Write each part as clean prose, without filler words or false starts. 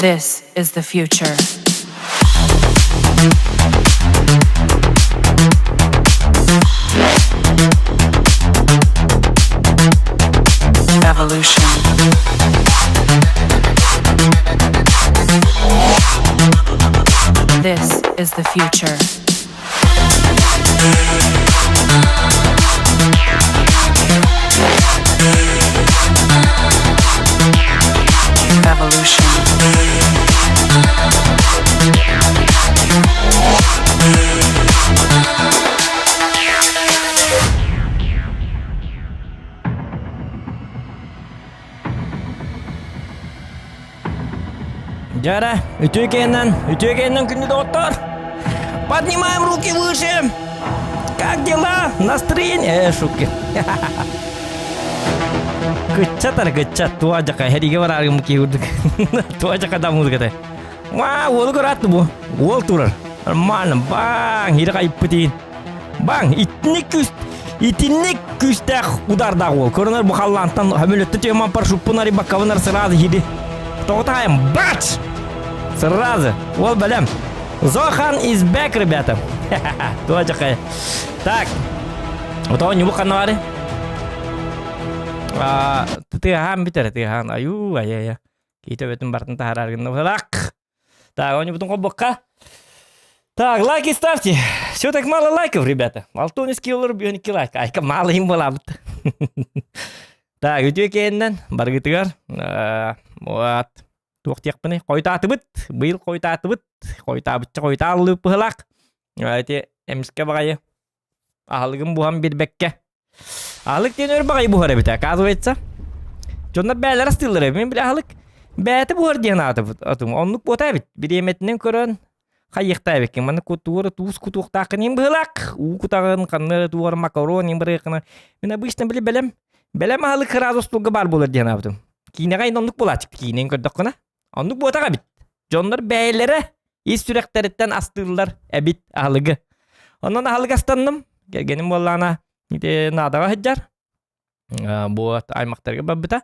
This is the future. Evolution. This is the future. Evolution. Дьара, үтүө кэннэн, үтүө кэннэн күндү доҕоттор! Поднимаем руки выше! Как дела? Настроение? Э, шутки. Кыччатар кыччат, туа жака, хериге барарым киурдук. Туа жака да музыката. Ва, уолу көрәтті бу. Уол турар. Нормально, баң, хире кайыппытын. Баң, итинник күс, итинник күүстээх удардаах уол. Көрөнөр бу халлаантан хөмөлөттө түйман парашютпун арибаккабынар сразу хиди. Тоҕутаайым, бач! Сразу. Уол бэлэм. Зохан is back, ребята. Туа жакай. Так. Отоо ньубу ханна бары? А, тыаһаан бүтэр, тыаһаан. Аю, ай-ай-ай. Киитэ бөтүн бартын таһарар гынна быһылаах. Так, оонньуубутун холбуохха. Так, лайки ставьте. Все так мало лайков, ребята. Алтон скиллер бүйөн 2 лайк. Айка мало им буолаабыт. Так, үтүө киэннэн баргытыгар вот туох диэхпиний хойутаатыбыт быйыл хойутаатыбыт хойутаабычча хойутааллыы быһылаах ити эмискэ баҕайы Аһылыгым буһан билбэккэ. Аһылык диэн өр баҕайы буһар эбит, оказывается. Дьоннор бээлэр астыыллар эбит. Мин били аһылык бэйэтэ буһар диэн аатыбыт. Атым оннук буота эбит. Бириэмэтинэн көрөн хайыахтаа эбиккин. Манна кутуур туус кутуохтааххын иһин быһылаах. Уу кутаҕын, ханна туор макарон иһин барыаххына. Мин обычно били бэлэм бэлэм аһылык сразу остуолга баар буолар диэн аабытым. Киинэҕэ ин оннук буолааччы. Киинэни көрдөххүнэ. Оннук буотах эбит. Дьоннор бэйэлэрэ ис сүрэхтэриттэн астыыллар эбит аһылыгы. Онон аһылык астанным. Кэргэним буоллаҕына ити наадаҕа сылдьар. Бу аймахтарга барбыта.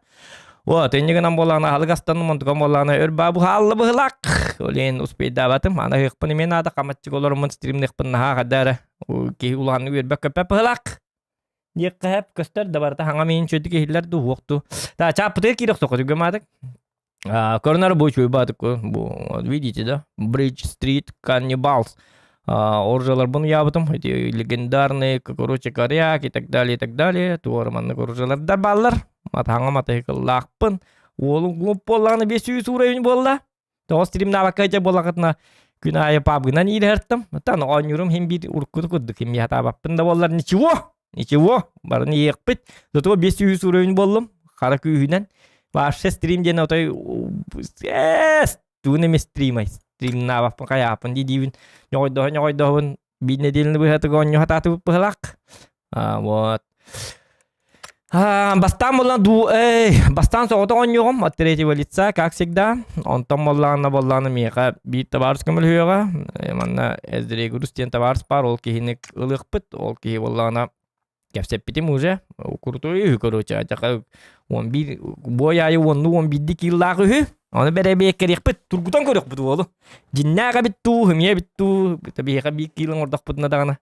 Вот, инньэ гынан буоллаҕына аһылык астанным, онтукам буоллаҕына өр баа буһаалла быһылаах. Ол иһин успейдаабатым. Аны ыһыахпын эмиэ наада хамаччыга олороммун стримныахпын наһаа хада эрэ. Киһи улаханнык үөрбэт-көппөт быһылаах. Диэххэ сөп көстөр да барыта хаҥа миин үчүгэйдик иһиллэр дуу уох дуу. Та чааппытыгар киирэ охсуохха түргэн маатык. Көрүнэр бу үчүгэй баатык бу видите да Bridge Street Cannibals оружияларбын ыйаабытым эти легендарные короче коряк и так далее и так далее туора маннык оружиялардар бааллар матаҥа матыһыкыллаахпын уолум глуп буоллаҕына 500 уровень буолла Тоҕо стримнаабакка дьэ буоллахытына күн аайы пабгынан иилэһэртим. Оттон оонньуурум иһин биир уруккуту курдук ким хатаабаппын да буоллар ничего, ничего, барыны иэхпит. Зато 500 уровень буоллум хара күүһүнэн. Вообще стрим диэн отой тугун эмэ стримай стримнаабаппын хайааппын дии диибин ньоҕойдоһо ньоҕойдоһобун биир нэдиэлэни быһатыга оонньуу хатаатыбыт быһылаах. Вот. Бастаан буоллаҕына дуу эй, бастаан соҕотох оонньуоҕум от третьего лица, как всегда. Онтон буоллаҕына буоллаҕына миэхэ биир табаарыс көмөлөһүөҕэ. Манна Эздрегурус диэн табаарыс баар, ол киһини ылыахпыт. Ол киһи буоллаҕына кэпсэппитим уже. Крутой үһү, короче, адьака 11 бой аайы уоннуу 11 кииллаах үһү. Ону бэрэбиэккэлиэхпит, тургутан көрүөхпүт уолу. Дьиннээх эбит дуу, хымыйа эбит дуу, биһиэхэ биир киил оҥордохпутуна даҕаны.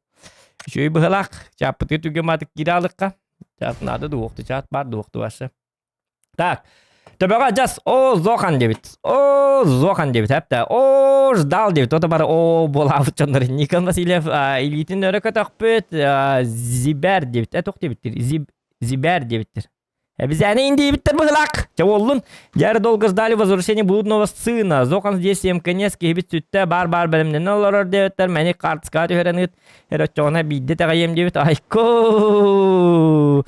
Үчүгэй быһылаах, чааппытыгар түргэн маатык киирэ алыкка. Чаат наада дуохту, чаат баар дуохту вообще. Так, төбөҕө адьас о зохан диэбит. О зохан диэбит эптэ. О ждал диэбит. Ото бары о буолаабыт дьоннор Никон Васильев илиитин өрө көтөхпүт. Зибер диэбит. Э туох диэбиттир? Зибер диэбиттир. Обезьяны индиибиттэр быһылаах. Чэ уоллун. Дьэ долго ждали возвращения блудного сына. Зохан здесь всем конец киһибит сүттэ баар-баар бэлэмнэнэ олорор диэбиттэр. Мэник хаартыскаҕа түһэрэн ыыт. Эр оччоҕуна биирдэ итэҕэйиэм диэбит. Айко!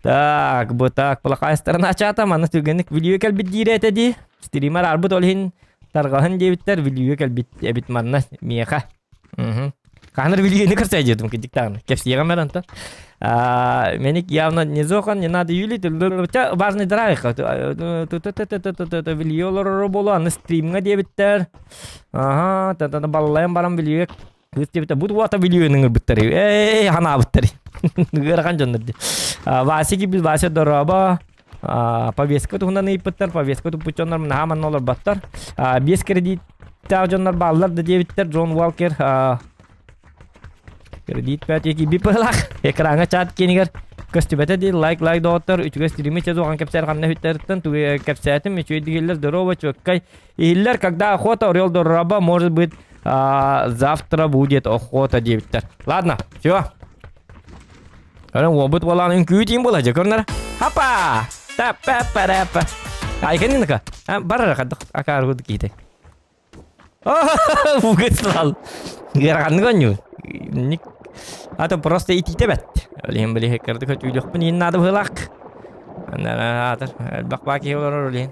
Так, бу так, плохая сторона чата. Манна түргэнник видео кэлбит диирэ этэ дии. Стример арбыт ол иһин тарҕаһын диэбиттэр. Видео кэлбит эбит манна миэхэ. Хаһан билигини көрсө дьиэтим кидик даҕаны. Кэпсиэҕим эр онтон. Меник явно не зохан, не надо юлить. Важный драйв. Билиэ олорор буолуо, аны стримҥа диэбиттэр. Аха, баллайан баран билиэ кыыс диэбиттэр. Бу уота билиэни ыҥырбыттар. Эй, ханаабыттар. Ыарахан дьоннор дии. Вася киирбит, Вася дорообо. Повестка туһунан ыйыппыттар, повестка туппут дьоннор наһаа манна олорботтор. Биэс кредиттээх дьоннор бааллар да диэбиттэр Джон Уолкер кредит пять бипылах экраҥҥа чат киэнигэр көстүбэтэ дии лайк лайк доҕоттор үчүгэй стримы чезухан кэпсээр ханна үһүттэриттэн тугу кэпсээтим үчүгэй дигиллэр здорово чүөккэй иһиллэр когда охота орел дораба может быть завтра будет охота диэбиттэр ладно все Көрөн уолбут уолаан үҥкүү тиин буола дьэ көрнөр. Хапа! Та-па-па-ра-па. Айканыныка. Барара хаддах акааргут киите. Бугыслал. Ыараханнык оонньуу. Ата просто итиитэ бэт. Олиһин билиһи кырдык өтүүлүөхпүн иин наада быһыылаах. Анна аатыр. Элбэх баа киһи олорор олиһин.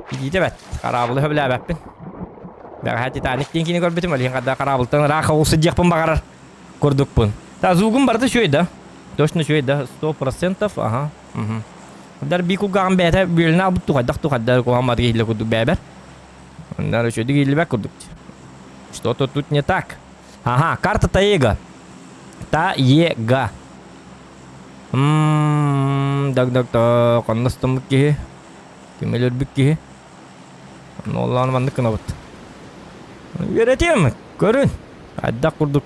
Итиитэ бэт. Хараабылы хөбүлээбэппин. Бэҕэһээ Титаник диэн киини көрбүтүм. Олиһин хадда хараабылтан ыраах оҕус сылдьыахпын баҕарар. курдукпун. Та звугум барыта үчүгэй да? Точно үчүгэй да? 100%, ага. Угу. Дар би кулгааҕым бэйэтэ бүөлүнэ албыт тухайдах тухайдар куһаҕан иһиллэ курдук бэйэбэр. Оннар үчүгэй иһиллибэт курдук. Что-то тут не так. Ага, карта Таега. Таега. Ммм, так так так, ханна киһи? Ким өлөрбүт киһи? Онно маннык гынабыт. Үөрэтиэм, көрүн. Хайдах курдук.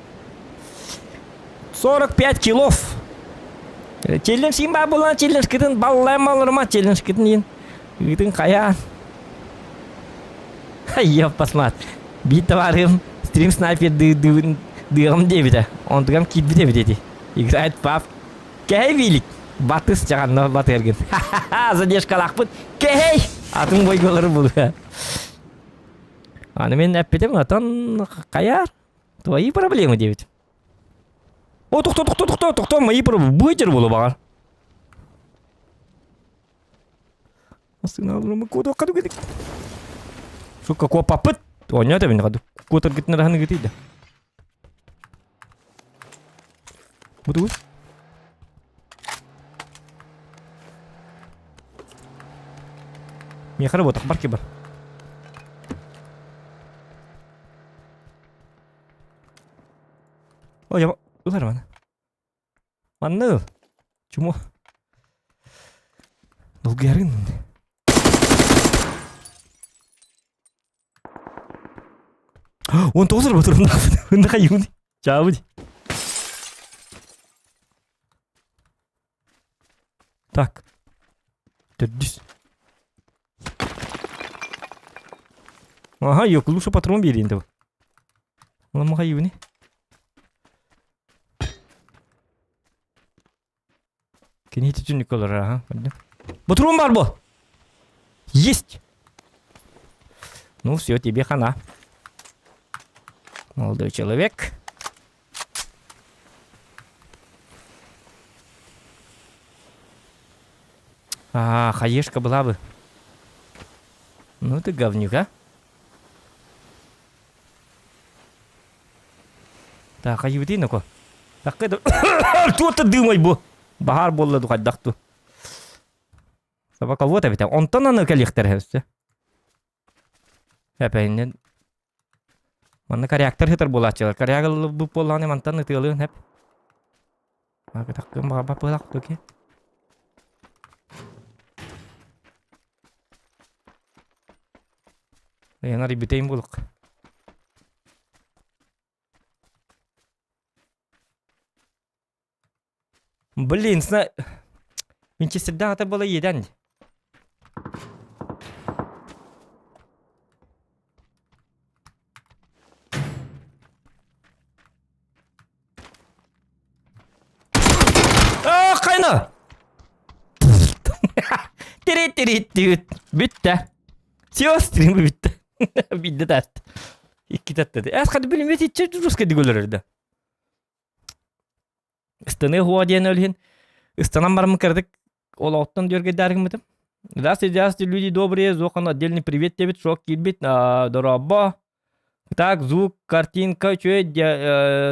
45 килов. Челлендж баар буолан челленджкытын баллайым балларыма челленджкытын иин. Ыытын хайаан. Ёп посмат. Биир товарым стрим снайпер дыаҕым диэбитэ. Онтугам киирбит эбит эти. Играет пап. Кэһэй биилик. Батыс чаҕанна батыаргын. Задержкалаахпыт. Кэһэй! Атын бойголары булуа. Аны мен эппитим, отон хайаар. Твои проблемы диэбит. О, тохто, тохто, тохто, тохто, мои проблемы. Быйтер болу бағар. Сигналларымы куотуохха кадугедик. Сука, куоппаппыт. Оонньоото бин хаду. Куотаргытын раһаны гытыйда. Бу Миэхэ работах бар бар. Ой, я ылар маны. Манна ыл. Чумо. Долгуйарын. 19 ырба турунда. Ында кайын. Чабы. Так. Төрдүс. Ага, yok, лучше патрон берейін деп. Ламаға юни. Кини түтүнүк олор, ага. Патрон бар бу. Есть. Ну все, тебе хана. Молодой человек. А, хаешка была бы. Ну ты говнюк, а? Так, хайыбытый ноко. Такка туота дымай бу. Баһаар буолла духайдах ту. Собака вот эбитэ. Онтон аны кэлиэхтэр өссө. Эпэйиннен Манна коряктар сытар буолааччылар. Коряк ылбыт буоллаҕына мантан ытыалыан сөп. Таккын баҕарбат буолах туки. Ыйан арыйбытайым буолук. Блин, сна... Винчестердээх ата буола иэдээн дии. Аа, хайна! Тири-тири-тири. Бүттэ. Все, стрим бүттэ. Бидде тарт. Икки таттады. Эс хады билмет итче русский дигөлөр Ыстаны хуа диэн өлүһүн ыстанан бараммын кыратык олоҕуттан дьөргэйдээри гыммытым. Здравствуйте, здравствуйте, люди добрые, Зохан отдельный привет диэбит, шок киирбит, дорообо. Так, звук, картинка үчүгэй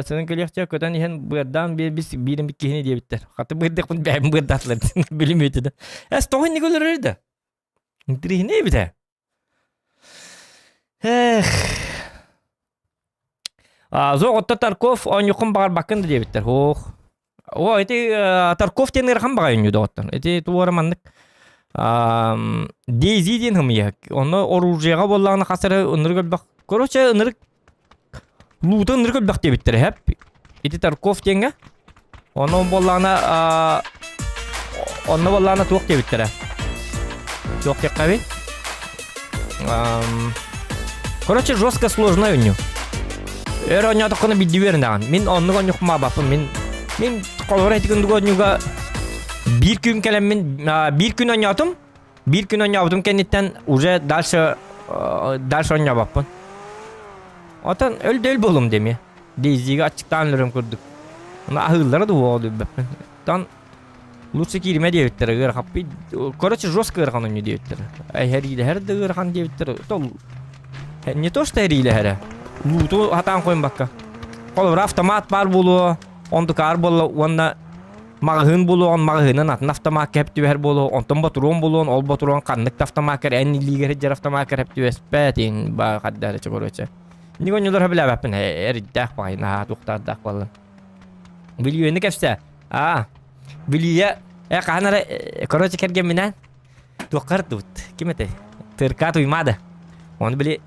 сынын кэлиэхчэ көтөн иһэн быардаан биэрбис биирин киһини диэбиттэр. Хаты быардыахпын бэйэм быардаатылар билим да. Эс тоҕо инник өлөрөр да? Интириһинэй эбит ээ. Эх. Зоох отто Тарков оонньуоххун баҕарбаккын да диэбиттэр. Ох. О, ити Тарков диэн ыарахан баҕайы оонньуу доҕоттор. Ити туора маннык. Дейзи диэн хымыйа. Онно оружиеҕа буоллаҕына хас эрэ ынырык элбэх. Короче, ынырык луута ынырык элбэх диэбиттэрэ хэп. Ити Тарков диэҥҥэ. Онно буоллаҕына онно буоллаҕына туох диэбиттэрэ. Туох диэххэ Короче, жестко сложно оонньуу. Өр оонньоотоххуна билдии үөрэнэҕин. Мин оннук оонньуохпун Мин мин холобура ити күндүк оонньууга биир күн кэлэммин биир күн оонньоотум. Биир күн оонньообутум кэнниттэн уже дальше дальше оонньообоппун. Отон өл да өл буолум дэмиэ. Дейзига аччыктаан өлөрөм курдук. Оны аһыыллара да уоҕа билбэппин. Тон лучше кииримэ диэбиттэрэ ыарахаппый. Короче, жестко ыарахан оонньуу диэбиттэрэ. Эһэриилэһэр да ыарахан диэбиттэрэ. То не то что эриилэһэрэ. Лууту хатаан қойбакка. Холобура автомат баар буолуо, онтукаар буолла уонна маҕаһыын буолуоҕун маҕаһыынын атын автомакка хэп түбэһэр буолуо, онтон ботуруон буолуон, ол ботуруон ханнык да автомаккар эн илиигэр сылдьар автомаккар хэп түбэспэт, ин ба хаддары короче. Ник оонньуулар билээбэппин, эрийдээх баҕайы наһаа туохтаардаах буолла. Бүлүүнү кэпсээ. Аа, Бүлүүэ э хаһан эрэ короче кэргэмминээн туохха ырдыбыт? Ким этэй? Тырка Туймаада. Оны били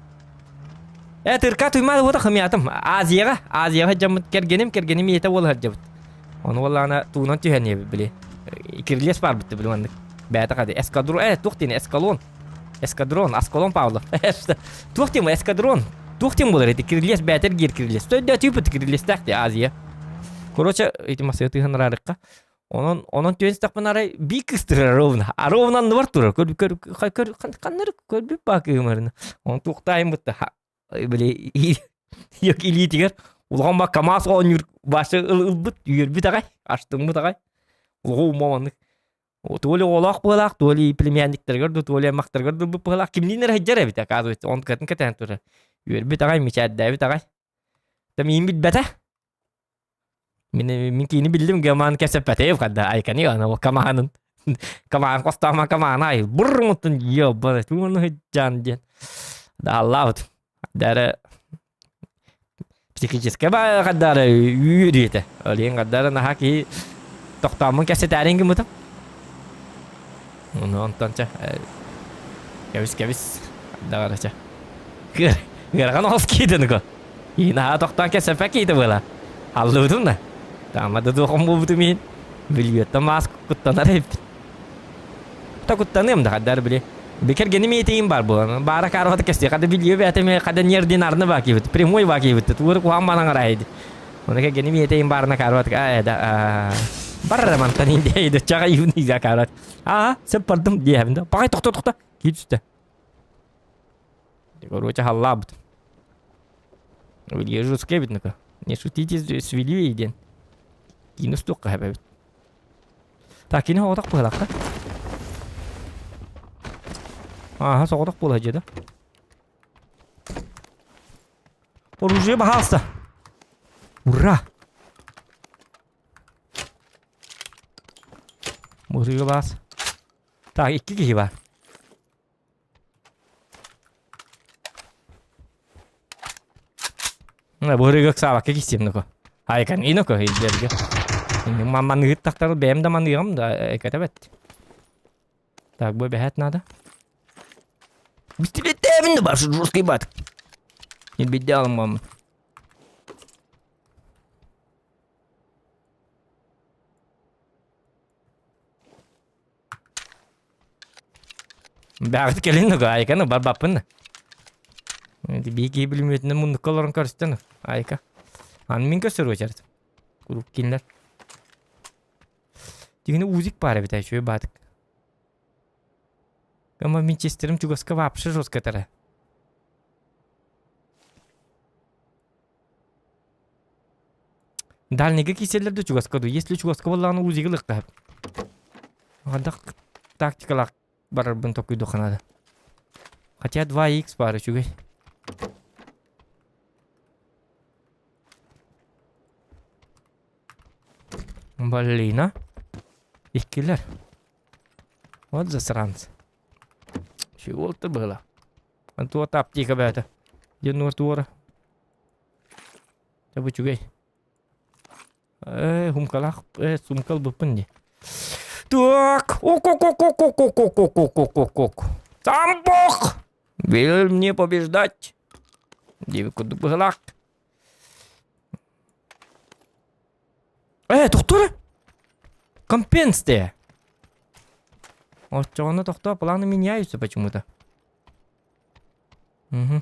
Э Тырка Туймаада уота хымыйаатым. Азияҕа, Азияҕа сылдьаммыт кэргэним, кэргэним ийэтэ буола сылдьабыт. Ону буоллаҕына туунан түһэн иһэбит били. Кирилиэс баарбыт били маннык. Бэйэтэ хады эскадрон, э туох диэн эскалон. Эскадрон, Аскалон Павлов. Туох диэн эскадрон? Туох диэн буолар ити кирилиэс бээтэр гиэр кирилиэс. Төйдөө түүпүт кирилиэстээх дии Азия. Короче, ити масыа тыһын араарыкка. Онон онон түөн истэхпин арай бии кыстырар ровно. А ровно анныбар турар. Көр көр көр ханнары көрбүт баа кыымарына. Он туохтаайын бытта. Били yok илиитигэр улахан ба КамАЗ оонньуур башы ылбыт үөрбүт аҕай астыммыт аҕай. Улахан умма маннык То ли оҕолоох быһалаах, то ли племянниктарыгар да, то ли аймахтарыгар да ылбыт быһалаах. Кимниин эрэ сылдьар эбит, оказывается. Он кэтин кэтээн турар. Үөрбүт аҕай, мичээрдээбит аҕай. Да миин билбэтэ. Мин, мин киини биллим, гамаан кэсэппэтэ хадда айкани ана ол камаанын. Камаан хостома камаан ай бурмутун ёббара туону хыджан диэн. Да аллаабыт. Дары Психическэй хаддаары үөрүйэтэ. Олиэн хаддаары наһаа киһи тохтооммун кэпсэтээрин гыммытым. Ону онтон чэ кэбис кэбис даҕары чэ. Ыарахан оҕус киитин ко. И наһаа тохтоон кэпсэппэт киһитэ буола. Аллыбытым да. Таама да туох буолбутум иһин бүлүүттэн маас куттанар эбиппин. Та куттаныам да хаддар били. Бикергеним иэтиим бар буолан. Баара карвата кэсти. Хада билиэ бээтэ хада неординарны баакибыт. Прямой баакибыт. Тугур куһаан манан арайды. Оны кергеним иэтиим барына карват. А да барра мантан инде чаға юни карват. А, сеп бардым диэбин да. Пагай тохто тохто. Киит үстэ. Короче, халлаабыт. Вилья жесткий бит Не шутите с Вильей диэн. Киин устуохха хэбэбит. Так, кини соҕотох быһалаахха. Ааһа, соҕотох буола сылдьыа да. Оружие, пожалуйста. Ура! Музыка баас. Так, икки киһи бар. Быһырыга ыксаабакка киссиэм ноко. Айкан иноко илдэргэ. Маныгыт тахтар бэйэм да маныгам да экэтэбэт. Так, бу бэһэт надо. Бистилеттээбин да башы жесткий бат. Не бидде алынмамын. Бэҕэт кэлин да айканы барбаппын да. Бии киһи бүлүмүөтүнэн муннукка олорон көрүстэн айка. Аны мин көрсөр уочарат. Куруук кинилэр. Дигини узик баар эбит үчүгэй баатык. Ама винчестерим чугаска вообще жестко этэрэ. Дальнийга киирсэллэр да чугаска дуу? Если чугаска буоллаҕына УЗИга ылыахтаах. Хайдах тактикалаах барарбын толкуйдуохха наада. Хотя 2х баар үчүгэй. Блин, а? Иккилэр. Вот засранцы. Чего-то было. Туота аптека бэйэтэ. Дьон туора. Дьэ бу үчүгэй. Ээ, хумкалаах, ээ, сумка ылбыппын дии. Так! Ок-ок-ок-ок-ок-ок-ок-ок-ок-ок. Сам бог! Велел мне побеждать. Диэбит курдук быһылаах. Э, тохтоо эрэ! Компенсте! Оччоҕуна тохтоо, планы меняются почему-то. Угу.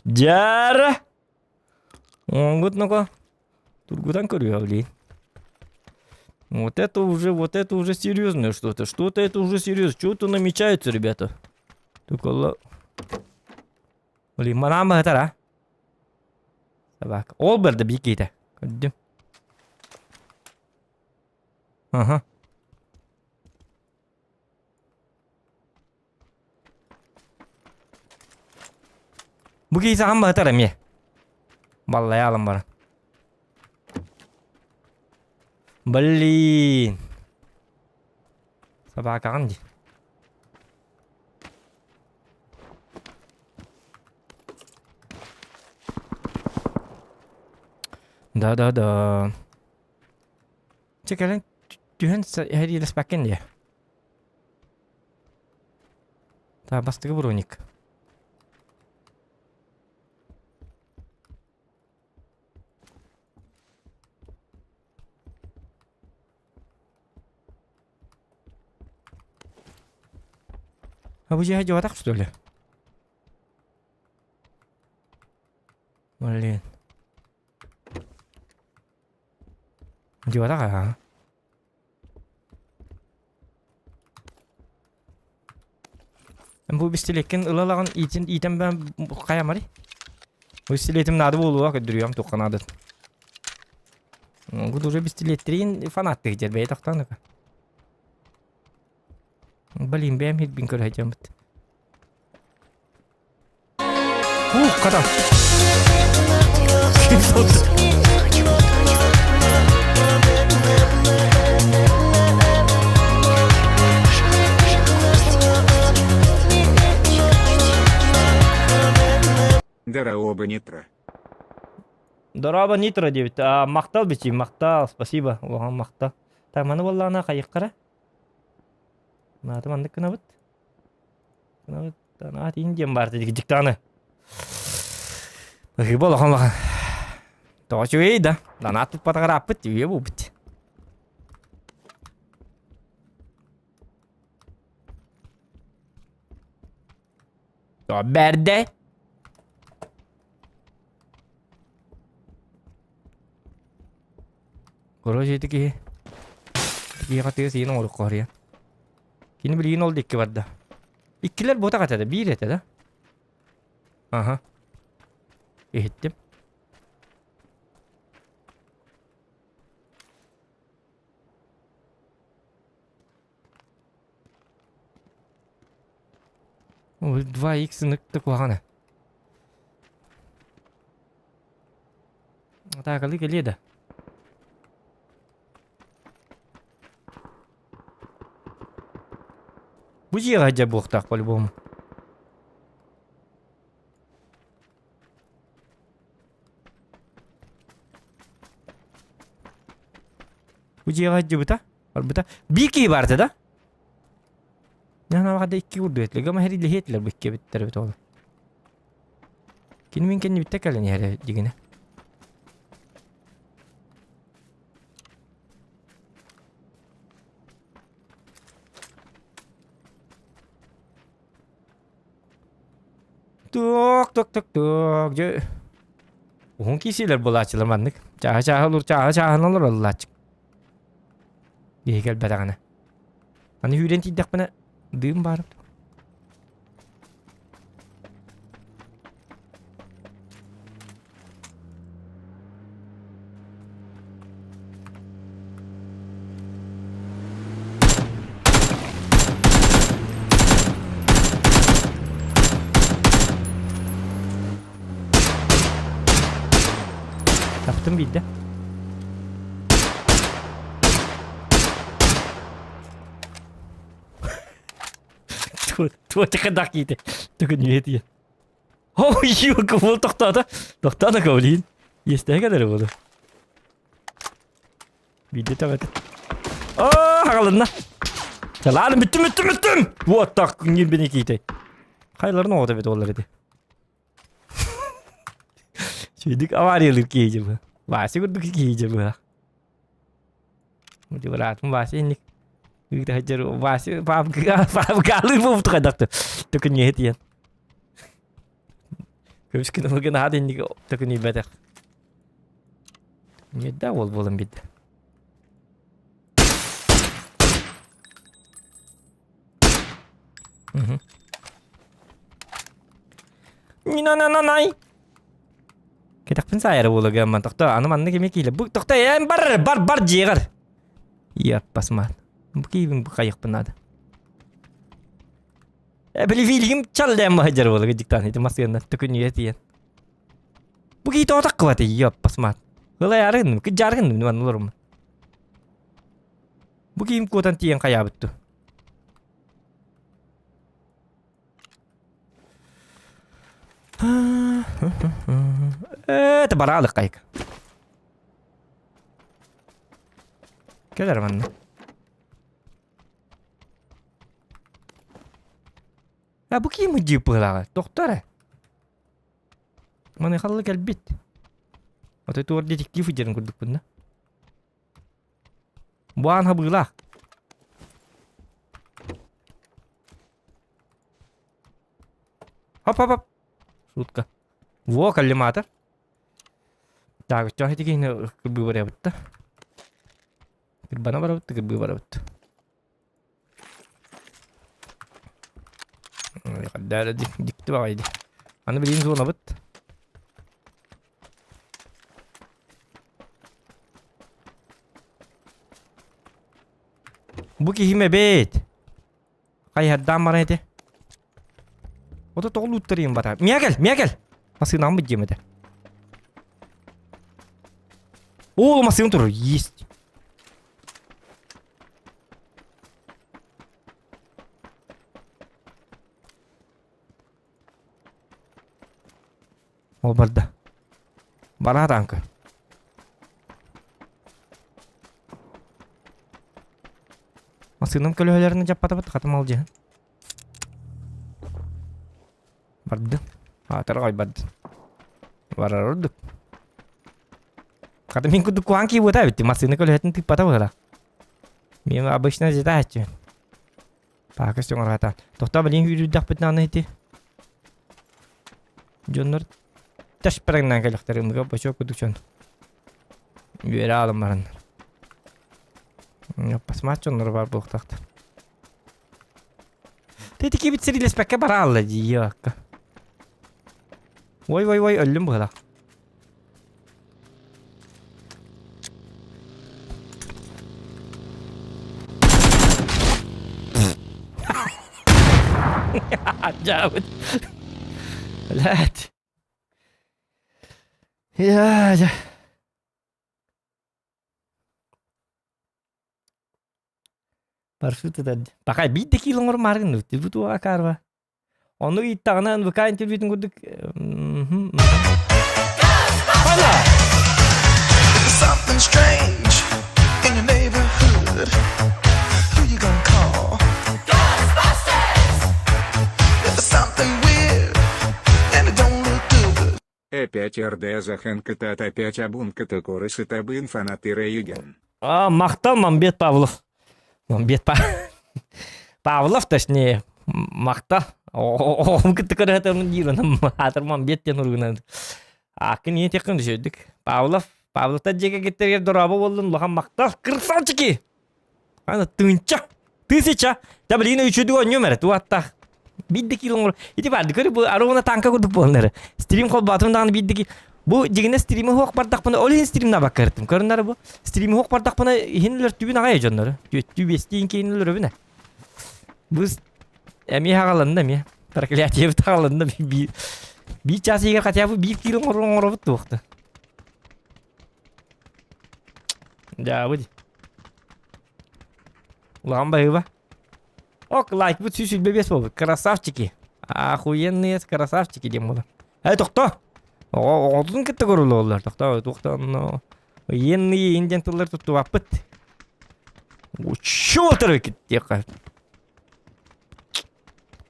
Дьара! Оҥгут ну-ка. Тургутан көрүө, блин. Вот это уже, вот это уже серьезное что-то. Что-то это уже серьезно. Что-то намечается, ребята. Только Блин, манаан баһытар, а? Собака. Ол бэрдэ биир Көрдүм. Ага. Бу киһи саҕан баһытар эмиэ. Баллайа алан баран. Блин. Собакаҕын дии. Да-да-да. Чэ кэлэн түһэн сэриилэспэккин дии. Так, бастакы броник. А бу дьиэ дьуотах что ли? Блин. Дьуотах аа. Бу бистилеккин ыла-ылаҕын иитин иитэн бээн хайамарый? Бу бистилиэтим наада буолуо көрдөрүөм туохха наадатын. Бу уже бистилиэттерин фанаттык дьэр бэйэ тохтоон Блин, бэйэм хитбин көрө сылдьаммыт. Ух, хата. Дорообо Нитро. Дорообо Нитро диэбит. А, махтал бичи, махтал, спасибо. Улахан махтал. Так, маны буоллаҕына хайыххара? Наата маннык гынабыт. Гынабыт. Аат индиан баар дьиктааны. Быһыыба улахан улахан. Тоҕо үчүгэй да. Нанаат туппатаҕар ааппыт үйэ буолбут. Бэрдэ. Короче, ити киһи киһиэхэ тыас иһин оҥоруохха хоруйан. Кини билигин ол диэки барда. Иккилэр буотах этэ да, биир этэ да. Аха. Иһиттим. Ой, 2х ыныкты куһаҕана. Атаакалыы кэлиэ да. Бу дьиэҕэ дьэ буохтаах по-любому. Бу дьиэҕэ сылдьыбыта, барбыта. Биир киһи баар этэ да? Наһаа икки курдук этилэр. Гама хэрилэһиэ этилэр бу икки эбиттэр эбит ол. Кини мин кэннибиттэн кэлэн иһэрэ дьигинэ. Тук тук тук тук дьэ уһун киисиилэр буолааччылар маннык чааһы чааһы олор чааһы чааһынан олороллааччы биһи кэлбэтэҕинэ аны үүрэн тиийдэхпинэ дыым баар Таптым биирдэ. Туотика дакиите. Түгүн үйэтиэ. Ой, юка, ол тохтоото. Тохтоото кабылин. Иэстэһэ кэлэрэ буолуо. Биирдэ тэҕэтэ. Аа, хагалынна. Ладно, бүттүм, бүттүм, бүттүм! Вот так, ньирбини киитэй. Хайларын оҕото эбит олар ити. Чүйдүк авариялыыр киһи бу. Вася курдук киһи бу. Быраатым Вася инник. Вася папкалыы буолбут хайдахты. Төкүнүһэ тиийэн. Көмүскүн ылгын аат инник төкүнүйбэтэх. Ньүдэ уол буолан бидде. На-на-на-най. Кэтэхпин саайара буола гамман тохто аны манна кими киилэ бу тохто ээн бар бар бар дьиэҕэр Иаппасмаат бу киибин бу хайыхпын наада Э били чаллээн маһыдьар буола диктан ити масыанна төкүнүйэ тиийэн Бу киһи тоҕо таххыбатый иаппасмаат Ылайаарыгын кыдьаарыгын манна олорум Бу киһим куотан тиийэн хайаабыт дуу Это бараалык кайка. Кэлэр манна. А бу ким дьип быһылааҕа? Тохтор ээ. Маны халла кэлбит. Отой туор детектив дьэрин курдукпун да. Бу аан хабыылаах. Хоп-хоп-хоп. Шутка. Во, коллиматор. Так, чё ити киһини кырбыы барабыт да. Кырбана барабыт да кырбыы барабыт. Дәле дикти баҕайы. Аны билигин зонабыт. Бу киһим эбит. Хайһардаан баран ити. Ото тоҕо лууттарыйым бата. Миэ кэл, миэ кэл. Массыынам бит диэм этэ. Оо, массыына турар. Есть. Ол барда. Бара танка. Массыынам көлөһөлөрүн дьаппатабыт хатым алдьыһын. Барды. Аатар барды. Барар ордук. Хата мин курдук куһаан киибута эбит. Массыына көлөһөтүн тыыппата быһыла. Мен обычно жетааччы. Паакас оҥората. Тохтоо билин үүрүрдэхпитинэ аны ити. Дьоннор тэшпэрэҥнээн кэлэхтэр ымыга бочуок курдук дьон. Үөрэ аалан бараннар. Пасмаат дьоннор бар буолуохтаахтар. Ти кибит сирилеспэккэ бараалла дии акка. Ой ой ой өллүм быһылаах. Дьаабыт. Блядь. Я, я. Парашют ытар. Пока биир да киил оҥорор мааргын бу туоҕа акаарба. Ону ыйыттаҕына НВК интервьютун курдук Хана! Something strange in your neighborhood. Who you gonna call? Ghostbusters! If there's something weird and it don't look good. Опять РД Захенката опять Абунката Корысы Табын фанаты Рейген. А, махтал Мамбет Павлов. Мамбет Па... Павлов, точнее. Махтал. Оҕом кытта көрөтөмүн диир онон аатыр Мамбет диэн уругунан. Ааккын ийэ тиэххин үчүгэйдик. Павлов, Павловтар дьиэ кэргэттэригэр дорообо буоллун улахан махтал. Красавчики! Аны тыынча, тысяча. Да блин, үчүдү оонньуом эрэ, туаттаах. Биир киил оҥор. Ити баар, көрү бу аруна танка курдук буолан эрэ. Стрим холбоотум даҕаны биир ки Бу дьигинэ стримы хуох бардахпына, ол иһин стримна баккарытым. Көрүннэр бу. Стримы хуох бардахпына иһин өлөртүбүн аҕай дьоннору. Түөттүү биэстиин киин өлөрөбүн. Бу эмиэ хагаланна эмиэ. Проклятие хагаланна биир биир час иһигэр хотя бы биир киил оҥоробут туохта. Дьаабы дии. Улахан баһыыба. Ок, лайкпыт 125 буолбут. Красавчики. Охуенные красавчики диэн буолар. Эй, тохто! Оҕо оҕотун кытта көрүлүөллэр. Тохтоо туохтан иен иин диэн тыллар туттубаппыт. Чуотар эбиккит диэххэ.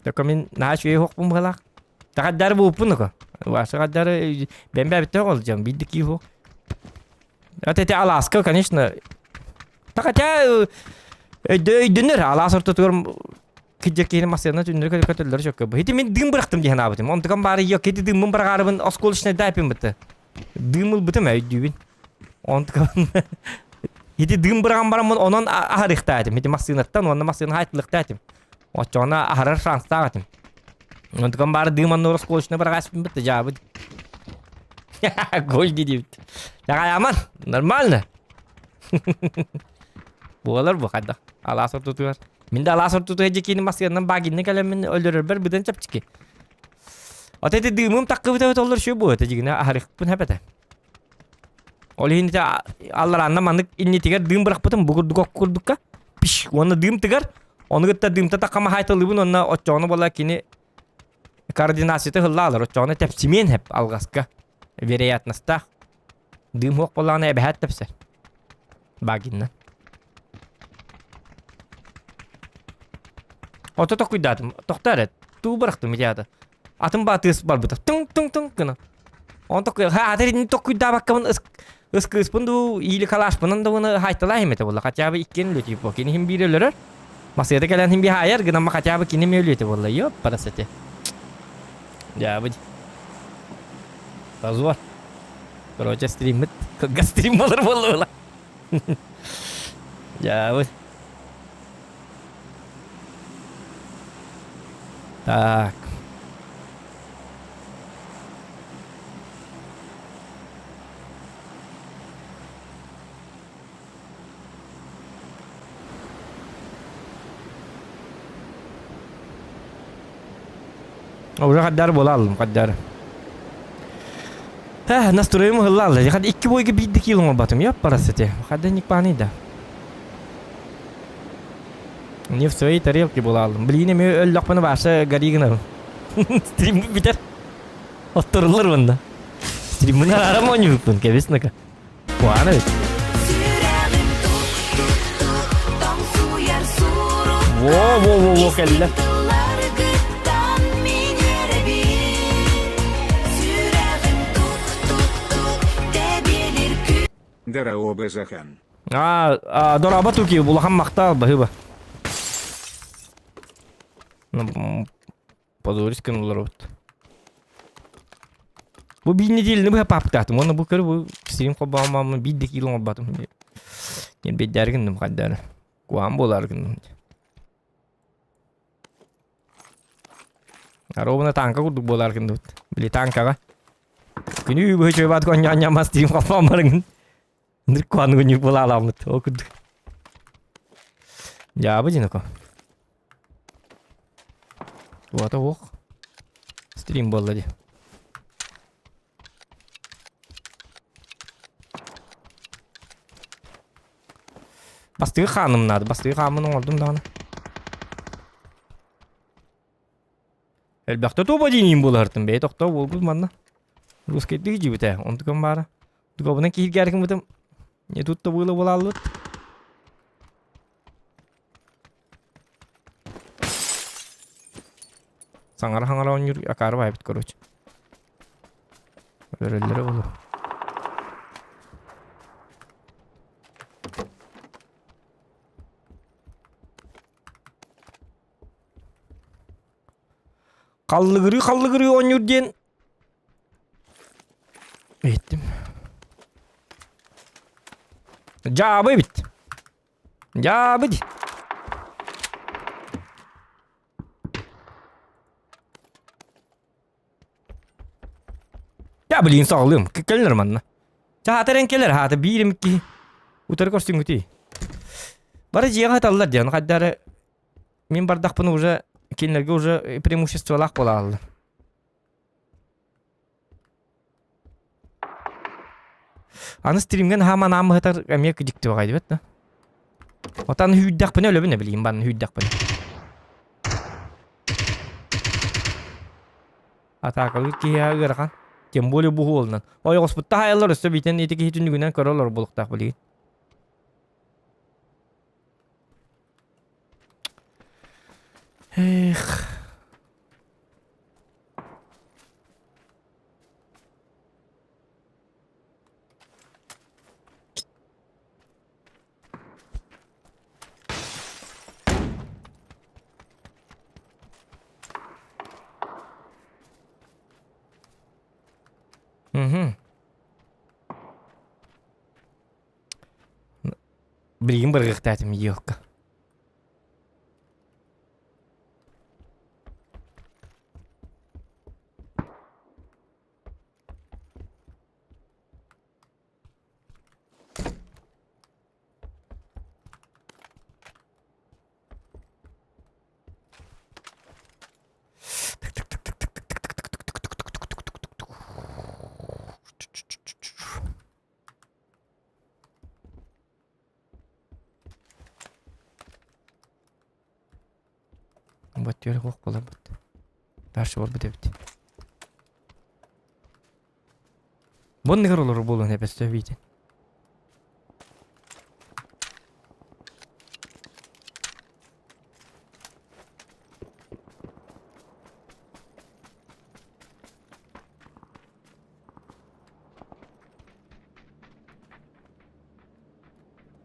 Только мин наһаа үчүгэй уһуохпун быһалаах. Тахаддары бууппун око. Ваша бэмбэбиттэ олдьам бидди киһу. Вот эти алааска, конечно. Так хотя өйдөнөр алаас ортотугар кидьэ киһини массыына түннэри көтөллөр сөккө. Ити мин дым бырахтым диэн аабытым. Онтукам баары йо кити дыммын бырахаарыбын осколочнай дайпин бытты. Дым ылбытым өйдүүбүн. Онтукам ити дым быраҕан бараммын онон аһарыахтаатым. Ити массыынаттан уонна массыына хаайтылыахтаатым. Оччоҕуна аһарар шанстаах этим. Онтукам баары дым аннор осколочнай быраҕааспын бытты жаабыт. Гол диэбит. Яман, нормально. Буолар бу хайдах. Алаас ортотугар. Мин да алаас ортотугар дьикини массыынанан багинны кэлэммин өлөрөрбөр быдан чэпчэки. От эти дыымым таккыбыта эбит оллор шү бу это дьигинэ аһарыхпын хэпэтэ. Ол иһин ити аллараанна маннык иннитигэр дыым бырахпытым бу курдук курдукка пиш уонна дыым тыгар ону кытта дыымта таккама хайталыыбын уонна оччоҕуна буола кини координацията ыһыллаалар оччоҕуна тэпсимиэн хэп алҕаска вероятностаах дыым суох буоллаҕына эбэһээт тэпсэр багинна ото токуйдаатым тохтоо эрэ туу бырахтым ити аата атын баатыыс барбыта тыҥ тыҥ тыҥ гына он токуй ха ата итини токуйдаабаккабын ыс ыс кыыспын дуу или калашпынан да уна хайталаа эмэтэ буолла хотя бы иккиэн өлүө типа кини хим биир өлөрөр масыата кэлэн хим би хаайар гынан хотя бы кини өлүө этэ буолла ёп парасете дьаабыт позор короче стриммит кылгас стрим болар буолла дьаабыт так Уже хаддар буола аллым, хаддар. Э, настроем ыһылла алла. Хад икки бойга биирдэ киил оҥорботум. Ёп, парасыте. Хадда никпаный да. Не в своей тарелке буола аллым. Блин, эми өллөхпүнэ баша гори гынабын. Стрим бүтэр. Отторулар онно. Стриммин араарам оонньуубуппун, кэбис-нака. Куһаҕан эбит. Во, во, во, во, кэллэ. Дорообо Захан. А, а дорообо Туки, улахан махтал, баһыыба. Позорись гыналлар эбит. Бу биир нэдиэлэни быһа паапкаатым уонна бу көр бу сирим холбооммун биир да киило оҥорботум. Диэн бэйдээри гынным хайдары. Куһаҕан буолаары гынным. Ровно танка курдук буолаары гынныбыт. Били танкаҕа. Күнүү быһа чуйбаат конньоонньомас тиим холбооммарыҥын. Ынырык куһаҕаны күннүк буолаалааммыт. Ол курдук. Дьаабы диноко. Туата ох. Стрим буолла дии. Бастыгы хааным наада. Бастыгы хааммын оҥордум даҕаны. Элбэхтэ туоба диниим буолаһартым. Бэйэ тохтоо буолбут манна. Русскайдыы дьибитэ. Онтукам баара. Дугабынан киһиргээри гыммытым. Не тут-то было буолааллыбыт. Саҥара-саҥара оонньуур акаары баайбыт короче. Өлөрөллөрө буолуо. Халлыгырыы-халлыгырыы оонньуур диэн Иһиттим. Дьаабы эбит. Дьаабы дии. Я блин саҕалыым. Кэллэр манна. Чаатар эн кэлэр хаата биир эмит киһи. Утары көрсүҥҥүтүй. Бары дьиэҕэ сыталлар диэн хайдары мин бардахпына уже кинилэргэ уже преимуществолаах буолааллар. Аны стримҥэ наһаа манаан быһытар эмиэ дьикти баҕайы дибэт да. Отан үүрдэхпинэ өлөбүн эбилиим банны үүрдэхпинэ. Атаакалыыр киһиэхэ ыарахан. Тем более бу уолунан. Ойоҕоспут таһайаллар өссө биитэн ити киһи түннүгүнэн көрө олорор буолуохтаах билигин. Эх. Угу. Билигин быргыктаатым елка. Вот түөрэх уох буоларбыт. Дальше буолбут эбит. Бу оннугар олорор буолуон эбэстэ виден.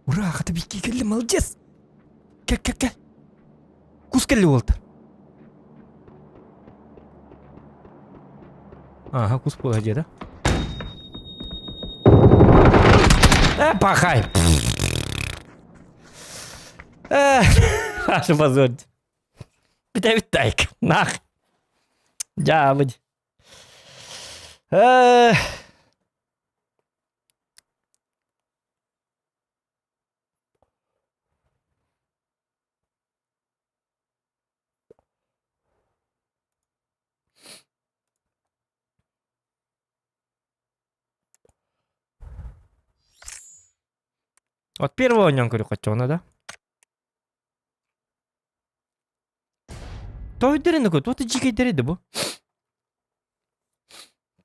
Ура, хата бикки кэллэ, молодец! Кэл, кэл, кэл. Кус кэллэ уолта. Ага, кус буола дьиэ да? Э, пахай! Э, Аша позорить. Бүтэбит тайк. Нах. Дьаабыт. Э, От первого оонньоон көрүөххэ оччоҕуна да. Тоойдор ини туох да дьиикэйдэрэй да бу.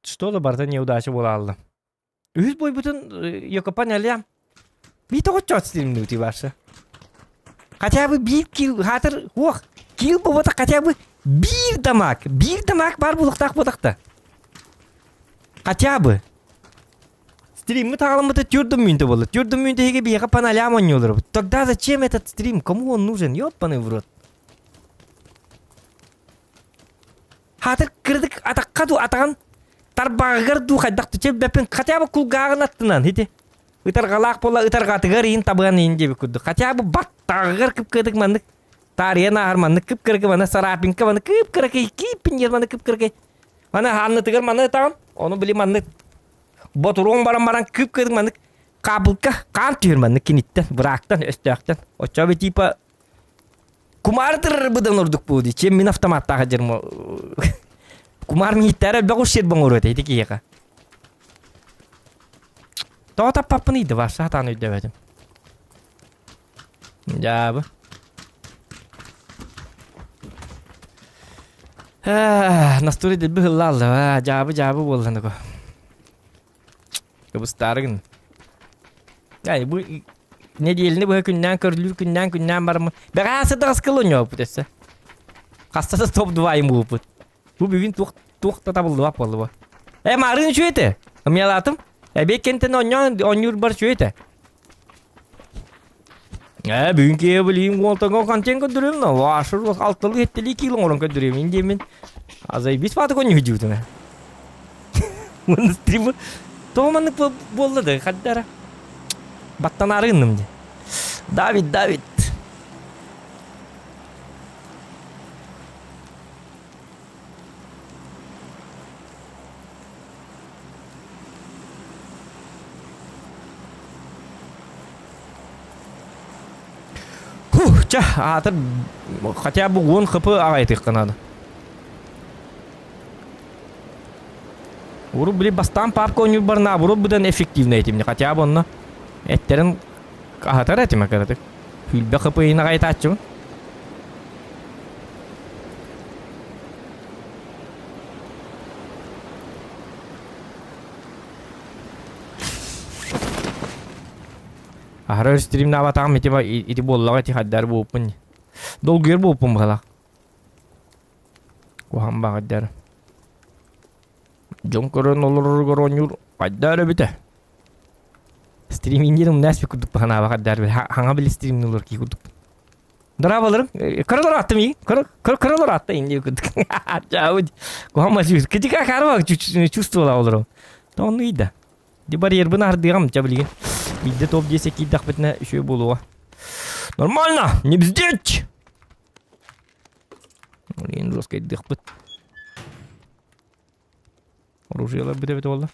Что да барыта неудача буолаалла. Үһүс буойбутун Якопан Әлям биир тоҕоччоот стримнүүтүй барса. Хотя бы биир кил хаатыр уох кил буолбатах хотя бы биир дамаг биир дамаг баар буолуохтаах буолах да. Хотя бы. Стриммит хаҕаламмыта түөрт мүнүүтэ буолла. Түөрт мүнүүтэ иһигэ биһиэхэ паналям оонньууллар. Тогда зачем этот стрим? Кому он нужен? Ёппаный в рот. Хаатыр кырдык атахха дуу атаҕын тарбаҕыгар дуу хайдах дуу чэббэппин хотя бы кулгааҕын аттынан ити ытарҕалаах буола ытарҕатыгар иин табыан иин диэбит курдук хотя бы баттаҕыгар кып-кырдык маннык таарыйан ааһар маннык кып-кыракый маны царапинка маны кып-кыракый кииппин диэн маны кып-кыракый маны аннытыгар маны ытаҕын ону били маннык ботуруон баран баран кып-кырдык маннык хаабылка хаан түһэр маннык киниттэн быраактан өстөөхтөн оччо типа Кумаар тырырбыдан ордук буолуо дии. Чем мин автоматтаах дьарма Кумаар мииттээр элбэх ущерб оҥоруо этэ ити киһиэхэ. Тоҕо таппаппын ыйда барса сатаан өйдөөбөтүм. Дьаабы. Настури дэлби ыллаалла. Дьаабы дьаабы буолла Кыбыстаарыгын. Ай, бу нэдиэлэни быһа күннээн көрүлүүр күннээн күннээн бараммын. Бэҕэһээ сыдаҕас кыл оонньообуппут өссө. Хаста да топ двайым буолбут. Бу бүгүн туох туох да табыллыбат буолла бу. Э, маарыын үчүгэй этэ. Ымыйалаатым. Эбиэт кэнтэн оонньоон оонньуурбар үчүгэй этэ. Э, бүгүн киһи билиим уолтаҥа контент көрдөрүм на. Вашыр алтылы хеттели кило оҥорон көрдөрүм. Ин диэмин. Азай бис бааты конньу дьуутуна. Мын стрим Тоҕо маннык буолла да хаддара. Баттанаары гынным дии. Давид, Давид. Фух, чэ, аатыр хотя бы уон хп аҕайытыахха наада. Урут били бастаан папка оонньуурбар наоборот быдан эффективнэй этим, хотя бы онно эттерин аһатар этим акаратык. Хүлбэ хп-йын аҕайытааччыбын. Хара стримнаабатаҕым ити ити буоллаҕа ити хайдар буолпун. Долгуйар буолпун быһалаах. Куһаҕан баҕайдар. Дьон көрөн олороругар оонньуур хайда эрэ эбитэ. Стримингин умнаас курдук баһанаабах хайдар хаҥа били стримнулар кии курдук. Драабаларым кыралар аттым и кыралар атта инди курдук. Чаабыт. Куһаҕан Китика карма чувствовала олором. Тону ида. Ди барьербын ардыгам ча билигин. Биирдэ топ диэсэ киирдэхпитинэ үчүгэй буолуоҕа. Нормально, не бздеть! Блин, жестко иддыхпыт. Оружиелар бүтэ бүтэ буолла.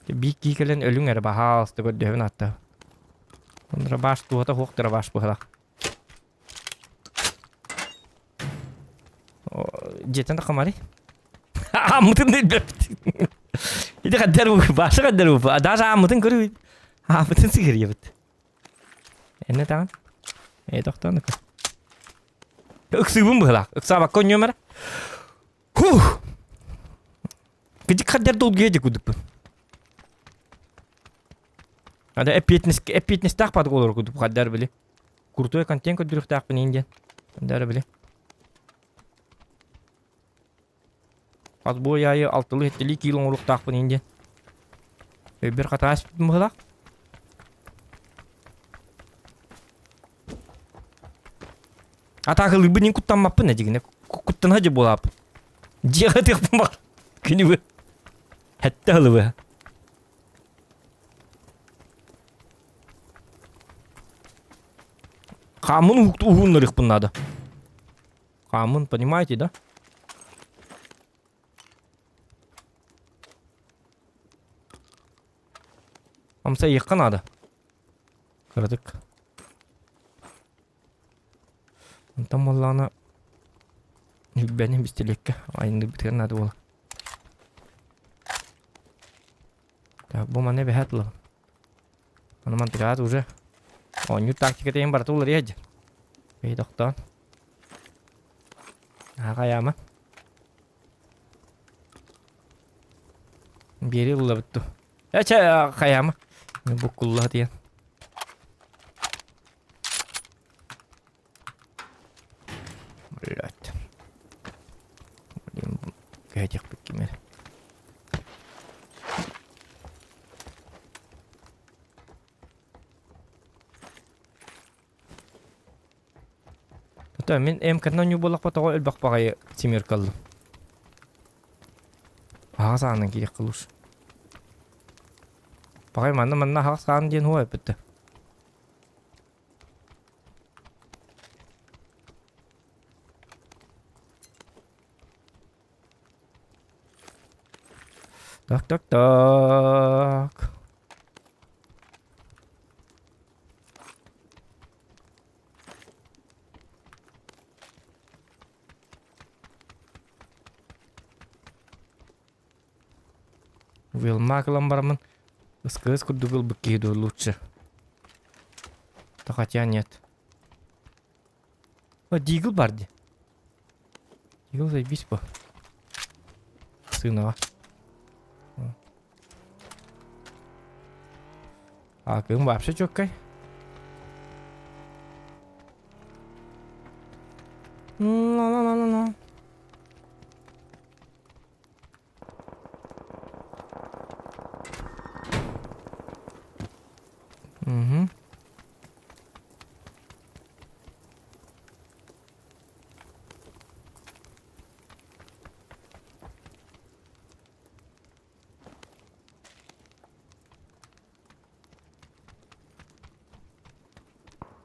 Биир кии кэлэн өлүҥ эрэ баһаалыста көрдөһөбүн ааттаах. Дробаш туһата суох дробаш быһалаах. Дьиэтэн тахамарый? Ааммытын да билбэппит. Ити хаддар баша хаддар Даже ааммытын көрүбүт. Ааммытын сыгырыйабыт. Энне таҕан. Э тохтоон Ыксыыбын быһалаах. Ыксаабакка онньуом эрэ. Хух! Кыдьык хаддар долгуйа дии курдукпун. Ада эппиэтинэстээх баатык олорор курдук хаддар били. Крутой контент көрдөрүөхтээхпин иин диэн. Хаддар били. Хас бу аайы алтылыы сэттэлии киил оҥоруохтаахпын иин диэн. Өйбөр хатаас быһылаах. Атаакалыырбын иин куттаммаппын эдигинэ. Куттана дьэ буолааппын. Дьиэҕэ тыахпын баҕар. Күнү бу. Хэттэ ылыбы. Хааммын уһууннарыахпын наада. Хааммын, понимаете, да? Амсайыахха наада. Кыратык. Онтон буоллаҕына Ньүлбэни бистилиэккэ айанныырбытыгар наада буолар. Так, бу маны эбэһээт ылабын. Аны мантыгаат уже оонньуур тактика тэйэн барыта уларыйа дьэ. Эй, тохтоон. Аҕайаама. Биэри ыллабыт ту. Э, чэ, хайаама. Буккулла диэн. Блять. Блин, кэһэтиэхпит ким эрэ. Тута мин МК-на оонньуу буоллахпа тоҕо элбэх баҕайы семерка ыллым. Аһаҕас аанынан киириэххэ лучше. Баҕай манна манна аһаҕас аан диэн хуой эппиттэ. Так, так, так. Вилмак ылан бараммын СКС курдук ылбыт киһи дуо лучше. Да хотя нет. О, Дигл бар дии. Дигл заебись по. Сынаҕа. А кыым вообще чёткай. Ла-ла-ла-ла-ла. Угу.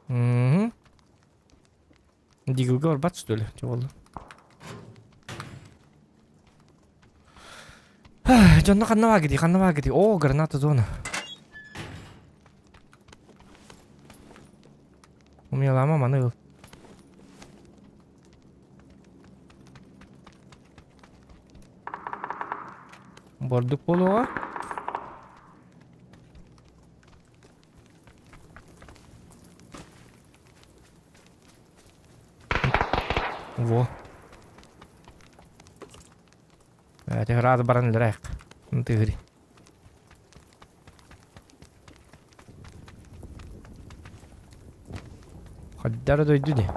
Угу. Диглга барбат что ли? Чего буолла? Дьонно ханна баагыдый, ханна баагыдый? О, граната зона. Умелама маны ыл. Бордук буолуоҕа. Во. Этих рад баран лерек. Тыгыри. Хаддара дойду дии.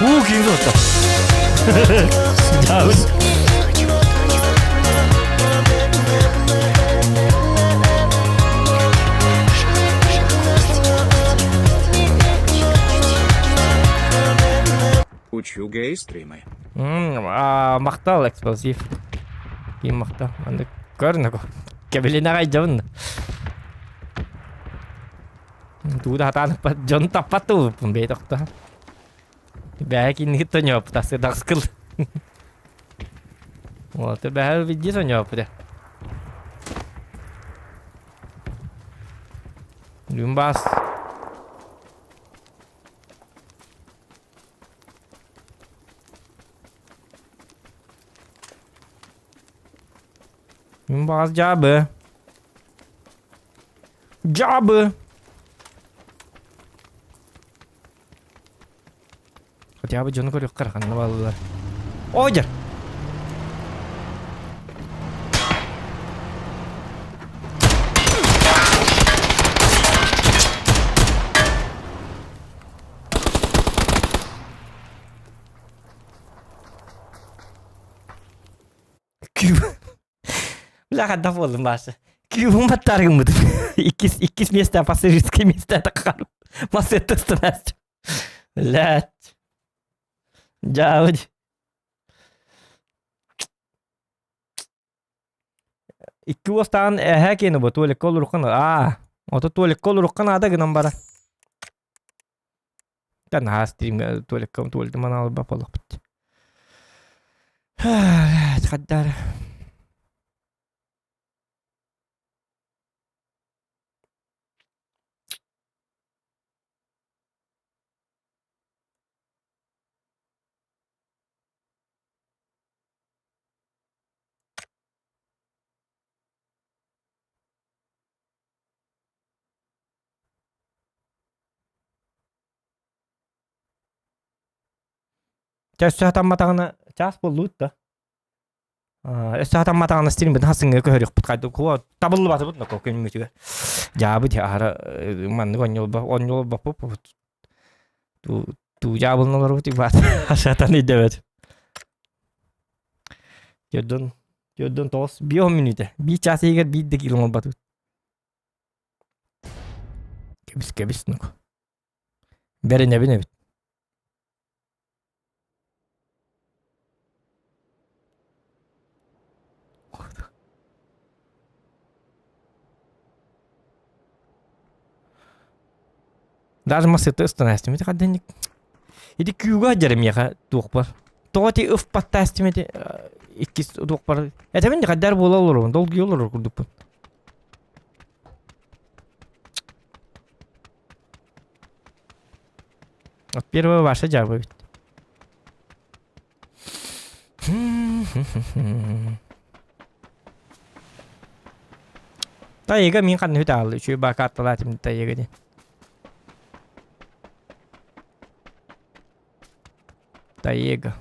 Уу, киһи тута. Дьаабыс. Учу гей-стримы. Махтал эксплозив. Ким махтал. Маннык көрнөкө. Кэбилин аҕай дьабын. Туу да хатаан дьон таппат тылбыппын бэйэ тохто. Бэһэ кинигит тоньооппут асы дагскыл. Вот, бэһэ види тоньооппут. Люмбас. Баас дьаабы. Дьаабы! Хотя бы дьону көрүөххэ ханна бааллар. Одер! Бля, хадда буоллум баасы. Күүһүм баттааргыммытым. Иккис, иккис место пассажирское место таххар. Массетта станасть. Блядь. Дьаабыт. Икки уостаан эһээ киэни бу туалекка олорукка аа ото туалекка олорукка наада гынан бара. Та наһаа стримҥэ туалекка туалетым анаалбап буоллахпыт. Хаддар. Чэ өссө хатамматаҕына чаас буоллубут да. Өссө хатамматаҕына стримбин хасыҥҥа көһөрүөхпүт хайдах куо табыллыбатыбыт но күнмүтүгэр. Дьаабы дии аһара маннык онньолбо онньолбоппут туу туу дьаабылын олорбут баат ашатан өйдөбөт. Төрдөн төрдөн тоҕус биир мүнүүтэ биир чаас иһигэр биир да киило оҥорботубут. Кэбис кэбис нук. Бэринэбин эбит. Даже массыта ыстан ити Ити күүгэ дьэрэ миэхэ туохпар. Тоҕо ити ыфпаттаастым ити иккис туохпар. Этэбин де хаддар буола олоробун, долгуйа олорор курдукпун. Вот первая ваша жаба ведь. Тайга мин ханны хүтааллы үчүгэй баа карталаатым тайга диэн. Тайга.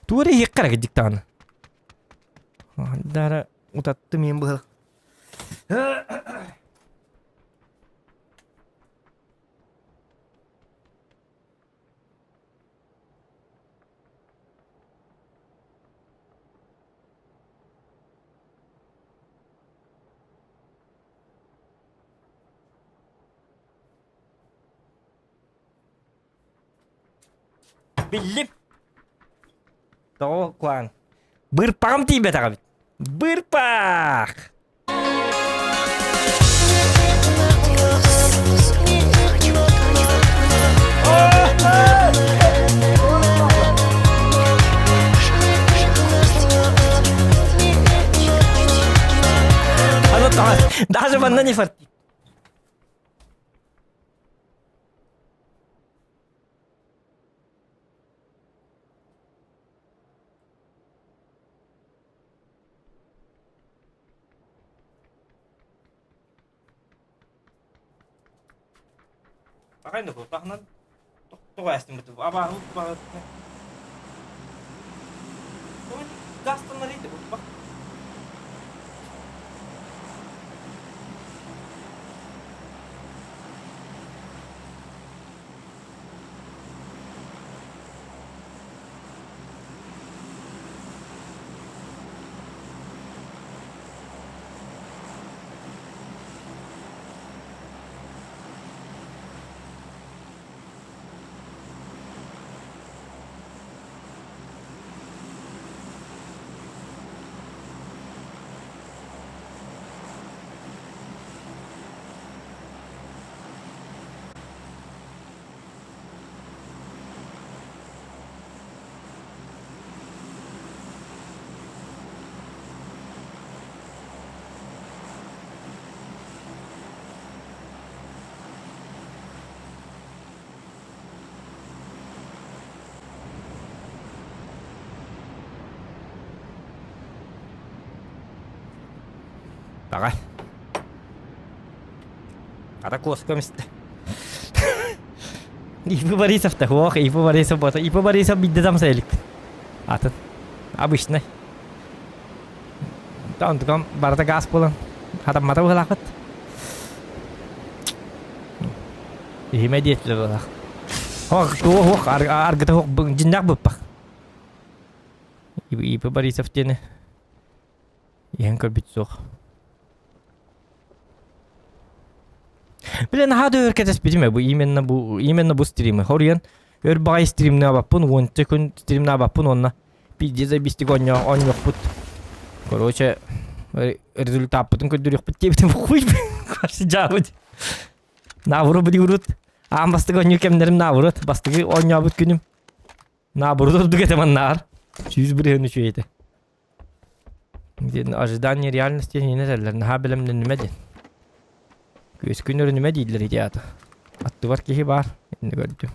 Туора иһиэххэ эрэ диктааны. Дара утаттым мин быһыл. Биллим. Тоҕо куаан. Бырпаҕым тиийбэтэҕэ эбит. Бырпах! Даже манна не фартит. Тоҕо эстиммит абааһы баҕатта. Гастаннар иди бу. Давай. Ата куоска мисте. Ипи Борисов та ох, Ипи Борисов бота. Ипи Борисов бидде там сайылык. Атын. Обычный. Онтукам барыта газ буолан хатаммата быһылаахпыт. Иһимэ диэтилэр быһылаах. Ох, туох ох, аргыта ох, дьиннээх быппах. Ипи Борисов диэни иһэн көрбүт суох. Блин, наһаа да өр кэтэспитим бу именно бу именно бу стримы. Хоруйан өр баҕайы стримнаабаппын, уонча күн стримнаабаппын уонна пиздец бистик оонньуохпут. Короче, результаппытын көрдөрүөхпүт диэбитим хуй дьаабыт. Наоборот билигурут. Аан бастакы оонньуу кэмнэрим наоборот. Бастакы оонньообут күнүм. Наоборот ордук этэ маннаар. 101 үчүгэй этэ. Диэн ожидание реальности иһинэ этэллэр. Наһаа бэлэмнэннимэ диэн. Күөскүн өрүнүмэ дииллэр ити аата. Аттыбар киһи баар. Инни көрдүм.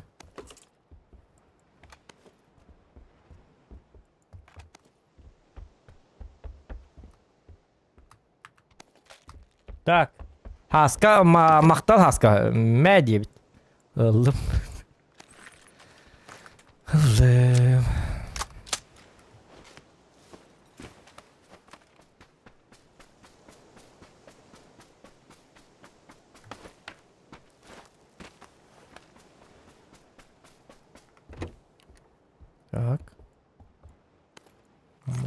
Так. Хаска, махтал Хаска. Мэ диэбит. Ыллым. Ыллым. Так.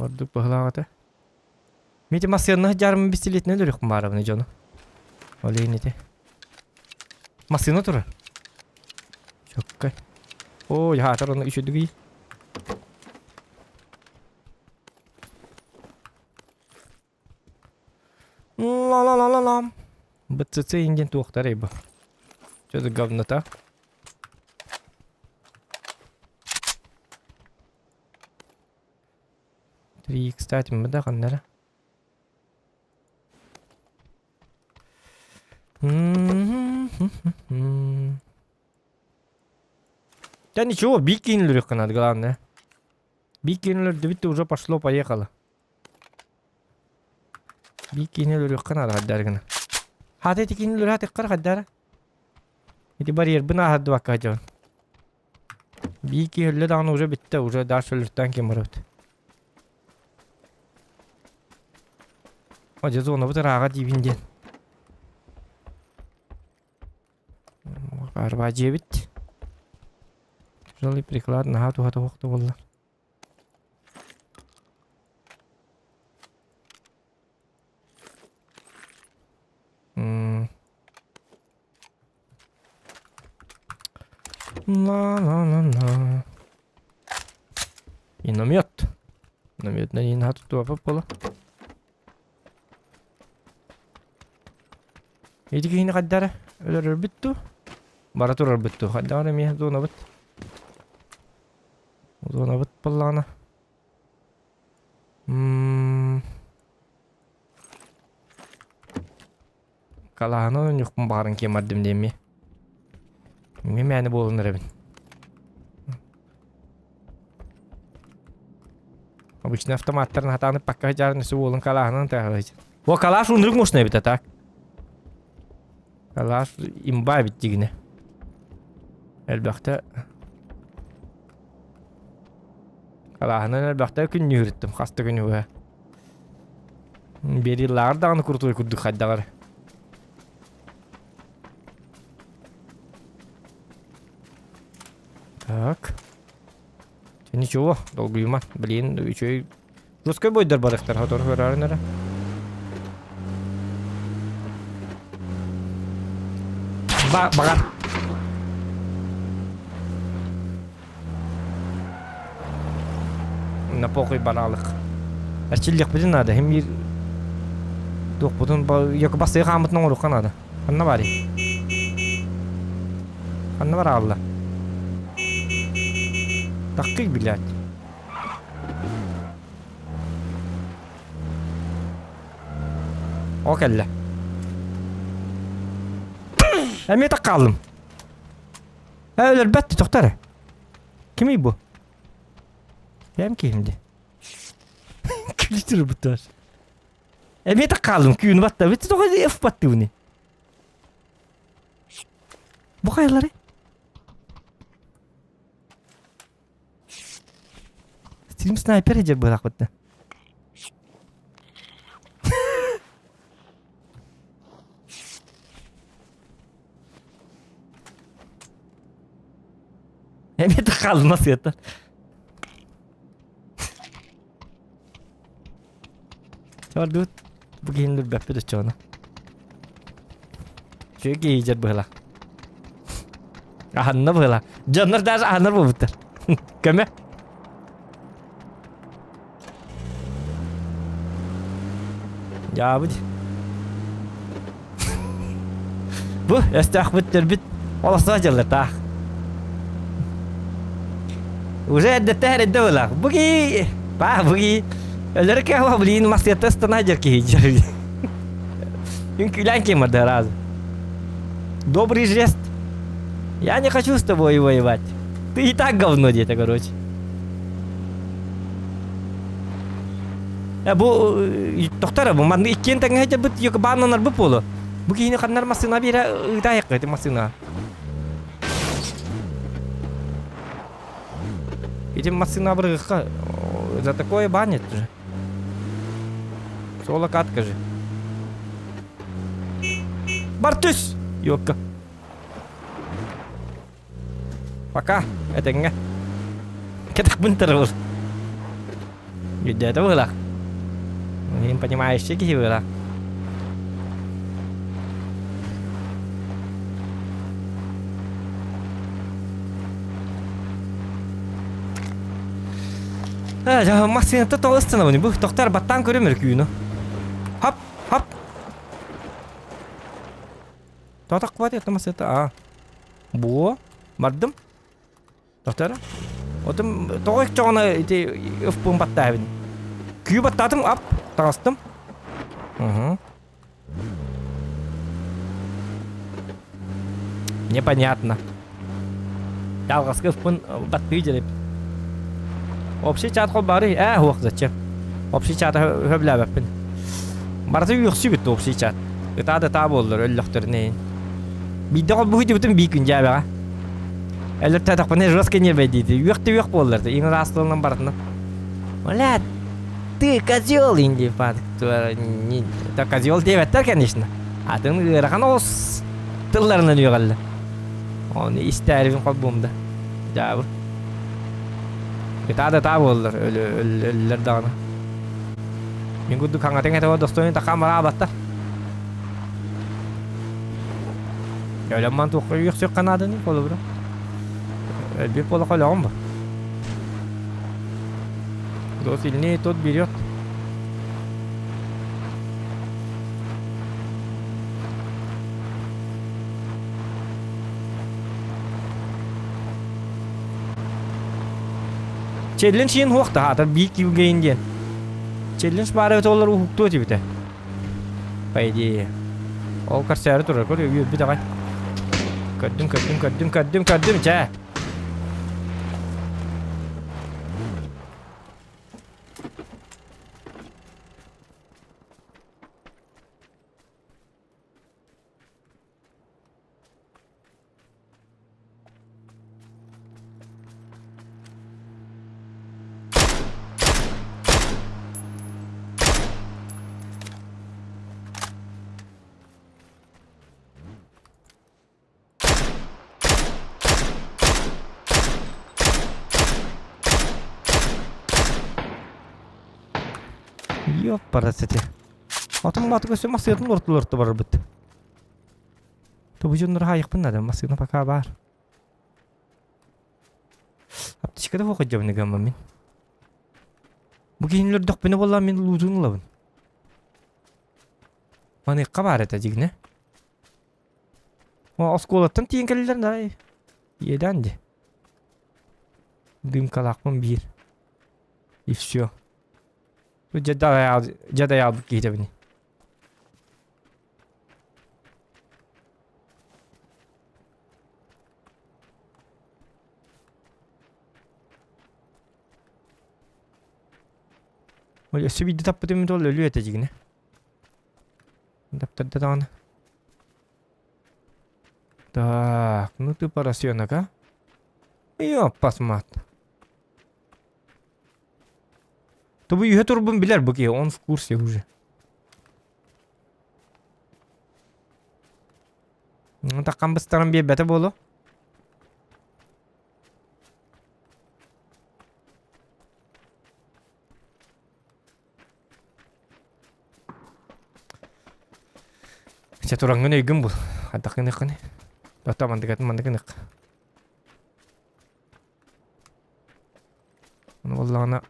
Ордук быһылаах этэ. Мити массыынаны дьаарым бистилиэтинэн өлөрүөхпүн баарабыны дьону. Ол иһин ити. Массыына турар. Чоккай. Оо, яхаатар оны үчүдүгүй. Ла-ла-ла-ла-лам. БЦЦ индин туохтар бу. Что за говнота? 3 кстати, мы да ханнара. Да ничего, бикинлер надо, главное. Бикинлер ты уже пошло-поехало. Бикинлер надо, хаддаргана. Хаты тикинлер хаты кар хаддара. Ити барьербын ааһардыбакка дьон. Биир киһи өллө даҕаны уже бүттэ, уже дальше өлөртөн ким барабыт. О, дьэ зонабыт ырааҕа диибин диэн. Арба дьиэбит. Тяжелый приклад наһаа туһата суох буолла. Ла-ла-ла-ла. Миномет. Миномет на ней тута буола. Ити киһини хайдара өлөрөрбүт дуу? Бара турарбыт дуу? Хайдара эмиэ зонабыт. Зонабыт буоллаҕына. Калаһаны оонньуохпун баҕаран киэм бардым диэмми. Мин мээнэ буолан эрэбин. Обычно автоматтарын хатааны пакка дьаарын өссө уолун калааһынан тааһылайчы. О, калаш унрык мощный эбит так. Калаш имба эбит дигинэ. Элбэхтэ. Арааһынан элбэхтэ күннүүрүттүм хас да күнү быһа. Биэриилааҕар даҕаны курутуой курдук хайдаҕар. Так. Ничего, долгуйума. Блин, үчүгэй Русской бойдар барыктар хотору көрөөрүн эрэ. Ба баҕар. На похуй бараалык. Эрчиллиэхпитин наада. Хим биир туохпутун йоку бастыы хааммытын оҥоруохха наада. Ханна баарый? Ханна бараалла? Таккый, блядь. О кэллэ. Эмиэ так хааллым. Э, өлөрбөт тохто эрэ. Кимий бу? Бэйэм киһим дии. Күлүтүр бутар. Эмиэ так хааллым, күүнү батта. Бит тоҕо F баттыбыны. Бу хайалары? Стрим снайпер эдьэр быһалаахпытта. Эмиэ да хаалына сыата. Чордут бу киһини үрбэппит оччоҕуна. Үчүгэй киһи дьэр быһыылаах. Аһанна быһыылаах. Дьоннор даже аһанар буолбуттар. Көмө. Дьаабыт. Бу өстөөхпүт төрбүт олохсоох дьыллар таах. Уже эрдэттэн эрдэ буолаах. Бу киһи, паа бу киһи өлөрө кэһэ блин массыата ыстана дьэр киһи. Үҥкүүлээн ким барда разу. Добрый жест. Я не хочу с тобой воевать. Ты и так говно где-то, короче. Э, бу тохтор бу манны иккиэн тэҥҥэ сылдьарбыт бааннанарбыт буолуо. Бу киһини ханнар массыына биэрэ ыытаайахха ити массыына. Ити массыына бырыгыкка за такое банят же. Соло катка же. Бар түс! Ёкка. Пока, этэҥҥэ. Кэтэхпин тарабыл. Өйдөөтө быһыылаах. Мин понимающий киһи быһыылаах. Э, массыыната тоҕо ыстанабын бу тохтор баттаан көрүм өркүүнү. Хоп, хоп. Тоҕо хватит массыыната а. Буо, бардым. Тохтор. Отум тоҕо чоҕуна ити ыфпын баттаабын. Күү баттаатым ап, таҕыстым. Угу. Непонятно. Алҕаска ыфпын баттыы дьэрip. Общий чат холбаары ээ хуох зачем? Общий чат хөблээбэппин. Барыта үөхсүбүт общий чат. Ытаа да ытаа буоллар өллөхтөрүнэ. Биирдэ холбуу дьыбытым бии күн дьээбэҕэ. Өлөртөөтөхпүнэ жестко ньиэрбэй диити. Үөх да үөх буоллар. Иҥ ыраас тылынан барытынан. Бля, ты козел инди Это козел диэбэттэр, конечно. Атын ыарахан оҕус тылларынан үөҕэллэр. Оны истээрибин холбуум да. Дьаабы. Ытаа да ытаа буоллар, өлөллөр даҕаны. Мин курдук хаҥатыҥ этэ достойун такаан бараабаттар. Өлөмман туохха үөхсүөххэ нааданы холобура. Өлбүт буоллахха өлөҕүн бу. Кто сильнее, тот берет. Челлендж иин хуохта хаатар биир килгейин диэн. Челлендж баара эбитэ олор уһуктуо этибитэ. По идее. Ол көрсөөрү турар, көр үөрбүт аҕай. Көрдүм, көрдүм, көрдүм, көрдүм, көрдүм, чээ. Ёппарасити. Отон мааты көстө массыынатын ортолорто барбыт. Тобу дьоннор хаайыхпын наада, массыына пока баар. Аптечкада суох дьабыны гамма мин. Бу киһини өлөрдөхпүнэ буоллаа мин луутун ылабын. Маныахха баар этэ дьигинэ. О, оскуолаттан тиийэн кэллилэр да иэдээн дии. Дыымкалаахпын биир. И все. Дьадайаалбыт киһитэбин. Ой, өссө биирдэ таппытым ол өлүө этэ дьигинэ. Таптарда даҕаны. Так, ну ты поросенок, а? Ёппас мат. Тобу үһэ турбун билэр бу киһи, он в курсе уже. Таккан быстаран биэрбэтэ буолуо. Чэ тураҥҥын өйгүн бул. Хайдах гыныаххыный? Оттон мандыгатын маннык гыныах. Ону буоллаҕына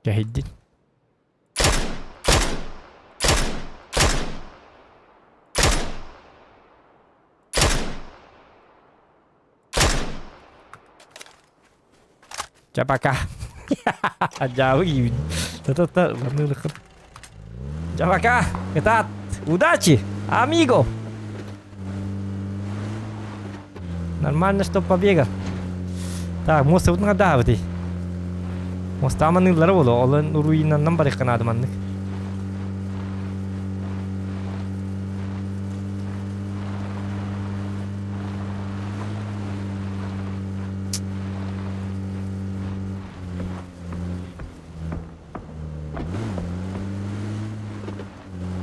Кэһэйдин. Чэ пока. Дьаабы киибин. Та-та-та, барныылыккын. Чэ пока. Кытаат. Удачи, амиго. Нормально, что побегал. Так, муостабытын хадаабытый. Муостаҕа маныыллара буолуо, ол уруйунаннан барыахха наада маннык.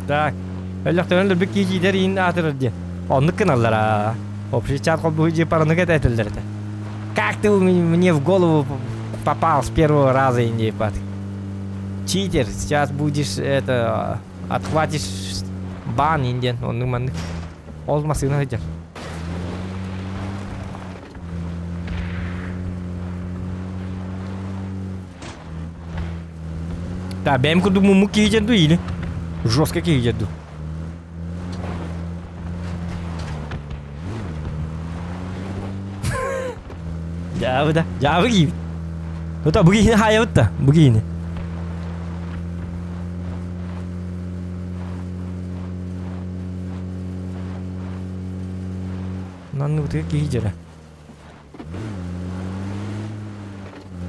Так, өлөхтөрөн өлбүт киһи иин аатырар диэн. Оннук гыналлар Общий чат холбуһу дьиэ параныга этэллэр этэ. Как ты мне в голову попал с первого раза, индейпат? Читер, сейчас будешь это отхватишь бан инден, оннук маннык. Ол массыына сылдьар. Да, бэйэм курдук муммук киһи дьэн дуу или? Жестко киһи дьэн дуу. Дьаабы да, дьаабы киибит. Тута бу киһини хаайабыт да, бу киһини. Нанныбытыгар киһи дьэрэ.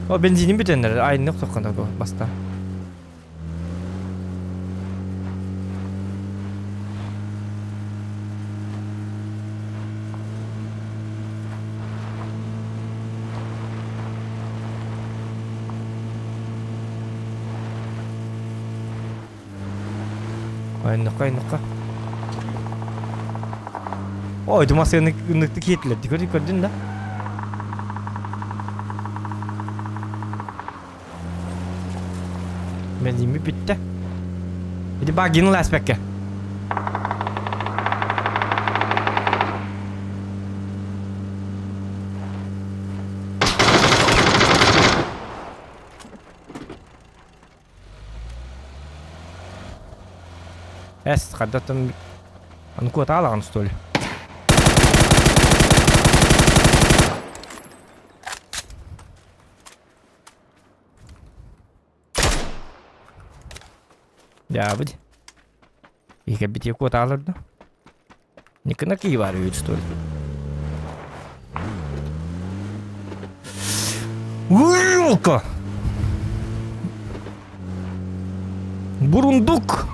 О, бензинин бүтэннэр, айыннык соххана баста. Айынныкка, айынныкка. Ой, думасыны ынныктык киэтилер. Көрдүн, көрдүн да. Бензинмит бүттэ. Ити баггины лааспэккэ. Эс, хардаттан аны куотаалаҕын что ли? Дьаабыт. Иһикэрбитигэр куотаалар да. Никына киһи баар үһү что ли? Вылка! Бурундук!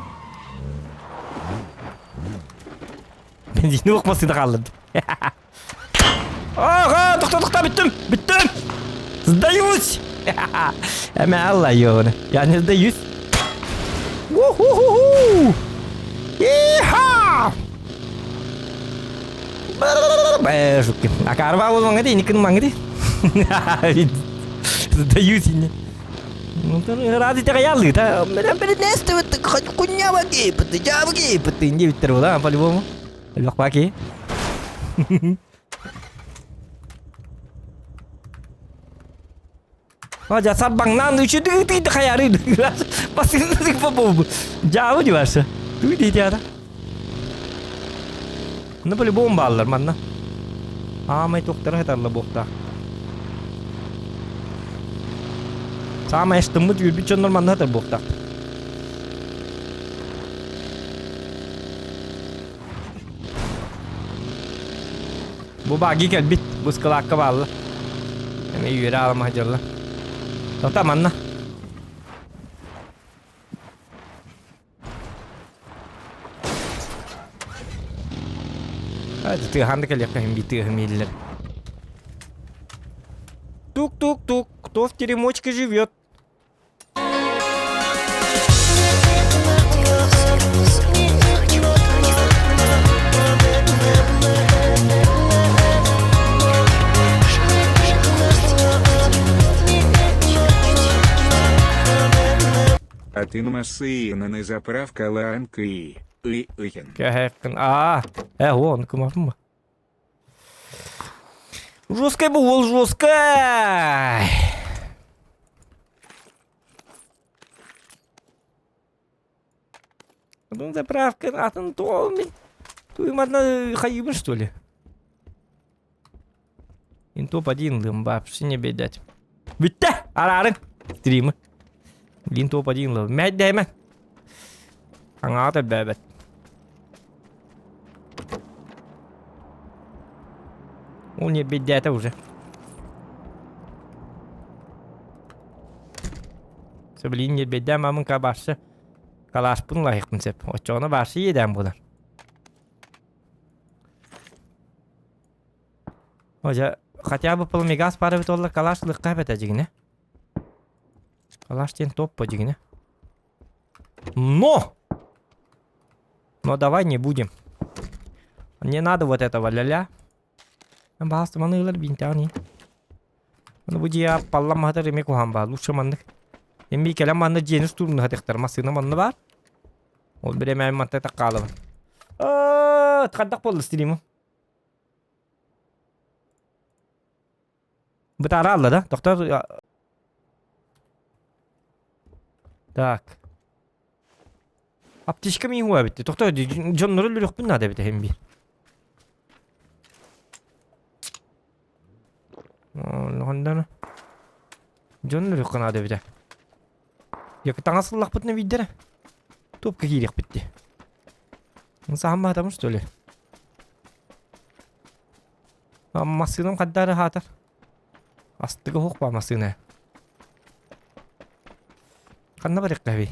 Бензини укмасыда хааллардым. Ага, тохто, тохто, бүттүм, бүттүм! Сдаюсь! Эмэ алла ёбаны. Я не сдаюсь. Уху-ху-ху! Иха! Бэжукки. Акарба болмаңа ди, никин маңа ди. Даю сине. Рады тағаялы, та. Инде биттер була, по-любому. Лох баки. Жа сарбаңнан үчү түйді хаяры. Басын по Жабы ди барса. Түйді театр. Ну, по-любому баллар манна. Аамай туохтара хатарла буохтаах. Саамай эстыммыт үөрбүт дьоннор манна хатар буохтаах. Бу баги кэлбит, бу ыскылаакка баалла. Эми үөрэ аалама дьалла. Тота манна. Тыаһаан да кэлиэххэ иһин биир тыаһым иһиллэр. Тук-тук-тук, кто в теремочке живет? Атын массыынаны заправкалаан кый, ый ыйын. Кэһэккин. Аа, э, он кымафын ба. Жесткай бу ол жесткай. Ну, заправка атын то мен. Туймадна хайыбын, что ли? Ин топ-1 лым вообще не бедать. Бүттэ! Араарыҥ! Стримы. Блин, топ-1 лым. Мэддэймэ. Аҥаата элбээбэт. Ол не беддээтэ уже. Блин, не беддэм мамын кабарсы. Калашпын лайықпын сеп. Оччоҕуна баарсы иэдээн буолар. Ожа хотя бы полумегас баар эбит буоллар калаш лыкка эбэтэ дьигинэ. Калаш диэн топ дьигинэ. Но! Но давай не будем. Не надо вот этого ля-ля. Баас маныылар бинтаани. Оны бу дьиэ палламматар эмиэ куһаҕан баар. Лучше маннык. Эми кэлэн манна дьиэни устуурун хатыхтар. Массыына манна баар. Ол бириэмэ манта таккаалабын. Хайдах буолла стримым? Бытаара алла да? Доктор... Так. Аптечка мин хуа битти. Тохто дьоннору өлөрүөхпүн наада эбит эһим биир. Оннохондан дьон өлөрүөххэ наада эбитэ. Яки таҥас ыллахпытына биирдэрэ. Топка киириэхпит дии. Сааммаатамын что ли? Массыынам хаддаары хаатар. Астыга суох баа массыына. Ханна барыахха эбий?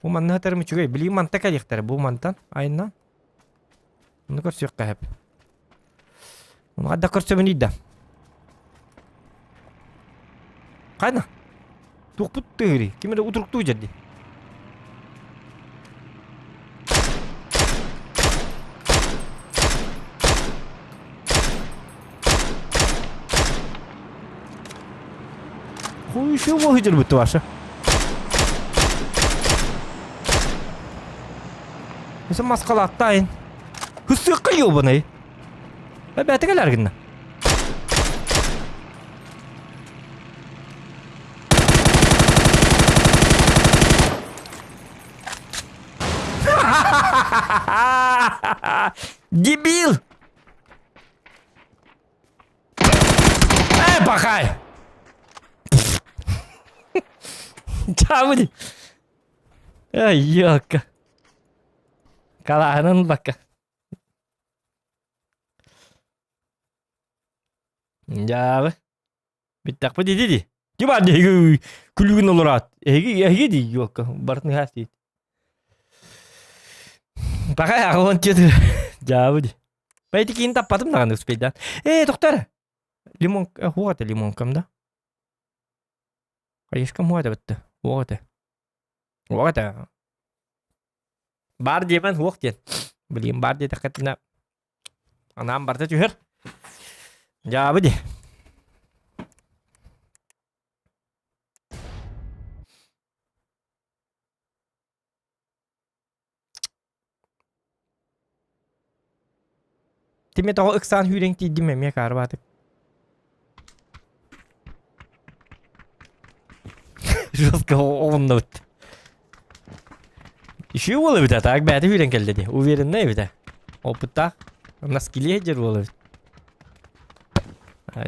Бу манна сытарым үчүгэй. Билигин манта кэлиэхтэрэ. Бу мантан айаннаан. Ону көрсүөххэ сөп. Ону хайдах көрсөбүнүй да? Хайна? Туохпут тыырый? Ким эрэ утуруктуу дьэрди. Хуй еще выйдет ваша. Осы маскалаттайын. Хысыққа ебаный. Бәті кәлер гінна. Дебил! Э, пахай! Чабыди! Эй, ёлка. Калаһынан бакка. Дьаабы. Бүттэхпит ити дии. Ким баар эһиги күлүгүн олораат. Эһиги эһиги дии ёлка. Барытын хаас диит. Пока аҕылан чет. Дьаабы дии. Бэйти киин таппатым даҕаны успейдаан. Ээ, доктор! Лимон, хуа это лимонкам да? Хаешкам хуа это бітті. Хуа это. Хуа это. Баар диэмэн суох диэн. Билигин баар диэтэххитинэ анаан барыта түһэр. Дьаабы дии. Тимэ тоҕо ыксаан сүүрэн тиийдим эмиэ каарбаатык. Жестко оҕуннубут. Үчүгэй уол эбит а так бэйэтэ сүүрэн кэллэ дии. Уверенный эбит а. Опыттаах. Наскилиэ сылдьар уол эбит.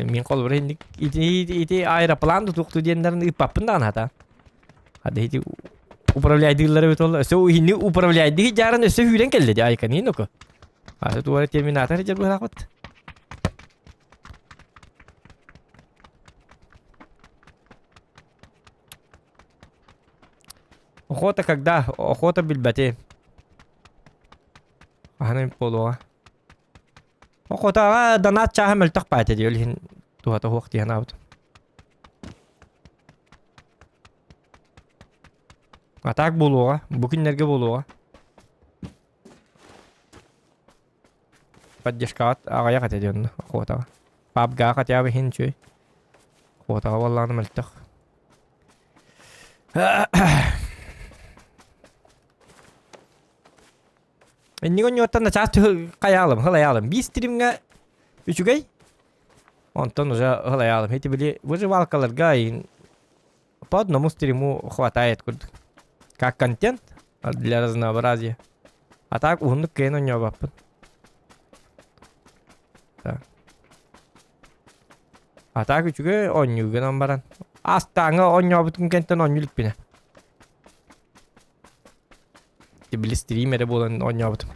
Мин холобура инник ити ити аэроплан тутуохтуу диэннэрин ыыппаппын даҕаны хата. Хата ити управляйдыыллар эбит ол. Өссө иһини управляйдыы дьааран өссө сүүрэн кэллэ дии айканин оку. Аты туора терминатор дьэр быһаахпыт. Охота когда? Охота билбэти. Хаһан эмит буолуоҕа. Охотаҕа донат чааһа мөлтөх баайта дии, ол иһин туһата суох дии санаабытым. А так буолуоҕа, бу күннэргэ буолуоҕа. Поддержкаҕыт аҕыйах этэ дии онно охотаҕа. Пабга хотя бы иһин үчүгэй. Охотаҕа буоллаҕына мөлтөх. Иннигин онньуоттан начаас хайаалым, хылайаалым. Биир стримҥэ үчүгэй. Онтон уже хылайаалым. Ити били выживалкаларга по одному стриму хватает курдук. Как контент для разнообразия. А так уһуннук кыайан онньообаппын. Так. А так үчүгэй оонньуу гынан баран. Астааҥҥа оонньообутум кэнтэн оонньуу иликпинэ. Били стрим эрэ буолан оонньообутум.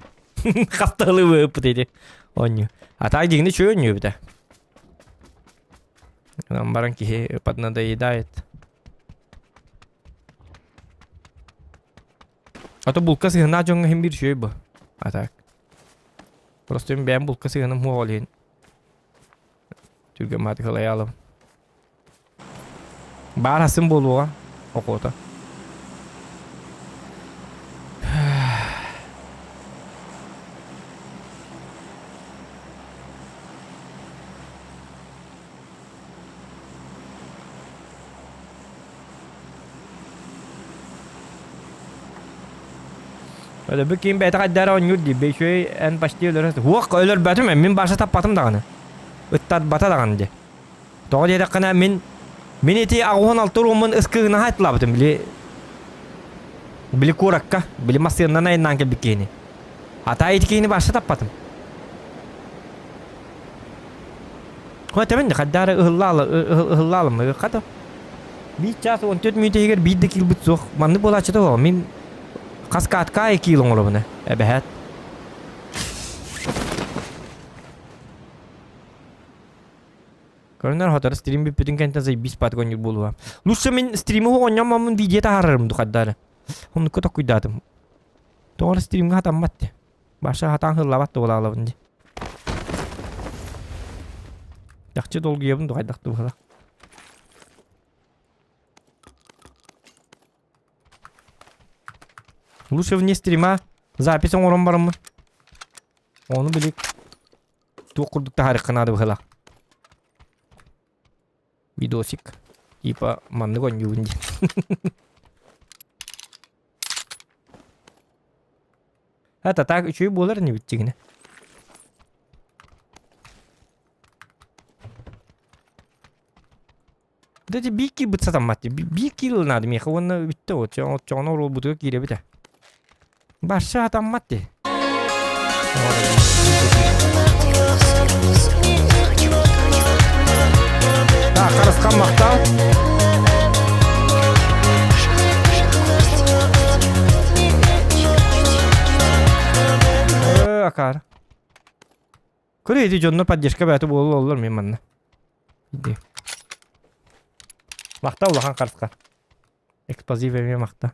Хастаҕылыы ыыппыт ити оонньуу. А так дьиҥинэ үчүгэй оонньуу эбитэ. Гынан баран киһи поднадоедает. А то булка сыһынаа дьоҥҥо иһин биир үчүгэй бу. А так. Просто мин бэйэм булка сыһыным суох ол иһин. Түргэн маатык ылайаалым. Баар асын буолуоҕа, охота. Өлөбү ким бэйэтэ хайдара оонньуур дии. Бэйшөй эн почти өлөрө. Уох өлөрбөтүм мин баша таппатым даҕаны. Ыттарбата даҕаны дии. Тоҕо диэтэххинэ мин мин ити аҕуһун алта урууммун ыскыгынаһа айтылаабытым били били куоракка били массыынанан айаннаан кэлбит киһини. Ата ити киһини баша таппатым. Этэбин хайдаары ыһыллаалым хата биир чаас 14 мүнүүтэ иһигэр биир да киилбит суох маннык буолааччыта суох мин хас каатка киил оҥоробун эбэһээт Көрүнэр хотору стрим бүппүтүн кэнтэн заебись пат гонньук буолуо. Лучше мин стримы оонньоммоммун видео таһаарарым духаддаары. Оннукка токкуйдаатым. Тоҕо стримҥа хатаммат ти. Баша хатаан хыллабат да буолаалабын ди. Чахчы долгуйабын духайдах туһала. Лучше вне стрима запись оҥорон бараммын. Ону били туох курдук таһаарыахха наада быһыылаах. Видосик. Типа маннык оонньуубун диэн. Это так үчүгэй буолар ини бүттигинэ. Да эти биир киил бытсатаммат биир киил надо миэхэ уонна бүттэ вот оччоҕуна оруолбутугар киирэбит ээ. Барса сатаммат дии. Так, Харысхан махтал. Акаар. Көрө ити дьонно поддержка бэйэтэ буолла оллор мен манна. Иди. Махтал улахан Харысхан. Эксплозив эмиэ махта.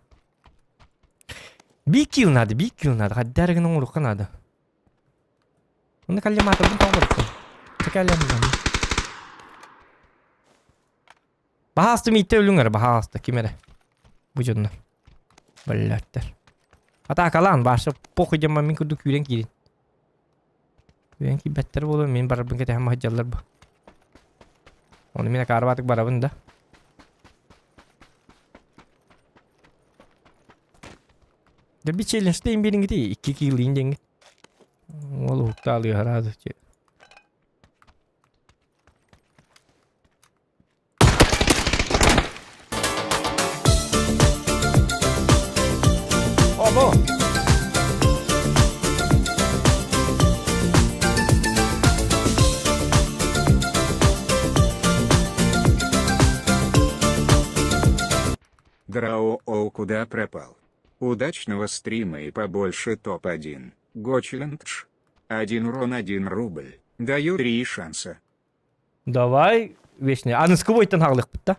Биир килл надо, биир килл надо. Хайдах эрэ гынан оҥоруохха наада. Онно коллиматорбын тоҕо барыттым? Чэкээлээн Баһаалыста мииттэ өлүҥ эрэ, баһаалыста ким эрэ. Бу дьоннор. Блядтар. Атаакалаан баарса похуй диэн мин курдук күүрэн киирин. Күүрэн киирбэттэр буолуо мин барарбын кэтэһэн маһдьаллар бу. Ону мин акаарбаатык барабын да. Дьэ челленджтейин биэриҥ икки киилиин диэҥҥит. Ол уһуктаалыаһараады. Обо! Драу Оу куда пропал? Удачного стрима и побольше топ-1. Го челлендж. Один урон один рубль. Даю три шанса. Давай, вечный. Аныскы бойтан хаалыахпыт да.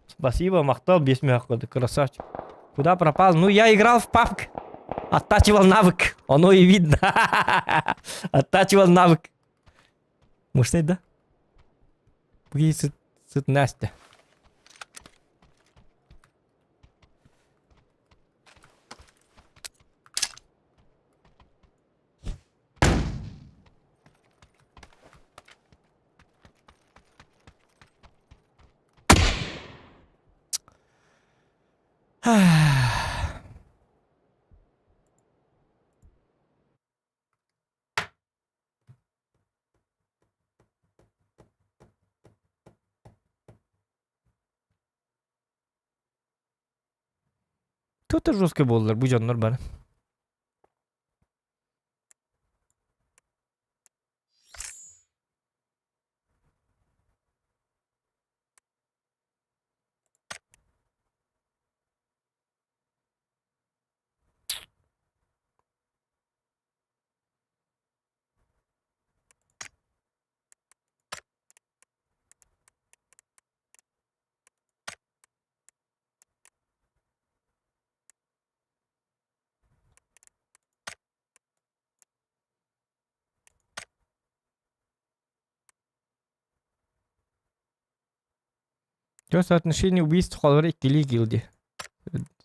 Спасибо, махтал, без мягкого, красавчик. Куда пропал? Ну, я играл в PUBG. Оттачивал навык. Оно и видно. Оттачивал навык. Может, да? Сыт, сыт Настя. Кто-то жесткий буоллар бу дьоннор бары. То соотношение убийств холоро иккилии киил дии.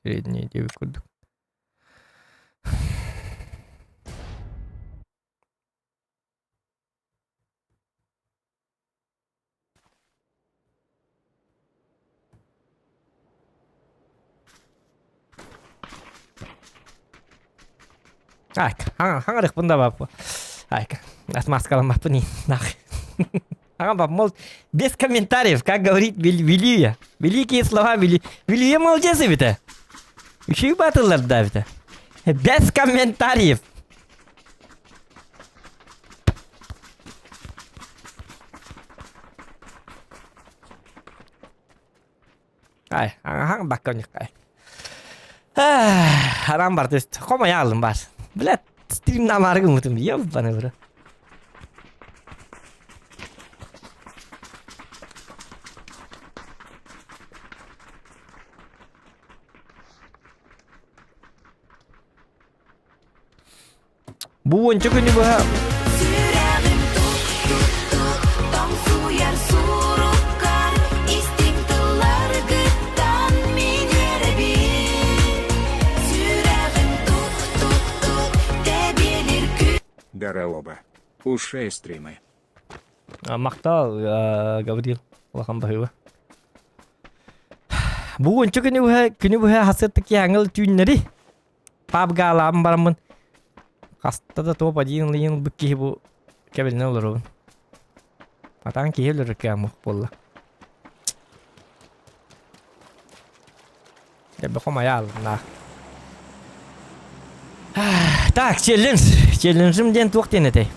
Среднее диэбит курдук. Так, хаҥарыхпын да баппа. Айка, отмазкаламмаппын нах. Ага, баб, мол, без комментариев, как говорит Вилюя. Великие слова Вили. Вилюя молодец эбитэ. Үчүгэй баатыллар да эбитэ. Без комментариев. Ай, аһаҥ бакка Харам бар, то есть хомойаалым бар. Блядь, стримнамары гыммытым, ебаный бро. Бу уонча күнү быһа Сүрэҕим тук-тук-тук тоҥсуйар суруккар истиҥ тылларгыттан мин үөрэбин. Сүрэҕим тук-тук-тук тэбиэлир күн Дараоба. Ушей стримы. Махтал, Гаврил. Улахан баһыыба. Бу уонча күнү быһа күнү быһа хасыаттык киһи түүннэри PUBG-алаан бараммын хаста да топ один лыйын ылбыт киһи бу кэбилинэ олоробун. Атаан киһи өлөрөр кыаммых буолла. Дьэ хомайаалыннаах. Так, челлендж. Челленджим диэн туох диэн этэй?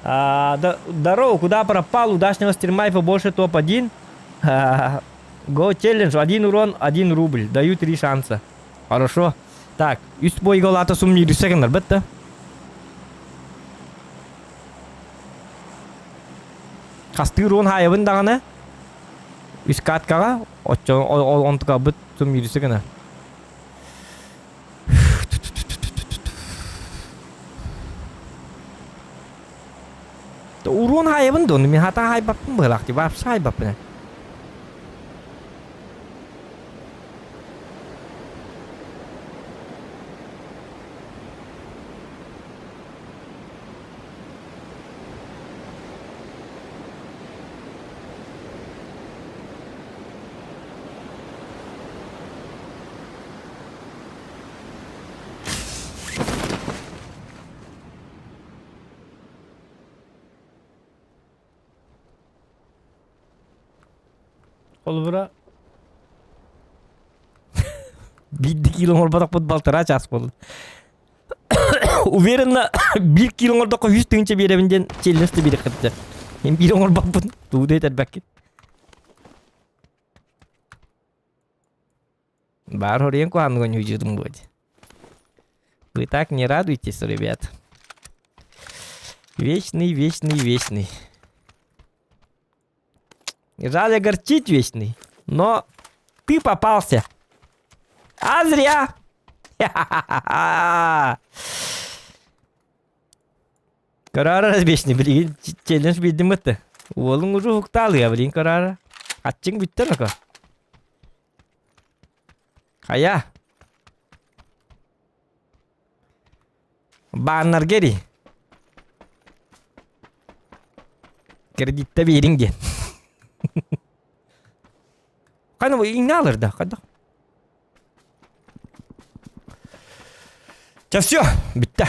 А, да, здорово, куда пропал? Удачного стрима и побольше топ-1. Го челлендж, один урон, один рубль. Даю три шанса. Хорошо. Так, үс бойга улаата сумньуйдуса гыннар бытта. Хастыы урон хаайабын даҕаны үс каткаҕа оччо ол онтукабыт сумньуйдуса гына. Урон хаайабын да, мин хата хаайбаппын быһылаах дии, вообще хаайбаппын. Холобура биирдэ киилэ оҥорботохпут балтараа чаас буолла. Уверенно биир киилэ оҥордоххо үс тыһыынча биэрэбин диэн челлендж да биэриэххит Мин биир оҥорбоппун тугу да этэрбэккин. Баар хоруйан куһаҕаннык оонньуу будет. Вы так не радуйтесь, ребят. Вечный, вечный, вечный. Жаль огорчить вечный, но ты попался. А зря! Көрөөрө вечный, билигин челлендж биэрдим бытты. Уолуҥ уже уһуктаалыа, билигин көрөөрө. Аччыҥ бүттэ ноко. Хайа? Бааннарга эрий. Кредиттэ биэриҥ диэн. Хана бу иҥнэ алырда, хайдах? Чэ все, бүттэ.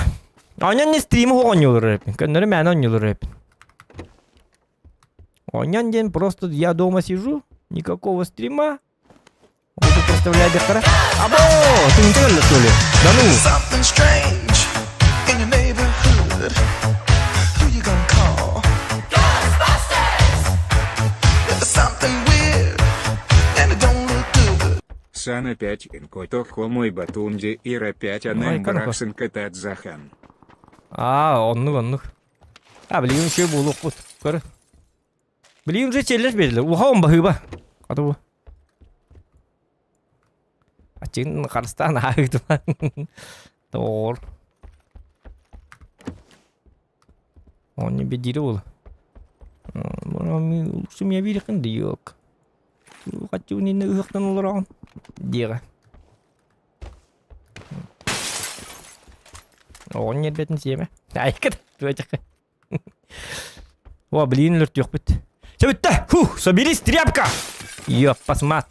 Оонньоон не стримы оонньуулар эппин. Көннөрү мээнэ оонньуулар эппин. Оонньоон диэн просто я дома сижу, никакого стрима, Буду представлять дехтара. Або! Ты не что ли? Да ну! Something strange in your neighborhood. Who you gonna call? Ghostbusters! If there's something weird and it don't look good. Сан опять инкото хомой батунди ир опять Ой, анем канако. барахсын катадзахан. Аа, оннук оннук. А, билигин үчүгэй буолуохпут. Көр. Билигин уже челлендж биэрдилэр. Уха баһыыба. Хата бу. Аччыгын харыстаан ааһыытыма. Тоҕор. Оны бедири ол. Сумья биирихин диок. Хаччыгын ыһыктан олороҕун диэҕэ. Оҕон ньэрбэтин сиэмэ. Айкат туочака. О, блин, өлөртүөхпүт. Чэ бүттэ! Фух, соберись, тряпка! Ёппас мат.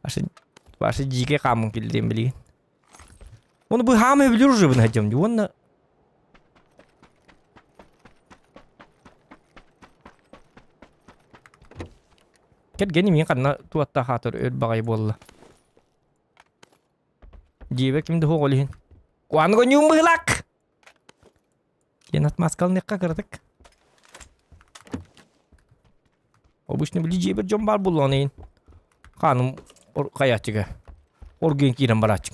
Ваши, ваши дьиикэй хаамын киллиэн билигин. Оны бу хаамы билер уже бына дем. Уонна Кэргэни мин ханна туатта хаатыр өр баҕайы буолла. Дьиэбэр ким да суох ол иһин. Куаныга ньуум быһылаак! Диэн отмазкалыныахха кыратык. Обычно били дьиэбэр дьон баар буоллаҕына иһин хааным хайааччыга оргуйан киирэн барааччы.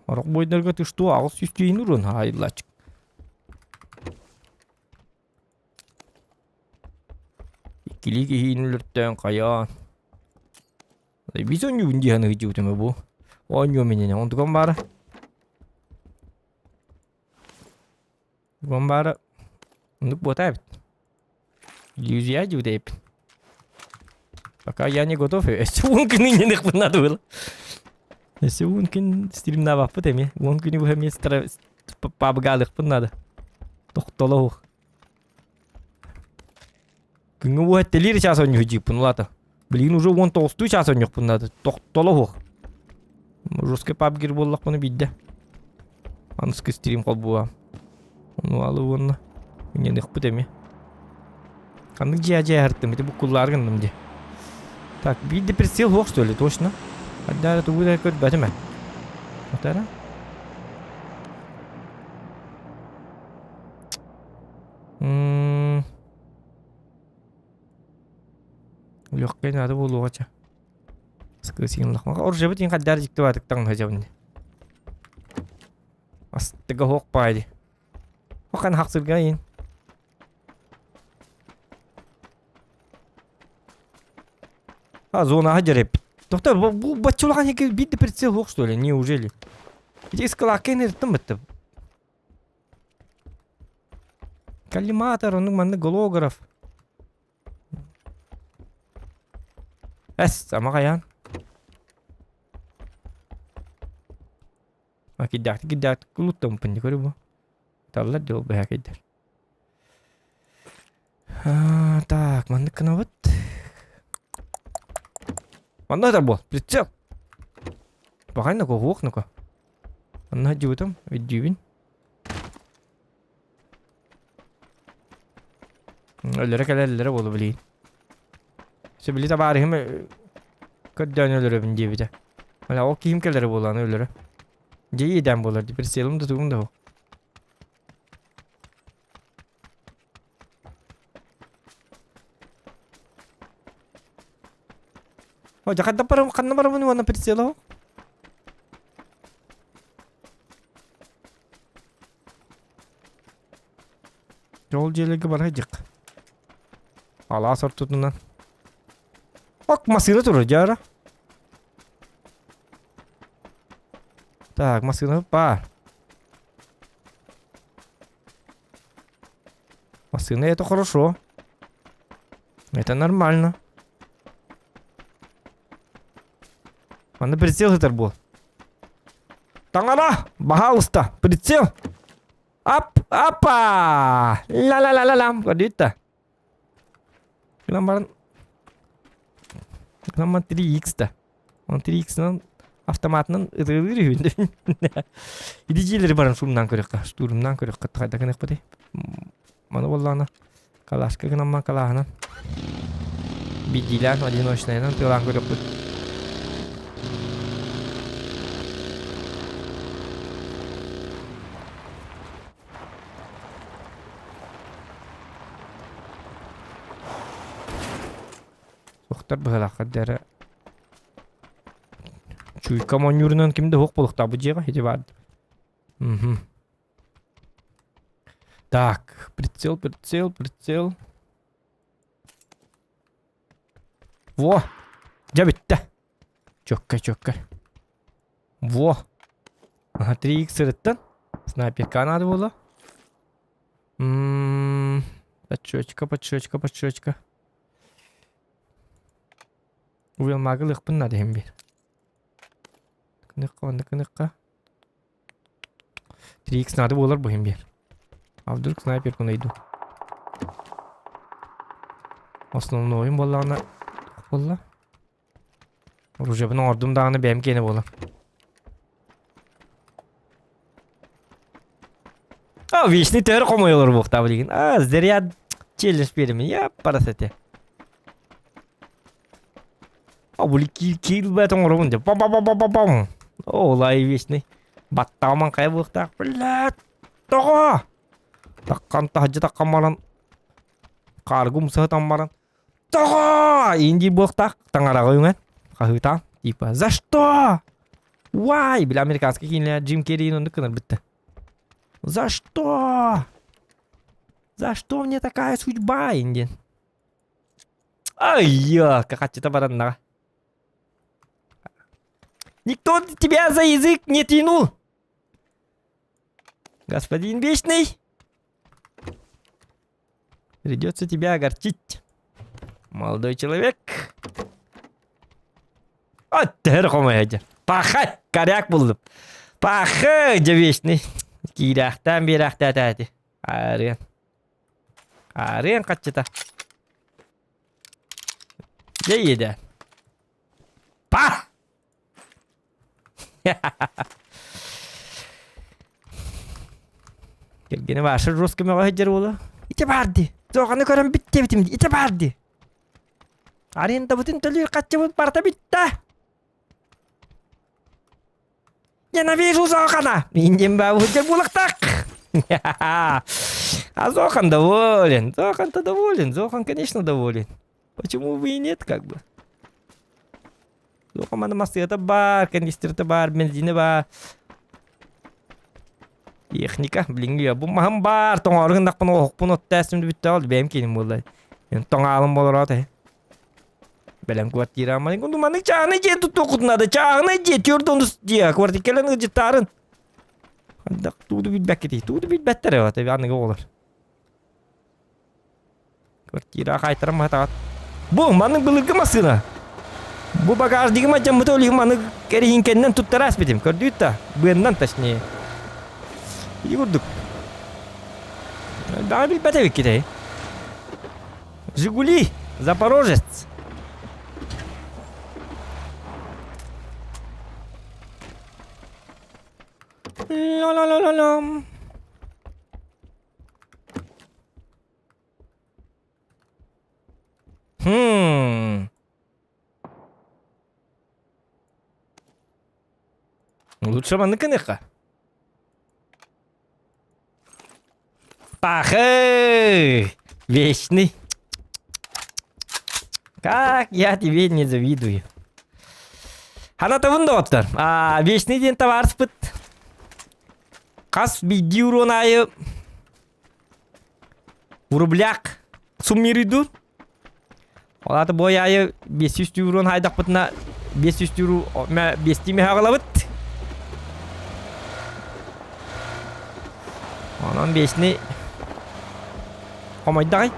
Орох бойдарга ты что, 800 түйін урун айыллааччы. Иккилии киһини өлөртөөн хайаан. Биз оонньуубун дии саныы сылдьыбытым бу. Оонньуом иннинэ онтукам баара. Онтукам баара оннук буотаа эбит. Иллюзия дьибит эбиппин. Пока я не готов, өссө уон күн иннинэ надо было. Өссө уон күн стримнаабаппыт эмиэ. Уон күнү быһа эмиэ пабыгаалыахпын наада. Тохтоло ух. Күҥҥэ уоһа эттэлиир чаас оонньуу дьииппин улаата. Билигин уже уон тоҕустуу чаас оонньуохпун наада. Тохтоло уһуох. Жесткий пабгир буоллахпына биирдэ. Аныскы стрим холбуа. Ону алы уонна инньэниэхпит эмиэ. Ханнык дьиэ дьиэ аһартым ити буккуллаары гынным дии. Так, биирдэ прицел суох что ли, точно? Хайдаа эрэ тугу да көрбөтүм ээ. Вот эрэ. Легкай наада буолуоҕа ча. Скысин лахмаха. Оружебыт иин хаддар дьикти баатык таҥна дьабын. Астыга хоох баайди. Охан хақсырга иин. А, зонаға жареп. Тоқта, бу баччулахан хеке биир прицел суох что ли? Неужели? Ити ыскалаакка инэртим бытты. Коллиматор, оннук маннык голограф. Эс, ама хайаан. А кирдээхтик кирдээхтик кулуттаммыппын дии көрү бу. Таллар дьол бэһээкэйдэр. Так, маннык гынабыт. Манна сытар буол, прицел. Баҕайна куһуох ну-ка. Манна сылдьыбытым, өйдүүбүн. Өлөрө кэлэллэрэ буолуо билигин. Сөбүлүү табаарыһым көрдөөн өлөрөбүн диэбитэ. Ала ол киһим кэлэрэ буолуо аны өлөрө. Дьэ иэдээн буолар дии прицелым да тугум да суох. О, дьэ ханна барым, ханна барабын уонна прицела Ол дьиэлэргэ бара сылдьык. Алаас ортотунан. Ок, массыына турар дьаара. Так, массыына баар. Массыына это хорошо. Это нормально. Манна прицел сытар буол. Таҥара! Баһаалыста! Прицел! Ап! Апа! Ла-ла-ла-ла-лам! Көрдүүт Гынан баран Гынан баран 3X да. Он 3X-нан автоматынан ытыылыыр үһүн. Иди дьиэлэри баран шумнаан көрүөххэ, штурмнаан көрүөххэ хайда гыныахпытый? Маны буоллаҕына калашка гынан калааһынан биирдиилээн одиночнайынан тыалаан көрүөхпүт. Суохтар быһалаахха дэрэ Чуйка монньуурунан ким да суох буолуохтаах бу дьиэҕэ ити баар. Мгм. Так, прицел, прицел, прицел. Во! Дьэ бүттэ. Чөккө, чөккө. Во! Ага, 3х сырыттан. Снайперка надо было. М-м-м, подшечка, подшечка, подшечка. Уйалмаага ылыахпын наада иһин биир. Кыныхха, онно кыныхха. 3х надо буолар бу иһин биир. А вдруг снайперку найду? Основнойум буоллаҕына буолла. Оружиебын оҥордум даҕаны бэйэм киэнэ буолар. А, вечный төр хомойолор буохтаа билигин. А, заряд челлендж беремин. Я парасете. А, бу киил бэт оҥоробун деп. Пам пам пам пам пам. О, лай вечный. Баттааман хайа буохтаах. Блядь. Тоҕо? Таккан таһдьа таккан баран. Хаарга умсаһытан баран. Тоҕо? Инди буохтаах таҥараҕа үҥэн. Хаһыытаан. Типа, за что? Why? Бля, американский киинэлэр Джим Керриин оннук гынар бүтте. За что? За что мне такая судьба, диэн. Ай, хаччыта бараннаҕа. Никто тебя за язык не тянул. Господин Вечный, придется тебя огорчить. Молодой человек. Аттер хомойдер. Паха, коряк булдум. Паха, дьэ вечный. Киирээхтээн биэрээхтээтээти. Аарыан. Аарыан хаччыта. Дьэ иэдээн. Па! Кэргэнэ Ваша жестко мөҕө сылдьар уола. Ити баар дии. Туоханы көрөн бүттэ эбитим дии. Ити баар дии. Арендабытын төлүүр хаччыбыт барыта бүттэ. Ненавижу Зохана! Индин бабы булактак! А Зохан доволен. Зохан-то доволен. Зохан, конечно, доволен. Почему бы и нет, как бы. Зохан маны массыата бар, канистрата бар, бензини бар. Техника, билиҥҥи бу маһым бар, тоҥоору гыннахпына оһохпун оттээсим бүттэҕэ ол бэйэм кииним буолла. Тоҥаалым болороот Бэлэм квартира маннык маннык чааһынай дьиэ туттуоххутун наада. Чааһынай дьиэ, түөрт онус дьиэ. Квартира кэлэн ыалдьыттаарын. Хайдах тууду билбэккитий? Тууду билбэттэр эбит аныгы оҕолор. Квартира хаайтаран маһатаҕат. Бу маннык былыргы массыына. Бу багажнигым алдьаммыта ол иһин маны эриһиҥкэннэн туттара ааспытым. Көрдүүт да, быаннан точнее. Ити курдук. Даҕа билбэт эбиккит эй. Жигули, Запорожец. Ла-ла-ла-ла-лам. Лучше маннык гыныахха. Пахы! Вечный. Как я тебе не завидую. Ханатабын доҕоттор. А, вечный диэн табаарыспыт. Хас биирдии урон аайы рубляк суммируйдуур. Ол аата бой аайы 500 урон хайдахпытына 500 уру 5 мөһөҕөлабыт. Онон бесни хомойдаҕай.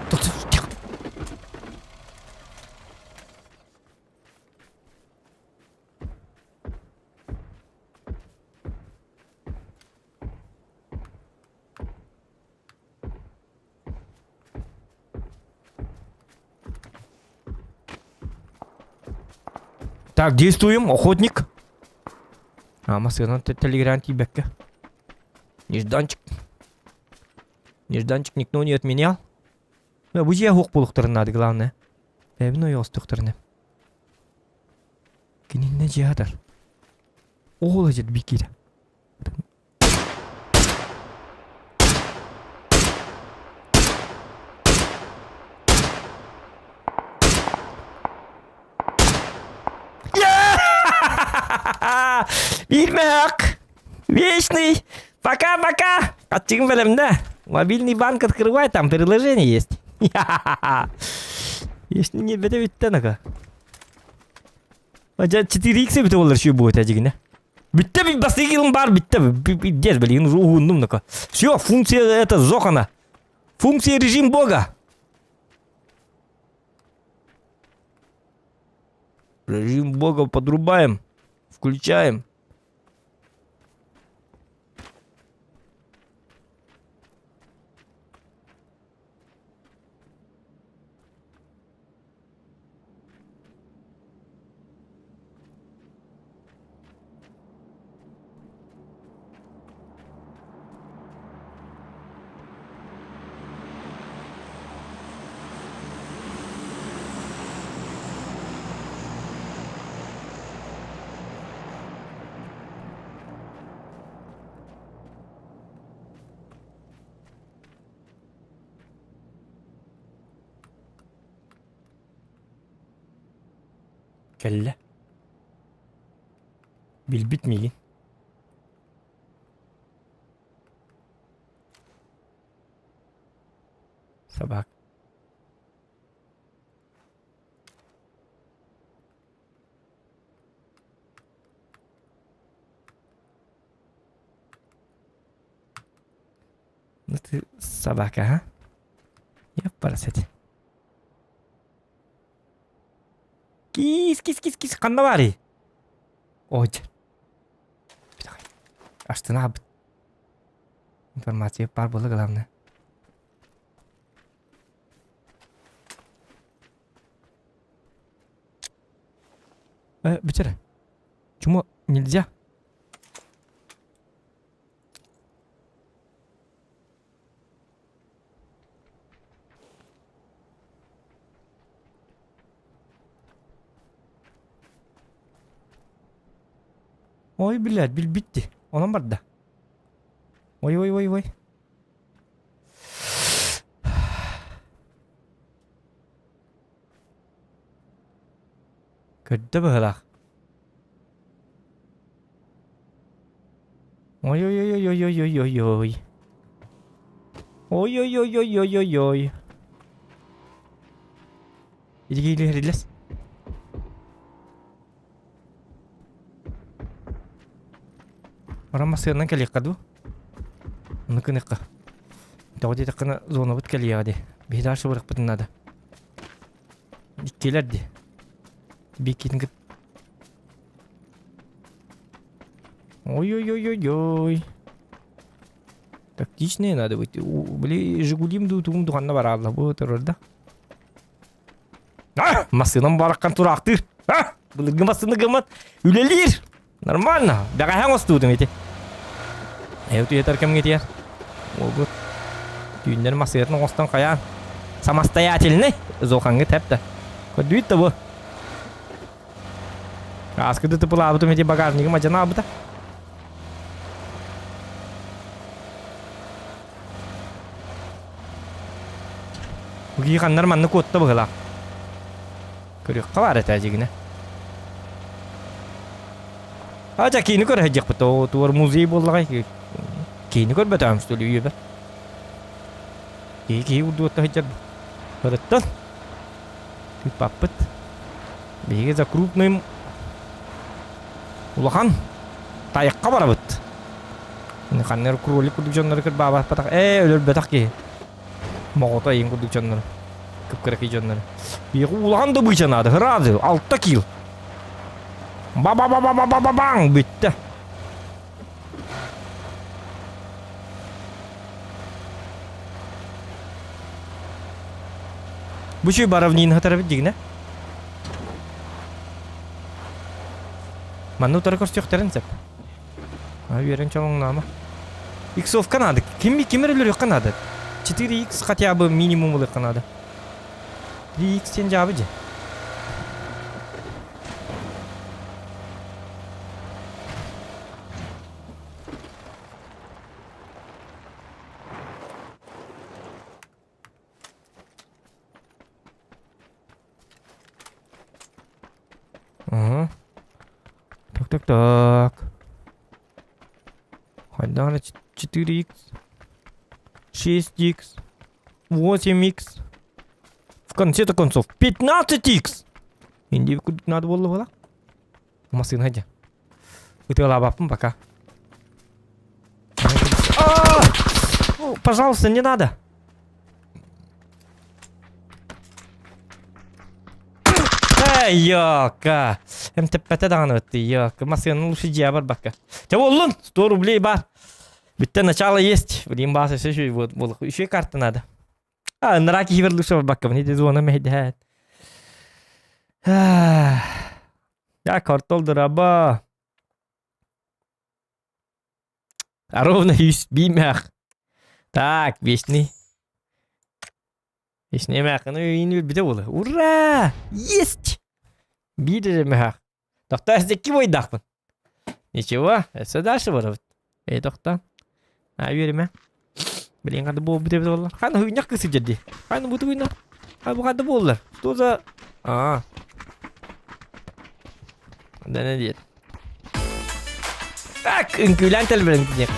Так, действуем, охотник. А, массыынан телеграм тиийбэккэ. Нежданчик. Нежданчик никто не отменял. Бу дьиэ суох буолуохтарын наада, главное. Бэйэбин ойоҕостуохтарына. Кининнэ дьиэ хатар. Оҕол эдьит бикиир. Биир мөһөк! Вечный! Пока-пока! Аттигин бэлэмнэ. Мобильный банк открывай, там приложение есть. Если не бете бүттен ака. Дьэ 4x эбитэ буоллар үчүгэй буолуо этэ дьигинэ. Бүттэ бит бастакы килым баар бүттэ. Пиздец, блин, уже уһуннум нака. Все, функция это зохана. Функция режим бога. Режим бога подрубаем. Включаем. Кэллэ. Билбит миигин. Собак. Ну ты собака, а? Ёпарасет. Кис, кис, кис, кис, ханна баарый? Ой. Астына Информация баар буолла главное. Э, бүтэр. Чему нельзя? Ой, блядь, билбитти. Онон барда. Ой, ой, ой, ой. Көрдө быһылаах. Ой-ой-ой-ой-ой-ой-ой-ой. Ой-ой-ой-ой-ой-ой-ой. Илгиилэрилэс. Баран массыынан кэлиэххэ дуу? Ону кыныхха. Тоҕо диэтэххинэ зонабыт кэлиэҕэ дии. Биһи дальше барыахпытын наада. Иккилэр дии. Биккитин кыт Ой-ой-ой-ой-ой. Тактичные надо быть. Били Жигулим дуу тугум духанна бараалла бу турар да. А! Массыынам бараккан тураахтыыр. А! Былыргы массыына гыммат үлэлиир. Нормально. Бэҕэһээ оҥостуутум ити. Эйэ утуйатар кэмҥэ тиэр. Уолгут түүннэр массыынатын оҥостон хайаан. Самостоятельный. Зохаҥҥа тэп да. Көрдүүт да бу. Ааскыды тыпылаабытым ити багажнигым адьанаабыта. Бу киһи ханнар манна куотта быһыылаах. Көрүөххэ баар этэ дьигинэ. А дьэ киини көрө сылдьыахпыт. Оо, туор музей буоллаҕай. Киини көрбөтөҕүм что ли үйэбэр. Киһи киһи урдуотта сылдьар бу. Ырыттан. Тыыппаппыт. Биһиги за крупным улахан тайахха барабыт. Ханнар кролик курдук дьоннору кырбаабаппатах. Ээ, өлөрбөтөх киһи. Моҕото эйин курдук дьоннору. Кып-кыракый дьоннору. Биһиги улахан добыча наада. Сразу 6 кил. Ба-ба-ба-ба-ба-ба-баң! Бүттэ. Бу чүй баравнин хатарабыт дигинэ. Манна утары көрсүөхтэрин сөп. А үөрэн чолоҥномо. Иксовка надо. Ким ким эрэ өлөрүөххэ наада. 4x хотя бы минимум ылыахха наада. 3x диэн дьаабы дьэ. Ага. Так, так, так. Хайдах эрэ 4x, 6x, 8x. В конце-то концов 15x! Инди курдук надо буолла буола. Массыына дьэ. Ытыалаабаппын пока. А! Пожалуйста, не надо. Эй, ёка. МТП-те даҕаны бытты, ёка. Массыынаны лучше дьиэ барбакка. Чэ буоллун, 100 рублей бар. Бүттэ начало есть. Блин, баас өссө үчүгэй буолуох. Үчүгэй карта надо. А, ыныраа киһибэр лучше барбаккабын. Ити зона мэһэйдэһээт. Я картол дыраба. А ровно үс биимэх. Так, вечный. Вечный эмээххин үйін өлбүтэ буолар. Ура! Есть! Биир эрэ мөһөөх. Тохтоо, эсдикки буойдаахпын. Ничего, өссө дальше барабыт. Эй, тохтоо. А, үөрүмэ. Блин, ханна буолбут эбит буоллар. Ханна хуйнях кысы дьэрди. Ханна бу тугуйна. А бу ханна буоллар. Что за... А. Да не диет. Так, үҥкүүлээн тэлбэрин диэх.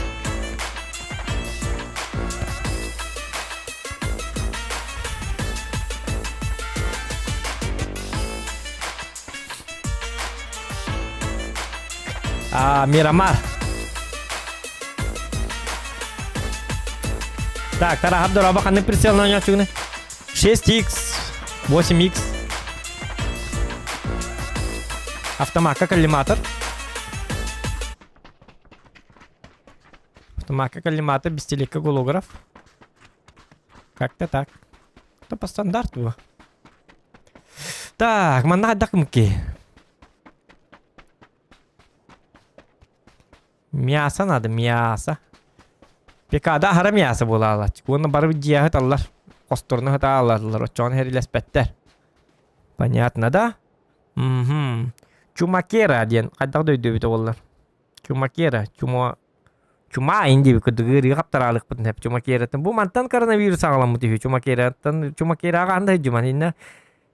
А, Мирамар. Так, Тарахаб дороба ханнык прицелна оонньооччугуна? 6X, 8X. Автоматка коллиматор. Автоматка коллиматор, бестилекка голограф. Как-то так. Это по стандарту. Так, манна хайдах муки. Мясо надо, мясо. Пекада аһара мясо буолаалар. Уонна бары дьиэҕэ таллар. Хосторуна сытааллар, оччоҕун хэрилэспэттэр. Понятно, да? Мгм. Чумакера диэн хайдах да өйдөөбүтэ буоллар. Чумакера, чума чума ин диэбит курдук ыарыы хаптараалыкпытын сөп чумакераттан. Бу мантан коронавирус саҕаламмыт үһү. Чумакераттан чумакераҕа ханна сылдьыман иннэ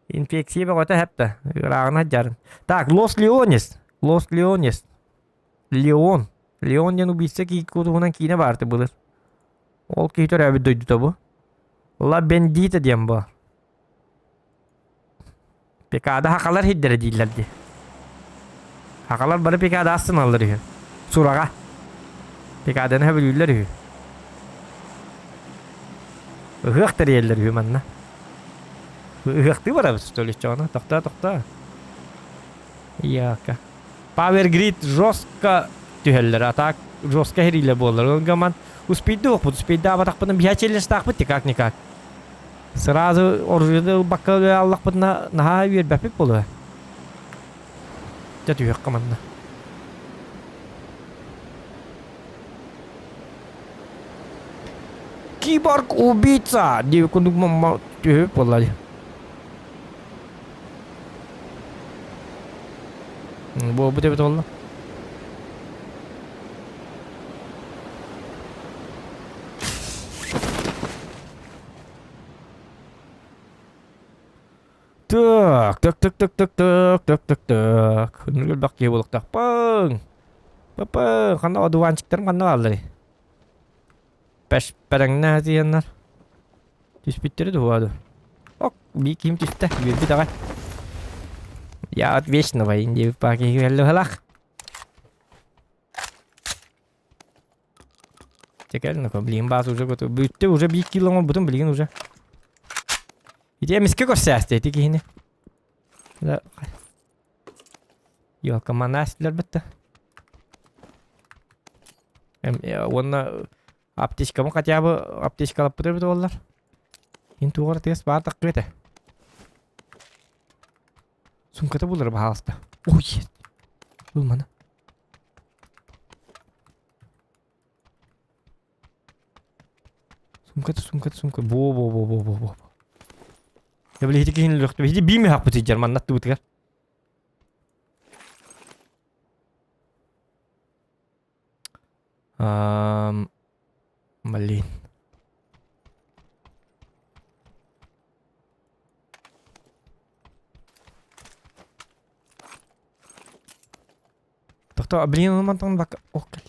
инфекция бөҕөтө сөп да. Ырааҕына сылдьарын. Так, Лос Леонес. Лос Леонес. Леон. Леон диэн убийца туһунан киинэ баарты былыр. Ол киһи төрөөбүт дойдута бу. Ла Бендита диэн бу. Пекада хахалар хиддэрэ дииллэр дии. Хахалар бары пекада астыналлар үһү. Сураҕа. Пекаданы сөбүлүүллэр үһү. Ыһыах тэрийэллэр үһү манна. Ыһыахтыы барабыт что ли чоҕуна? Тохтоо, тохтоо. Яка. Power Grid жестко түһэллэр, а так жестко иһириилэр буоллар. Ылгаман успейдуохпут, успейдаабатахпытына биһа челленджтаахпыт никак-никак. Сразу оружиены ылбакка аллахпытына наһаа үөрбэппит буолуо. Дьэ түһүөххэ манна. Киборг убийца диэбит курдук түһүп буолла дии. Буолбут эбит буолла. Так, так, так, так, так, так, так, так, так. Өлбөх киһи буолуохтаахпын. Папа, ханна одуванчиктарым ханна баалларый? Пэш-пэрэҥнээх тиийэннэр. Түспүттэри дуо ду? Ок, бии ким түстэ, үөрбүт аҕай. Я от вечного диэбит баа киһи кэллэ Чэ кэл, ну-ка, билигин баас уже готов. Бүттэ уже биир кило оҥорбутум билигин уже. Ити эмискэ көрсөөстө ити киһини. Да. Ёлка манаастылар бытта. Уонна аптечкабын хотя бы аптечкалаппыт эбит буоллар. Ин туоҕар тыас баар таххыа этэ. Сумката булар баһаалыста. Ой, Булманы. Сумката, сумката, сумка. Бо, бо, бо, бо, бо, бо. Я били ити киһини өлүөхтүм. Ити биир мөһөхпүт сылдьар манна аттыбытыгар. Ам, блин. Тохтоо, блин, ону мантан бакка... Ох, кэл.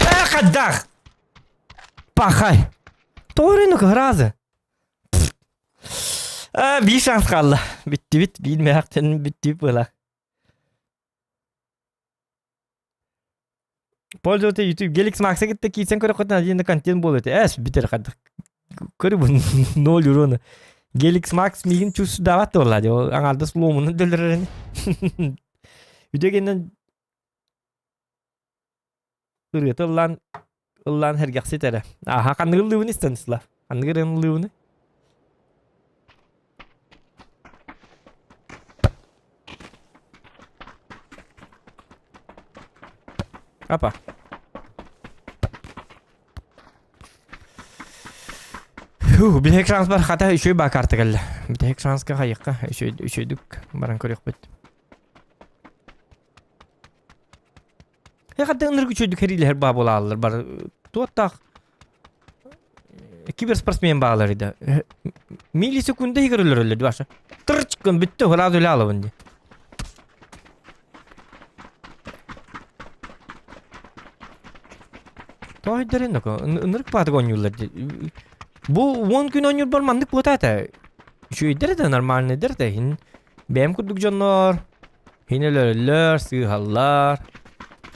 Эх, отдах! Пахай! Тоҕо кыһыраазы? Биир шанс хаалла. Бүттүбүт, биир мээхтэн бүттүбүт буола. Пользователь YouTube Gelix Max-а кытта киирсэн көрөххүтүнэ один да контент буолуо этэ. Эс бүтэр хайдах. Көрүбүн ноль урона. Gelix Max миигин чувствудаабат буолла дии. Ол аҥаардас луомунан өлөрөр ини. Үтүө гэннэн ырыата ыллаан ыллаан сэргэхсит эрэ. Ааха ханныгы ыллыыбыный Станислав? Ханныгы ырыаны ыллыыбыный? Апа. Фу, бүтэһик шанс бар хата үчүгэй баа карта кэллэ. Бүтэһик шанска хайыахха үчүгэй үчүгэйдик баран көрүөхпүт. Хата ынырык үчүгэйдик хэриилэһэр баа буолааллар бар туоттаах киберспортсмен баалар да. Миллисекунда иһигэр өлөрөллөр Даша. Тырчкын бүттэ сразу үлэ алабын дии. Тоойдорун око ынырык баатык оонньууллар дии. Бу уон күн оонньуурбар маннык буота этэ. Үчүгэйдэр да нормальныйдар да иһин бэйэм курдук дьоннор иһин өлөрөллөр, сыыһаллар,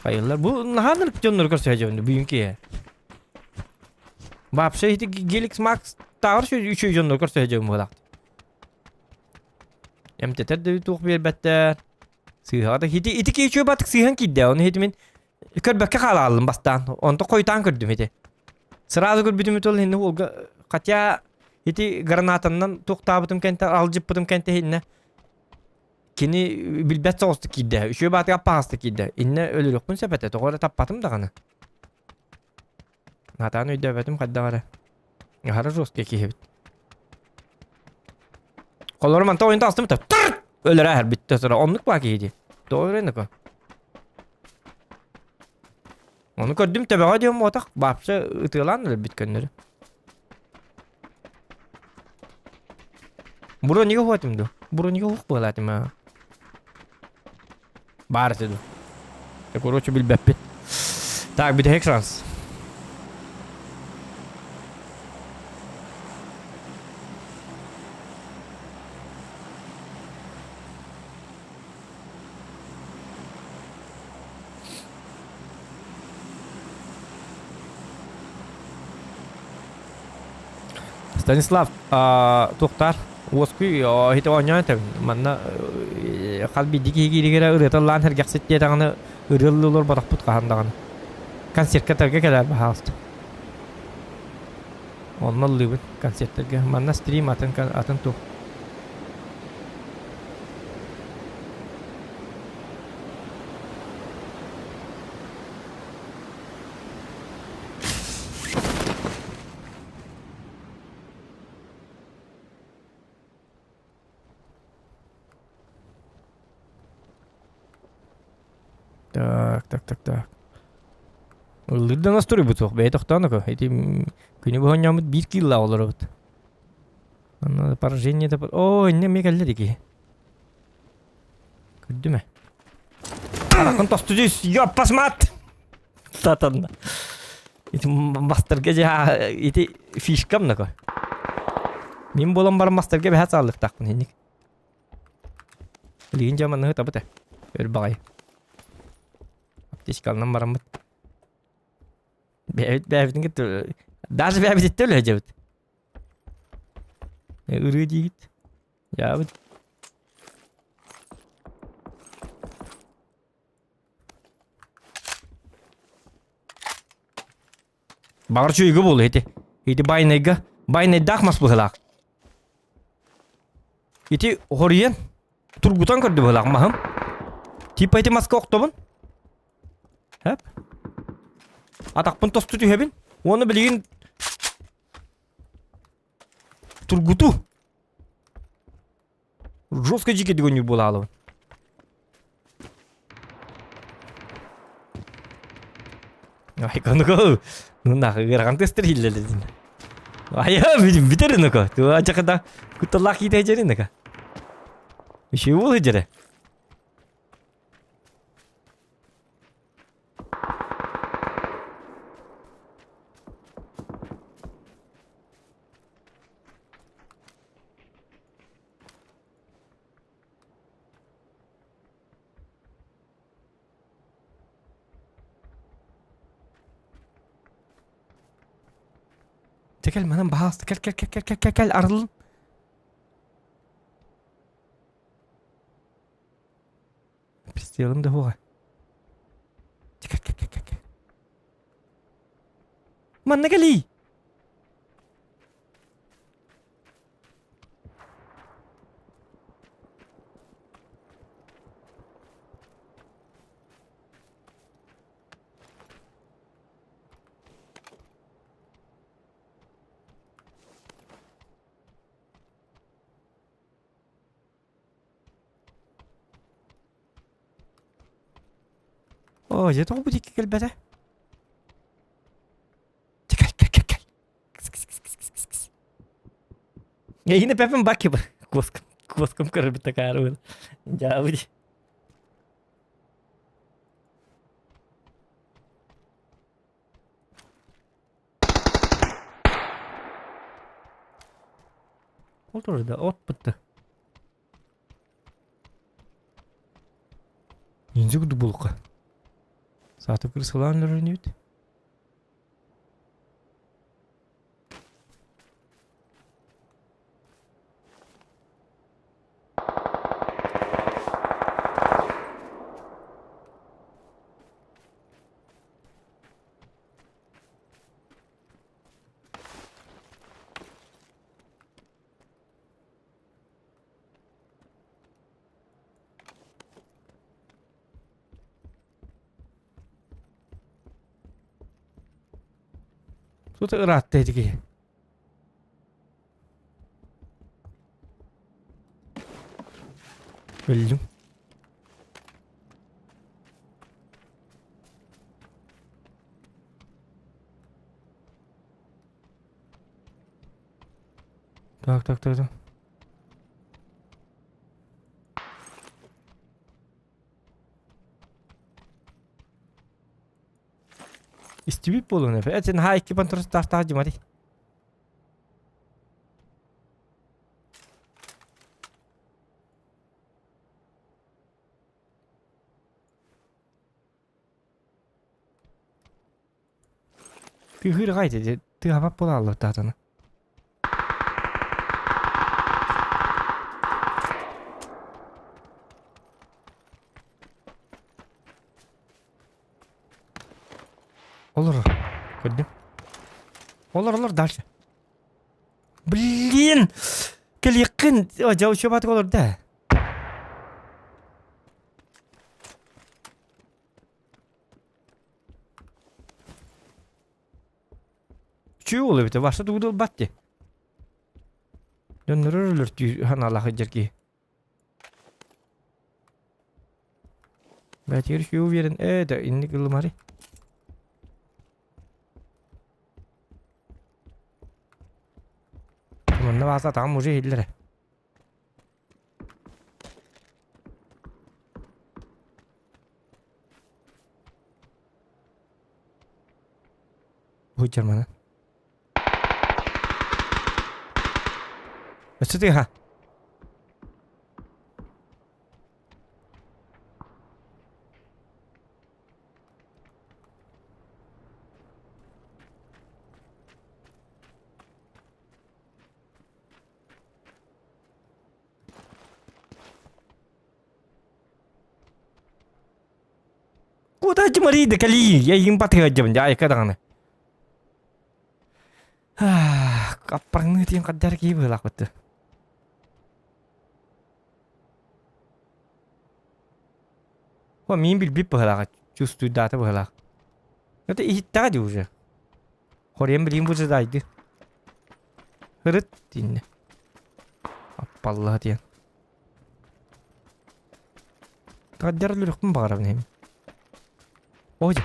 хайыллар. Бу наһаа ынырык дьоннору көрсө сылдьабын бүгүн киэһэ. Вообще ити Геликс Макс тааҕар үчүгэй дьоннору көрсө сылдьабын быһыылаах. Эмтэтэр да туох биэрбэттэр. Сыыһаҕа да ити ити киһи үчүгэй батык сыыһан киирдэ. Ону ити мин көрбөккө хаалааллым бастаан. Онто хойутаан көрдүм ити. Сразу көрбүтүм ол инни уолга хотя ити гранатаннан туохтаабытым кэнтэ алдьыппытым кэнтэ иһиннэ кини билбэт соҕустук киирдэ. Үчүгэй баатыга аппаҕастык киирдэ. Иннэ өлөрүөхпүн сөп этэ. Тоҕо эрэ таппатым даҕаны. Натаан өйдөөбөтүм хайдах эрэ. Аһара жесткий киһи эбит. Холлору манта ойун таҕыстым та тырт өлөрө аһар бүттэ сыра оннук баа киһи дии. Тоҕо өлөрөн ака. Ону көрдүм төбөҕө диэн буотах вообще ытыалаан өлөрбүт көннөрү. Бронига хуатым ду. Бронига хух буолаатым аа. Баар этэ ду. Короче билбэппит. Так, бүтэһик шанс. Станислав, туохтаар уоскуй иһити оонньоон этэбин. Манна хас биирдии киһи кииригэрэ ырыата ыллаан сэргэхсит диэтэҕинэ ырыа ыллыылар бодохпут хаһан даҕаны. Концертка тарга кэлээр баһаалыста. Онно ыллыыбын концертарга. Манна стрим атын атын туох. Так, так, так, так. Ыллыыр да настроебут суох, бэйэ тохтоон око. Ити күнү быһа оонньооммут биир кииллаах олоробут. Онно поражение да... Оо, иннэ эмиэ кэллэ дики. Көрдүм ээ. Хараххын тосту түс, ёппас мат! Сатанна. Ити мастарга дьэ ити фишкам нако. Мин буолан баран мастарга бэһэ сааллыктаахпын инник. Билигин дьэ манныгы табыт ээ. Өр баҕайы. Аптечкаланан бараммыт. Бэйэбит бэйэбитин кытта даже бэйэбититтэн үлэһэдьэбит. Ырыы диигит. Дьаабыт. Баҕар үчүгэйгэ буолуо ити. Ити байнайга байнайдаах мас быһыылаах. Ити хоруйан тургутан көрдө быһыылаах маһым. Типа ити маска охтобун. Хэп. Атахпын тосту түһэбин. Уонна билигин тургуту. Жестко дьиккэ дигонньур буолаалыбын. Ай, ну-ка, ну нахуй, ыарахан тестер хиллеледин. Айа, бүтэр ну-ка. Туа жакада кутталлаах киитэ жерин ну-ка. Еще бол жере. Дьэ кэл манан баһаалыста кэл кэл кэл кэл кэл кэл кэл арылын. Пристрелым да суоҕа. Дьэ кэл кэл кэл кэл кэл. Манна кэлиий! Оо, дьэ тоҕо бу диэки кэлбэтэ? Дьэ кэл кэл кэл кэл. Эйигин эппэппин бакки куоскам куоскам көрөрбүт такаарыбын. Дьаабы Ол турда от бытты. Ниндзя курдук буолукка. Сааты кырсалаан өрөнүбүт. Тут ыраатта ити киһи. Өллүм. Так, так, так, так. Истибит буолуон эбэ. Этин ха икки пантрастаах дьимати. Тыһыыр аҕай дии, тыаһапат буолааллар даҕаны. Олорор. Көрдүм. Олор, олор дальше. Блин! Кэлиэххин! Дьэ, учебатык олор да. Үчүгэй уол эбитэ, Ваша тугу да ылбат дии. Дьоннору өлөртүү санаалаах сылдьар киһи. Бэтигэр үчүгэй уверен. Ээ, да инник ылымари. Манна бааса там уже иһиллэрэ. Уһуйдьар манан. Өссө тыаһа. Куда Мария кэлии, я им батыһыадьабын, дьэ айка даҕаны. Аппаҥныы тиэн хаддар киһи быһыылаах бытты. О, мин билбит быһыылаах, чувствуйдаата быһыылаах. Это иһиттэҕэ дии уже. Хорен билигин выжидайды. Ырыт дииннэ. Аппаллаһа диэн. Таддер өлөрүөхпүн баҕарабын эми. Ой.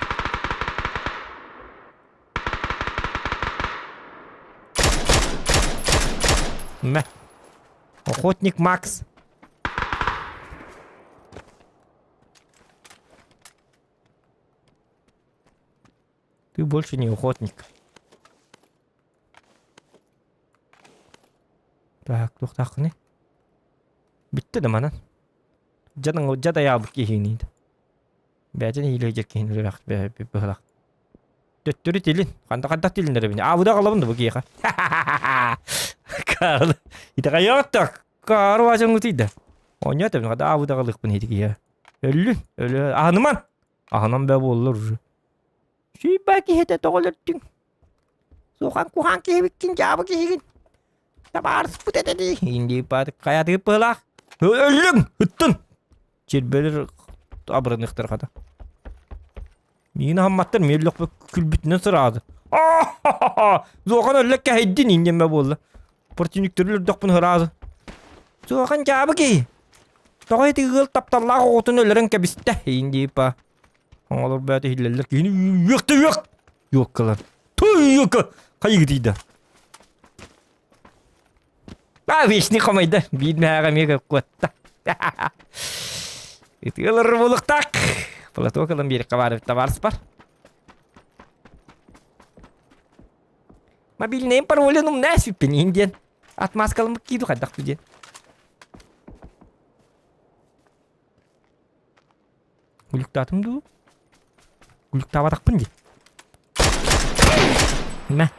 Мэ. Охотник Макс. Ты больше не охотник. Так, туохтааххыный? Бүттэ да манан. Дьадаҥ дьадайаабыт киһиниин. Бэйэтин иилэйдэр киһини өлөрөх быһылах. Төттөрү тилин. Ханда хандах тилиннэрэбин. Аабыда аҕалабын да бу киһиэхэ. Карл. Итэҕэйэҕит Каар ваажаҥҥытый да. Оонньоот эбин хата аабыда аҕалыахпын иһити киһиэхэ. Өллүн. Өлө. Аһыныман. Аһынан бээ буоллар уже. Сүүйбэ киһитэ тоҕо өлөрдүҥ? Сухан куһаан киһибиккин, дьаабы киһигин. Табаарыспыт этэ дии. Индииппаат хайатыгыт быһылаах. Өллүҥ! Ыттын! Чирбэлэр абырыныахтар хата. Миигин аһамматтар, мин өллөхпө күлбүтүнэн сыраады. Зохан өллө кэһэйдин инньэмэ буолла. Противниктары өлөрдөхпүн ыраады. Суохан дьаабы киһи. Тоҕо ити ыал тапталлаах оҕотун өлөрөн кэбистэ, индиипа. Оҥолор бэйэтэ иһиллэллэр киһини үөхтэ үөх! Юоккалар. Туй юокка! Хайыгытыйда. А, вечный хомойда. Биир мэһэҕэ эмиэ куотта. Ытыалар булуктак. Платок ылан биэриэххэ баар табаарыспар. Мобильнайым паролин умна сүппүн иһин диэн. Отмазкаламмыт кииду хайдах диэн. Глюктаатым дуу? Глюктаабатахпын дии. Мэ.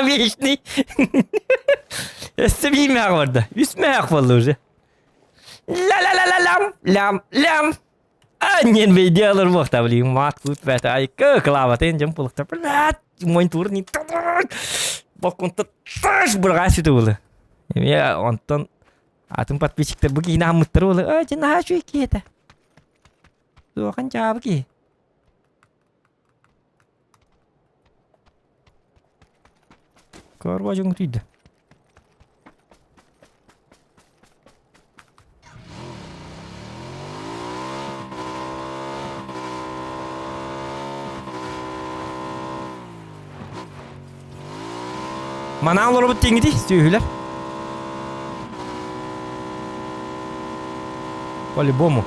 Вечный. Өссө биир мээх барда. Үс мээх буолла уже. Ля-ля-ля-ля-лям, лям, лям. А, нет, бейделер буохта, блин, мат кут бэт, айка, клаватын дьон пулукта, блядь, монтур не бокунта таш бырҕаа сүтэ буолла. Эмиэ онтон атын подписчиктар бу киһини аһаммыттар буолла. Ой, дьэ наһаа үчүгэй киһи этэ. Суохан дьаабы киһи. Корва дьоҥутуйда. Манаан олоробут тиҥити сүөһүлэр. По-любому.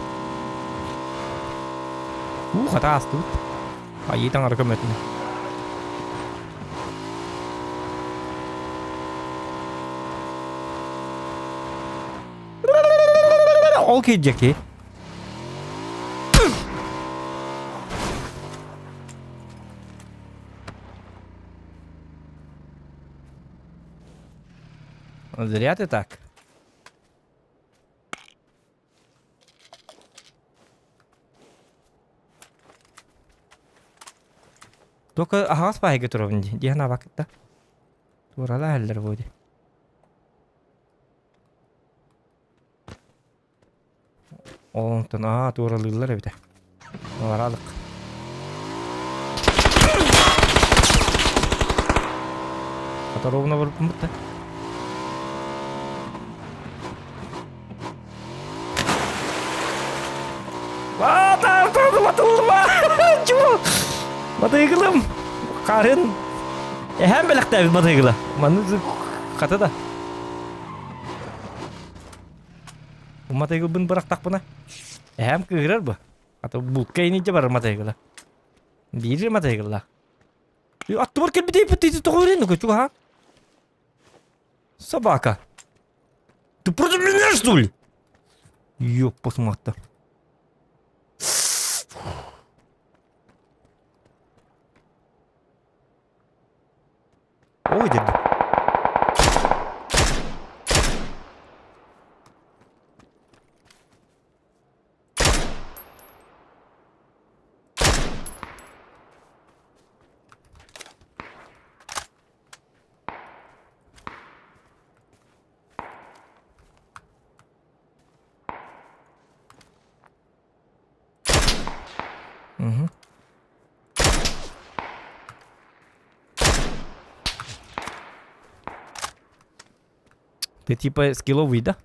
Уу, хата аастыбыт. Айыы таҥара көмөтүнэн. Ол киирдьэки. Зря ты так. Только аһаҕас баайга турабын дии, диэн абакытта. Туорала иһэллэр буо дии. Онтон аа туоралыыллар эбитэ. Баралык. Хата ровно барбыппын да. Матыгылым харын эһэм бэлэхтээбит матыгыла. Маны хата да. Бу матыгылбын бырахтахпына эһэм кыыһырар бу. Ата булка инидже барар матыгыла. Биир матыгыллаах. Аттыбар кэлбит тоҕо үрэн чугаһаан. Собака. Ты против меня, что ли? Ёп, посмотри. Ой, дед. Угу. Ты типа скилловый, да?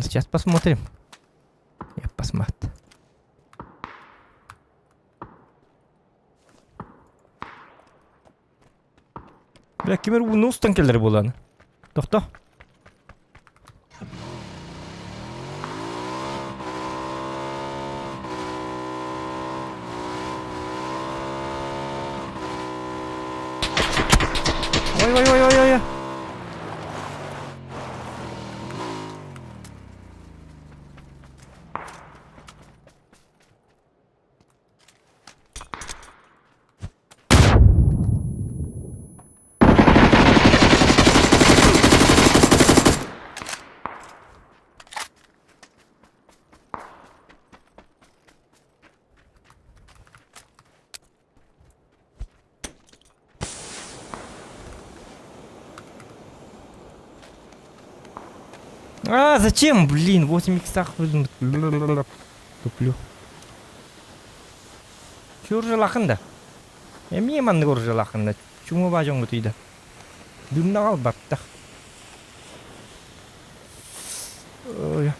Сейчас посмотрим. Я посмотрю. Бля, кимер ууну устан кэлэр буолан. Тохто. Ой, ой, ой, ой, ой. А, зачем, блин, 8 иксах, блин, туплю. Чуржалахын да. Эмиэ маннык уржалахын да. Чума баажоҥҥу түйдэ. Дымнаҕал баттах. Ой.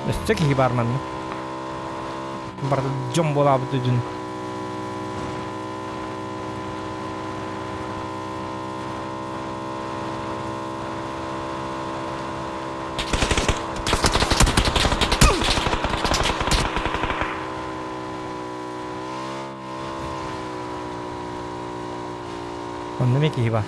Өссө киһи баар манна. Барыта дьон буолаабыт үдүн. Онно эмиэ киһи баар.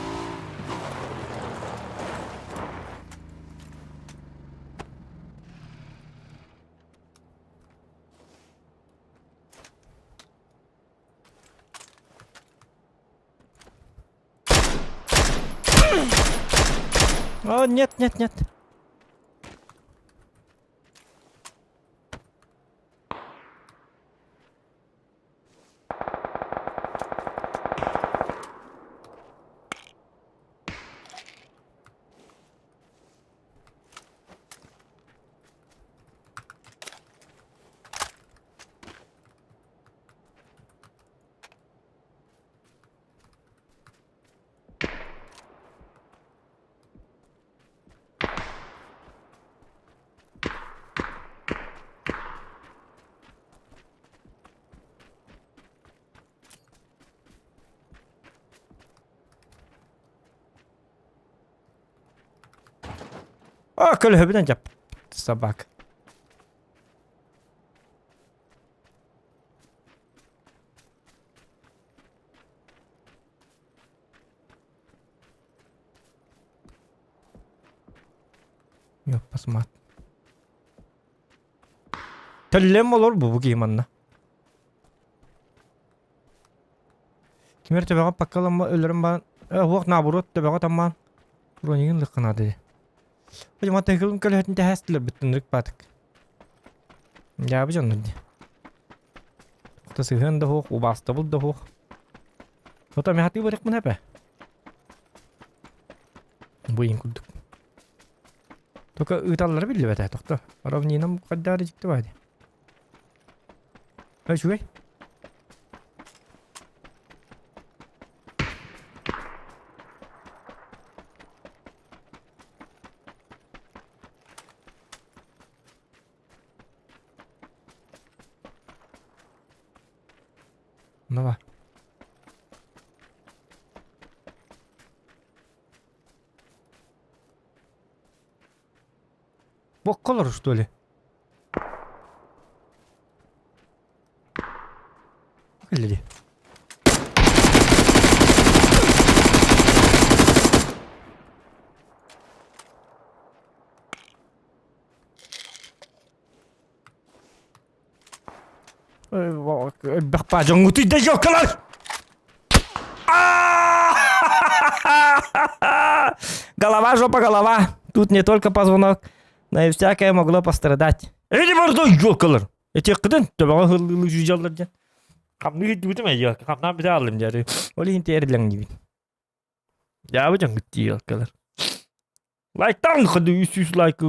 О, нет, нет, нет. А, көлөһөбүнэн дьап. Собака. Ёппас мат. Төллөм олор бу бу киһи манна. Кимер төбөҕө паккаламма өлөрөн баран уох наоборот төбөҕө таммаан бронигын лыккынаады дии. Видимо тыгылым көлөһөтүн тэһээстилэр бүттүнүрүк баатык. Дьаабы дьоннор дии. Охто сыһыан да суох, убаастабыл да суох. Ото мехатыы барык эпэ. Бу иин курдук. Только ыыталлара биллибэтэ тохто. Равнинам хайдаары дьикти баа дии. Үчүгэй. Давай. Бокколор, что ли? Кэллири. Элбэх паа дьоҥҥутуй да ёлкалар! Голова, жопа, голова. Тут не только позвонок, но и всякое могло пострадать. Эти морду ёлкалар! Этиэххитин төбөҕө ыһыллыылыы сылдьаллар диэн. Хамныы сылдьыбытым ээ, хамнаан бүтэ хааллым дьэ. Ол иһин тиэриллэҥ диибин. Дьаабы дьоҥҥут дии ёлкалар. Лайктаан ходу 300 лайк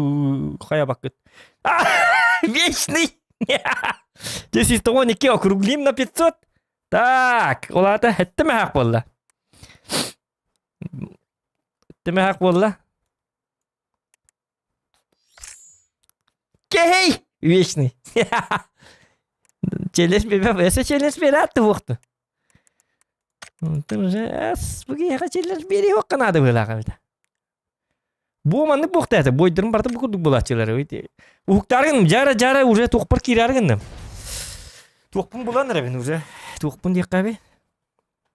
хайабаккыт. Вечный! Здесь того нике округлим на 500. Так, ол аата хэттэ мэһээх буолла. Хэттэ мэһээх буолла. Кей! Вечный. Челлендж бере, челлендж бере туохту. Онтон уже бу киһиэхэ челлендж биэриэххэ наада быһыылаах эбит. Бу маннык буохтаата, буойдарын барыта бу курдук буолааччылар. Уһуктааргын дьара-дьара уже туохпар киирээр гынным. Туохпун булан эрэбин уже. Туохпун диэххэ эби.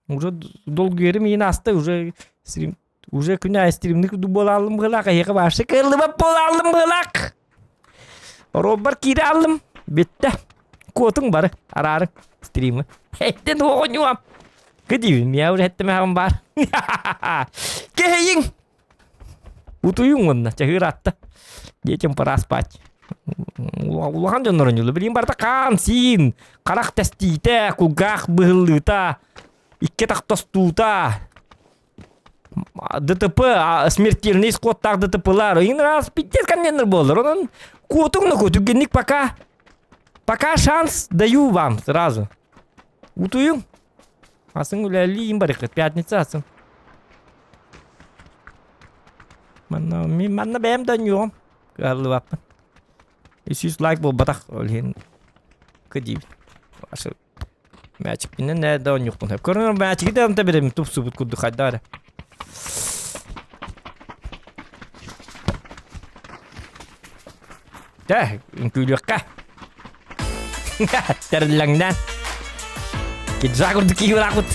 Уже долгуйарым иин аста уже стрим уже күнэ аайы стримник курдук буолааллым быһыылаах, эһиэхэ вообще кыаллыбат буолааллым быһыылаах. Оруобар киирэ аллым. Бүттэ. Куотуҥ бары, араарыҥ стримы. Эттен оҕонньуам. Кыдиибин, миа уже эттэмэҕим баар. Кэһэйиҥ! Утуйуҥ уонна, чаһыыр атта. Детям пора спать. Улахан дьоннор оонньууллар. Билигин барыта хаан-сиин, харах тэстиитэ, кулгаах быһыллыыта, икки атах тостуута, ДТП, смертельный исходтаах ДТПлар. Иин раз пиздец контейнер буоллар. Онон куотуҥ на түргэнник пока пока шанс даю вам сразу. Утуйуҥ. Асын үлэлиим барыхыт. Пятница асын. Манна мин манна бэйэм да ньуом. Кыаллыбаппын. 300 лайк буолбатах ол иһин кыдиибин. Мээчикпинэн ээ да оонньуохпун сөп. Көрүҥ мээчиги да онто берем тупсубут курдук хайдах эрэ. Дэ, үҥкүүлүөххэ. Тэриллэҥнээн. Киджа курдук киһи быраахпыт.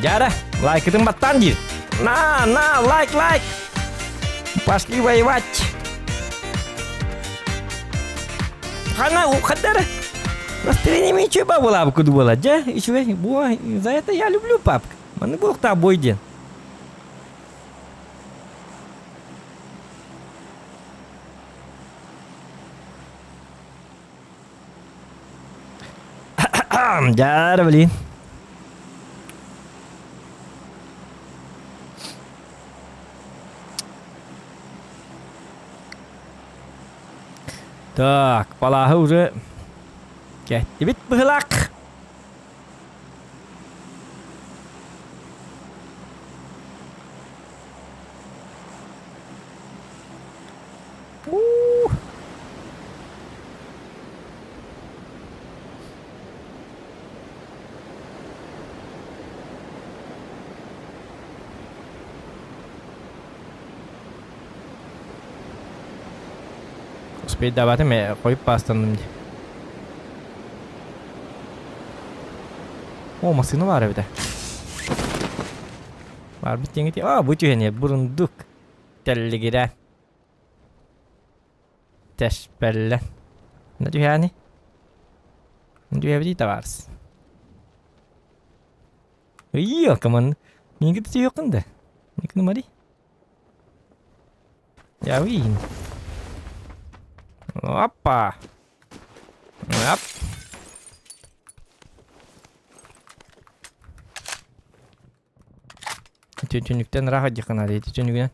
Дьара, лайкытын баттаан диир. На, на, лайк, лайк! Пошли воевать! Хана, ухадара! Настроение ничего была куда было, дьэ, үчүгэй, бу, за это я люблю папка. Маны буолуохтаах бой диэн. Дьэ, блин. Так, палааһы уже кэттибит быһылаах. Уу. Успейдаабатым ээ, хойут паастанным дии. О, массыына баар эбитэ. Баарбыт диэҥити. А, бу түһэн бурундук. Тэллигирэ. Тэспэллэ. На түһээни. Түһэбитий табаарыс. Ыйыы, коман. Минги түһүөххүн да. Никны мари. Я выйин. Опа. Оп. Түннүктэн ыраах дьиэххэ наада ити түннүгүнэн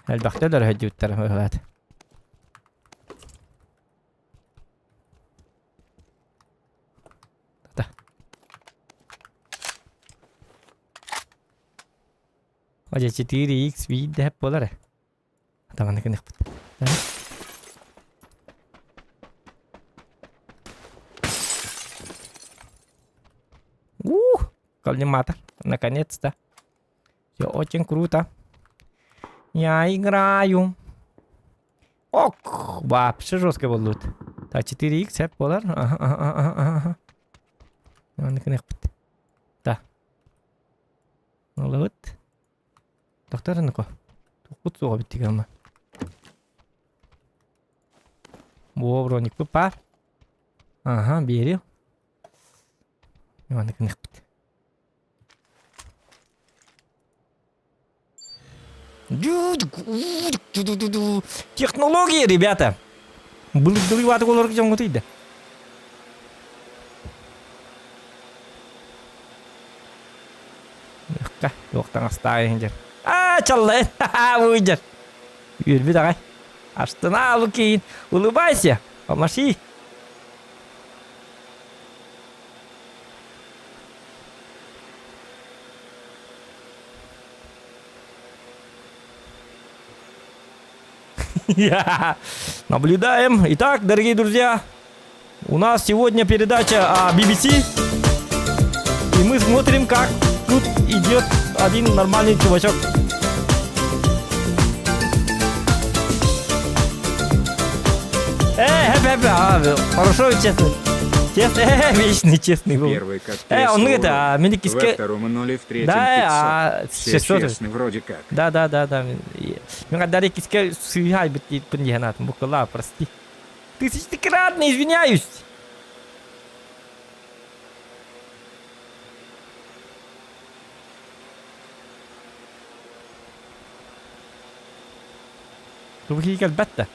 элбэхтэ өлөр сылдьыбыттара быһыылаат. Та. О, 4x биирдэ буолар ээ. Атаҕаны гыныахпыт. Ух, коллиматор. Наконец-то. Все очень круто. Я играю. Ок, вообще жестко был лут. Так, 4х эп болар. Ага, ага, ага, ага. Аны гыныахпыт. Да. Олыбыт. Доктор Нуко. Тухпут суоҕа бүттүк ама. Буо броникпыт баар. Аха, биэриэ. Иван гыныахпыт. Технологии, ребята! Былыргылыы баатык олорор дьоҥҥутуй да. Ыкка, туох таҥастаах иһин дьэр. Аа, чаллайын, ха-ха, Үөрбүт аҕай. Астына Лукин, улыбайся, помаши. Наблюдаем. Итак, дорогие друзья, у нас сегодня передача о BBC. И мы смотрим, как тут идет один нормальный чувачок. Э, хэп, хэп, хорошо, честно. Честный, вечный честный был. Первый как он это, а, мини Во втором 0 и в третьем Да, 500. Все 600. честны вроде как. Да, да, да, да. Мен гадари киске сыйхай бит пындиһанат букала, прости. Тысячнократно извиняюсь. Тугу кэлбэт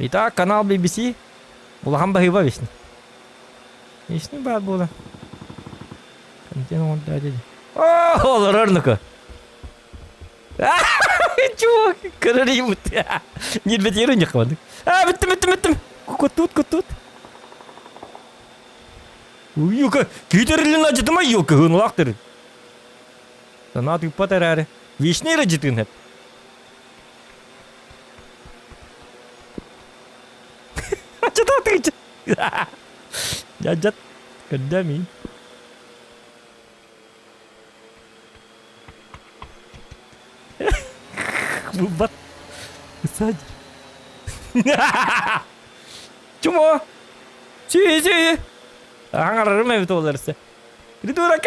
Итак, канал BBC. Улахан баһыыба весни. Весни баар буола. Контент оҥордоо дии. О, олорор нука. Чувак, көрөр Нирбетиэрин дьахабады. А, бүттүм, бүттүм, бүттүм. Кутут, кутут. Юка, күүтэрилин ажытыма юка, хынулаах Санаа тыыппат эрээри, вечный эрэ дьытыын эт. Ачата тыыча. Дьадьат, көрдөө миин. Бубат. Садь. Чумо! Си, си! Аҥарарым эбит ол эрсе. Придурок!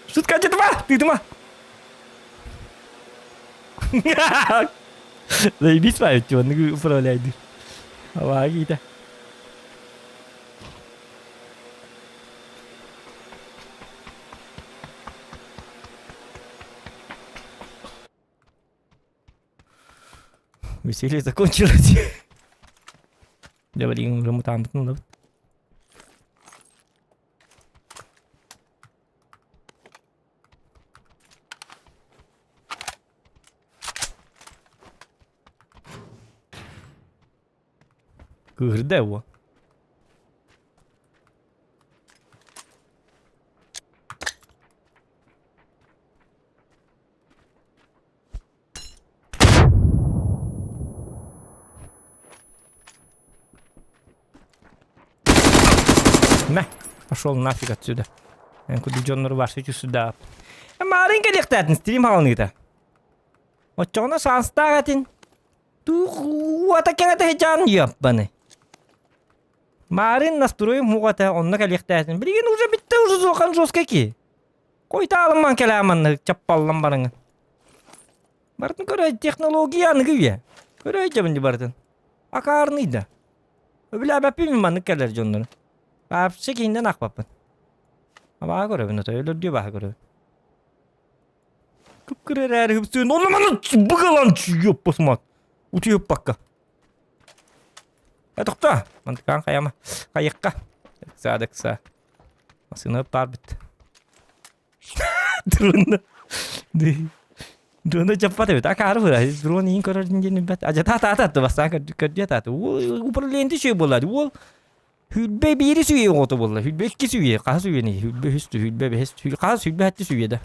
Шутка тытыма! Тытыма! Заебись память, он управляет. Авагита. Веселье закончилось. Дьэ билигин уже мутааммытын ылабыт. Кыыһырда уо. Мэ, пошел нафиг отсюда. Эн куду дьоннору барсы сюда. Маарыҥ кэлиэхтээтин стрим хаалыныыта. Оччоҕуна саастаах этин. Туох кэҥэтэ сыдьаан ёппаны. Маарыын настройум муҕата онно кэлиэхтээтин. Билигин уже бүттэ уже суохан жесткий ки. Койта алымман кэлээ манна чаппаллан барыҥын. Барытын көрө технология аныгы үйэ. Көрө дьабын барытын. Акаарный да. Өбүлээбэппин мин маннык кэлэр дьоннору. Вообще киһинден аахпаппын. Абаа көрөбүн ото өлөрдүү баха көрөбүн. Кып-кыра эрээри хыпсыын онно маны быгалан ёппусмат. Утуйуппакка. Э тохтоо. Мантыкаан хайама. Хайыкка. Ыкса да ыкса. Массыына баар бит. Дрон. Дрона дьаппат эбит. Акаары быра. Дрон иин көрөр диэн билбэт. Ажата ата ата бастаан көрдүө ата. Управление үчүгэй буолла. Уол Хүлбэ биири сүүйэ оҕото буолла. Хүлбэ икки сүүйэ, хаһыс үйэний? Хүлбэ үһүс, хүлбэ бэһис, хаһыс хүлбэ сэттис үйэ да.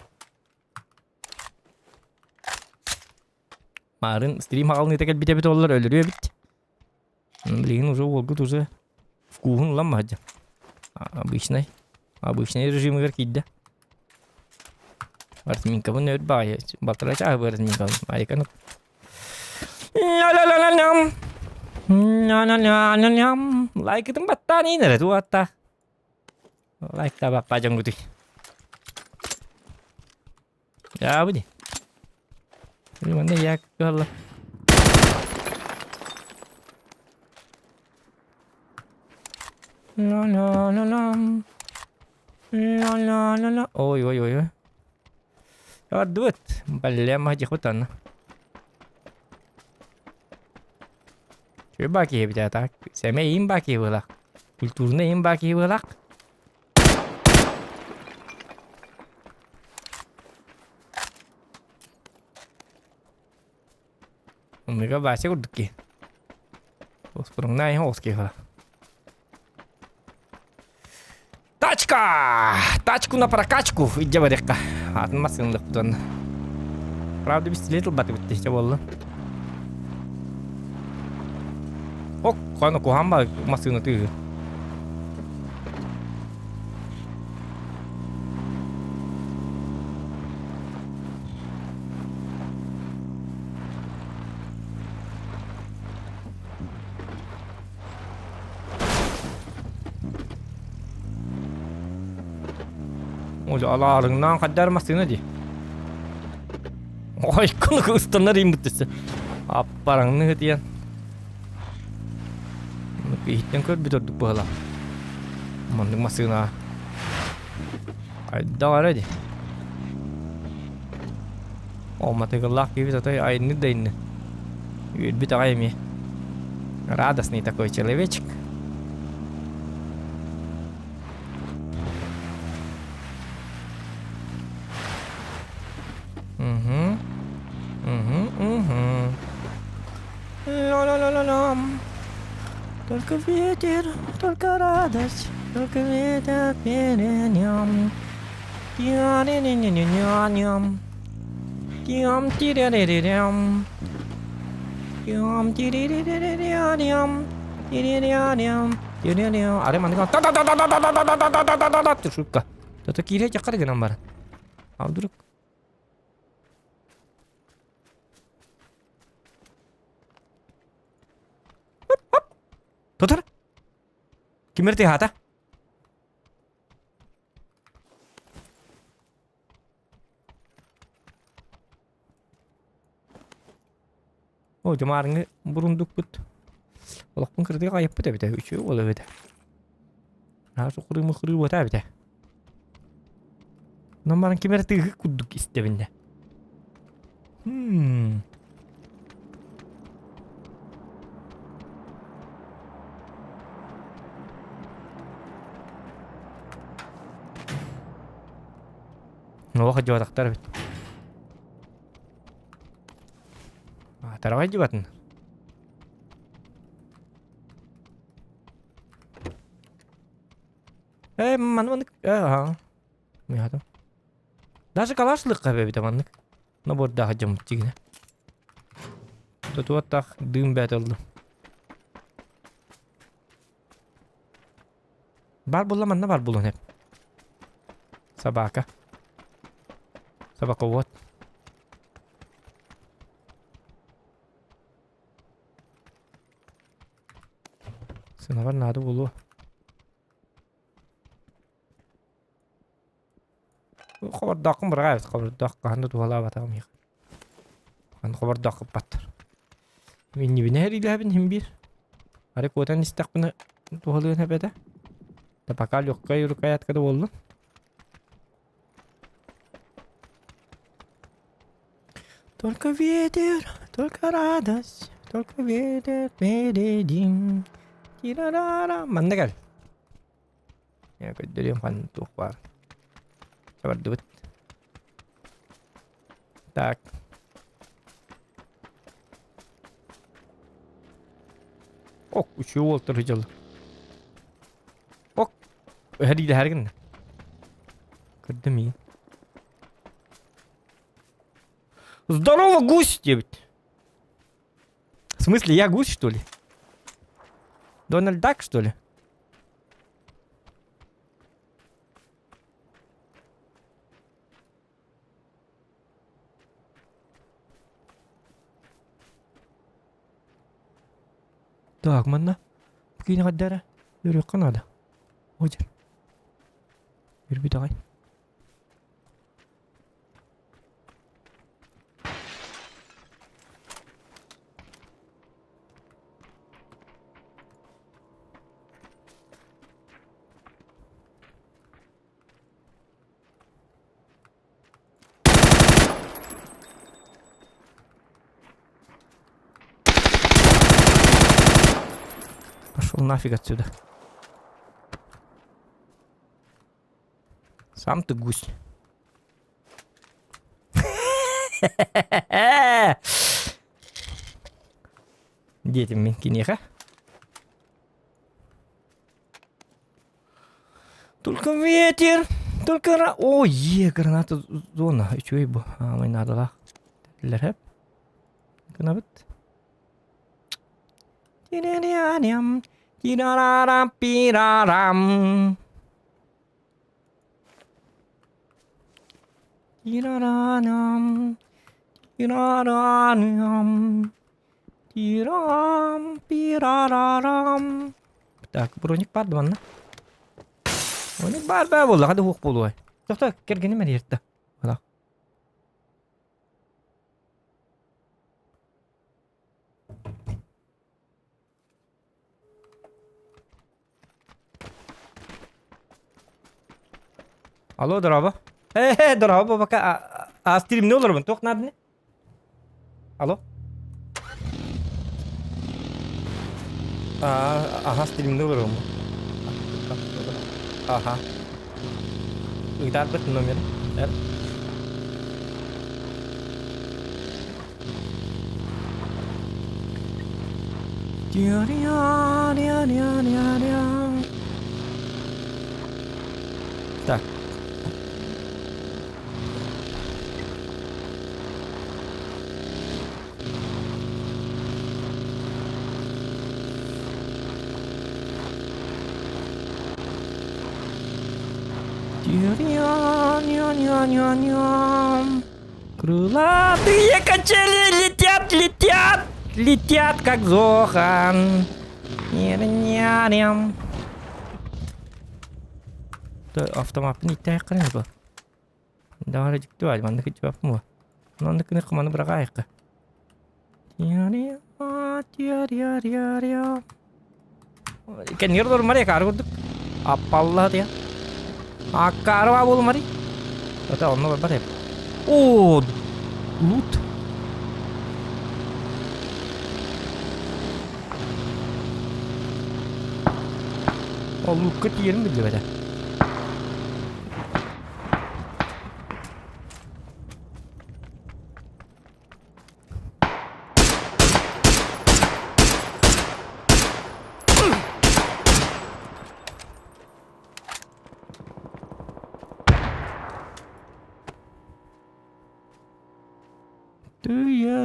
Маарын стрим хаҕалыныыта кэлбит эбит оллар өлөрүө эбит. Билигин уже уолгут уже вкуһун ылан баһадьа. Обычный. Обычный режимигэр киирдэ. Разминкабын өр баайы. Балтара чааһы бу разминкабын. Айыканы. Ля-ля-ля-ля-лям. Ля-ля-ля-ля-лям. Лайкытын баттаан иин эрэ туатта. Лайкта баппа дьоҥгутуй. Дьаабы ди. Манна як кыһалла. Ла-ла-ла-лам. Ла-ла-ла-ла. Ой, ой, ой, ой. Ордубут. Балле мадихутан. Чү баки бит так. Сэмэ им баки была. Культурный им баки была. Оннуга Вася курдук киһи. Оспуруҥнаах иһин оҕус киһи Тачка! Тачку на прокачку! Илдьэ барыахха. Атын массыыналыахпыт уонна. Правда, пистолет ылбатыбыт дии буолла. Ок, хана куһаан ба массыына тыыһы. Ой, алаарыҥнаан хайдар массыына дии. Ой, куну ыстанар ииммит десе. Аппараңны диэн. Иһиттэн көрбүт ордук быһалаах. Маннык массыына Хайдах эрэ дии. Ол матыгыллаах киһибит отой айыннык да иннин. Үөрбүт аҕай эмиэ. Радостный такой человечек. Угу. Угу, угу. Ла-ла-ла-ла-лам. Только ветер, только радость, только ветер перенем. Тя-ре-ре-ре-ре-ням. Тям тиря-ре-ре-рям. Тям тири-ре-ре-ре-рям. Тири-ря-рям. Тири-ря. Аре маннык та-та-та-та-та-та-та-та-та-та-та-та. Шутка. То-то киирэ дьаххар гынан баран. А вдруг? Тутар. Кимир тыаһаата? О, дьамаарыҥы бурундукпут. Олохпун кырдык айыппыт эбитэ, үчүгэй уол эбитэ. Наһаа сукуруу мукуруу эбитэ. Онон баран ким эрэ тыаһы курдук истэбиннэ. Хм. Нуох дьуотахтар эбит. Таравай дьыбатын. Э, маны маннык. Ага. Миһатым. Даже калашлыкка бэбитэ маннык. Набордаах дьоммут дигинэ. Тутуоттах дыым бэт ыллым. Бар булла манна бар булун hep. Собака. Собаковод. Сынабар наада булуо. Хобордооххун быраҕа эбит, хобордоох хаһан да туһалаабатаҕым миэхэ. Аны хобордоох ыппаттар. Иннибинэ эриилэһэбин иһин биир. Арай куотан истэхпинэ туһалыан сөп этэ. Да пока легкая рукоятка да буоллун. Только ветер, только радость, только ветер впереди. Тирарара. Манна кэл. Көрдөрүөм ханна туох баар. Сабардыбыт. Так. Ок, үчүгэй уолтар сылдьаллар. Ок, эһэриилэһэр гынна. Көрдүм миигин. Здорово, гусь диэбит. В смысле, я гусь, что ли? Дональд Дак, что ли? Так, манна. Киинэ хаддара. Өрүөххэ наада. Одер. Үрбүт аҕай. Пошел нафиг отсюда. Сам ты гусь. Диэтим мин киниэхэ. Только ветер, только ра... О, е, граната зона. Үчүгэй бу. Аамай наадалаах. Лэрһэп. Гынабыт. Тирарам, тирарарам, пирарам. Тираранам, тираранам, тирам, пирарарам. Так, броник бар да манна. Броник бар баа буолла, хада хуох буолуой. Тохто, кэргэним эрийэртэ. Ала. Алло, дорообо. Э, дорообо, пока а стримне олоробун, туох нааданы? Алло. А, аха, стримне олоробун. Аха. Ыытаарбыт номер. Эр. Так. Крылатые качели летят, летят, летят, как Зохан. Ням. Автомаппын иттээххин бу. Даҕары дьикти баар, маннык иччибэппин буо. Маннык гыныахха маны быраҕаайахха. Кэннигэр олорумари акаары курдук. Аппалла тыа. Акаары баа буолумари. Это онно барбат эбит. О, лут. Ол лутка тиийэрин биллибэтэ.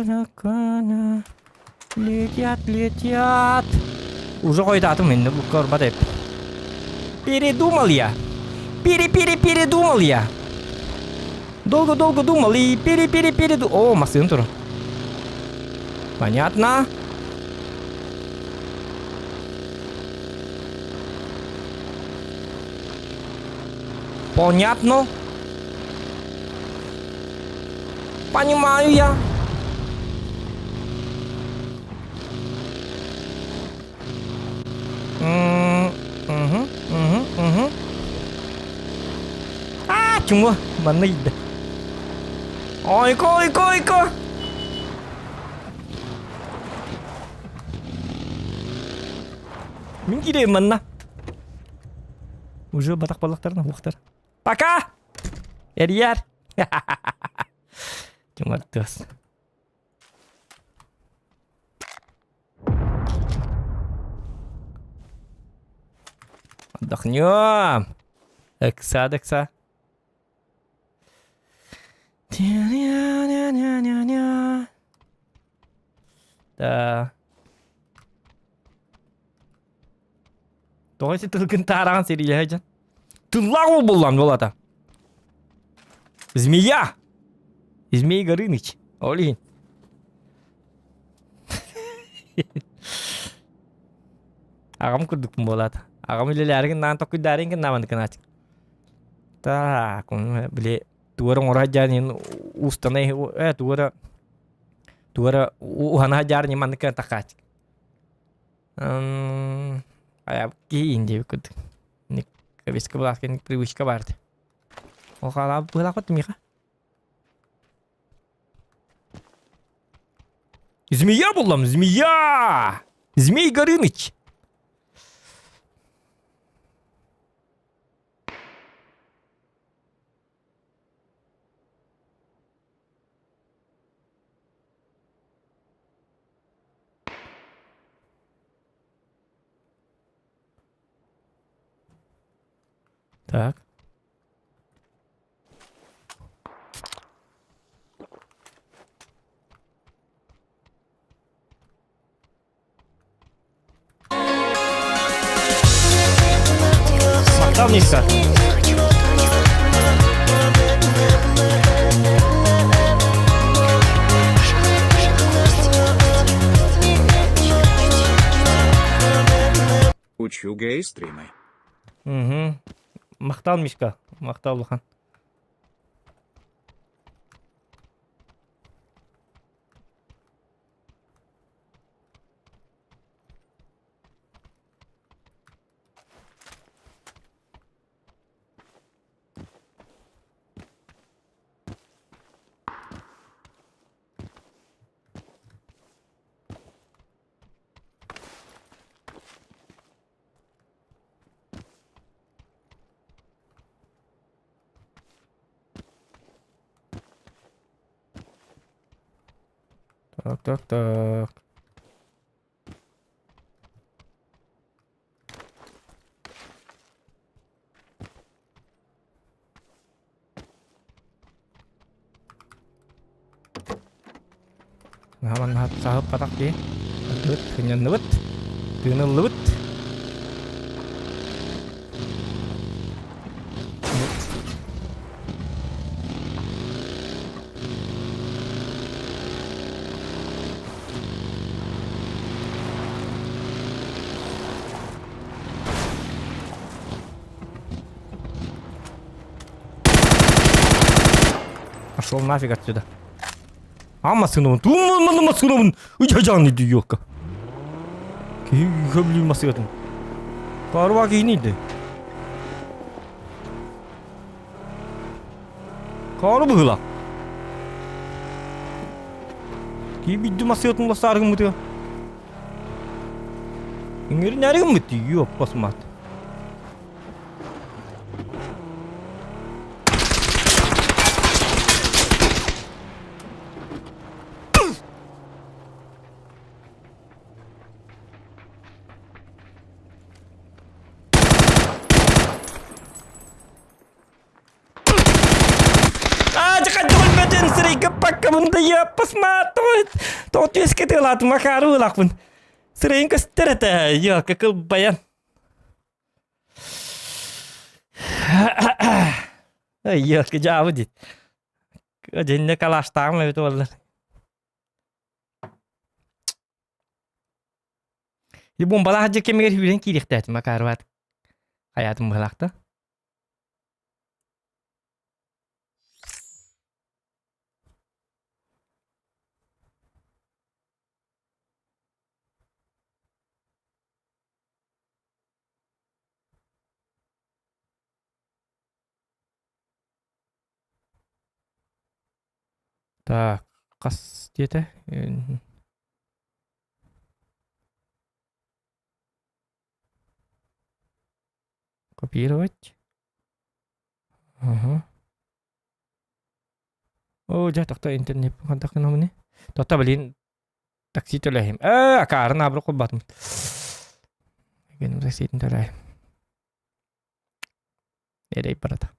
Тараканы летят, летят. Уже хойутаатым инде бу көрбөт эп. Передумал я. Пере-пере-передумал я. Долго-долго думал и пере-пере-переду... О, массыын туру. Понятно. Понятно. Понимаю я. Угу, угу, угу. А, чума, манна ида. Ойко, ойко, ойко. Мин киирейм манна. Уже батах баллахтарына уохтар. Пока! Эрийэр! Тимартыас. Отдохнем. Экса, декса. Да. Тоҕо ити тылгын таараҕын сэриилэһэ дьон? Тыллаах уол буоллаҕым буолата. Змея! Змей Горыныч. Ол иһин. Аҕам курдукпун буолаата. Аҕам үлэлээригин наан токуйдаарыҥ гыннаабан кынаачык. Так, били туора оҥоро сылдьан иһин устана э туора туора уһана сылдьаар иһин маннык гына тахааччы. Айа киһи диэбит курдук. Кэбискэ былааскын привычка баар этэ. Ол хаалаабыт быһыылаахпыт миэхэ. Змея буллам, змея! Змей Горыныч! Так. Мактал Мишка. Учу гей-стримы. Угу. Махтал Мишка. Махтал улахан. Так, так, так. Наһаа саһыппатах дии. Ардыбыт, сынньанныбыт, тыыныллыбыт. Пошел нафиг отсюда. А массыынабын тууммун массыынабын ыдьажаан идиотка. Киһи хөблүү массыынатын. Карва киһини иди. Кары быһыла. Киһи бидди массыынатын лассааргыммытыга. Иҥэрин әригиммит ёппас мат. Аа, дьэ хайдах өлбөтүн? Блин, сырайга паккабын да я посматывает. Тоҕо түөскэ тыалаатым, макары ылахпын. Сырайын көстөр этэ, елка кылбайан. Елка дьаабы дит. Дьинне калаштааҕым эбит буоллар. Бомбалаах дьэ кэмигэр сүүрэн киириэхтээтим Макароват. Хайаатым быһалаахта. Так, хас диэтэ? Копировать. Ага. Оо, дьэ, тохто интернет хантах гынамыны? Тохто, блин, такси төлөһүм. Ээ, акаарын абыр кулбатым. Геним такситин төлөһүм. Эрей барата.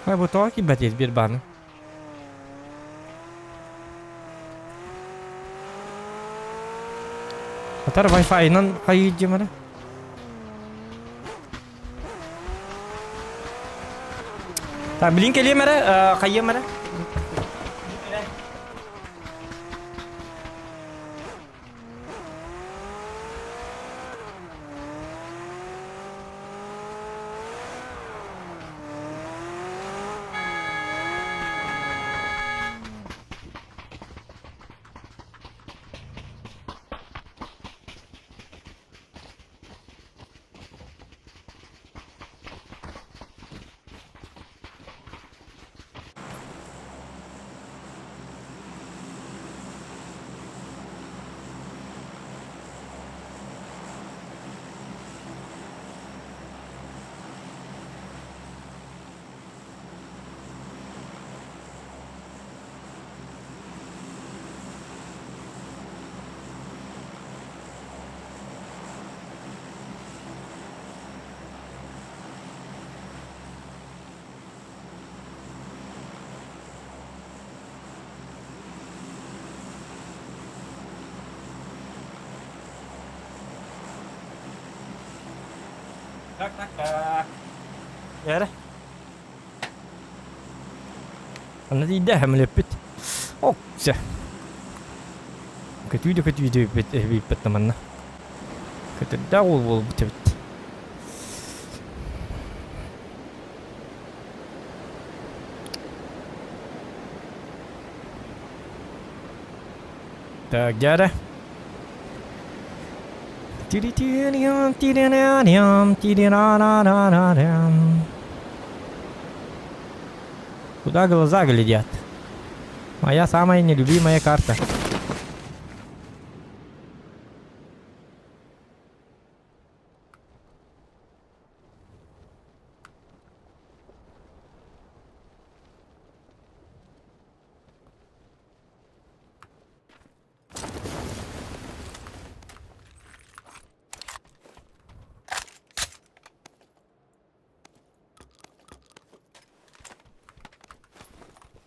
Хай бу тоҕо киирбэтиз биир бааны. Атар Wi-Fi-нан хайыы дьимара. Так, блин кэлиэм эрэ, хайыам эрэ. Так, так, так. Эрэ. Аны тиийдэ хэмилэппит. Окся. Көтүү да көтүү диэбиппит эбиппит манна. Көтөрдөөх уол буолбут эбит. Так, дядя. Куда глаза глядят? Моя самая нелюбимая карта.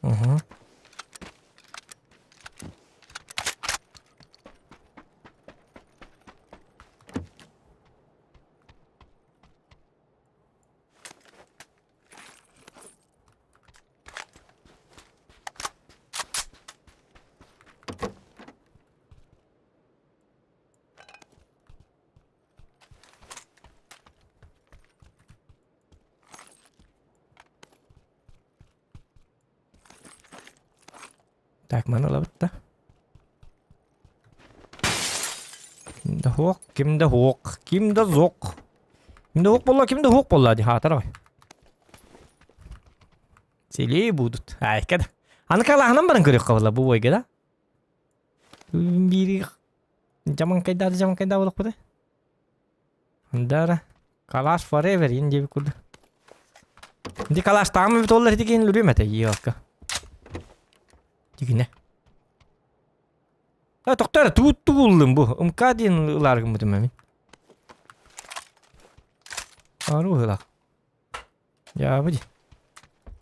Угу. Так, маны ылабыт да. Ким да суох, ким да суох, ким да суох. Ким да суох буолла, ким да суох буолла дии хаатар ой. Силии будут. Айка да. Аны калаһынан баран көрүөххэ буолла бу бойга да. Биири жаманкайдаады жаманкайдаа буолуохпут. Дара. Калаш forever ин диэбит курдук. Ди калаштаамы бит оллар ити киһин лүрүм этэ елка. Дигинэ. А тоқтар туут тууллум бу. МК диэн ылааргыммытым мин. Ару ыла. Дьаабы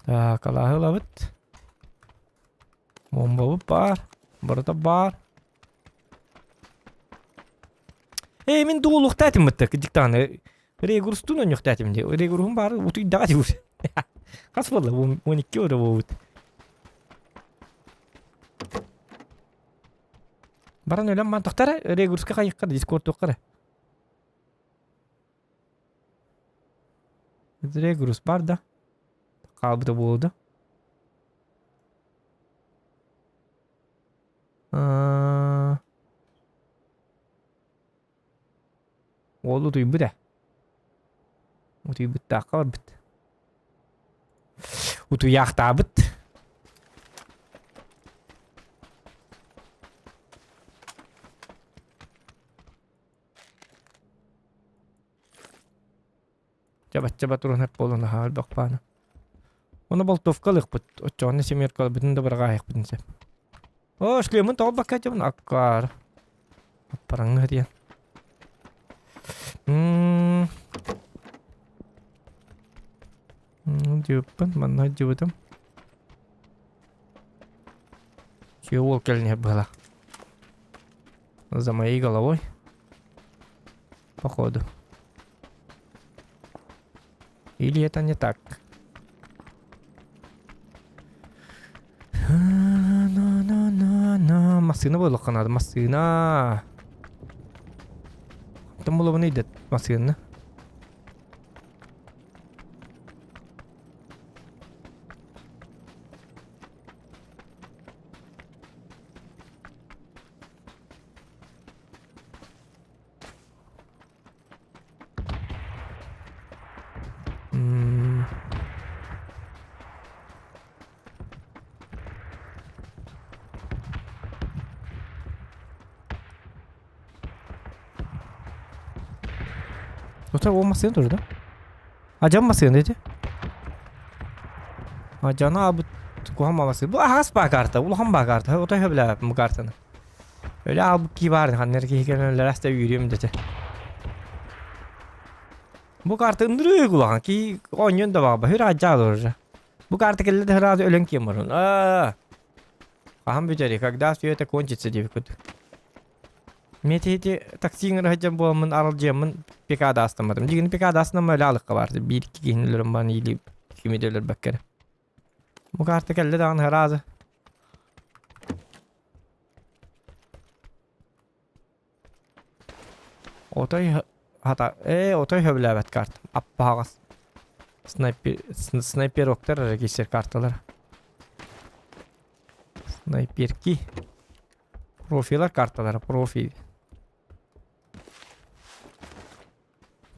Так, алааһы ылабыт. Бомбабыт баар. Барыта баар. Ээ, мин дуолуохтаатым бытта диктаны. Регурстун өнүөхтаатым дии. Регурһум баар утуйдаҕа дии. Хас буолла? 12 өрө буолбут. Баран өлөн ман тохтара, регурска хайыкка дискорд туохха Регурус бар да. Хаалбыта буолуо да. Уол утуйбут ээ. Утуйбуттаахха барбыт. Утуйаахтаабыт. Дьэ бачча батуруһунар буолан аһаа элбэх баана. Ону болтовка ылыахпыт, оччоҕуна семеркаларбытын да быраҕаайахпытын сөп. Оо, шлемын тоҕо бакка дьабын аккаар. Аппараҥҥа диэн. Мм. Дьыппын, манна дьыбытым. Чүө уол кэлин иһэр быһалаах. За моей головой. Походу. Или это не так? На-на-на-на. Массыына буолуохха наада, массыына. Хантан булабын ыйдат массыынаны? М. Ота ол массыына тоже, да? А дьон массыына ити? А дьоно абыт куһаҕан массыына. Бу аһаҕас баа карта, улахан баа карта. Отой сөбүлээбэппин бу картаны. Өлө аалбыт кии баар ханна эрэ киһи кэлэн өлөрөөс да үүрүөм дэтэ. Бу карта ынырык улахан кии оонньуон да баҕарбат хөр аадьаал уже. Бу карта кэллэ да сразу өлөн киэн баран. Аа. Хаһан бүтэрий, когда все это кончится диэбит курдук. Метиһити такси ыҥыра сылдьан буоламмын аралдьыйаммын пикада астамматым. Дьигини пикада астамма өлө аалыкка баар. Биир икки киһини өлөрөн баран иилии кими да өлөрбөккө эрэ. Бу карта кэллэ даҕаны сразу. Отой хата ээ отой сөбүлээбэт карта. Аппаҕас. Снайпер снайпероктар эрэ киирсэр карталар. Снайперки. Профилар карталара профиль.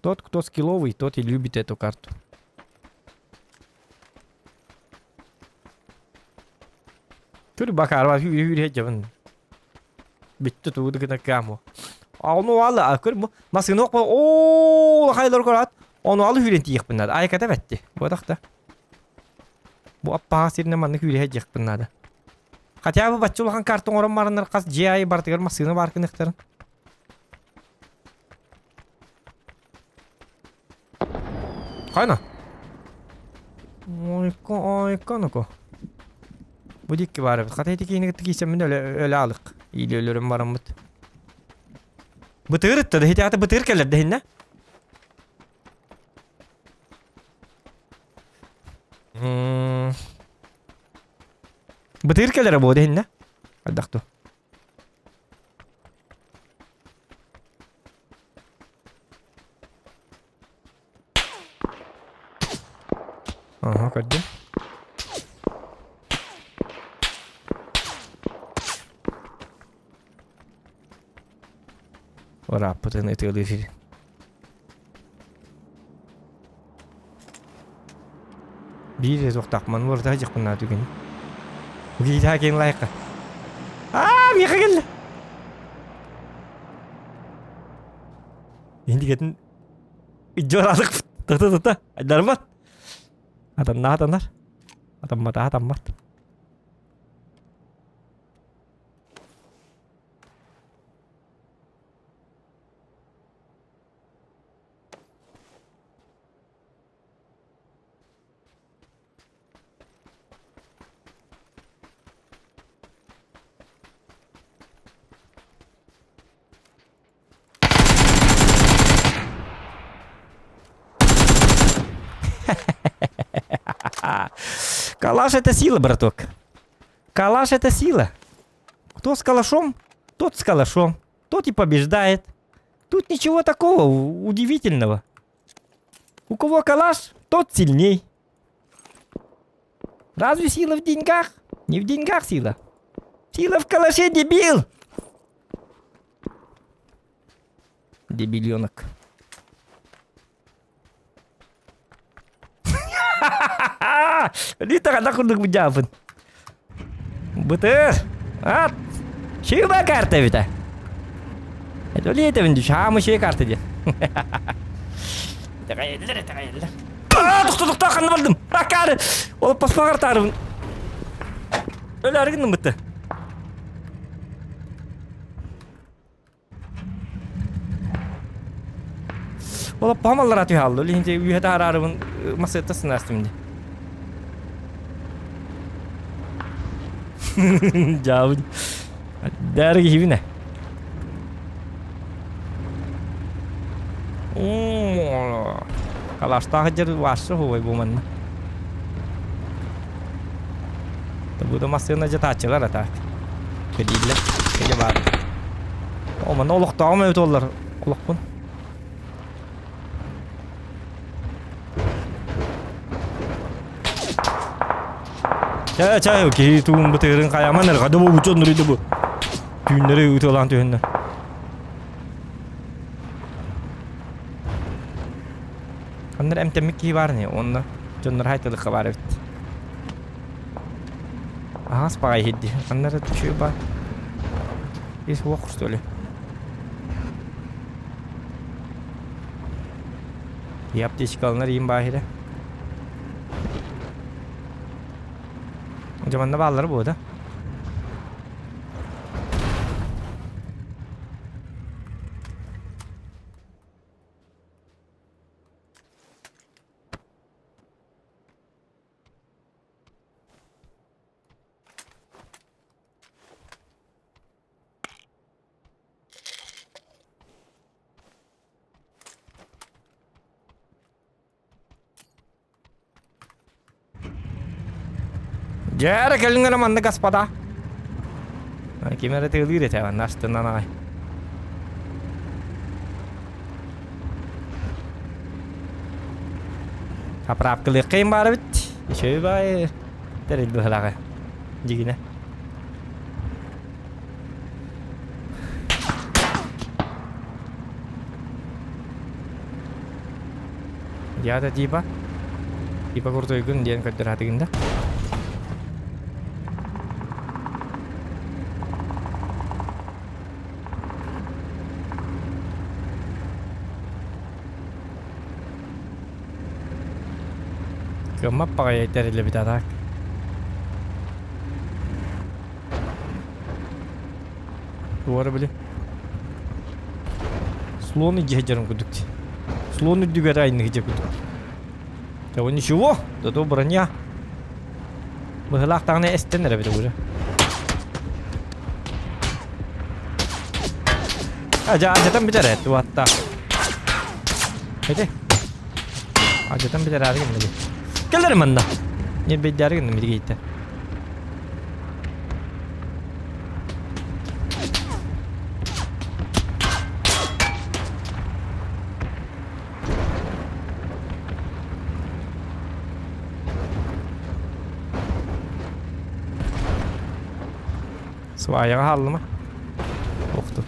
Тот, кто скилловый, тот и любит эту карту. Түр бакарва hür дьабын. Бүтті тугу гына каму. Ону алы көр бу масыны окпа оо хайлар көрат. Ону алы хүрен тиехпин надо. Айката бәтти. Бодақта. Бу аппаға сиріне манны хүре жекпин надо. Хотя бы баччы улахан карта оҥорон бараннар хас дьиэ аайы барытыгар массыына баар гыныахтарын. Хайна? Ойко, ойко, ну-ка. Бу дикки баар эбит. Хата ити киһини кытта киирсэммин өлө, өлө аалык. Или өлөрүм бараммыт. Бытыыр ытта да, ити аты бытыыр кэлэр да иһиннэ. Бытыыр кэлэрэ буо иһиннэ. Хайдах ту. Ага, көрдүм. Ырааппытын ытыалыыр сир. Биир туохтаахман уорда дьахпынаа түгэн. Гиитаа киэн лайка. Аа, миэхэ кэллэ. Индигетин Дьорадык тата тата айдарбат. Атанна атанар. Атаммата атаммат. Калаш это сила, браток. Калаш это сила. Кто с калашом, тот с калашом. Тот и побеждает. Тут ничего такого удивительного. У кого калаш, тот сильней. Разве сила в деньгах? Не в деньгах сила. Сила в калаше, дебил! Дебиленок. Литаҕа курдук быдьаабын. Бытыр! Ат! Шиба карта эбитэ. Это летевин дьаамы шие карта диэн. Итэҕэйэллэр, итэҕэйэллэр. Аа, тохто, тохто, ханна бардым? Акаары! Ол паспаҕар таарыбын. Өлөөрү гынным бытты. Ол памаллара түһаллы. Линте үйэ таарарыбын масыта сынастым ди. Жабын. Дәрі киһибинэ. Калаштаах дьэр вашы хуой бу манна. Бу массыына дьатааччылар атаак. Кэлииллэр. Кэлэ баар. О, манна олохтооҕум эбит оллар. Олохпун. Чэ, чэ, киһи туун бытыырын хайаман эрҕада бу бучоннуруйду бу. Түүннэри ытыалаан түһүннэ. Ханнар эмтэммит киһи баар не, онно дьоннор хайтылыкка баар эбит. Аһаас баҕай иһирди. Ханна эрэ түчү баар. Здесь уох, что ли? И аптечкаланар иин баахира. Дьэ манна бааллара буо да? Дьэ эрэ кэлиҥ эрэ манна господа. Ким эрэ тыалыыр этэ манна астынан аҕай. Заправкалыаххайын баар эбит. Үчүгэй баайы тэрил быһылаҕа. Дьигинэ. Я-то типа. Типа куртуйгун диэн көрдөрө да. Кыаммат баҕайы тэриллибит атак. Туора били. Слон иди дьарым кудук. Слон үрдүгэр айныгы дьэ кудук. Того ничего, зато броня. Быһылаах даҕаны эстэн эрэ уже. Ажа ажатан бүтэр эт уатта. Эти. Ажатан бүтэр ары гынна. Келер манна. Не беддәри гынна мидигейте. Сваяҕа хааллыма? Охту.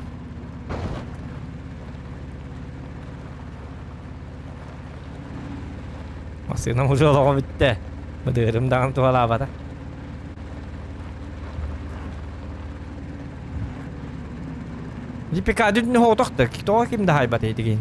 Массыынам уже олоҕо бүттэ. Быдыырым даҕаны туһалаабата. Дипика дүннү хоотохто. Тоҕо ким да хайбата итигин.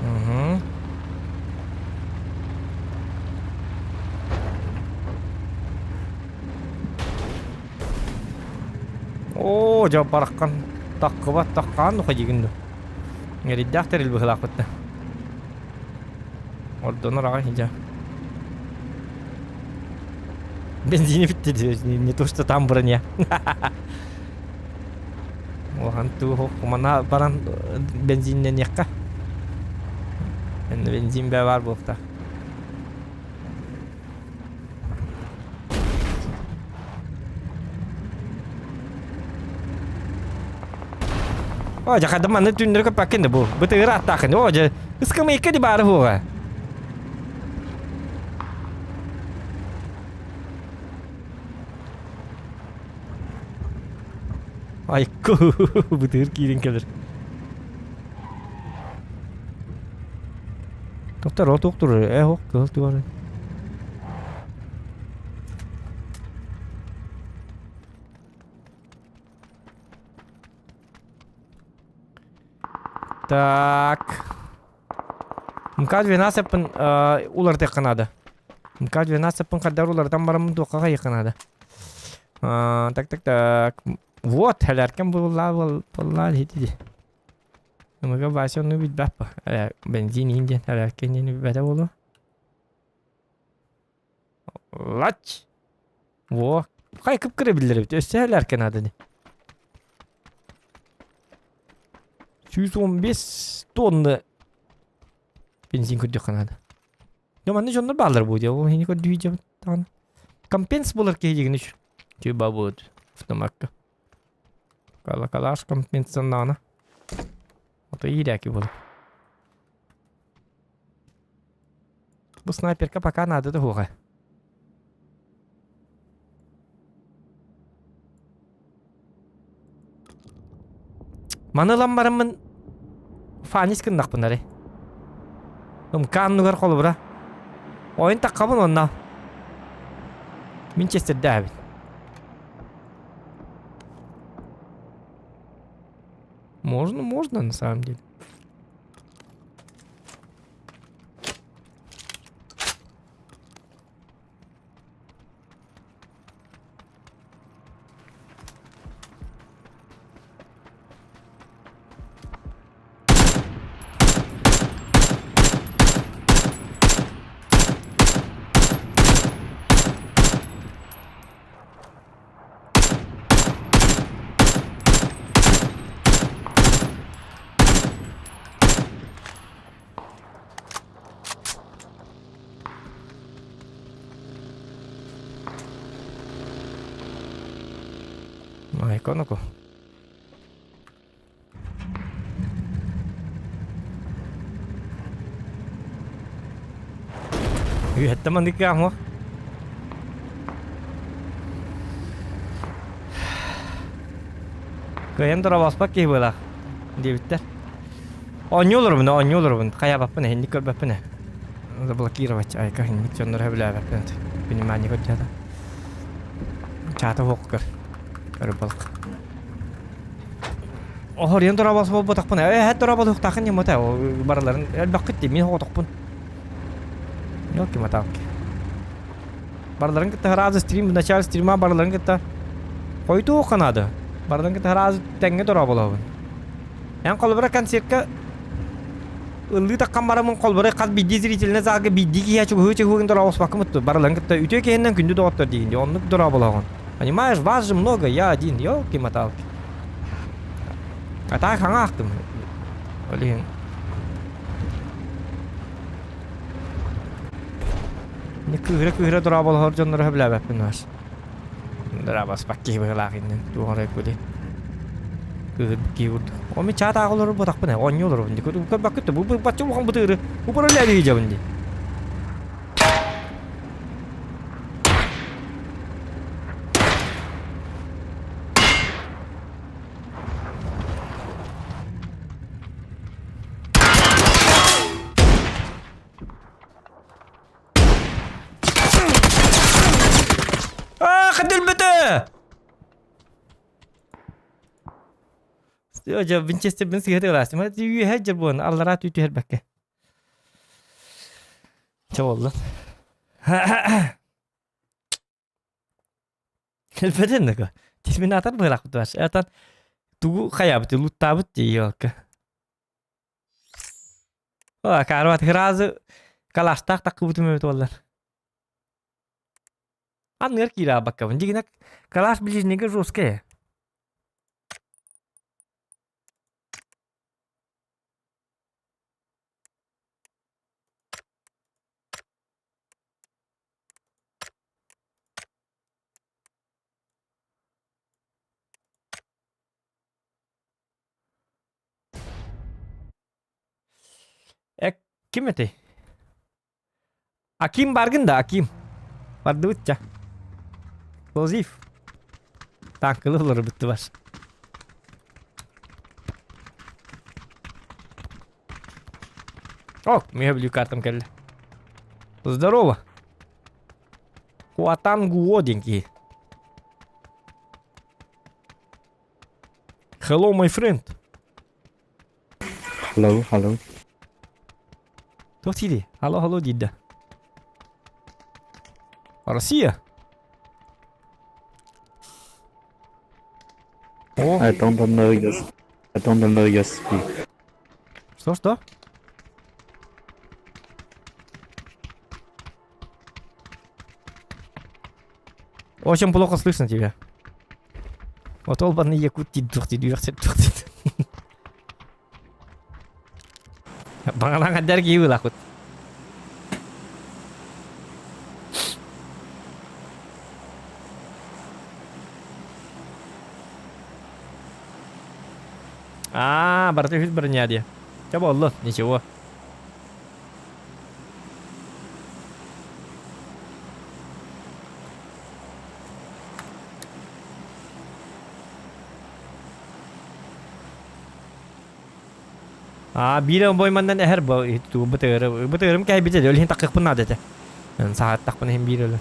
Угу. Оо, дьэ бараххан таххыбат таххаан нуха дигин ду. Эрийдээх тэрил быһылаахпыт да. Ордонор аҕай дьэ. Бензини бүттэ не то что там броня. Улахан туу манна баран бензиннэниэххэ. Бензин бэ баар буолта. О, дьэ хадым манны түннэри көппөккүн да бу. Бытыгыр аттаахын. О, дьэ ыскамыйка ди баары хуоҕа. Айку, бытыгыр киирин кэлэр. Тоқтар, ол туох турар? Э, ох, кыһыл тугар. Так. МК-12-пын уларытыахха наада. МК-12-пын хардары уларытан бараммын туохха хайыахха наада. Так, так, так. Вот, хэлэркэн булла булла дии. Ымыга Вася ону билбэт ба. Бензин иин диэн хэлэркэн диэн билбэтэ буолуо. Лач! Во, хай кып-кыра биллэр эбит. Өссө хэлэркэн наада ини. 115 тонна бензин көрдөххө наада. Дьэ манна дьоннор бааллар бу диэ. Ол иһини көрдүү дьэ даҕаны. Компенс булар киһи дигин үч. Тюба будет автомакка. Калакалаш компенсаннаана. Ото иирээки буолар. Бу снайперка пока надо да хуоҕа. Маны ылан бараммын фанис гыннахпын эрэ. МК анныгар холобура. Ойун таххабын онно. Винчестердээбит. Можно, можно на самом деле. Айконоку. Үһэттэ маннык каамуо. Кыайан дорообоспот киһи быылаах диэбиттэр. Оонньуу олоробун, оонньуу олоробун. Хайаабаппын, эһинник көрбөппүн ээ. Заблокировать, айка, инник дьоннору сөбүлээбэппин. Внимание көрдөөтө. Чаата суох көр. Көрөр балык. Оһоруйан дорообос буолбатахпын. Ээ, дорооболуохтааххын ньымата. Барыларын элбэххит дии, мин оҕотохпун. Ёлки-моталки. Барыларын кытта сразу стрим, в начале стрима барыларын кытта хойутуохха наада. Барыларын кытта сразу тэҥҥэ дорооболоһобун. Эн холобура концертка ыллыы таххан бараммын холобура хас биирдии зрительнай залга биирдии киһи чугуһуу чугуһугун дорообоспаккын бутту. Барыларын кытта үтүө киһиннэн күндү доҕоттор диигин дии. Оннук дорооболоһоҕун. Понимаешь, вас же много, я один. Ёлки-моталки. А так хаҥа ахтым. Ол иһин Кыыһыра-кыыһыра дорооболоһор дьоннору сөбүлээбэппин аас. Дорообоспат киһи быһыылаах иннин туох эрэ кули. Кыыһырбыт киһи курдук. О мин чаат ааҕа олорор буотахпын ээ, оонньуу олоробун дии. Көрбөккүт да, бу бачча улахан бытыыры управляли дьабын дии. Аах, өлбөтө! Дьэ, Винчестербин сыһыаты ылаастым. Үөһэ дьэ буон, аллараа түү түһэрбэккэ. Чэ буоллун. Элбэтин да Терминатор быһылаахпыт баар. Этан тугу хайаабыт, луттаабыт дии елка. О, карват сразу калаштаах таккыбытым эбит буоллар. Анныгар киирэ албаккабын. Дигинэ калаш ближнего жесткая. Э, ким этэй? Аким баргын да, Аким. Бардыбытча. Лозив. Танкылы олорбутту бар. О, миэхэ блю картам кэллэ. Здорово. Хуатан Гуо диэн киһи. Hello, my friend. Hello, hello. Туох диир? Алло, алло диир да. Россия? О. I don't know your I don't know your speak. Что, что? Очень плохо слышно тебя. Вот олбанный якут дии Баҕалаах эдэр киһи ылахпыт. Аа, барыта үһүс броня дии. Чэ буоллун, ничего. Аа, биир обойманнан эһэр бу бытыгыры бытыгырым кэһэйбитэ ол иһин такыахпын наада этэ. Саһаттахпын иһин биир өлөр.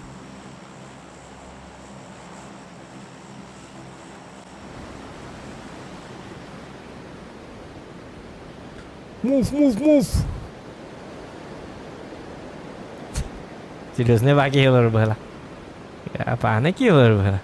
Move, move, move! Серьезно, баа киһи олорор быһыла. Апаана киһи олорор быһыла.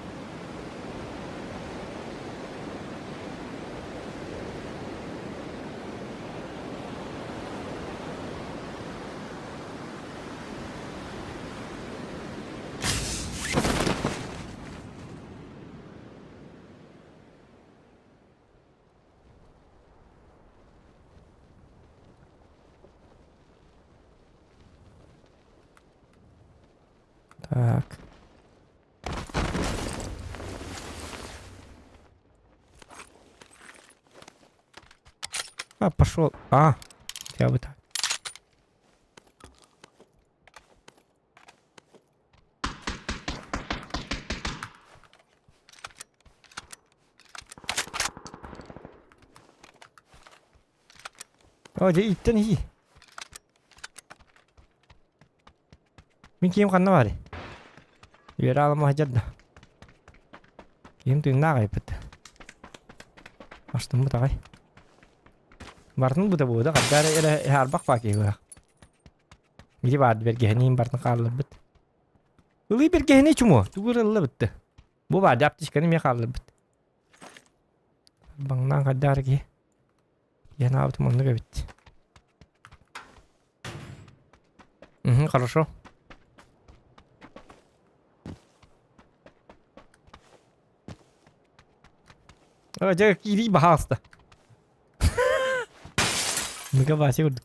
Так. А, пошел. А, хотя бы так. Оо, дьэ иттэн иһии. Мин киһим ханна баарый? Үөрэ аалама сылдьар да. Киһим тыыннаах айбыт. Астыммыт аҕай. Бартын быта буода хардаар эрэ иһаарбах баа киһи быһах. Ити баар бэргэһэниин бартын хаалларбыт. Ылыы бэргэһэни чумуо, тугу ырылла бытты. Бу баар аптечканы эмиэ хаалларбыт. Баҥнаан хайдаар киһи. Янаабытым оннук эбит. Угу, хорошо. Дьэ, киирии баһаалыста. Мыга Вася курдук.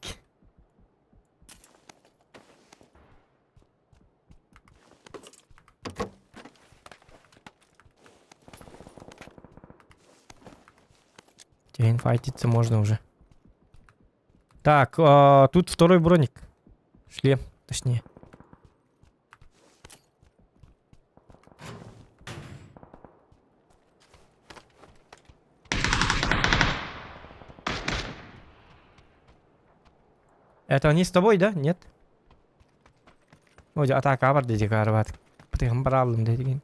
Теперь файтиться можно уже. Так, а, тут второй броник. Шлем, точнее. Это они с тобой, да? Нет? Ой, атака бар деді карват. Бытыгын баралым дедигин.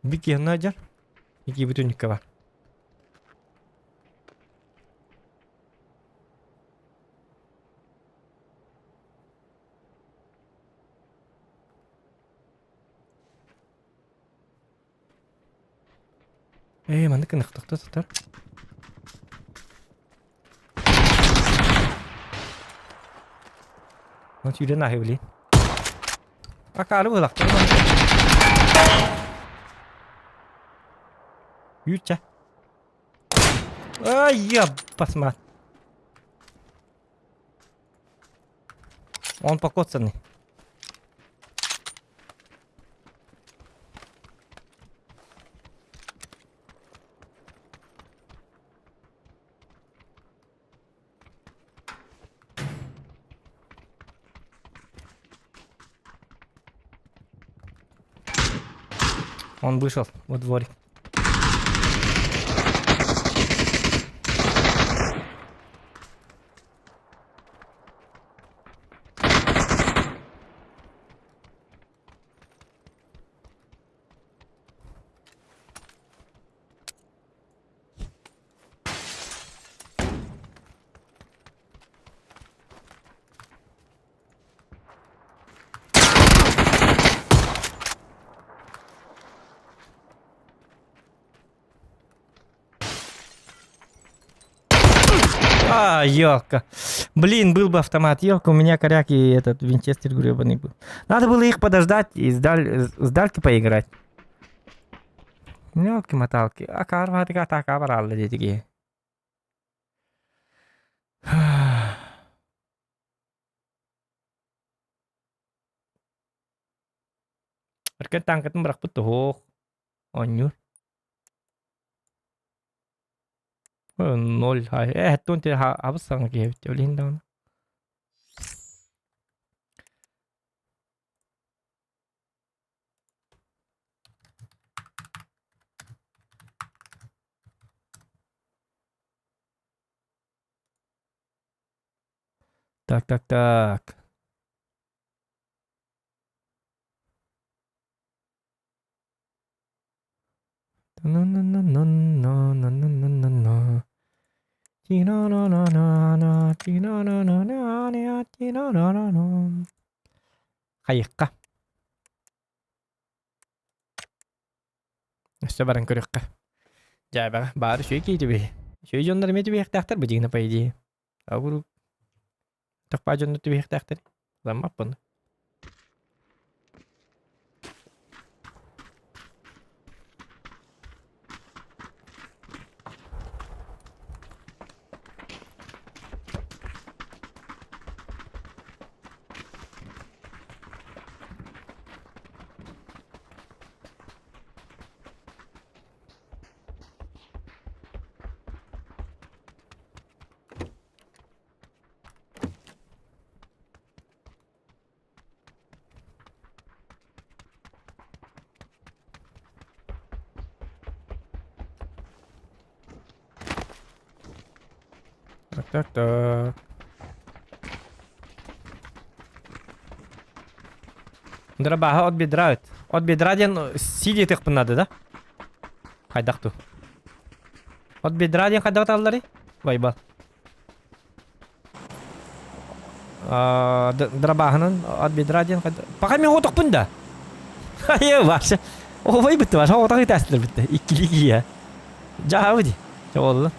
Бики надер. Ики бүтүнүккэ бар. Ээ, маннык ынахтахта сытар. Ну, сүүрэн ааһы блин. Акаары быһылахтар. Үүччэ. Ай, ебасма. Он покоцанный. Он вышел во дворик. А, елка. Блин, был бы автомат. Елка, у меня коряк и этот винчестер гребаный был. Надо было их подождать и с, даль... с дальки поиграть. Елки-моталки. А карва так абрал дедики. Өркөн тааҥкатын бырахпыт туһуох. Оонньуур. Ноль. Э, һэттуон абыс саҥа киһи эбит. Ол иһин даҕаны. Так, так, так. Хайыхха. Өссө баран көрүөххэ. Дьээбэҕэ баар үчүгэй киһи түбүһ. Үчүгэй дьоннор эмиэ түбүһүөхтээхтэр бу дьиҥнэ по идее. Агуру тохпаа дьоннор түбүһүөхтээхтэр. Ламмаппын. Так, так, так. Дырабаһа от бедра ыт. От бедра диэн сидии тыхпын наада да? Хайдах ту? От бедра диэн хайдах аталларый? Байбал. Дырабааһынан от бедра диэн хайдах... Пока мен отохпун да. Айы, Вася. Овой бітті, Вася, отақ итәсілер бітті. Иккили кия. Жабы ди. Жабы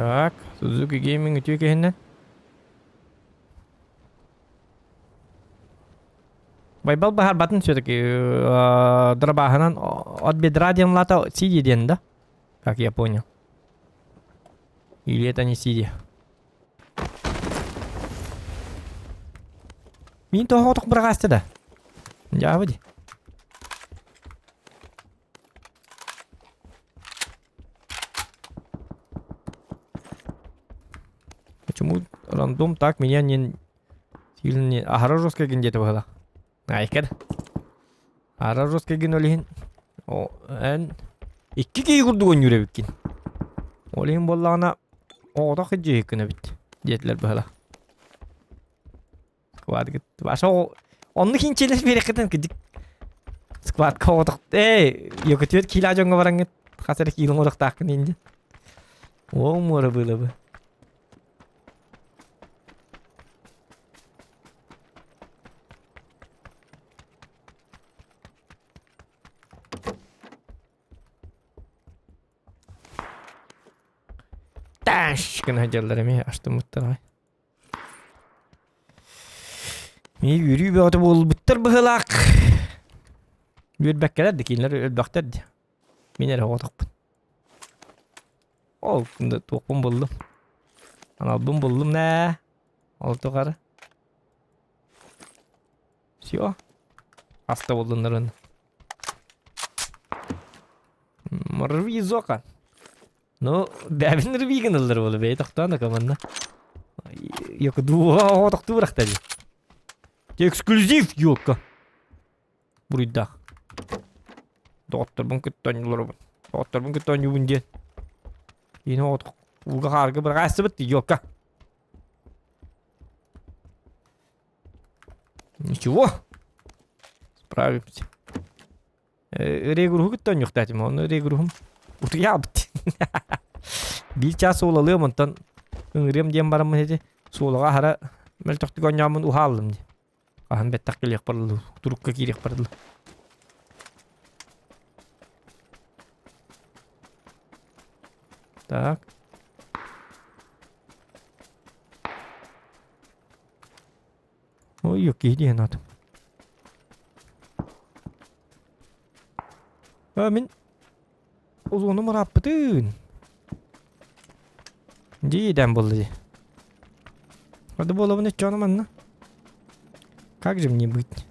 Так, Suzuki Gaming үтүө киһиннэн. Байбал баһарбатын все-таки дробаһынан от бедра диэн лата сидя диэн да? Как я понял. Или это не сидя? Мин тоһоҕотох быраҕаасты да. Дьаабы ди. Почему рандом так меня не сильно не... Аһара жестко гин диэтэ быһыла. Айкер. Аһара жестко гин ол иһин. О, эн икки киһи курдук ойнуур эбиккин. Ол иһин буоллаҕына оҕотох дьиэһиккин эбит диэтилэр быһыла. Сквадгыт. Ваша оннук хинчилэр биэрэххитин кидик. Сквадка оҕотох. Эй, Якутият киилаа дьоҥҥо бараҥҥыт хас эрэ киилин оҕотохтааххын инде. О, муора было бы. Таш гына дьаллар эмиэ астыммыттар аҕай. Мии үөрүү бөҕөтө буолбуттар быһыылаах. Үөрбэккэлэр да кинилэр өлбөхтөр дии. Мин эрэ оҕотохпун. Ол туохпун буллум. Аналбын буллум нээ. Ол тухары. Все. Аста булдуннарын. Рви зока. Ну, бэбин рви гыналлар буолу бэйэ тохтоон да команда. Йока дуо тохтуу бырахта дии. Эксклюзив ёлка. Буруйдаах. Доҕотторбун кытта оонньууларбын. Доҕотторбун кытта оонньуубун диэн. Киин оҕотох ууга хаарга быраҕаастыбыт ёлка. Ничего. Справимся. Регруһу кытта оонньуохтаатым, ону регруһум утуйаабыт. Биир чаас суолалыам, онтон ыҥырыам диэн бараммын ити суолаҕа аһара мөлтөхтүк оонньооммун уһааллым дии. Хаһан бэттэх кэлиэх барылы, турукка киириэх барылы. Так. Ой, киһи диэн атым. А, мин узуну ырааппытын. Дии буолла дии. Хады буолабын өччөөнө манна. Как же мне быть?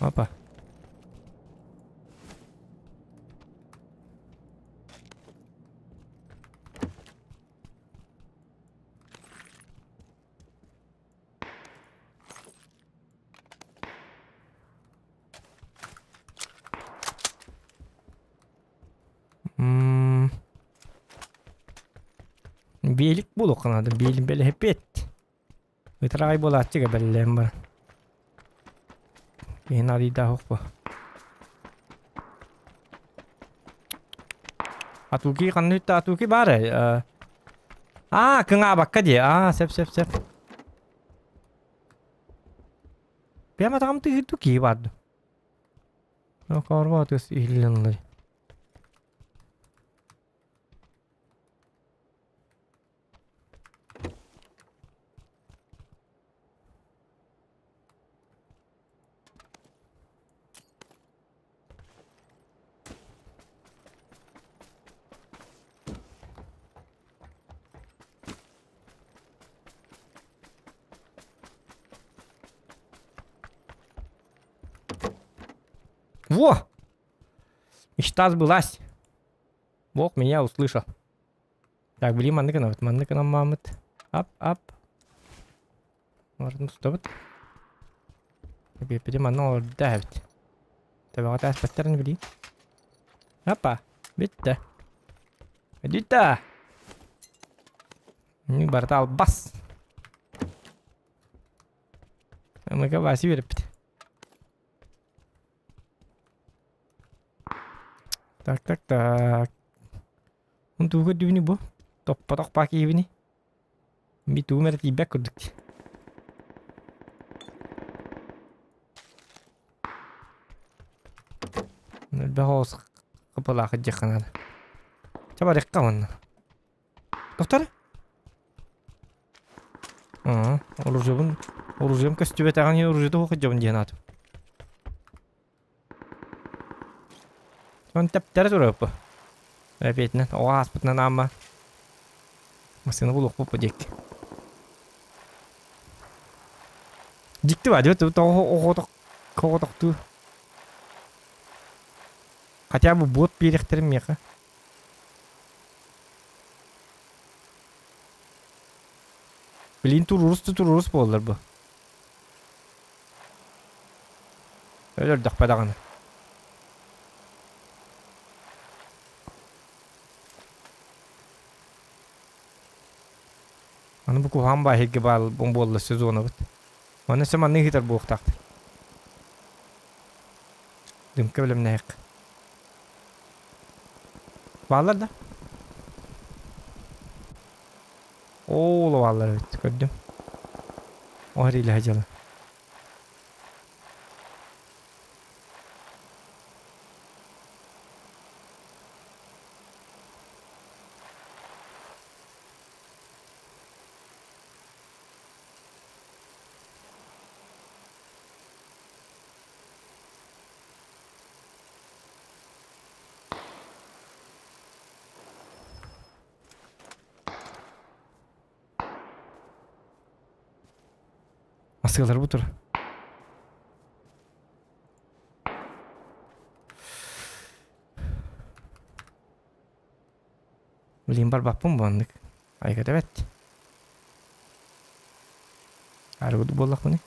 Опа. Биэлик буолуохха наада. Биэлин бэлэһиппиэт. Ытыраҕай буолааччыга бэллээн баран. Киһи наадыйдаах охпо. Атуки ханна үттэ Атуки баар ээ. Аа, кыҥаабакка дии. Аа, сөп сөп сөп. Прямо там ты туки бар. Ну, корва тыс иһиллэн Во! Мечта сбылась. Бог меня услышал. Так, блин, маннык гынабыт, маннык гынаммаммыт. Ап, ап. Марын тутабыт. Биэппити манна олордо эбит. Төбөҕө тааспаттарын билии. Апа, бүттэ. Бүттэ. Барыта албас. Аныга Вася үөрэппит. Так, так, так. Он тугу көрдүбүнүй бу? Топпотох баа киһибиний? Би тугум эрэ тиийбэт курдук дии. Элбэх оҕус хапылаах диэххэ наада. Чэ барыахха уонна. Тохтор. Аа, оружиебын оружием көстүбэтэҕин иһин оружиета суох сылдьабын диэн аатым. Сон тэптэрэ турар бу. Эпиэтинэн оҕо ааспытынан аама массыына булуохпут бу диэки. Дьикти баа дьэ тоҕо оҕотох оҕотохтуу. Хотя бы бот биэриэхтэрин миэхэ. Блин турурус да турурус буоллар бу. Өлөрдөхпө даҕаны. Аны бу куһаҕан бааһырга баал буолла сезонабыт. Манна өссө маннык ыытар буолуохтаахтар. Дымка бэлэмнэһиэх. Бааллар да? Оо, бааллар эбит, көрдүм. О, илэ дьыла. Масыалар бу тур. Блин, барбаппын бу оннук. Айгата бэт. Арыгы буоллахпыный.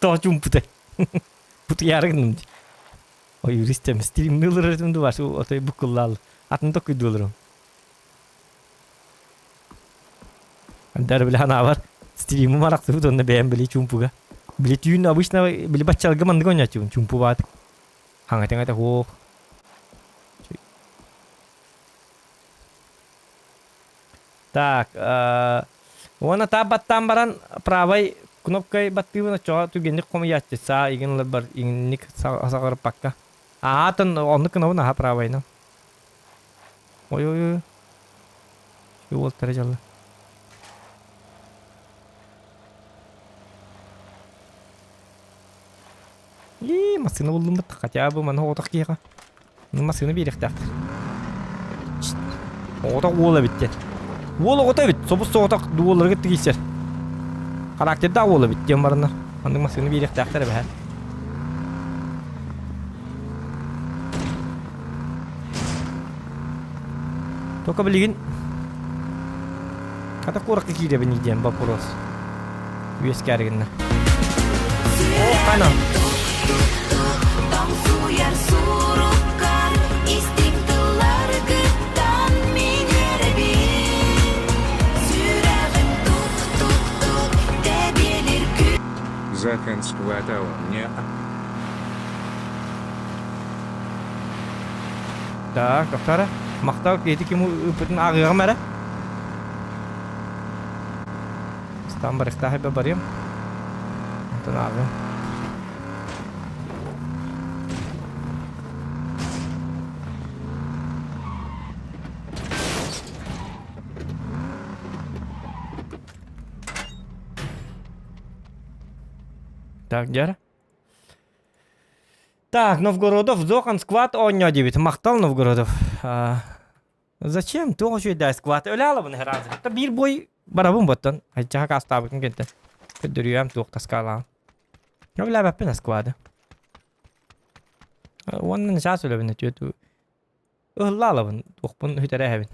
Тоҕо чуумпутай? Бутуйаары гынным дии. Ой, истэм, стримни ылырар этим дуу, отой буккуллаал. Атын токуйду ылырым. Дар били ханаабар стримим арахсыбыт уонна бэйэм били чуумпуга. Били түүн обычно били баччалга маннык оонньооччубун чуумпу баат. Хаҥатыҥата суох. Так, уонна таап баттаан баран правай кнопкой баттыыбын оччоҕо түгэнник хомуйааччы саа игин ыларбар иҥник саҕарыппакка. Аатын оннук гынабын аха правайынан. Ой ой ой. Уолтара дьалла. Ии, массыына буллуммут, хотя бы маны оҕотох киһиэхэ. Ну, массыына биэриэхтээхтэр. Оҕотох уол эбит диэн. Уол оҕото эбит, собус соҕотох уолларга тигийсэр. Характердаах уол эбит диэн бараннар. Маннык массыына биэриэхтээхтэр эбэһэ. Только билигин Хата куоракка киирэбин диэн вопрос үөскээр гынна. О, хана. Тоҥсуйар суруккар истиҥ тылларгыттан мин эрэбин. Сүрэҕим тук-тук-тук тэбиэлир күн. Захан сквата он не Так, тохтоо Махтал киһити ким ыыппытын ааҕыаҕым эрэ. Стан барыктаах эбэ барыам. Онтон ааҕыам. Так, дьэ. Так, Новгородов, Зохан сквад оонньоо диэбит. Махтал, Новгородов. А, зачем? Туох үчүгэйдээ сквад. Өлө алабын разы. Биир бой... Барабын боттон. Айчаха каастаабытын кэнтэн. Көрдөрүөм туох таскаалаан. Өбүлээбэппин Москвада. Уонна начаас үлэбин өтүө ыһыллаалабын туохпун үтэрээһэбин.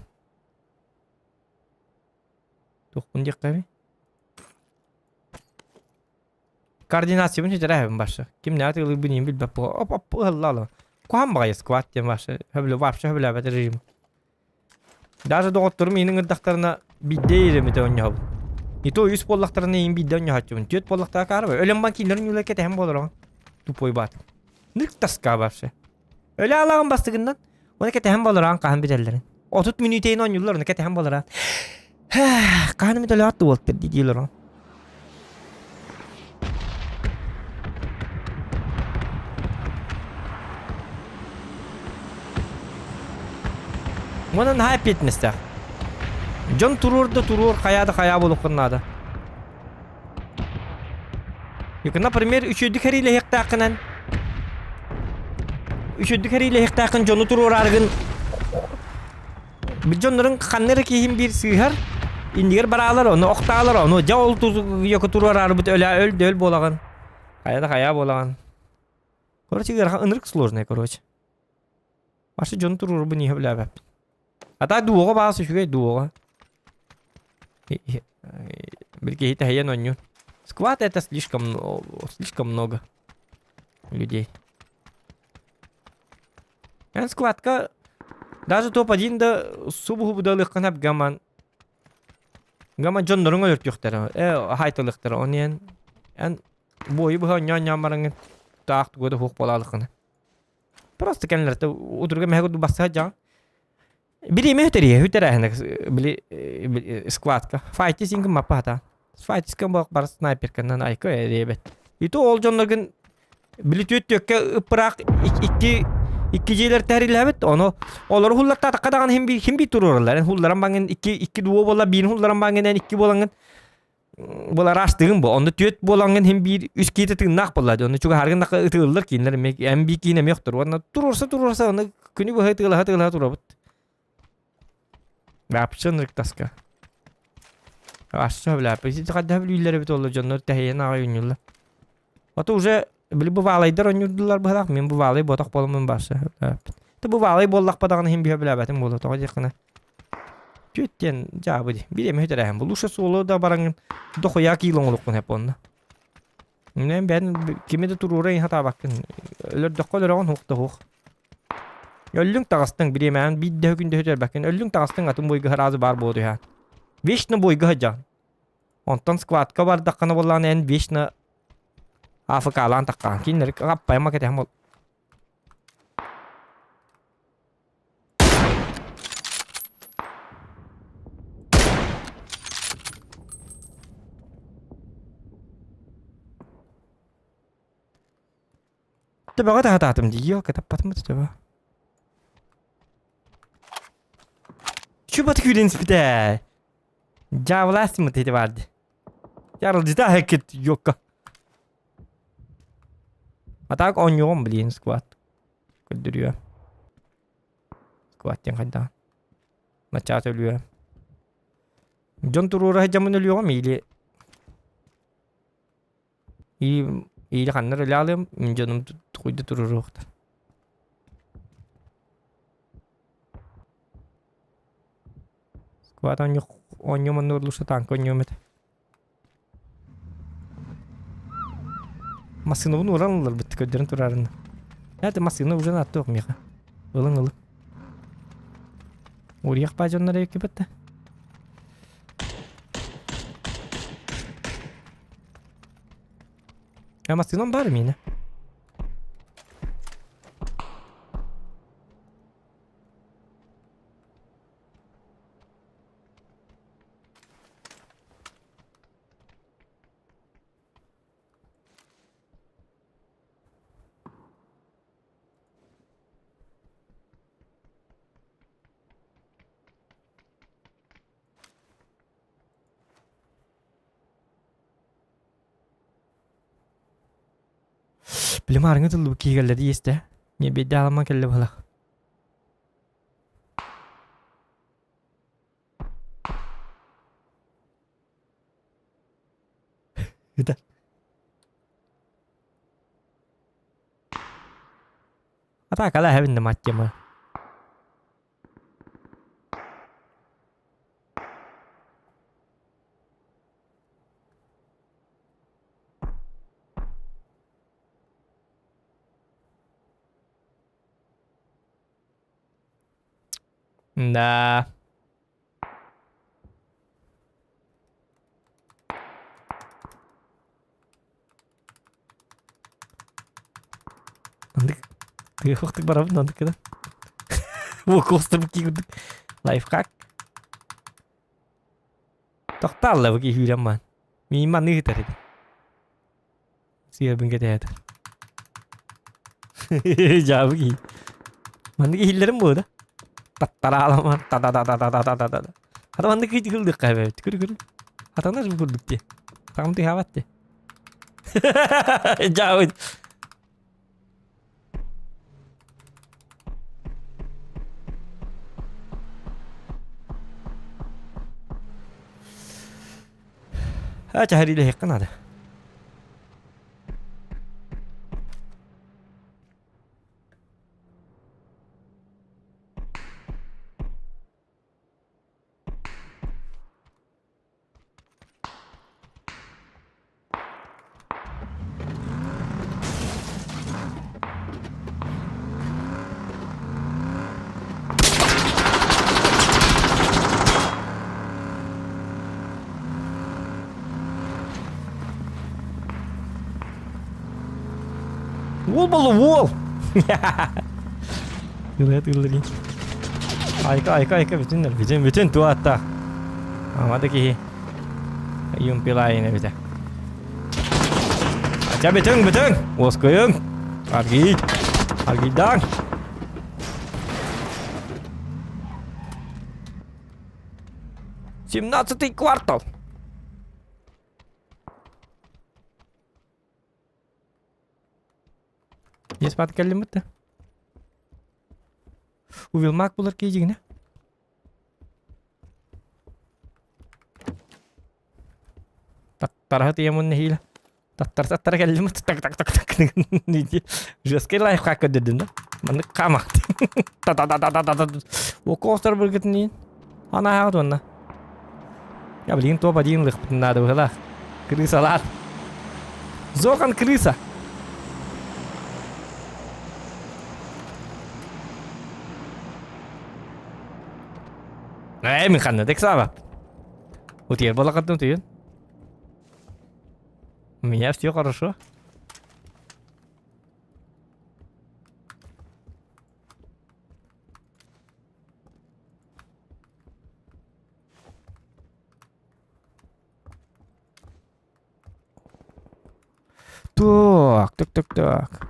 Туохпун диэххэбин? Координациябын сүтэрээһэбин барса. Кимнээх тыылыырбын иин билбэт буо. Оп оп ыһыллаалабын. Куһаан баҕайы сквад диэн барса. Хөбүлэ вообще хөбүлээбэт режим. Даже доҕотторум иин ыҥырдахтарына биирдэ ииримитэ оонньоһобун. Не то үс буоллахтарына иин биирдэ оонньоһооччубун. Түөрт буоллахтара каарабай. Өлөн бан кинилэр ньуулар кэтэһэн буолар Тупой баат. Нык тоска вообще. Өлө алаҕын бастыгыннан. Оны кэтэһэн буолараан хаһан бүтэллэрин. 30 мүнүүтэйин оонньууллар, оны кэтэһэн буолараан. Хаһан эмит өлөҕөт уолтар дии диилэр Уонна наһаа эппиэтинэстээх. Дьон туруор да туруор, хайаа да хайаа буолуоххун наада. Например, үчүгэйдик хэриилэһиэхтээххинэн үчүгэйдик хэриилэһиэхтээххин дьону туруораарыгын Бу дьоннорун ханна эрэ киһим биир сыыһар, иннигэр бараалар, ону охтаалар, ону дьэ ол йоку туруораарбыт өлөө өл да өл буолаҕын. Хайа да хайа буолаҕын. Короче, ыарахан ынырык сложный, короче. Вообще дьону туруорбун иһэ билээбэппин. А так дуоҕа баас үчүгэй дуоҕа. Билги иһит оонньуур. Сквад это слишком слишком много людей. Эн складка даже топ-1 да субу будалыаххын сөп гаман гаман дьонноруҥ өлөртүөхтэрэ э хаайталыахтара оны эн эн буойу быһа онньоон бараҥҥын таах тугу да суох буолаалыххына просто кэннилэртэ утурга мэһэ курдук бассаһа дьаҕан бириэмэ үтэрийэ үтэрээһинэ били складка файти сиҥкин маппа хатаан файтискан буолах бар снайперканан айка эриэбэт и то ол дьонноргун Били түөрт түөккэ ыппыраах икки икки дьиэлэр тэриллээбит ону олору хуллартаатахха даҕаны хим биир хим биир туруораллар эн хулларан баҥын икки икки дуо буолла биирин хулларан баҥын эн икки буолаҥҥын буолар аастыгын бу онно түөрт буолаҥҥын хим биир үс киитэ тыыннаах буолла онно чугаһааргын да ытыыллар кииннэр эмиэ эн биир киин эмиэ охтор уонна туруорса туруорса ону күнү быһа ытыалаһа ытыалаһа турабыт Вообще ынырык таска. Assa бля, хайдах бүлүүлэр эбит ол дьоннор тэһийэн аҕай оонньууллар. Ото уже били бывалайдар оонньуурдулар быһалаах, мин бывалай ботох буоламмын барса. Ты бывалай буоллахпа даҕаны иһин биһэ билээбэтим буолуо тоҕо диэххинэ. Түөт диэн дьаабы дии. Биир эмэ үтэрээһин бу. Лучше суолу да бараҥын дохуя киил оҥолуккун хэп онно. Мен бэйэн кими да туруора иһин хатаабаккын. Өлөрдөххө өлөрөҕүн хуох да хуох. Өллүҥ таҕыстыҥ бириэмэҕин биир да күн да сүтэрбэккин. Өллүҥ таҕыстыҥ атын буойга сразу баар буола түһээн. Вечно буойга сылдьаҕын. Онтон складка бардаххына буоллаҕына эн вечно АФК-лаан таххаҕын. Кинилэри аппайма кэтэһэн буол. Төбөҕө таһатаатым дии, ёлка таппатым да төбө. Чубат күүрэн испитэ. Дьаабылаастыммыт ити баар дии. Ярылдьыта хэккит ёлка. А так оонньуоҕум блин сквад. Көрдөрүө. Сквад диэн хайдаҕын. Начаат өлүө. Дьон туруора сылдьаммын өлүөҕүм или или ханна эрэ өлө мин дьонум тугуйда туруоруохтар. Сквад оонньуом оннугар лучше танка оонньуом этэ. Массыынабын уоран ылларбыт көрдөрөн турарына. Это массыына уже нааттуох миэхэ. Ылыҥ ылыҥ. Уоруйах баа дьоннор эбиккибит да. А массыынам баар миэнэ. Били маарыҥҥы тыллыбыт киһи кэллэ дии истэ. Не биирдэ аламан кэллэ быһалаах. Ыта. Атаакала эһэбин да маттема. Да. Андык тыахтык барабын андык да. Бу костым курдук. Лайфхак. Тохтаалла бу киһи үүрэн маан. Миин манны ыытар эти. Сыабын кэтэһэтэр. Дьаабы киһи. Маннык иһиллэрим буо да. Таттараалама та та та та та та та та та. Хата маннык кыйтыгылдык эбит. Күрү күрү. Хатанар бу курдук ти. Тагым тыһаабат ти. Дьаабы. А чаһарилэһиэххэ наада. Уол болу уол! Ылыат ыллырын. Айка айка айка бүтүннэр бүтүн бүтүн туатта. Амада киһи. Юмпилайын эбитэ. Ача бүтүн бүтүн! Уоскуйуҥ! Аргий! Аргийдаҥ! Семнадцатый квартал! Есть бат кэллиммит да? Увилмак булар киһи Таттараһа тиэмун нэһиилэ. Таттар таттара кэллим так так так так Жесткий лайфхак көрдөрдүм да. Маннык хаамахт. Та та та та та та Укоостор быргытын Ана хаҕыт уонна. Я блин топ один лыхпытын надо быһылаах. Крысалар. Зохан крыса. Ээ, мин ханна дек саабап. Утуйар буолахаттым утуйун. У меня все хорошо. Так, так, так, так.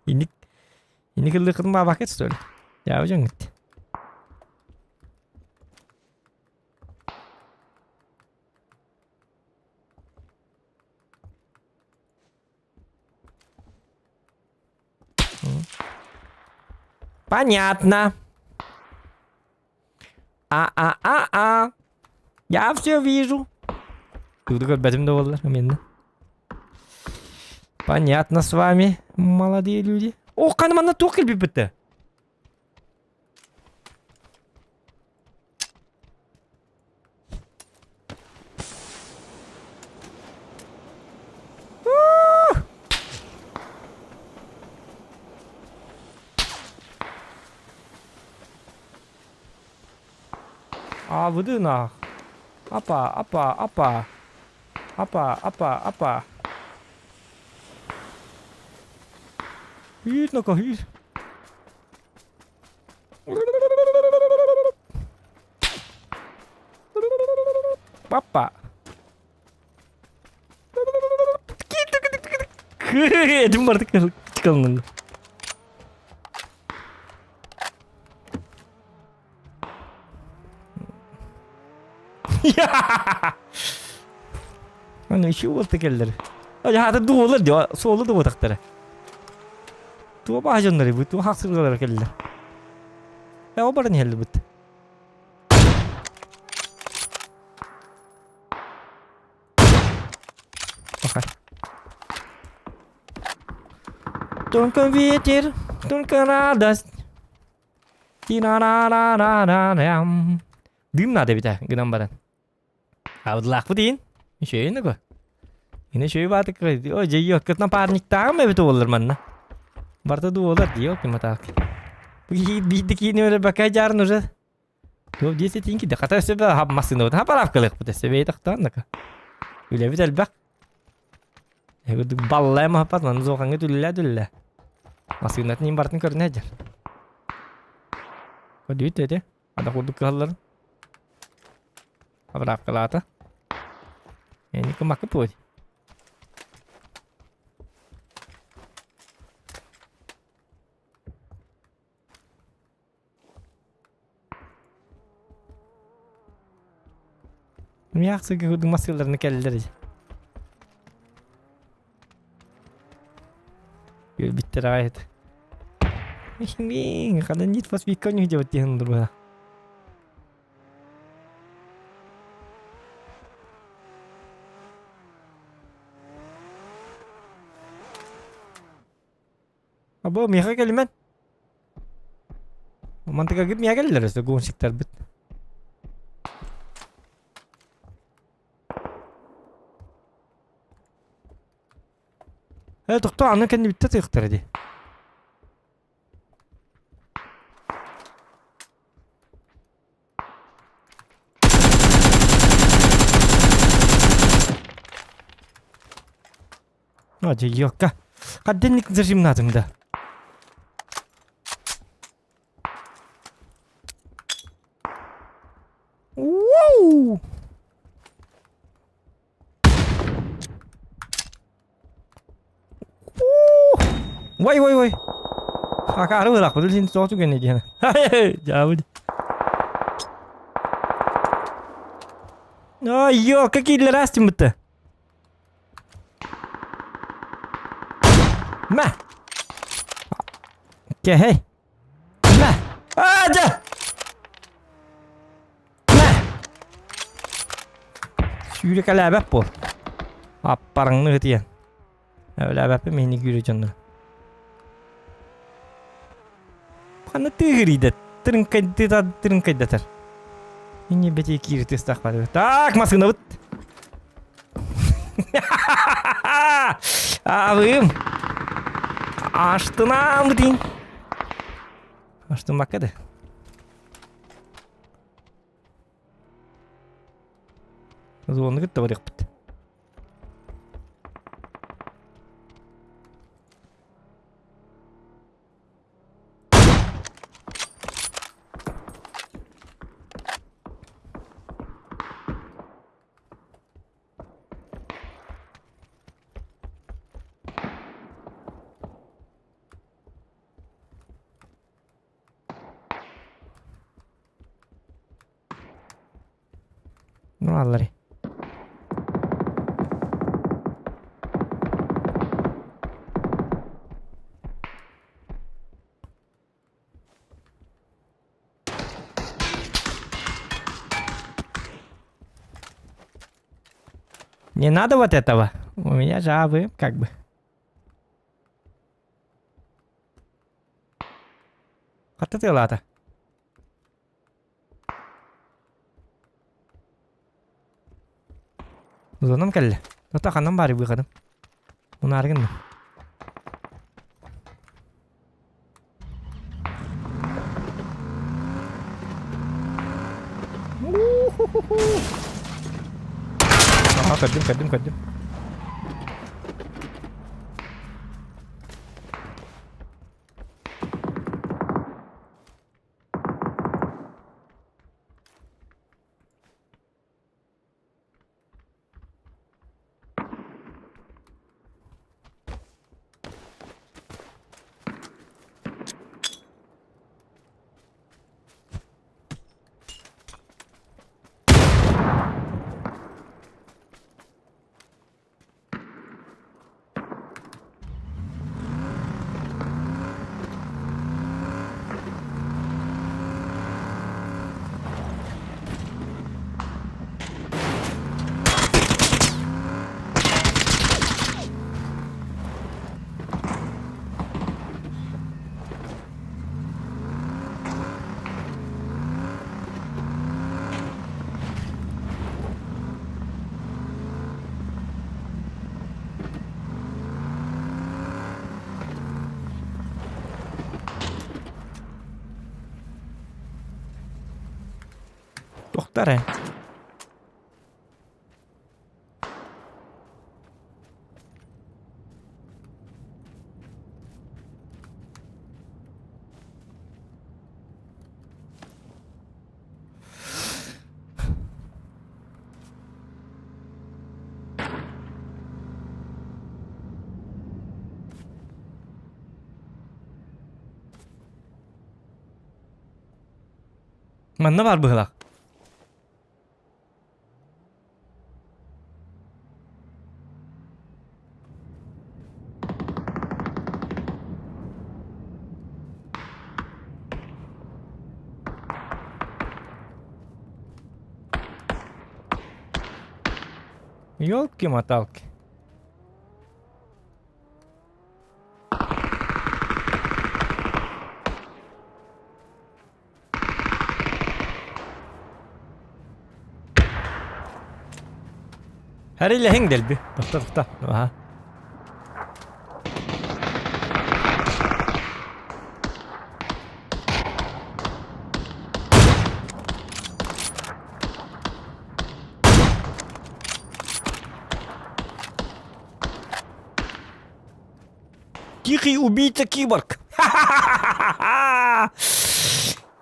Инник инник ыллыыккытын баабакка что ли? Дьаабы дьоҥҥут. Понятно. А-а-а-а. Я все вижу. Тугу көрбөтүм да буоллар, именно. Понятно с вами, молодые люди. О, ханна манна туох кэлбиппит Аабыдынаах. Апа, апа, апа. Апа, апа, апа. Үүт ноко үүт. Папа. Этим бардык чыкалынды. Аны еще уолта келдер. Аата дуолар дии, суолу да буотахтара. Туо баһа дьоннор бу, туо хахсыргалара кэллэ. Э, ол баран иһэллибит. Пока. Только ветер, только радость. Тина-на-на-на-на-ням. Дым надо бит, гынан баран. Абыдлаахпыт иин. Үчүгэйин да Ини үчүгэй баатык о дьэ кытна парниктааҕым эбит уоллар манна. Барта дуолар дии ол киматаак. Биирди киини өлө бакай жаарын уже. Туох 10 тиин киде хата өссө хап массыына хапараапкалыахпыт өссө бэйэ тохтоон нака. Үлэбит элбэх. Баллай махаппат манна зоохаҥҥа түллэ түллэ. Массыынатын иин бартын көрүнэ дьэр. Көрдүбүт эти. Ада курдук кыһалларын. Абыраапкалаата. Эни кымакы путь. Мияксыга курдук массыыларны кэллэр. Биттер аҕай Мин хана Need for Speed коню деп диэн дурба. Або миэхэ кэлимэн. Мантыга миэхэ кэллэр өссө гонщиктарбыт. Э, тохтоо, аны кэннибиттэ тыахтара дии. А, дьэ, ёкка. Хадденник зажимнатым да. Ууу! Вай, вай, вай. Акаары быраахпыт син соҕоту гэнэ диэн. Дьаабыт. Ай, ё, какие растим-то? Мә! Кэһэй! Мә! А, дьэ! Мэ! Сүүрэкэлээбэт буол. Аппарыҥны ытыйан. Өлөөбөппүн миһини күүрэ дьоннор. Ханна тыыгырыйда? Тырыҥкайдыта тырыҥкайдатар. Инни бэти киири тыстах бар. Так, массыынабыт. Абыым. Аштынаам бытин. Аштынбакка да. Зоны кытта барыахпыт. Ну, аллари. Не надо вот этого. У меня жабы, как бы. Хатта тыалаата. Зонам кэллэ. Ото ханан баары быыхадым. Унааргын Аха, көрдүм, көрдүм, көрдүм. Тоқтар Манна баар быһылаах. Ёлки-моталки. Хэрилэһиҥ дэлби. Тохто тохто. Аха. Тихий убийца киборг.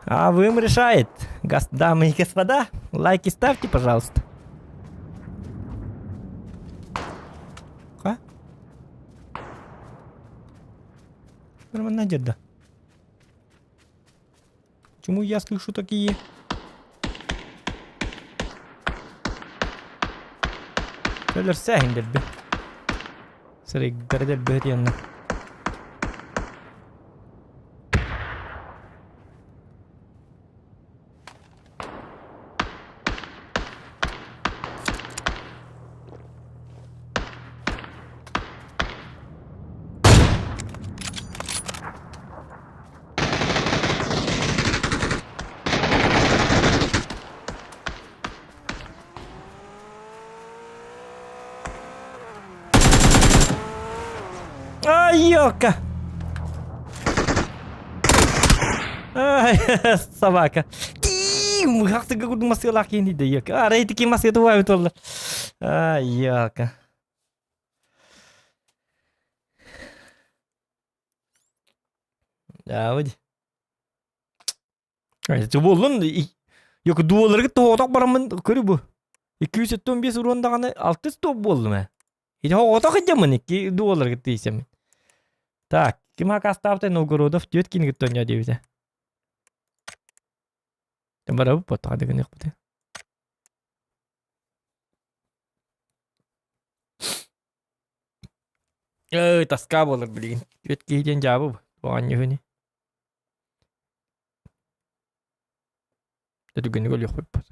А вы им решает. Гос... Дамы и господа, лайки ставьте, пожалуйста. А? Нормально одежда. Почему я слышу такие? Өлөрсөөһүн дэлби. Сырыйдары дэлби диэннэ. Ай, ёлка! Ай, собака. Мыхахтыга курдук масыалаах киһини да ёлка. Арай ити ким масыата убаабыт буолла. Ай, ёлка. Давид. Буоллун Yok дуоларга тоҕотох бараммын көрү бу. 275 урон даҕаны алтыс топ буоллум ээ. Ити оҕотох идьаммын икки дуоларга тиийсэммин. Так, ким хакастаабытай Новгородов түөрт кинигэ тонньо диэбитэ. Барабыт боттоҕа дыгыныахпыт. Эй, тоска буолар билигин. Түөрт киһи диэн дьаабы бу. Оонньуһуни. Түргэнник өлүөхпүт бу.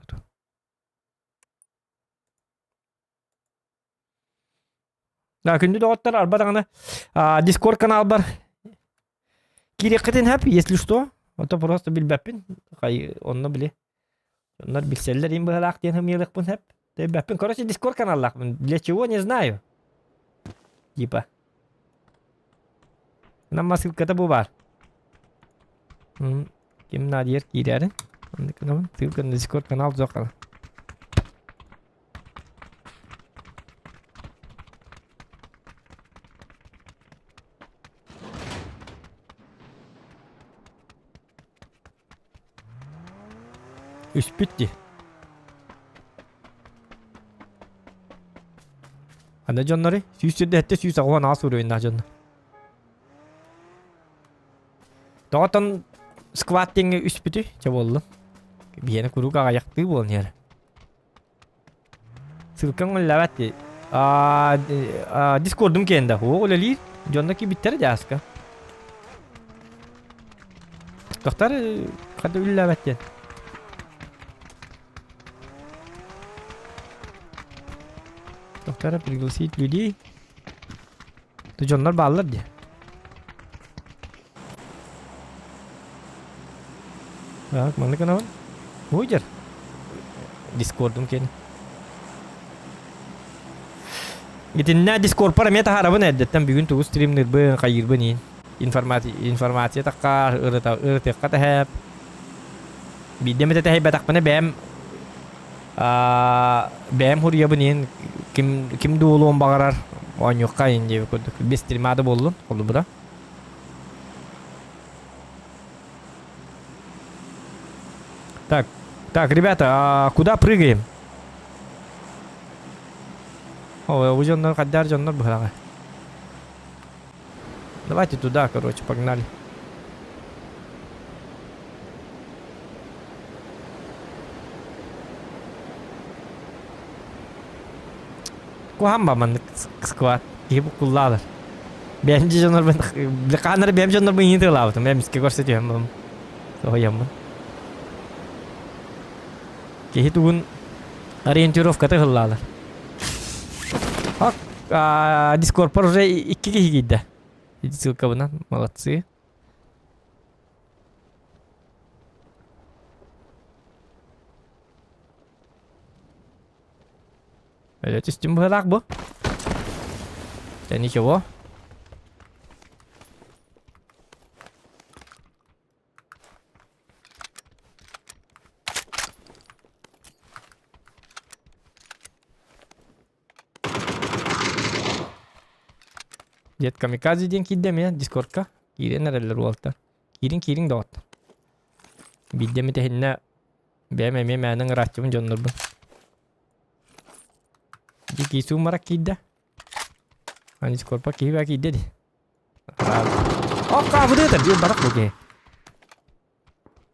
Да, күндү доҕоттор, арба даҕаны Дискорд каналбар киириэххитин сөп, если что. Ото просто билбэппин. Хай, онно били. Оннор билсэллэр им быһалаах диэн хымыйалыахпын сөп. Билбэппин. Короче, Дискорд каналлаахпын. Для чего, не знаю. Типа. Нам ссылката бу баар. Ким наадыйар киирээрин. Ссылка на Дискорд канал суох Үспүт дии. Аны дьоннору 107 188 уровеннаах дьонно. Тоҕотон сквад диэҥҥэ үспүтү чэ буоллун. Биһиэнэ куруук аҕайахтыы буолан иһэр. Ссылкаҥ үлэлээбэт дии. Дискордум киэнде. Оо, үлэлиир. Дьонно киирбиттэрэ дьааска. Тохтар хата үлэлээбэт диэн. Доктора пригласить людей. Дьоннор бааллар дии. Так, маннык гынабын. Буйдер. Дискордум киэн. Итиннэ дискордпар эмиэ таһаарабын эрдэттэн бүгүн тугу стримнырбын, хайыырбын иин. Информация, информация тахха, ырытыахха тэһэп. Биирдэ эмитэ тэһэйбэтэхпинэ бэйэм Бэйэм хуруйабын иһин ким ким да буолуон баҕарар оонньуохха иһин диэбит курдук. Без стрима да буоллун, холобура. Так, так, ребята, а куда прыгаем? О, бу дьоннор хайдар дьоннор быһаҕа. Давайте туда, короче, погнали. Куһаан ба маннык сквад. Киһи буккуллаалар. Бэйэм дьоннорбун хааннары бэйэм дьоннорбун иһин тыалаабытым. Эмискэ көрсө түһэн соһуйаммын. Киһи тугун ориентировката ыһыллаалар. Ок, Дискордпар уже икки киһи киирдэ. Ссылкабынан, молодцы. Өлө түстүм быһыылаах бу. Да ничего. Дед Камикадзе диэн киирдэ эмиэ Дискордка. Киирэн эрэллэр уолаттар. Киириҥ киириҥ доҕоттор. Биирдэ эмит эһиннэ бэйэм эмиэ мээнэ ыҥырааччыбын дьоннорбун. Дикий суммарак киирдэ. А Дискордка киһи баа киирдэ дии. Окка абыдыытар диэн барах бу киһи.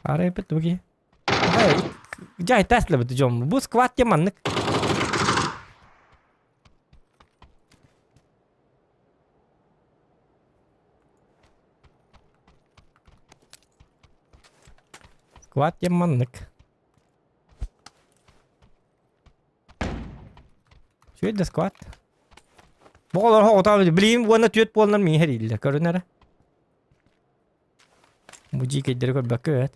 Арай бит бу киһи. Дьай тәслебит дьон. Бу скват диэн маннык. Скват диэн маннык. Үчүгэй да скват. Бу оҕолор оҕотоо билигин уонна түөрт буоланнар миҥэ эрийдилэр көрүн эрэ. Бу дьиикэйдэри көрбөккө эбээт.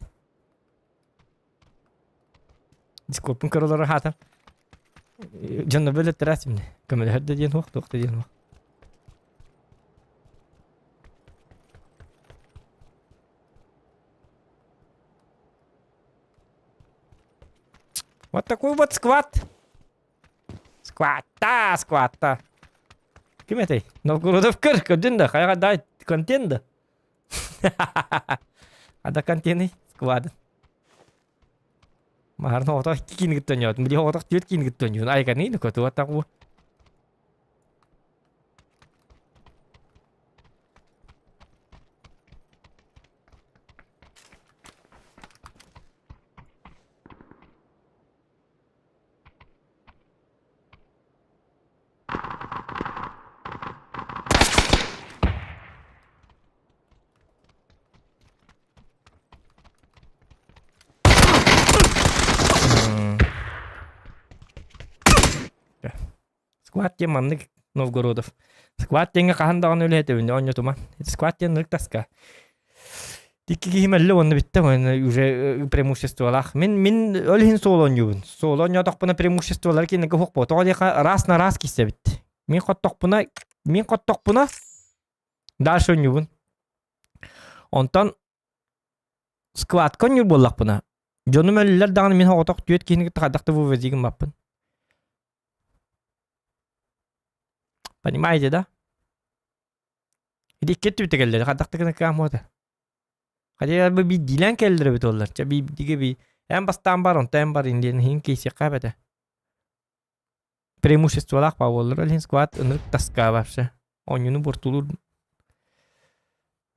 Дискорпун көрөлөрө хаатан дьонно бөлөттөрө симне. Көмөлөһөр да диэн суох, туох да диэн суох. Вот такой вот сквад. Скватта, скватта. Ким этэй? Новгородов көр, көрдүн да, хайаға дай контент да. Ада контены сквад. Маарны оҕотох икки киин кытта ойноотум. Били оҕотох түөрт киин кытта ойнуун. Айганы нукотуа таҕу. Сквад диэн маннык Новгородов. Сквад диэҥҥэ хаһан даҕаны үлэһэтэбин оонньотума. Сквад диэн ынырык таска. Икки киһи мэллэ уонна бүттэ уонна уже преимуществолаах. Мин мин ол иһин суол оонньуубун. Суол оонньоотохпуна преимуществолар кинигэ суох буо. Тоҕо диэхэ раз на раз киирсэбит. Мин хоттохпуна мин хоттохпуна дальше оонньуубун. Онтон складка оонньуур буоллахпына дьонум өллөр даҕаны мин соҕотох түөрт киһини кытта хайдах да вывози гыммаппын. Понимаете, да? Ити икки өттүбүтэ кэллэр, хайдах да гына кыаммата. Хотя бы биирдиилээн кэллэр эбит оллар. Чэ биирдигэ би эн бастаан бар, онтон эн бар диэн иһин киирсиэххэ эбэтэ. Преимуществолаах баа буоллар, ол иһин сквад ынырык таска вообще. Оонньууну буортулуур.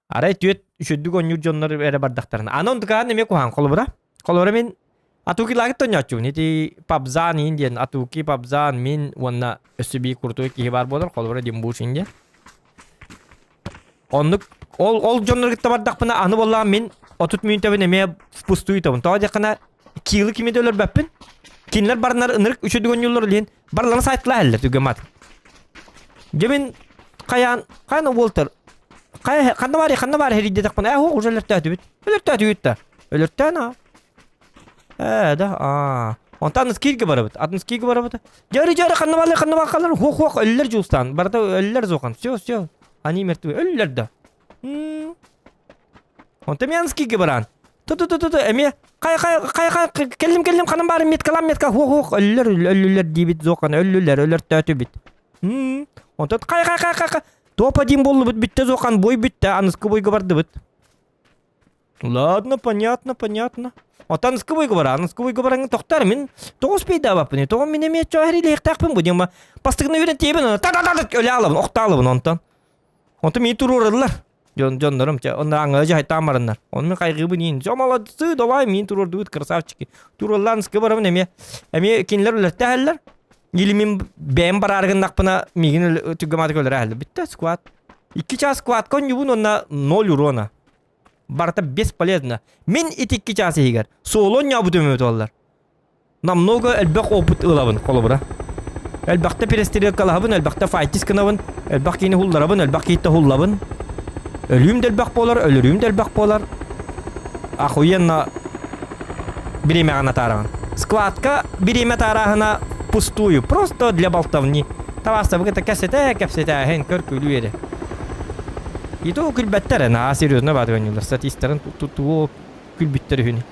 Арай түөрт үчүгдүк оонньуур дьоннор эрэ бардахтарына. Аны онтукаан эмиэ куһаҕан холобура. Холобура мин Атуки лагыт оонньооччубун. Ити Пабзан иин диэн Атуки, Пабзан, мин уонна өссө биир крутой киһи баар буолар. Холобура Димбуш иин диэн. Оннук ол ол дьоннору кытта бардахпына аны буоллаҕа мин 30 мүнүүтэбин эмиэ впустую ыытабын. Тоҕо диэххинэ киилы кими да өлөрбөппүн. Кинилэр барынар ынырык үчүгдүк оонньууллар илин барыларын сайтла иһэллэр түгэмат. Дьэ мин хайаан хайан Уолтер хайа ханна баар ханна баар эрийдэтэхпинэ ээ хуох уже өлөртөөтүбүт. Өлөртөөтүбүт да. Өлөртөөн аа. Ээ да аа. Онтон атын скилгэ барабыт. Атын скилгэ барабыт. Дьөрү дьөрү ханна баалар ханна баалар хуох хуох өллөр дьулстаан. Барыта өллөр зохан. Все все. Они мертвы. Өллөр да. Онтон мен скилгэ баран. Ту-ту-ту-ту эмиэ хай хай хай хай кэллим кэллим ханан баарым меткалам метка хуох хуох өллөр өллүлэр диибит зохан өллүлэр өлөртөөтүбүт. Онтон хай хай хай хай топ-1 буоллубут бүттэ зохан бой бүттэ аныскы бойга бардыбыт. Ладно, понятно, понятно. Оттон аныскы бойга бар, аныскы бойга бараҥҥын тохтор мин тоҕо успейдаабаппыный, тоҕо мин эмиэ чоһэрилиэхтээхпин бу диэн бастакына үүрэн тиэбин та та та өлө алабын, охтаалабын онтон. Онтон миин туруораллар. Дьон дьоннорум чэ онно аҥыы дьаһайтаан бараннар. Ону мин хайгыыбын иин. Дьо молодцы, давай миин туруордубут красавчики. Туруораллаан аныскы барабын эмиэ. Эмиэ кинилэр үлэттэһэллэр. Или мин бэйэм бараары гыннахпына миигин түггэмаатык өлөрө Бүттэ сквад. Икки чаас сквадка онньубун уонна ноль урона. Барыта бесполезно. Мин ити икки чаас иһигэр соло онньообутум эбит буоллар. Намного элбэх опыт ылабын, холобура. Элбэхтэ перестрелкалаһабын, элбэхтэ файтис гынабын, элбэх киини хулларабын, элбэх киһиттэ хуллабын. Өлүүм да элбэх буолар, өлөрүүм да элбэх буолар. Охуенно бириэмэҕин атаараҕын. Складка бириэмэ атаарааһына пустую, просто для болтовни. Табаастабы кытта кэпсэтэ, кэпсэтээһин, көр-күлүү эрэ. И то күлбэттэр, наһаа серьезно бааты оонньууллар. Статистарын тутуу күлбүттэр үһүнү.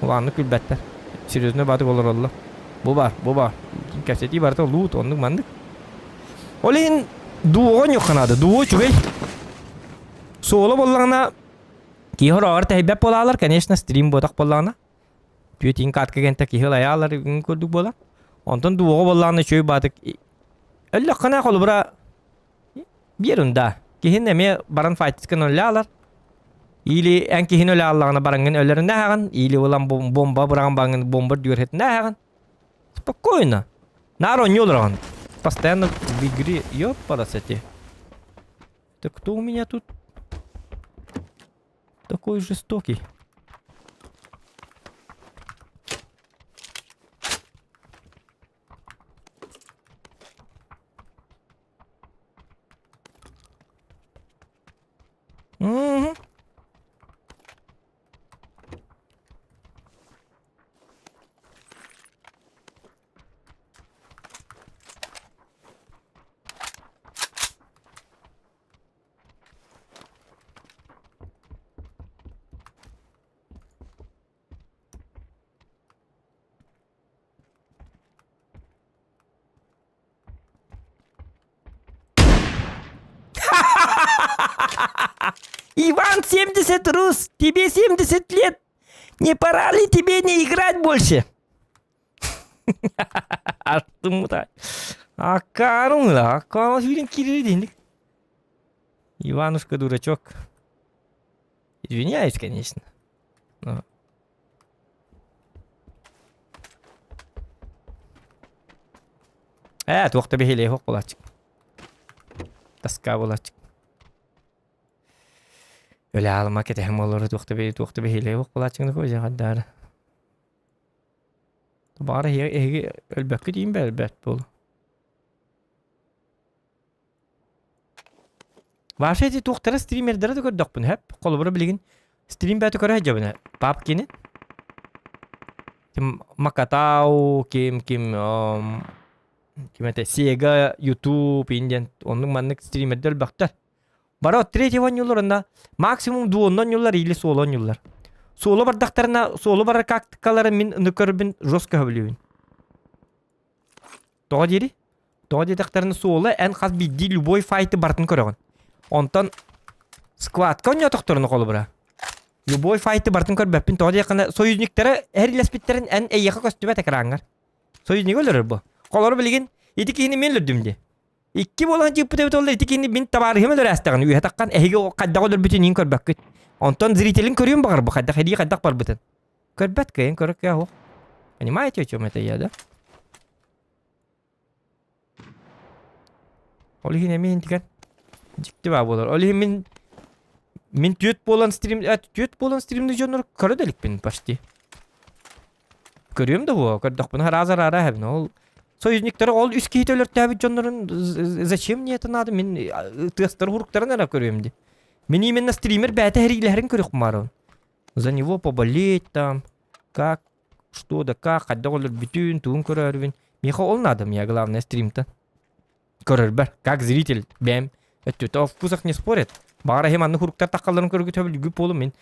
Улааннык күлбэттэр. Серьезно баатык олороллор. Бу бар, бу бар. Кэпсэтии барыта луут, оннук маннык. Ол иһин дуоҕа оонньуохха наада. Дуо үчүгэй. Суола буоллаҕына киһи хороҕор тэһийбэт буолаалар, конечно, стрим буотах буоллаҕына. Түөтиин катка кэнтэ киһи ылайаалар курдук буолар. Онтон дуоҕа буоллаҕына үчүгэй баатык өллөххүнэ холобура биэрун да. Киһин эмиэ баран файтискын өллөалар. Или эн киһини өлө аллаҕына бараҥҥын өлөрүнэ аһаҕын, или ылан бомба быраҕан бараҥҥын бомба дүөрһэтинэ аһаҕын. Спокойно. Наар оонньуу олороҕун. Постоянно в игре. Ёпарасоте. Так кто у меня тут такой жестокий? Угу. Иван 70 рус, тебе 70 лет. Не пора ли тебе не играть больше? Артымыта. Аккаарың да, аккаана сүүрэн киирэр динник. Иванушка дурачок. Извиняюсь, конечно. Но... Ээ, туох да биһилиэ суох буолааччы. Тоска буолааччы. Өлө аалыма кэтэһэн буоллар туох да туох да биһилиэ суох буолааччыгын дьаҕардаары. Баҕар эһиги өлбөккүт иин бэрбэт буолу. Вообще ити туохтара стримердэрэ да көрдөхпүнэ сөп. Холобура билигин стрим бэйэтэ көрө сылдьабын Папкины. Ким Макатау, ким ким ким этэ Sega, YouTube индиэн оннук маннык стримердэр элбэхтэр. Бары от третьего оонньууллар онно максимум дуонна оонньууллар или соло оонньууллар. Соло бардахтарына соло барар тактикаларын мин ны көрбүн жестко сөбүлүүбүн. Тоҕо диэри? Тоҕо диэтэхтэринэ суола эн хас биирдии любой файты барытын көрөҕүн. Онтон складка оонньоотохторуна холобура. Любой файты барытын көрбөппүн. Тоҕо диэххинэ союзниктара эрилэспиттэрин эн эйиэхэ көстүбэт экраҥҥар. Союзник өлөрөр бу. Холору билигин ити киһини мин өлөрдүм дии. Икки буолан дьыыппыт эбит оллар ити киһини мин табаарыһым өлөрөөстэҕин үөһэ таххан эһиги хайдах өлөрбүтүн иин көрбөккүт. Онтон зрителин көрүөн баҕар бу хайдах эрии хайдах барбытын. Көрбөт кыайан көрөр кыа суох. Понимаете, о чем это я, да? Ол иһин эмиэ интигэн дьикти баа буолар. Ол иһин мин мин түөт буолан стрим түөт буолан стримни дьоннор көрө да иликпин почти. Көрүөм да буо, көрдөхпүнэ араас араара эһэбин. Ол союзниктары ол үс киһи өлөртөөбүт дьоннорун зачем мне это надо? Мин тыастары хуруктарын эрэ көрүөм ди. Мин именно стример бэйэтэ эһэриилэһэрин көрүөхпүн баарабын. За него поболеть там, как, что да как, хайдах өлөрбүтүн, тугун көрөрбүн. Миэхэ ол надо, мне главное стримтан. Көрөрбөр, как зритель, бэм, өттүтэ о вкусах не спорят. Баҕар эһи маннык уруктар таххалларын көргүтэ бүлгү буолум мин.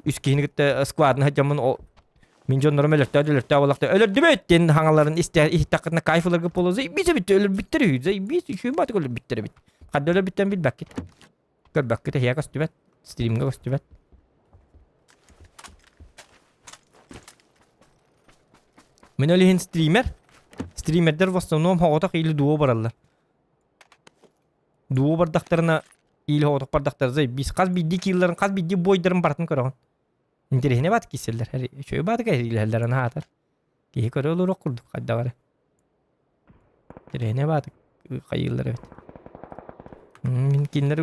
Үс киһини кытта складына сылдьаммын ол мин дьоннорум өлөртөө өлөртөө буоллахта өлөрдүбүт диэн хаҥаларын истэ иһиттэххитинэ кайф ыларга буолуо заебись эбит өлөрбүттэр үһү заебись үчүгэй баатык өлөрбүттэр эбит ханна өлөрбүттэрин билбэккит көрбөккүт эһиэхэ көстүбэт стримҥэ көстүбэт Мин ол иһин стример стримердэр в основном соҕотох или дуо бараллар Дуо бардахтарына или соҕотох бардахтарына заебись хас биирдии киилларын хас биирдии бойдарын барытын көрөҕүн интэриэһинэй баат киирсэллэр үчүгэй баатык эһиилэһэллэр анаатар киһи көрө олоруох курдук хайдах эрэ интэриэһинэй баатык хайыыллар эбит мин кинилэр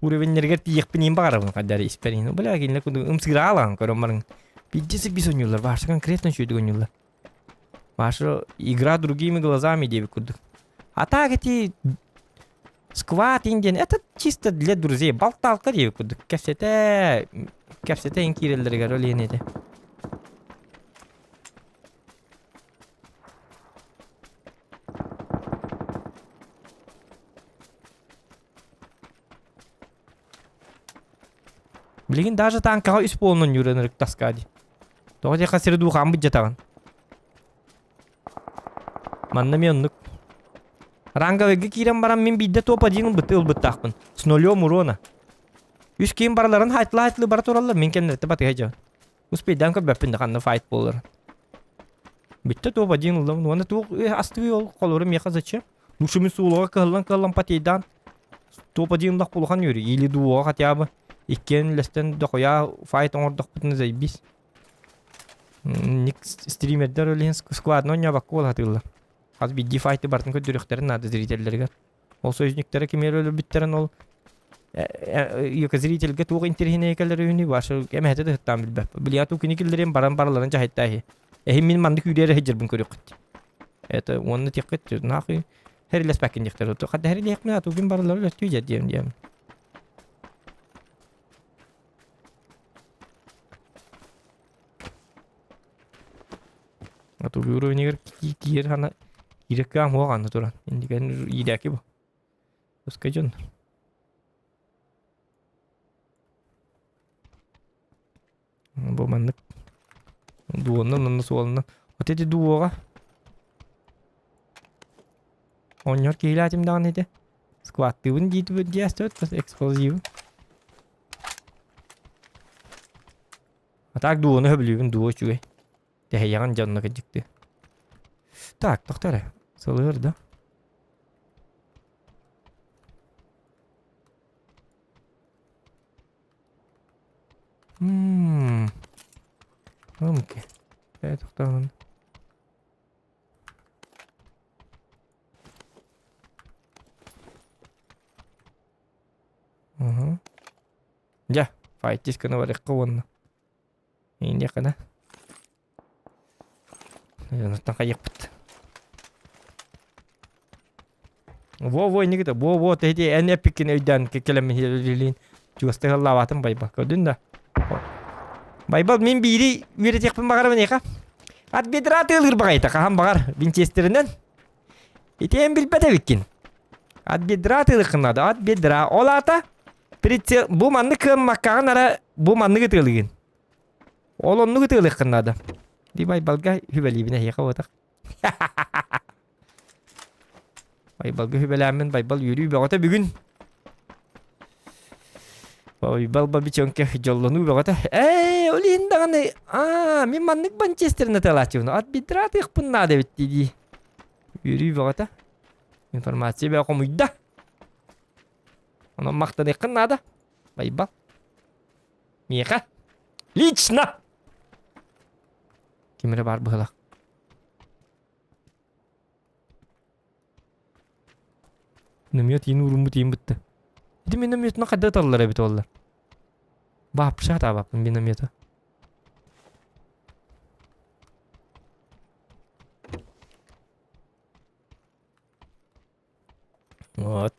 уровеннэригэр тиийиэхпин иин баҕарабын хайдах эрэ испэр иһин бля кинилэр курдук ымсыыраалаан көрөн баран биирдэ бис оонньууллар Ваша конкретно үчүгэйдик оонньууллар Ваша игра другими глазами диэбит курдук А так эти сквад диэн это чисто для друзей балталка диэбит курдук кэпсэтэ кэпсэтэ ин киирэллэригэр ол иһин этэ Билигин даже танкаҕа үс буолунан юран ырыктаска дии. Тоҕо диэххэ сири дуухаан быдьатаҕын. Манна эмиэ оннук. Ранговыйга киирэн баран мин биирдэ топ один ылбыт ылбыттаахпын. С нулем урона. Үс киин барыларын хайтла-хайтла бара тураллар, мин кэннилэртэ батыһа дьон. Успейдаан көрбөппүн да ханна файт буолар. Бүттэ топ один ыллым. Уонна туох астыы ол холору миэхэ зачем? Лучше мин суулаҕа кыһаллан-кыһаллан потейдаан топ один ыллах улахан үөрүү. Или дуоҕа хотя бы иккиэн үллэстэн дохуя файт оҥордохпутуна заебись. Ник стримердэр ол иһин складно оонньообокко буола сатыыллар. Хас биирдии файты барытын көрдөрүөхтэрин наада зрителлэригэр. Ол союзниктара кими эрэ өлөрбүттэрин ол зрительгэ туох интэриэһинэй кэлэр үһүнүй ваша эмэһэтэ да сыттаан билбэппин. Билиа туу кини киллэриэн баран бараларын дьаһайта иһи. Эһи мин маннык үүрэр сылдьарбын көрүөххүт. Это уонна тиэххит нахуй хэрилэспэккин диэхтэр. Хадда хэрилиэхпин а тугун баралары өлөттүү дьэ диэм диэм. Атылыы уровенигэр киир хана кииреккэ амуох анны туран. Индиген иирээки бу. Ускай дьон. Бу маннык дуоннан онно суолунан. Вот эти дуоҕа Оонньоор киһилээтим даҕаны ити. Скваттыыбын диитибит диэстэбит эксплозивы. А так дууну сөбүлүүбүн дуу үчүгэй. Тэһийэҕин дьэ онно кырдьыктыы. Так, тохто эрэ. Сылыыр да. Ммм. Окей. Э, тохтоон. Угу. Дьэ, файтис гына барыахха уонна. Индиэххэ да. Онтон хайыахпыт. Во-во инники во-во тэһити эн эппиккин өйдөөн кэлэммин илиин чугастык ыллаабатым Байбал көрдүн да. Байбал мин биири үөрэтиэхпин баҕарабын эйиэхэ. От бедра тыалыыр баҕайыта хаһан баҕар винчестеринэн. Ити эн билбэт эбиккин. От бедра тыалыаххын наада. От бедра. Ол аата прицел бу маннык кыаммаккаҕын ара бу маннык ытыалыгын. Ол оннук ытыалыаххын наада. Ди Байбалга сүбэлиибин эһиэхэ буотах. Байбалга сүбэлээммин Байбал үөрүү бөҕөтө бүгүн. Байбал бабичонка дьоллонуу бөҕөтө. Ээ, ол иһин даҕаны аа, мин маннык Манчестерин атыылааччыбын. От бедра атыахпын наада эбит дии. Үөрүү бөҕөтө. Информация бөҕө хомуйда. Онон махтаныаххын наада. Байбал. Миэхэ. Лично! Ким эрэ баар быһыылаах. Миномет иин ууруммут иин бытты. Ити минометына хайда ыталлар эбит оллар. Вообще атаабаппын минометы. Вот.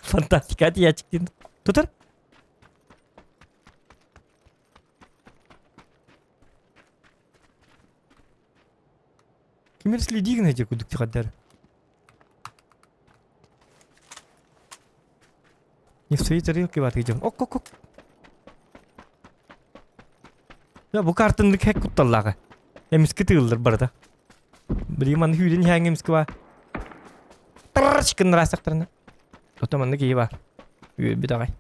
Фантастика тиячиктин. Тутар. Кимир следи гына кудук тихаддар. Не в своей тарелке ваты идем. Ок, ок, ок. Я бу картыннык хэк кутталлаҕа. Эмискэ тыыллар барыта. Билигин манна сүүрэн иһээҥҥэ эмискэ баар. Тарч гыннараастахтарына. Ото манна киһи баар. Үөрбүт аҕай.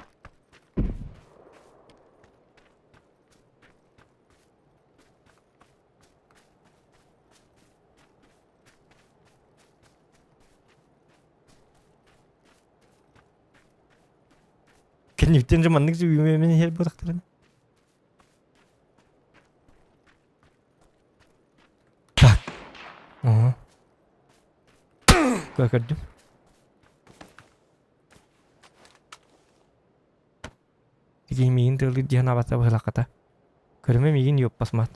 Кэнниттэн же маннык сүүмүөмүн иһэр буолахтарына. Так. Ага. Көрдүм. Киһи миигин тыалыыр дии санаабата быһылаххата. Көрүмэ миигин юоппасмаат.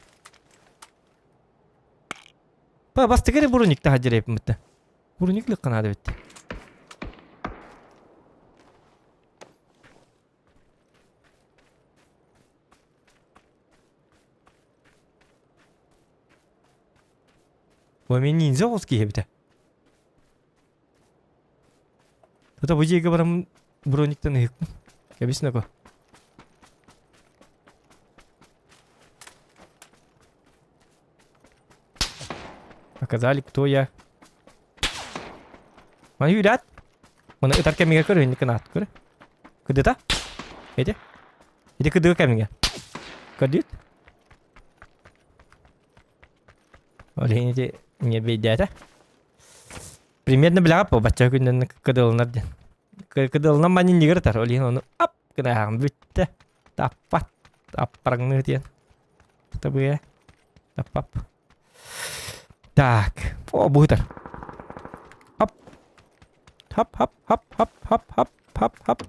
Па бастакы эрэ буруник таһа дьэрэйпиммитте. Буруник лыкканаада битти. Бу мен ниндзя оҕус киһи эбитэ. Тута бу дьиэгэ бараммын брониктан ыһыкпын. Кэбис нако. Показали, кто я. Маны үрәт. Маны ытар кэмигэр көр, инник кынаат көр. Кыдыта? Эти? Эти кыдыга кэмигэ. Көрдүт? Ол иһин ити ньиэрбэйдээтэ. Примерно билэҕит буо бачча күннэн кыдылынар диэн. Кыдылынан манньын ньыгырытар, ол иһин ону ап гына бүттэ. Таппат. Аппараҥныы диэн. Табыа. Таппап. Так. О, быһытар. Хоп. Хоп, хоп, хоп, хоп, хоп, хоп, хоп, хоп.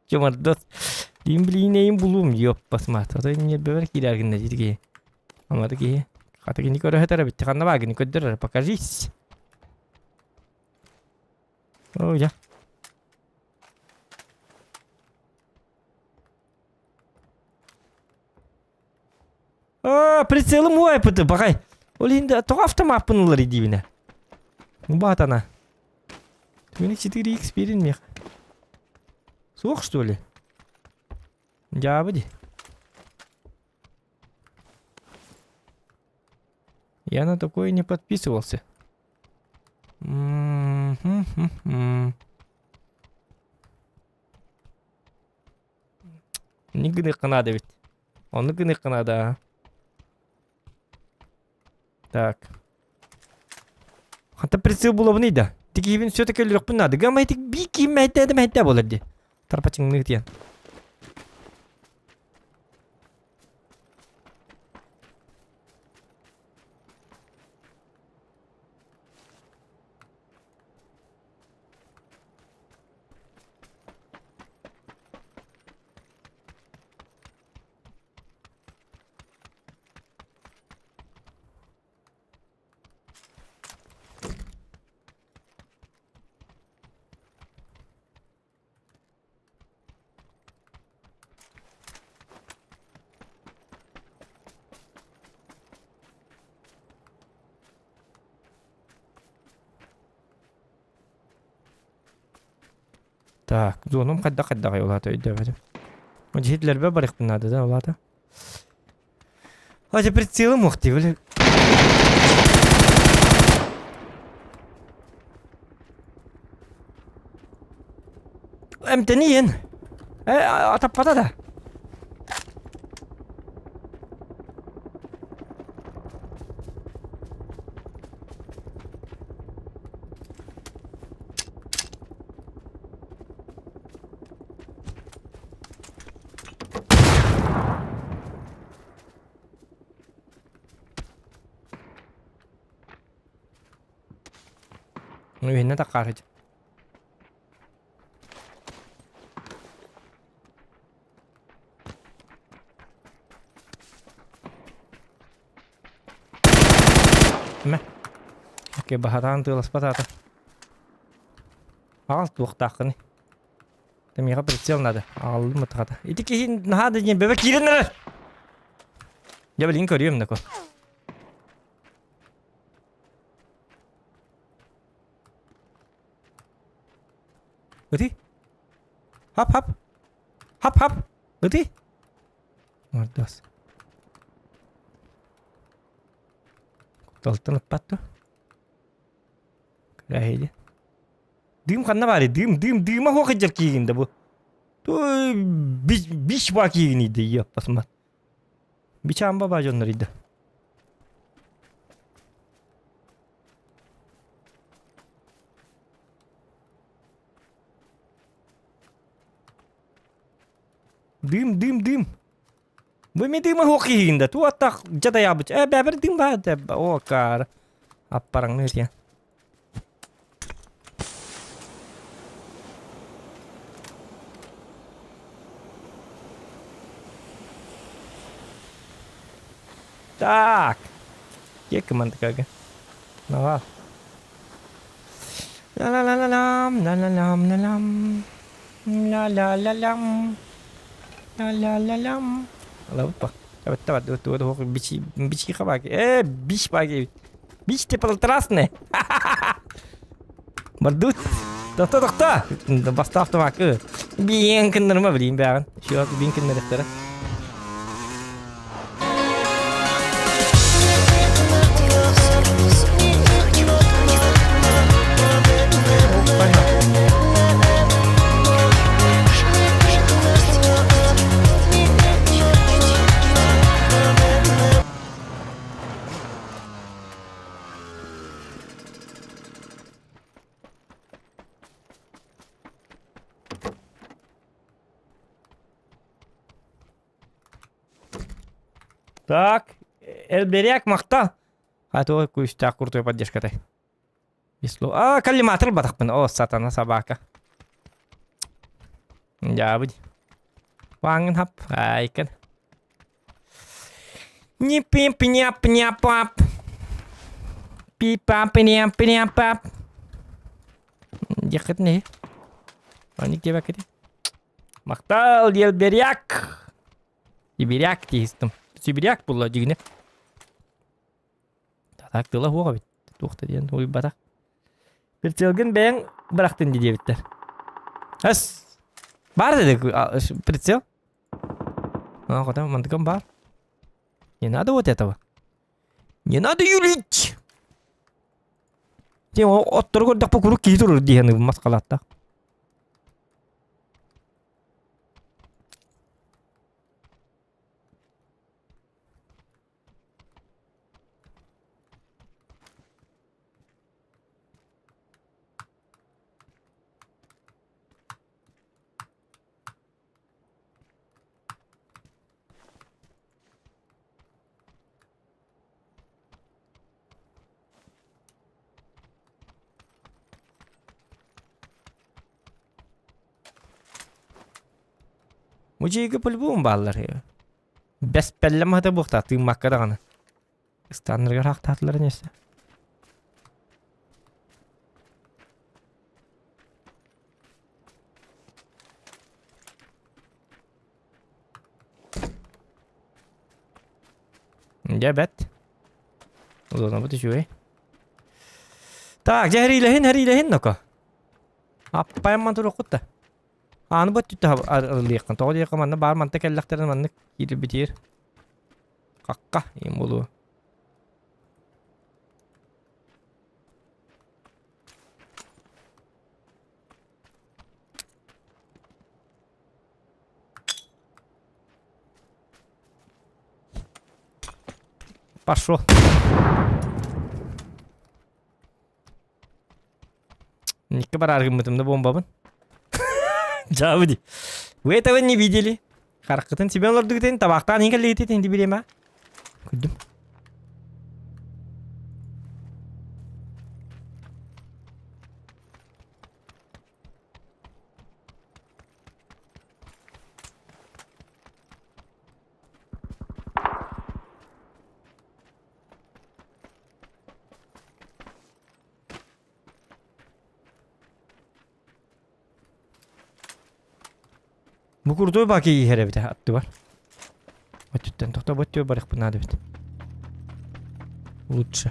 Чумардос. Дим билиинэйин булуум ёппас маат. Ото ньиэрбэбэр киирэр гынна диир киһи. Амары киһи. Хата кини көрө сытар эбит. Ханна баагыны көрдөрөр. Покажись. О, я. А, прицелым уайпыты, баҕай. Ол иһин тоҕо автомаппын ылар диибинэ. Баатана. Мини 4X берин мех. Суох, что ли? Дьаабы ди. Я на такое не подписывался. М-м-м-м. Не гыныахха наада эбит. Оннук гыныахха наада. Так. Ханта прицел булабыный да. Тикиибин все-таки өлөрөхпүн наада. Гамма итик би киим мэһэйдээдэ мэһэйдээ буолар дии. Тарпачыҥныы тиэн. Так, зонум хайдах-хайдаҕый ол аата өйдөөбөтүм. Дьиһитлэрбэ барыахпын наада да ол аата. А теперь прицелым уох дии, били. Эмтэниин. Э, атаппата да. Үһүнэ таккаарыч. Мэ. Окей, баһатаан тыаласпат аата. Аҕал туохтааххыный? Миэхэ прицел надо. Аҕаллым ытаҕата. Ити киһи наһаа да диэн бөбө киирэн эрэр. Дьэ билигин көрүөм нако. Ыты. Хап-хап. Хап-хап. Ыты. Мордос. Кутталтан ыппат дуо? Кыраһыйды. Дыым ханна баарый? Дыым, дыым, дыыма хуох иджер киигин да бу. Туй биш ба киигин иди, ёппасмат. Бичаамба ба дьоннор иди. Дым, дым, дым. Вы ми дыма хуох киигин да. Ту аттах жатаябыт. Э, бэбер дым ба. О, кар. Аппараңны өтен. Так. Кек мантыкага. Нава. Ла-ла-ла-ла-лам, ла-ла-лам, ла-лам. Ла-ла-ла-лам. Ла-ла-ла-лам. Ала Эбэттэ бичи бичи хабаки. Э, биш баки. Биш теплотрасны. Мардут. Тохто тохто. Баста автомакы. Биен кыннырма билейин бэҕин. Шуак биин кыннырыхтара. Так, Элберяк махтал. А то күүстээх крутой поддержкатай. Бесло. А, коллиматор батахпын. О, сатана собака. Дьаабыт. Ваңын хап. Айкын. Не пи пня пня пап. Пи па пня пня пап. Диэххит не? Оник диэбэккити. Махтал, Елберяк. Сибиряк тиистим. Сибиряк буолла дьигинэ. Так тыла суох эбит. Туох да диэн уйбатах. Прицелгин бэйэҥ бырахтын дии диэбиттэр. Эс! Баар деді прицел. А, хотя мантыкам бар. Не надо вот этого. Не надо юлить! Тем оттору көрдөхпө курук киһи турur диэн маскалаатта. Мужига по-любому бааллар. Бэс пэллэмэхэ буохтаах тыыммакка даҕаны. Ыстаннарыгар хаахтаатылар ньэсэ. Дьэ бэт. Зонабыт үчүгэй. Так, дьэ хэриилэһин, хэриилэһин ноко. Аппайамман туруоххут да. Ааны бу өттүттэ арыллыаххын. Тоҕо диэххэ манна баар манта кэллэхтэринэ маннык киирбитиир. Хахха им буолуо. Пошел. Никка барар гыммытым да бомбабын. Дьаабы дии. Вы этого не видели. Хараххытын себе олордугутын табахтаан иһин кэллигитин инди бириэмэ. Күрдүм. Бу курдуй баки иһэр эбит аттыбар. Өттүттэн тохтобот түө барыхпын наада эбит. Лучше.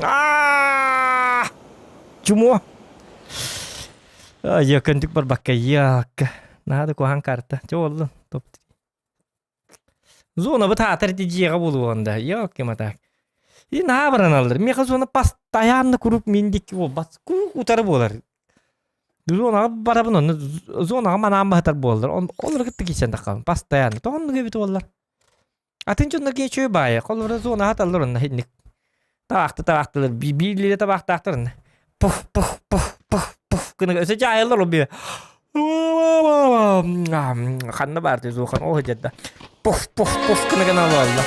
Аа! Чумо! Ай, көнтүк барбакка, якка. Наһаа да куһаҕан карта. Чэ буоллун. Топ. Зона бытаатар ити дьиэҕэ буолуоҕун да. Ёлки-матак. И наһаа бараналлар. Миэхэ зона постоянно куруук мин диэки буолбат. Куруук утары буолар. Зонаҕа барабын онно зонаҕа манаан баһытар буоллар. Олору кытта киирсэн таххабын. Постоянно. Тоҕо эбит буоллар. Атын дьоннор киһи баайа. Холобура зонаҕа аталлар онно инник. Табаахты табаахтылар. Биир лире табаахтаахтар онно. Пух пух пух пух пух гына өсө дьаайаллар ол биир. Ханна баар зухан ол сылдьар Пуф пуф пуф гына гына олороллор.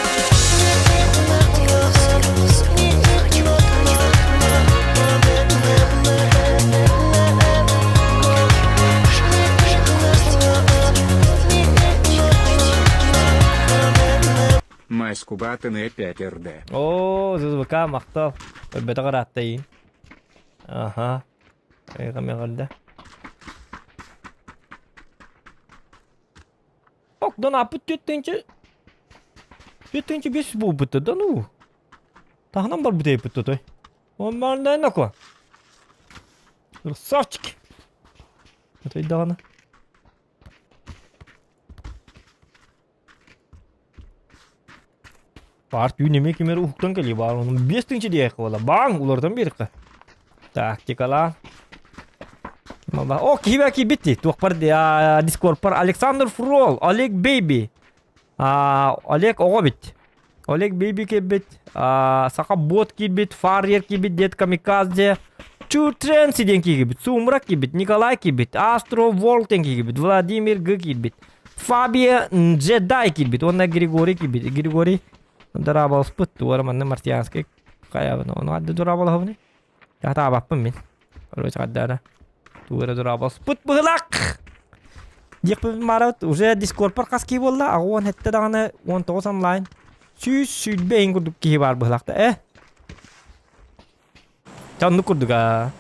Москва ТН5 РД. Оо, ЗЗВК махтал. Өлбөтөх ырааттайын. Аха. Эйҕэ Ок, да аппыт түөттэнчи түөттэнчи бес буолбута да ну. Таһынан барбыт эйпит той. Онмарнай нако. Красавчик. Өтөйдөҕүнэ. Баар түүн эмиэ ким эрэ уһуктан кэлиэ баар онон 5 тыһыынча диэххэ буолла. Баан уларытан биэриэххэ. Тактикалаан. О, киһи киирбит дии. Туохпар Дискордпар Александр Фрол, Олег Бейби. Олег оҕо бит. Олег Бейби киирбит, Саха Бот киирбит, Фарьер киирбит, Дед Камикадзе, Чу Тренси диэн киирбит, Сумрак киирбит, Николай киирбит, Астро Ворлд диэн киирбит, Владимир Г киирбит. Фабия Джедай киирбит уонна Григорий киирбит. Григорий дыраабаласпыт. Туора манна Мартьянскай хайабын. Ону адды дыраабалаһабыный? Хатаабаппын мин. Короче, хаддаана. Туора дыраабаласпыт быһылаах! Диэхпин маарабыт. Уже дискордпар хас киһи буолла? Аҕа 17 даҕаны 19 онлайн. 120 иһин курдук киһи баар быһылаахта. Э? Чэ оннук курдук аа.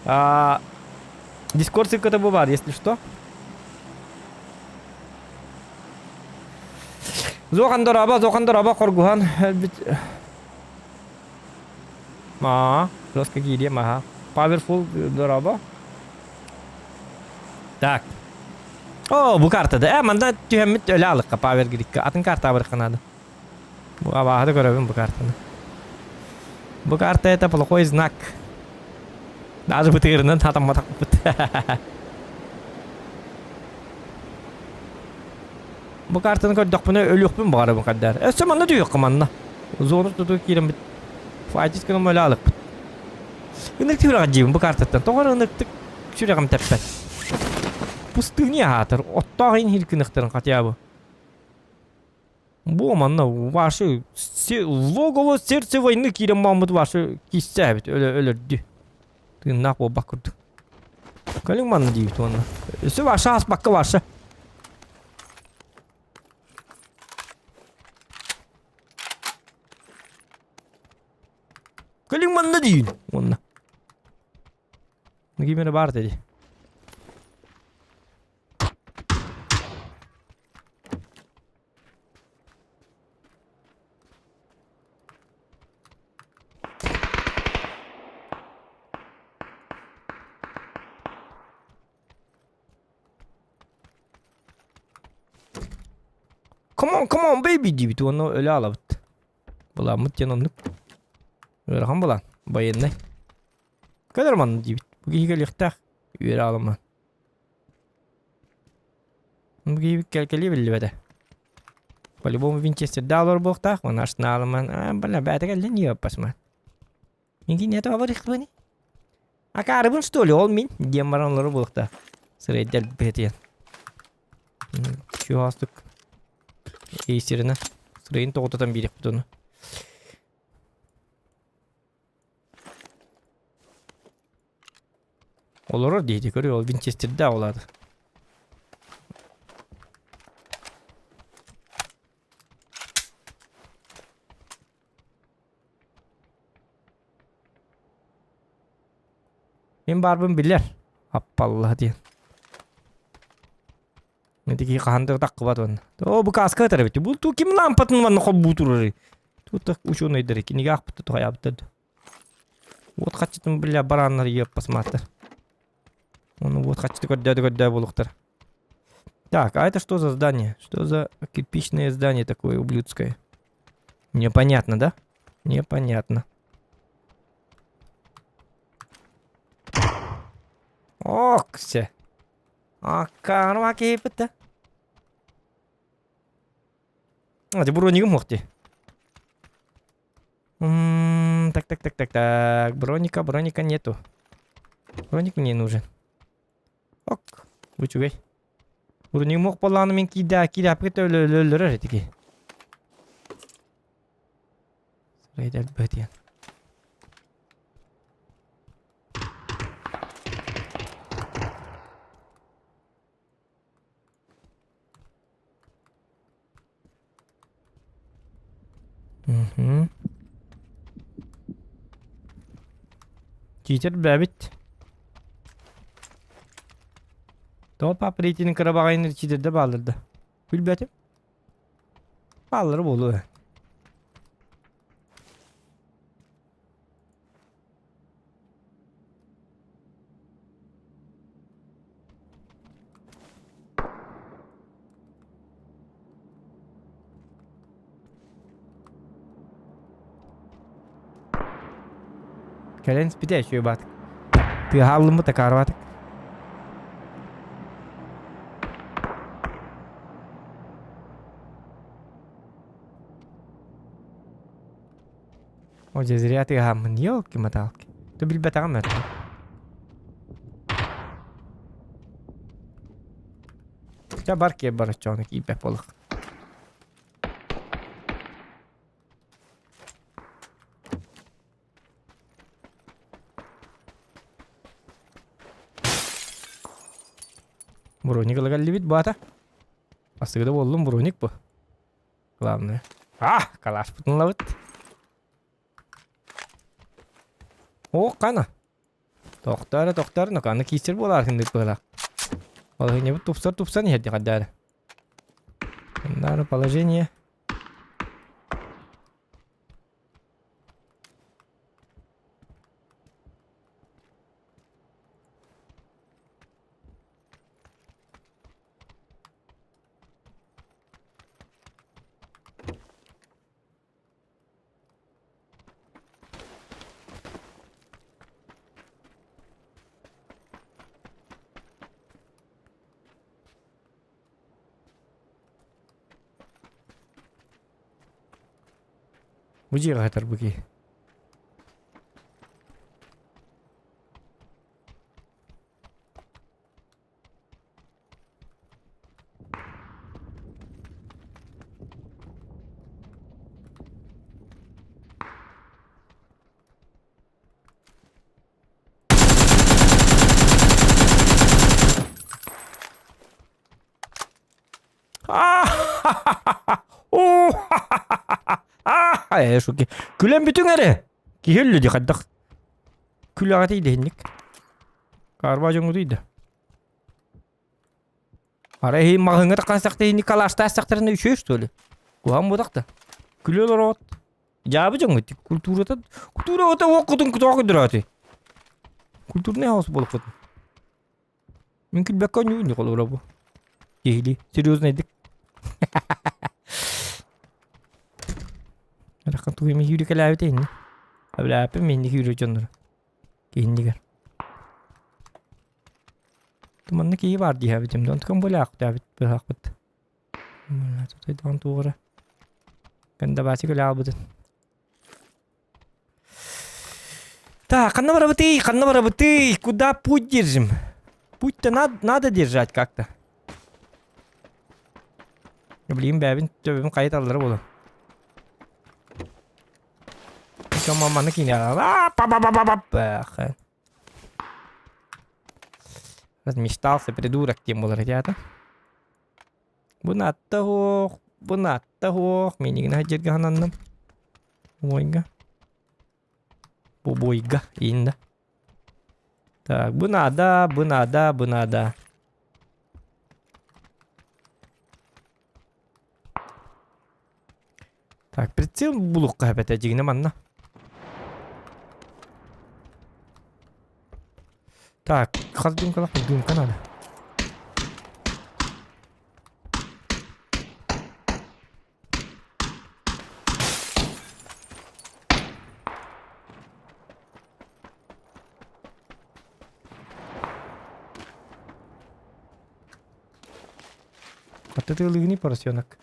Аа, Дискорд ссылката бу баар, если что. Зохан дороба, Зохан дороба, хоргуһан өлбүт. Аа, жестко киириэм, аха. Powerful дороба. Так. О, бу картада. Э, манна түһэммит өлө алыкка, Power Grid-ка. Атын карта абырыкка надо. Бу абааһы да көрөбүн бу картаны. Бу карта это плохой знак. Даже бытыырынан хатамматахпыт. Бу картаны көрдөхпүнэ өлүөхпүн баҕарабын хаддар. Өссө манна түһүөххэ манна. Зону туту киирэммит. Файтис гынан өлө алыкпыт. Ынырык сүрэҕэ дьиибин бу картаттан. Тоҕо эрэ ынырыктык сүрэҕим тэппэт. Пустыня аатар. Оттоох иһин хиркыныхтарын хотя бы. Бу манна ваши логово сердце войны киирэн бааммыт ваши киссээбит өлөрдү. Тыыннаах буолбат курдук. Кэлиҥ манна диибит уонна. Өссө ваша ааспакка ваша. Кэлиҥ манна диин уонна. Ким эрэ баар дии. Come on, come on baby диэбит уонна өлө аалабыт. Буламмыт диэн оннук. Ыарахан булан, военный. Кэлэр манна диибит. Бу киһи кэлиэхтээх. Үөрэ аалыман. Бу киһи кэлкэлиэ биллибэтэ. По-любому винчестердаа олор буолуохтаах. Уонна арсеналыман. А, бля, бэйэтэ кэллин ёппасман. Миигин не табарыхпыный? Акаарыбын что ли, ол мин? Диэн баран олору буолуохтаах. Сырайдар бэтиэн. Чугастык. Эйсерина. Сырайын тоҕутатан биэриэхпит ону. Олорор диэти көрүө, ол винчестердээх ол аата. Мин баарбын билэр. Аппалла диэн. Ити хаһан да таххыбат уонна. Оо, бу кааска ытар эбит. Бу ту ким лампатын манна холбуу турарый? Тут ученыйдары кинигэ аахпыта тухайаабыттар. Вот хаччытын бля барааннар еп посмотр. Ну вот хаччыты көрдөөдө көрдөө буолуктар. Так, а это что за здание? Что за кирпичное здание такое ублюдское? Непонятно, да? Непонятно. Ок, все. Аккаруа киһиппит А, бронигым суох дии. Так, так, так, так, так. Броника, броника нету. Броник мне нужен. Ок, үчүгэй. Бронигым суох буоллаҕына мин киирдэ киирээппит өлөрөр этики. Рейдер бытиэн. Мгм. Читер бэбит. Тоҕо папа рейтинг кыра баҕайыны читерде бааллар да. Билбэтим. Бааллар буолуо. Кэлэн испитэ үчүгэй баатык. Тыаһа аллыммыт акаарбаатык. О, дьэ зря тыаһааммын, елки-моталки. Ты билбэтэҕим этэ. Чэ бар киэр бар оччоҕуна киирбэт буолуох. Броник ыла кэллибит баата. Астыгыда буоллум броник бу. Главное. А, калашпытын ылабыт. О, қана. Тохтар, тохтар, ну қаны киистер буолар хындык быһылаах. Положениебыт тупсар тупсан иһэрди хаддаары. Нары положение. Бу дьиэҕэ сытар бу киһи. Ээ, шуки. Күлэн бүтүҥ эрэ. Киһи өллө дии хайдах. Күлэҕэ тиийдэ Карба дьоҥҥутуй да. Арай иһин маҕаһыыҥҥа таххан сахтыһынник калаштаах сахтарына үчүгэй что ли? Куһаҕан буотах да. Күлэ олороҕут. Дьаабы дьоҥҥут культурата культурата уоккутун кутоҕо көрдөрөөтүй. Культурный хаос буолуккут. Мин күлбэккэ оонньуубун холобура бу. Киһилии серьезныйдык. Раххан тугу эми сүүрүкэлээбитэ инни. Абилааппын минни сүүрү дьоннору. Киһиннигэр. Манна киһи баар диэбитим да, онтукам бөлөөхтөөбүт быһаахпыт. Тутайдаан туора. Кандабаачы көлө аалбытын. Так, ханна барабытый, ханна барабытый, куда путь держим? Путь-то надо, надо держать как-то. Блин, бэбин төбөбүн хайыталлара буолан. Маманы Размечтался придурок тем буолар этэ Бу наатта суох, бу наатта суох, миинигин сылдьарга сананным. Бойга. Бу бойга ииннэ. Так, бу наада, бу наада, бу наада. Так, прицел булуохха эбэтэ дьигинэ манна. Так, хас дымкалах дымка надо. А ты лыгни поросенок.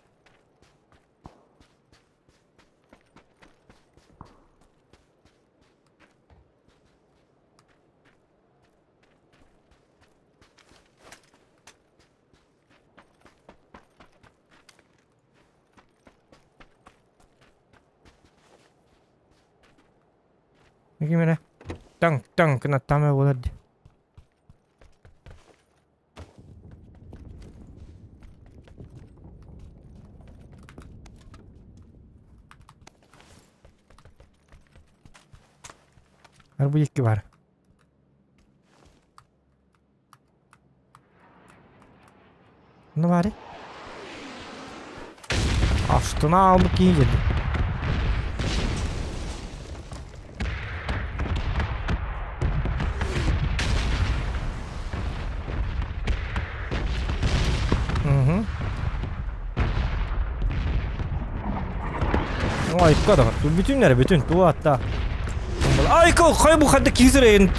Ким эрэ таҥ таҥ кынаттаама буолар дии. Арбы икки бар. Ну баары. Астына албыт киһи кэлди. Угу. Айка да бүтүннэр бүтүн туу атта. Айка хай бу хадда киһи сырайын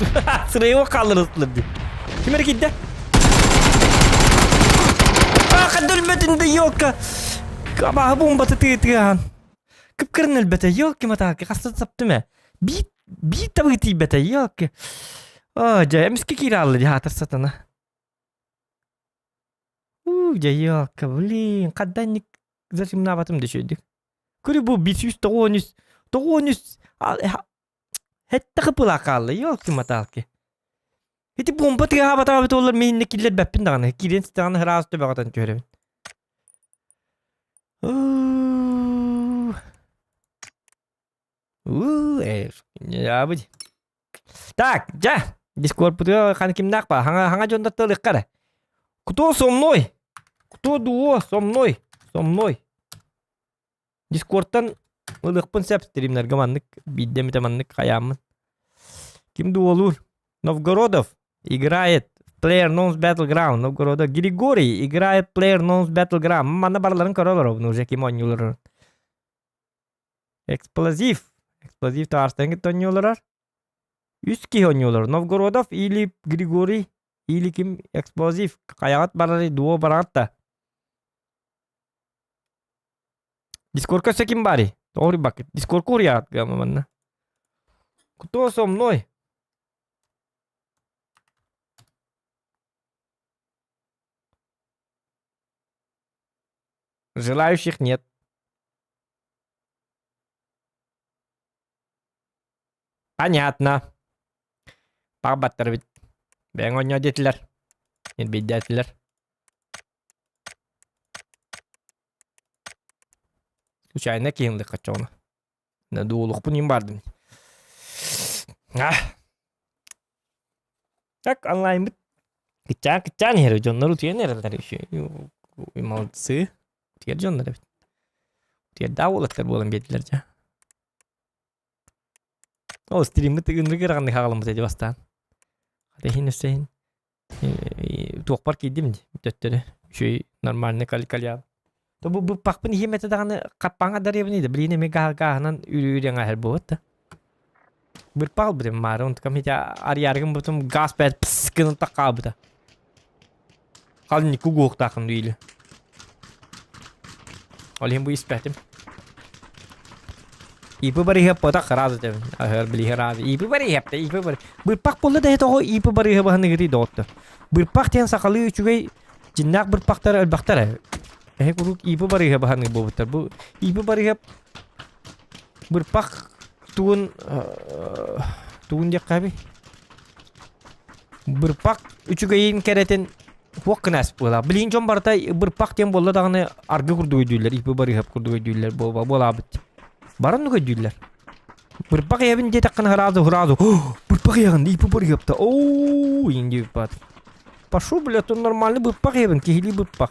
сырайы хаалларыстылар дии. Ким эрэ киирдэ? Аха өлбөтүн да елка. Абааһы бомбата тыытыахан. Кыпкырын өлбөтө елки матаки хаста саптым э. Биир биир табыы тиийбэтэ елки. Оо дьэ эмискэ киирэ алла дии хаатар сатана. Уу дьэ елка блин хадданник зачемнаабатым да үчүгэйдик. Көрү бу 593 93 Һэтте кыпылаа хаалла, ёлки-маталки. Ити бомба тыаһаабатаҕа буоллар мииннэ киллэрбэппин даҕаны. Киирэн ситтэҕинэ ыраас төбөҕөтөн түһэрэбин. Уу, э, ябыт. Так, дьэ, дискорпутуга хан кимнээх ба? Хаҥа хаҥа дьоннор тылыхха эрэ. Кто со мной? Кто дуо со мной? Со мной. Дискордтан ылыахпын сөп стримнэргэ маннык биирдэ эмитэ маннык хайааммын. Ким дуолуур? Новгородов играет в PlayerUnknown's Battleground. Новгородов. Григорий играет в PlayerUnknown's Battleground. Манна барыларын көрө олоробун уже ким оонньууларын. Эксплозив. Эксплозив таарстан кытта оонньууларар. Үс киһи оонньуулар. Новгородов или Григорий или ким Эксплозив. Хайаҕыт барарый дуо бараҕыт да. Дискордка өссө ким баарый? Тоҕо уруйбаккыт? Дискордка уруйаҕыт гама манна. Кто со мной? Желающих нет. Понятно. Баҕбаттар эбит. Бэйэҥ оонньоо диэтилэр. Ньирбийдээтилэр. Случайно киһинлик хаччоҕуна. Дуулукпун им бардым. А. Так онлайнбыт кыччаан кыччаан иһэр дьоннор утуйан эрэллэр еще. Молодцы. Утуйар дьоннор эбит. Утуйардаах уолаттар буолан биэрдилэр дьэ. Ол стриммит ынырык ыраҕаннык хаҕаламмыт эти бастаан. Хата иһин өссө иһин туохпар киирдим дии төттөрү үчүгэй нормальный кальян то бу быппахпын иһиэм этэ даҕаны хаппаҥа дарыабын да билигин эмиэ гааһынан үрү үрү буолбут да бырпах ылбытым маары онтукам ити арыйаарыгым бутум газ бэт пс гынан таккаабыта халникку гуохтаахын дүйүлү Ол иһин бу испэтим. ИП барыһыаппата сразу тэбин. Аһар билиһи разы. ИП барыһыапта, ИП бар. Бырпах буолла да тоҕо ИП барыһы баһыныгыты доҕотто. Бырпах диэн сахалыы үчүгэй дьиннээх бырпахтар элбэхтэр. Эһи куруук ИП барыһы баһаныгы буолбуттар. Бу ИП барыһы бырпах тугун тугун диэххэ эбий. Бырпах үчүгэйин кэрэтин Туох гына буолаа. Билигин дьон барыта бырпах диэн буолла даҕаны аргы курдук өйдүүллэр, ипи барыһап курдук өйдүүллэр буолаабыт. Бары оннук өйдүүллэр. Бырпах иһэбин диэтэххинэ сразу сразу бырпах иһэҕин ипи барыһапта оо иин диэбит Пошел, блядь, он нормальный бырпах иһэбин, киһилии бырпах.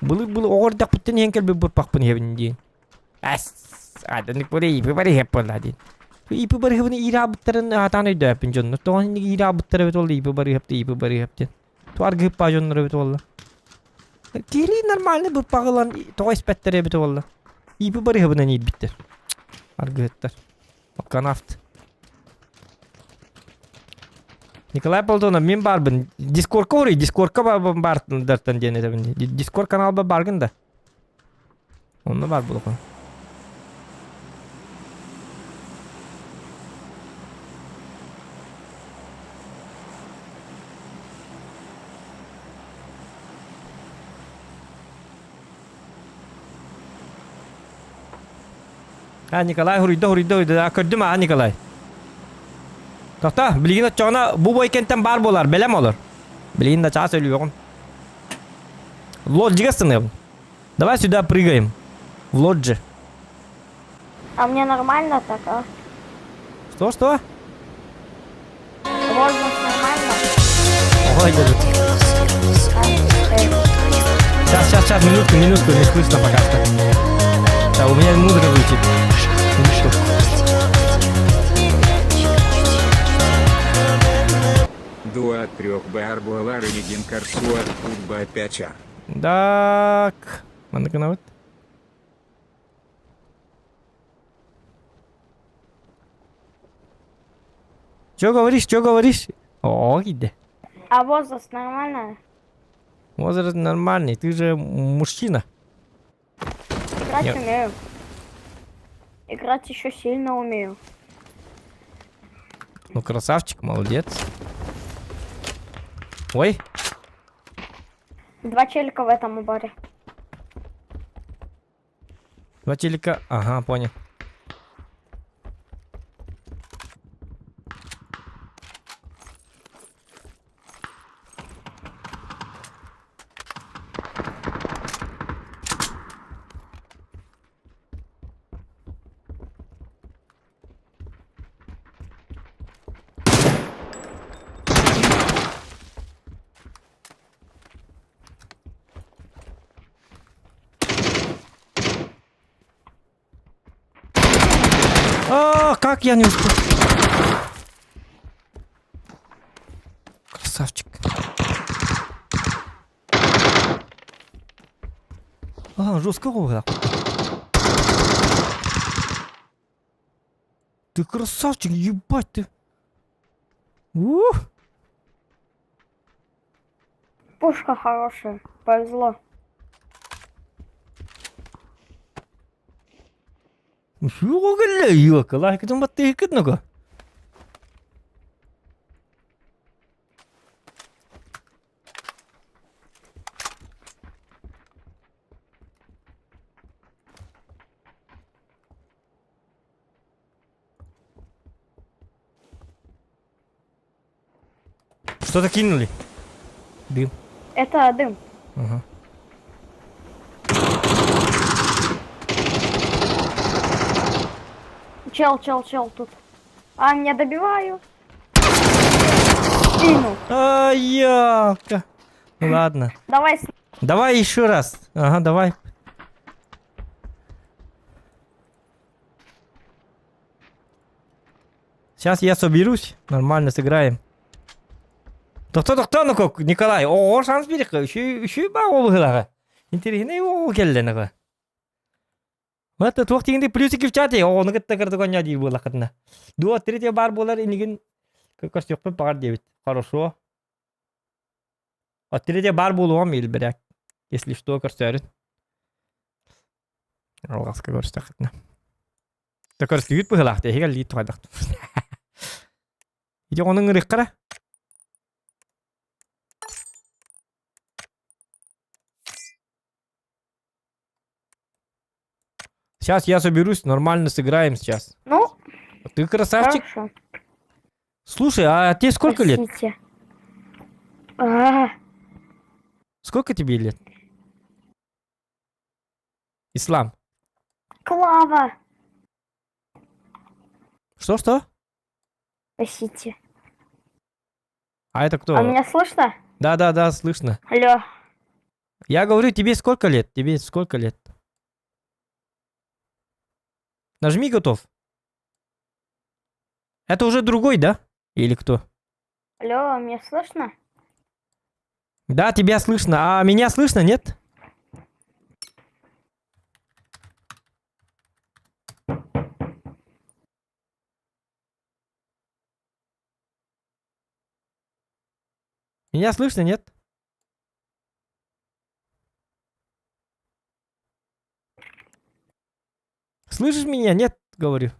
Былыр-былыр оҕо эрдэхпиттэн иһэн кэлбит бырпахпын иһэбин диэн. Ас. Адыннык бу ипи барыһып буолла диэн. Ипи барыһыбын иираабыттарын аатаан өйдөөппүн дьоннор. Тоҕо инник иираабыттар эбит ол ипи барыһып да ипи барыһып диэн. Туаргыһыппаа дьоннор эбит буолла. Киһилии нормальный быппаҕы ылан тоҕо испэттэр эбит буолла. Ипи барыһыбынан иирбиттэр. Аргыһыттар. Канавт. Николай Полтонов, мин баарбын. Дискордка уруй, Дискордка баартан диэн этэбин. Дискорд каналба баргын да. Онно бар буолуохха. А, Николай хуруйда, хуруйда, хуруйда. А, көрдүм а, Николай. Тохто, билигин оччоҕуна бу бой кэнтэн баар буолар, бэлэм олор. Билигин да чаас өлүөҕүм. Лоджига станыабын. Давай сюда прыгаем. В лоджи. А мне нормально так, а? Что, что? Возраст нормально? Ой, дядя. Сейчас, сейчас, сейчас, минутку, минутку, не слышно пока что. Да, у меня музыка звучит. Минутку. Дуа трех бар буолар инигин карсуар курба пяча. Так, маннык гынабыт. Чё говоришь, чё говоришь? О, иди. А возраст нормально? Возраст нормальный, ты же мужчина. Играть Нет. умею. Играть еще сильно умею. Ну, красавчик, молодец. Ой, Два челика в этом баре. два телека. Ага, понял. А, как я не успел? Красавчик. А, жестко ғой Ты красавчик, ебать ты. Ух! Пушка хорошая. Повезло. Ёка, лайкытын батты ну-ка. Что-то кинули. Дым. Это дым. Ага. Чел, чел, чел тут. А, меня добиваю. Спину. Ай, Ну ладно. Давай Давай еще раз. Ага, давай. Сейчас я соберусь, нормально сыграем. Тохто тохто ну как, Николай, о шанс берек, еще еще ба ол гылага. Интересный ол келді ныгы. Вот туох тигинде плюсики в чате, ону кытта кырды коня дии буолахытына. Дуо третье бар буолар инигин көрсүөхпүн баҕар диэбит. Хорошо. От третье бар буолуом илбирээк. Если что, көрсөөрүн. Алҕаска көрсөххүтүнэ. Да көрсүгүт быһылаах эһиги лии тухайдах. Ити онун ырыххара. Сейчас я соберусь, нормально сыграем сейчас. Ну, Ты красавчик. хорошо. Слушай, а тебе сколько лет? Простите. А, Сколько тебе лет? Ислам. Клава. Что-что? Простите. А это кто? А меня слышно? Да-да-да, слышно. Алло. Я говорю, тебе сколько лет? Тебе сколько лет? Нажми готов. Это уже другой, да? Или кто? Алло, меня слышно? Да, тебя слышно. А меня слышно, нет? Меня слышно, нет? Слышишь меня? Нет, говорю.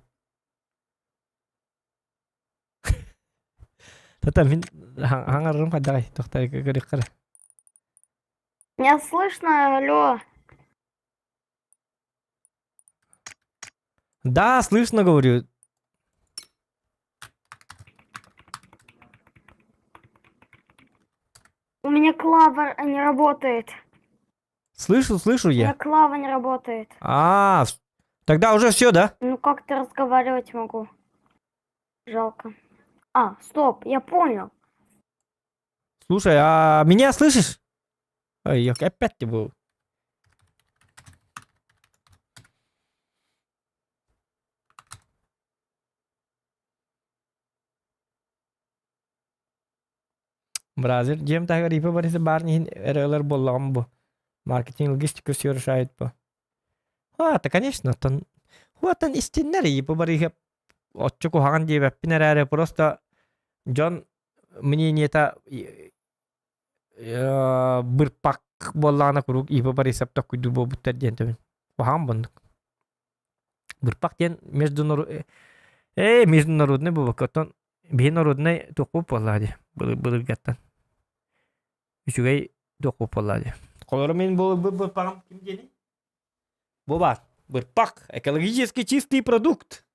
Тата мин хаҥарарым хайдаҕай тохтой көрүөххэ эрэ. Меня слышно, алло. Да, слышно, говорю. У меня клава не работает. Слышу, слышу У меня я. клава не работает. А, тогда уже все, да? Ну как ты разговаривать могу? Жалко. А, стоп, я понял. Слушай, а меня слышишь? Ой, я опять ты был. Бразер, дьиэм таһыгар ИП барыса баар иһин эрэлэр буоллаҕым бу. Маркетинг логистика совершает по. А, это конечно, оттон хуаттан истиннэр ИП барыһа оччо куһаҕан диэбэппин эрээри просто дьон мнениета бырпак буоллаҕына куруук ИП Борисов токкуйдуур буолбуттар диэн төбүн. Куһаҕан буоннук. Бырпак диэн международный э международный буолбакка оттон биһи народнай туохпут буоллаа дии былыргаттан. Үчүгэй туохпут буоллаа дии. Холоро мин бу бырпаҕым ким диэний? Бу баар. Бырпак. Экологически чистый продукт.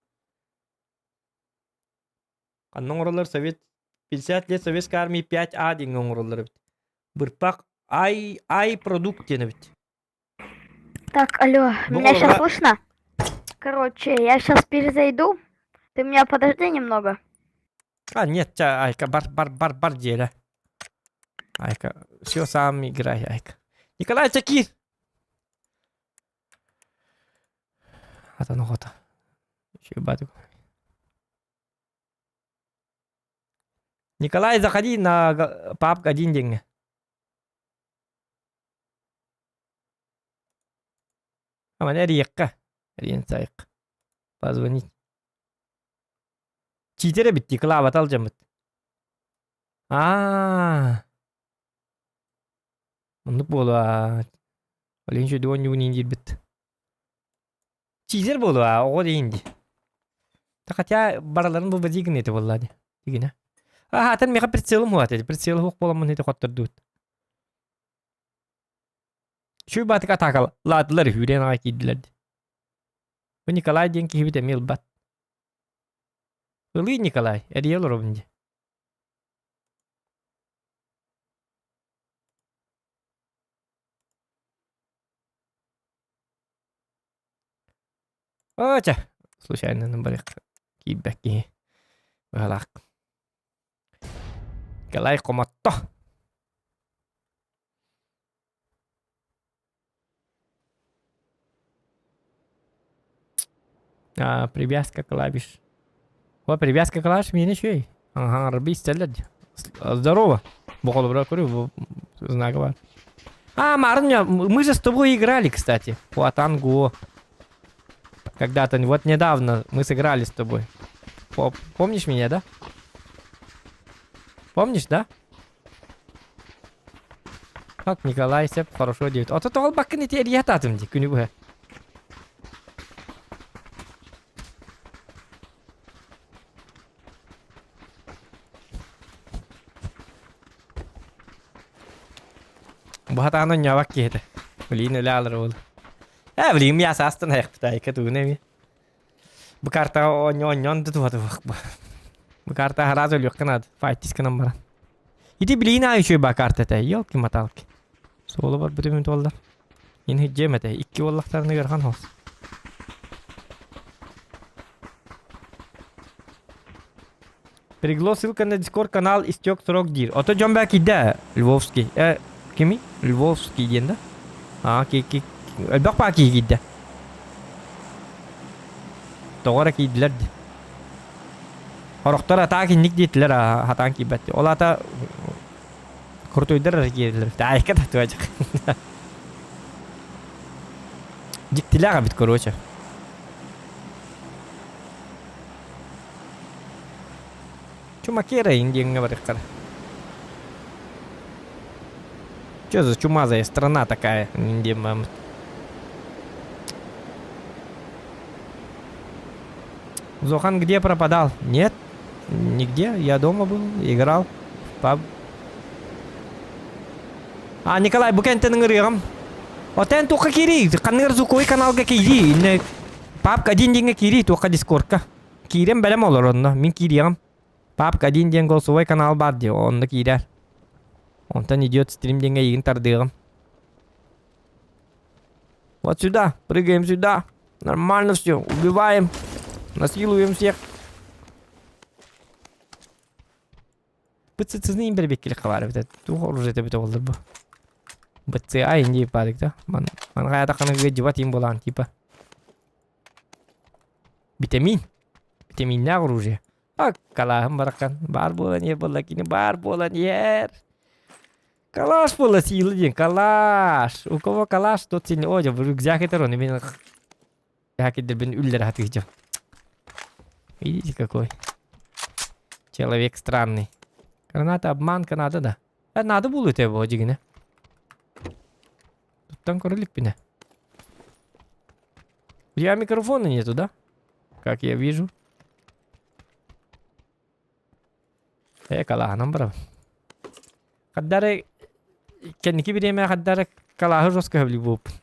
Ханна оҥороллор Совет 50 лет Советской армии 5А диэҥҥэ оҥороллор эбит. Бырпак ай ай продукт диэн эбит. Так, алло, Бу меня сейчас олорго слышно? Короче, я сейчас перезайду. Ты меня подожди немного. А, нет, ча, Айка, бар, бар, бар, бар диэлэ. Айка, все сам играй, Айка. Николай Чакир! Атын оҕото. Николай, заходи на папка один диэҥҥэ. Аман эрийэххэ. Эрийэн сайык. Позвонить. Чиитэр эбит дии, кылаабата алдьаммыт. Аа. Оннук буолуо. Олен үчүгэй оонньуугун диирбит. Чиитэр буолуо, оҕо диин дии. Хотя барыларын бу дигин ити буолла дии. Дигинэ. Аха, атын миэхэ прицелым хуат эти. Прицел хуох буоламмын ити хоттордубут. Үчүгэй баатык атаакалаатылар үһүүрэн аҕай киирдилэр дии. Бу Николай диэн киһибит эмиэ ылбат. Ылыы Николай, эрийэ олоробун дии. Оча, случайно барыах киирбэт киһи. Быһалаах. Николай хомотто. А, привязка клавиш. О, привязка клавиш миэнэ үчүгэй. Аһаҥарбы истэллэр дии. Здорово. Бу көрүү знага бар. А, Марня, мы же с тобой играли, кстати. Хуатанго. Когда-то, вот недавно мы сыграли с тобой. Помнишь меня, да? Помнишь, да? Как Николай Сеп хорошо делает. Ото тоҕол баккын ити эрийэ атаатым дии күнү быһа. Бу хатаан онньообок киһитэ. Блин, өлө алар уол. Э, блин, я саастан айахпыта, тугун эми. Бу картаҕа оонньоон да туһатыбах бу. Бу карта хараас өлүөххэ наада. Файтис гынан баран. Ити билигин аайы үчүгэй баа карта этэ. Елки-маталки. Суолу барбыт үмүт уоллар. Ин хиджиэм этэ. Икки уоллахтарына ыарахан хос. Пригло ссылка на Discord канал истек срок диир. Ото дьон бää киирдэ Львовский. Э, кими? Львовский диэн да? Аа, ки, ки, элбэх баа киһи киирдэ. Тоҕо эрэ киирдилэр дии. Сорохтор атаак инник диэтилэр, хатаан киирбэт. Ол аата крутойдар эрэ киирэллэр. Таайка да туочак. Дьиктилээх эбит, короче. Чумакера диэҥҥэ барыаххара. Что за чумазая страна такая, диэн бааммыт. Зохан где пропадал? Нет, нигде. Я дома был, играл в паб. А, Николай, бу кэнтэн ыҥырыаҕым. Отен туохха киирий? Ханныгар звуковой каналга киирии. Инне папка один диэҥҥэ киирии туохха дискордка. Киирэн бэлэм олор онно. Мин киириэҕим. Папка один диэн голосовой канал баар дии, онно киирэр. Онтон идет стрим диэҥҥэ эйигин тардыаҕым. Вот сюда, прыгаем сюда. Нормально все, убиваем. Насилуем всех. БЦЦны им бэрбеккили хабар эбит. Туох оружие эбит оллар бу. БЦА инди парик да. Ман ман хаятаканы гыдьыбат им булан типа. Витамин. Витаминнээх оружие. А калааһым барахан. Баар буолан иһэр буолла кини баар буолан иһэр. Калаш буолла сиилы диэн калаш. У кого калаш, тот сильный. О, дьэ, рюкзак этэр оны мен хакидербин үллэр хатыгычым. Видите, какой человек странный. Граната обманка надо да. Э, надо было это его дигине. Туттан көрө иликпинэ. У тебя микрофона нету, да? Как я вижу. Э, калааһынан барабын. Хаддары кэнники бириэмэ хаддары калааһы жестко сөбүлүүр буолбуппун.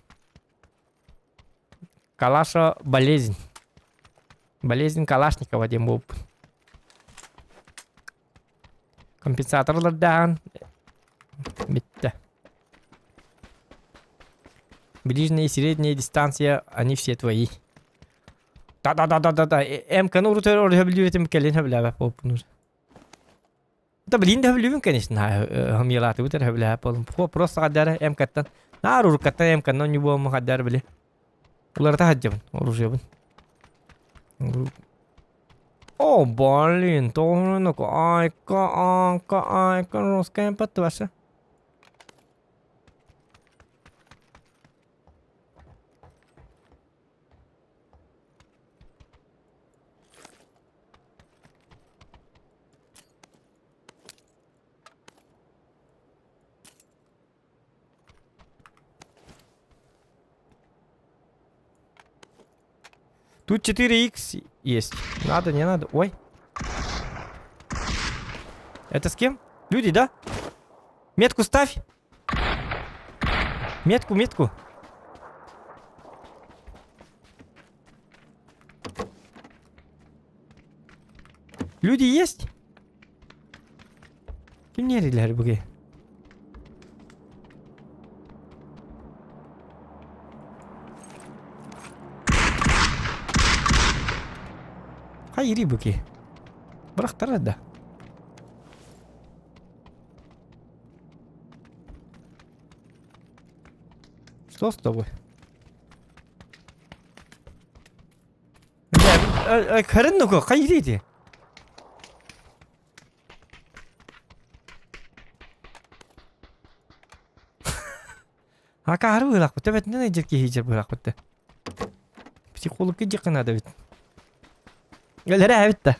Калаша болезнь. Болезнь Калашникова диэн буолбуппун. Компенсаторлардаан бүттэ. Ближняя и средняя дистанция, они все твои. Да-да-да-да-да-да. МК-ны урут өрөһөбүлүбүтүм кэлин сөбүлээбэт буолпун уже. Да блин да сөбүлүүбүн конечно хомьялаатыбыт эрэ сөбүлээбэт буолум. Просто хаддара МК-ттан наар уруккаттан МК-ны оонньуу хаддара били. Уларыта сылдьабын оружиебын. О, блин, тоҕо айка, айка, айка, русская МП-т Тут 4х есть. Надо, не надо. Ой. Это с кем? Люди, да? Метку ставь. Метку, метку. Люди есть? Кимнерилэр буги? Хайри буки. Бырахтара да. Что с тобой? Көрөн нуку, хайри ди. Акаары быһыылаахпыт, төбөтүнэн ыйдьар киһи ыйдьар быһыылаахпыт да. Психологка дьиэххэ наада эбит. Өлөрө эбит да.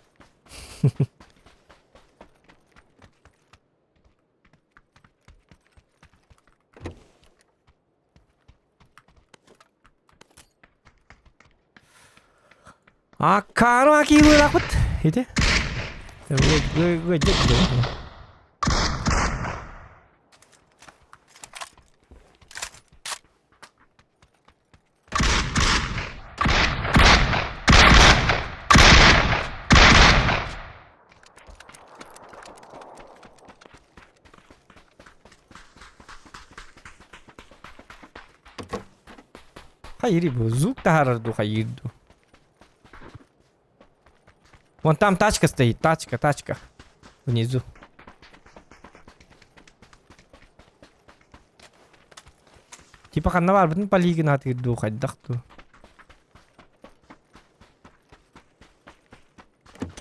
Акаары акии быһыылаахпыт. Ити. Хайыри бу звук таһаарар дуу хайыыр дуу. Вон там тачка стоит, тачка, тачка. Внизу. Типа ханна баарбытын полигин атыыр дуу хайдах дуу.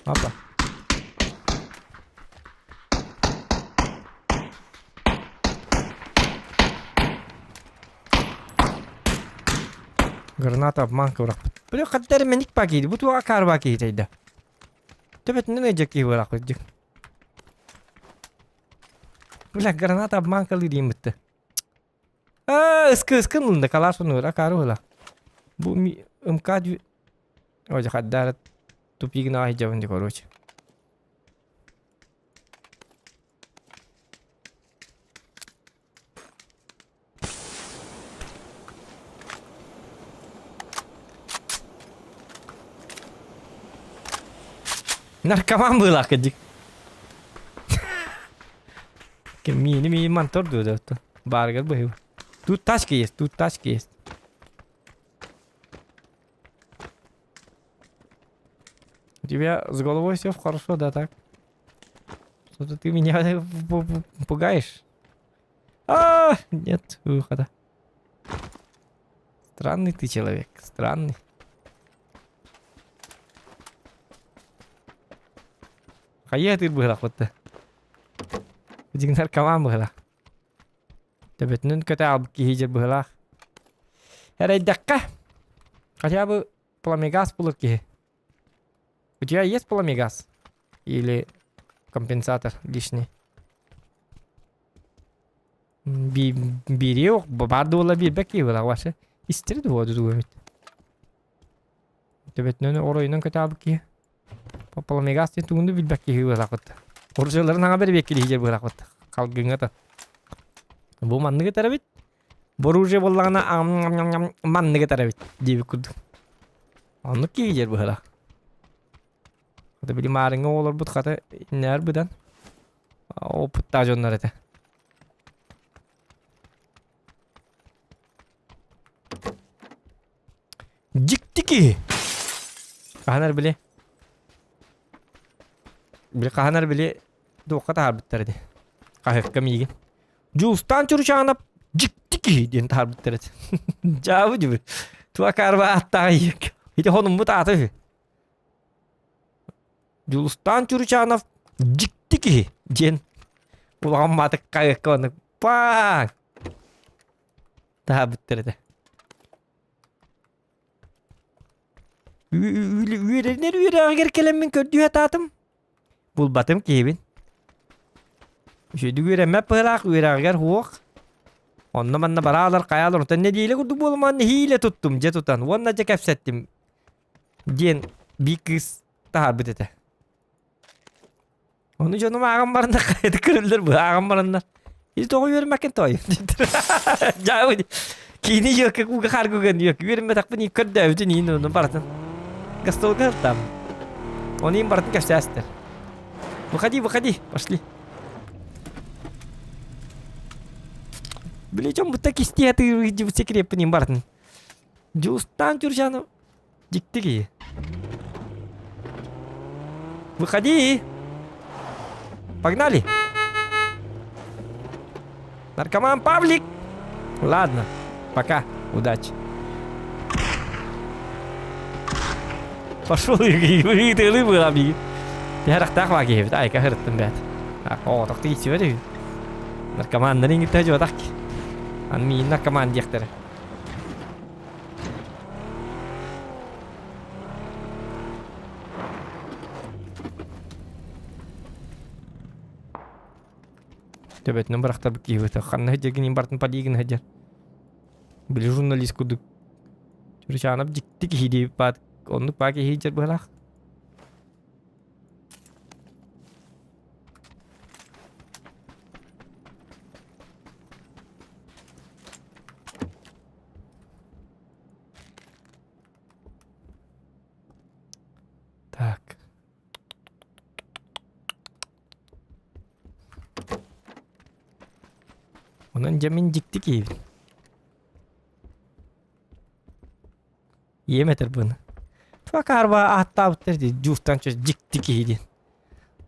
Опа. Граната обманка бырахпыт. Били хаттар мэник бакиди. Бу туга каар бакиди Төбөтүнэн ыдьа киһи бырахпыт дьик. Бля, граната обманкалыы диэн бытты. Аа, ыскы ыскын ылында калаш онур акары ыла. Бу МК Ой, хаддара тупигна айжабын ди короче. Наркоман быылаах кырдьык. Миини миин мантор дуо да Баарыгар быһыы. Тут тачка есть, тут тачка есть. У тебя с головой все хорошо, да, так? Что-то ты меня пугаешь. А, нет выхода. Странный ты человек, странный. Хайа ты быһылахпытты. Дьиҥ наркоман быһылах. Төбөтүнэн көтө албыт киһи дьэ быһылаах. Эрэйдэххэ, хотя бы пламегаз булар киһи. У тебя есть пламегаз? Или компенсатор лишний? Бири баар да буолла биэрбэт киһи буолар вообще. Истери да буолуо дуу эбит. Төбөтүнэн оройунан көтө киһи. Пламегаз диэн тугун да билбэт киһи буолаахпыт. Оружиеларын аҥа бэрибиэккэ диһиджэр буолаахпыт. Халгыҥҥа та. Бу манныгы этэрэбит. Оружие буоллаҕына манныгы этэрэбит диэбит курдук. Оннук киһи диэр быһыылаах. Хата били маарыҥҥа оҕолорбут хата иннээр быдан опыттаах дьоннор этэ. Дьикти киһи. Хаһан эрэ били били хаһан эрэ били туохха таһаарбыттар этэ. Хаһыакка миигин. Дьулустаан Чуручаанап дьикти киһи диэн таһаарбыттар этэ. Дьаабы дьүбү. Туа карба ааттаах ийэк. Ити хонуммут аата үһү. Дьулустаан Чуручанов дьикти киһи диэн улахан маатык хаһыакка оннук паак таһаарбыттар этэ. Үөрэнэр үөрэҕигэр кэлэммин көрдүү сатаатым. Булбатым киһибин. Үчүгэйдик үөрэммэт быһыылаах үөрэҕигэр суох. Онно-манна бараалар хайаалар онтон нэдиэлэ курдук буолумаан нэһиилэ туттум дьэ тутан уонна дьэ кэпсэттим диэн биир кыыс таһаарбыт этэ. Ону дьонум ааҕан бараннар хайата көрөллөр бу ааҕан бараннар или тоҕо үөрэммэккин тоойум диэттэр. Дьаабы киини үөккэ кууга хааргыган үөк үөрэммэтэхпин көрдөөбүтүн иин ону барытын гастолга там. Оны им барытын кэпсээстэр. Выходи, выходи, пошли. Били дьон бутта кистии атыыр секреппин им барытын. Дьулустаан Чурчанов Дьикти киһи. Выходи! Погнали! Наркоман Павлик! Ладно, пока, удачи. Пошел ыытыылыы быһа биги. Тиһэрахтаах баа киһибит айка хырыттым бэт. Оҕотох тиийсибэт үһү. Наркоманнар иҥиттэ дьуотах ки. Аны миин наркоман диэхтэрэ. Төбөтүнэн бырахтарбыт киһи ханна сылдьаргын бартын подъегин сылдьар. Били журналист курдук. Чурчаанап дьикти киһи диэбит баат оннук баа киһи сылдьар быһалаах. Так. Онон дьэ мин дьикти киһибин. Ийэм этэр быны. Туакарба ааттаабыттар дии Дьуустан дьикти киһи диэн.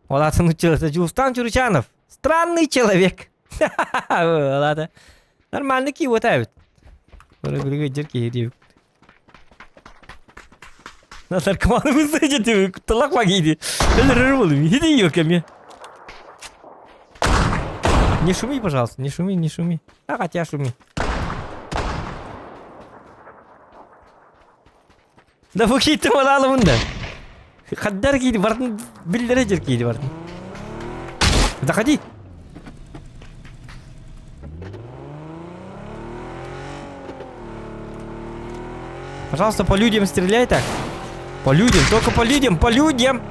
Ол атын училата Дьуустан Чуручанов. Странный человек. Ол аата нормальный киһи вот эбит. Бары билиги дьэр киһи диэбит. Наркоманы сыдьыты кутталах багиди. Өлөрөр болум. Хиди yok эми. Не шуми, пожалуйста, не шуми, не шуми. А хотя шуми. Да бу кийтим алалымын да. Хаддар кийди бардын биллere жер кийди бардын. Заходи. Пожалуйста, по людям стреляй так. По людям, только по людям, по людям.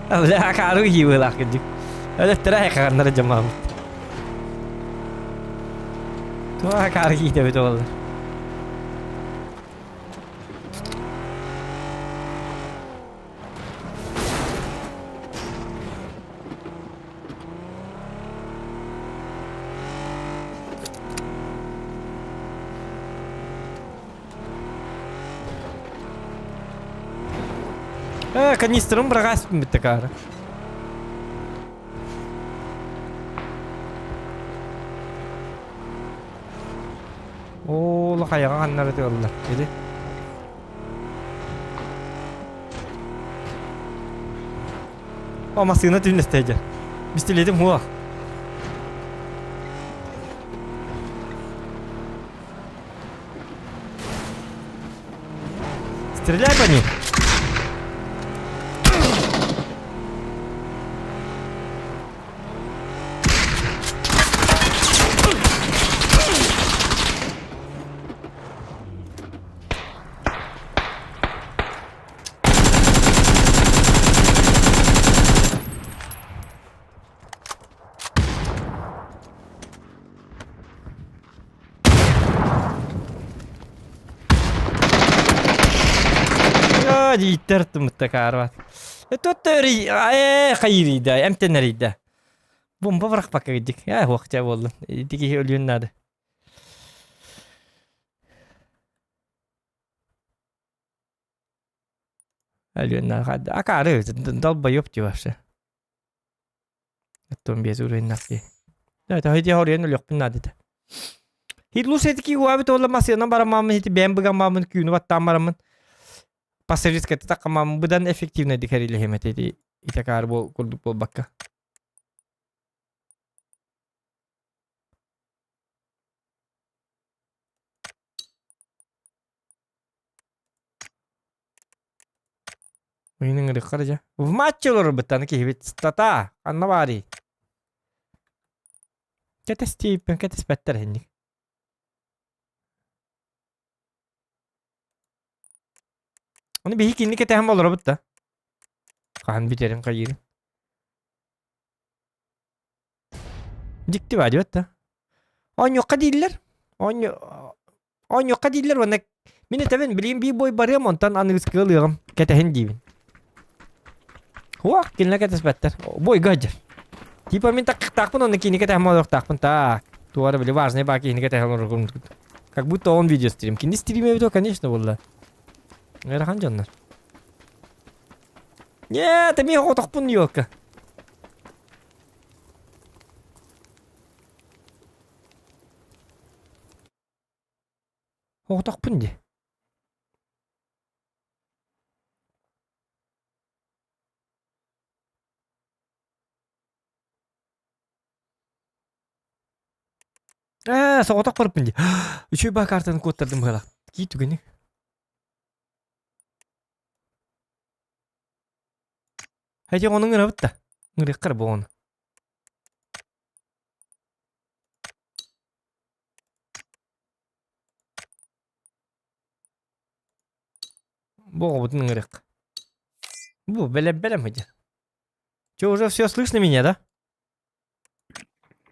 Бля, каруги была. Это ханнара жамам. Туа карги деп олар. Э, канистрым быраҕаспын бүттэ каара. Оо, хайаҕа ханнары тыаллар. Или? О, массыына түннэстэйдэ. Пистолетим хуах. Стреляй по ним. Дииттэр тымыттакаарбат. Тут ээ хайырыйда, эмтэнэрийдэ. Бомба бырахпакка кидик. Ээ хуохча буоллун. Ити киһи өлүөн наада. Өлүөн наада. Акаары долбоёб дии вообще. Оттон биэс уруйнах дии. Это хити хоруйан өлүөхпүн наада этэ. Хит лучше таки уабит ола масыынан барамамын хити бэм быгамамын күүнү баттаан барамын пассажирская такамам быдан эффективно дикэрилэһим эти итакаар бол курдук буолбакка. Мин ыҥырыахха дьэ. В матче олорбуттан киһибит стата ханна баарый? Кэтэстииппин кэтэспэттэр инник. Ону биһи кинини кэтэһэн олоробут да. Хаһан бүтэрин хайыырын. Дьикти баа диэбэт да. Оонньуохха дииллэр. Оонньу оонньуохха дииллэр уонна мин этэбин билигин биир бой барыам онтон аныгыскы ылыаҕым кэтэһин диибин. Уох кинилэр кэтэспэттэр. Бойга сылдьар. Типа мин такыктаахпын онно киини кэтэһэн олоруохтаахпын так. Туора били важный баа киини кэтэһэн олоруохпун. Как будто он видеострим. Кини стримэ эбит конечно буолла. Ыарахан дьоннор. Нет, эмиэ оҕотохпун елка. Оҕотохпун дии. Ээ, соҕотох барыппын дии. Үчүгэй баа картаны куоттардым быһалаах. Кии түгэни. Эти ону ыҥырабыт да. Ыҥырыахха эрэ бу ону. Бу оҕобутун ыҥырыах. Бу бэлэм бэлэм сылдьар. Че, уже все слышно меня, да?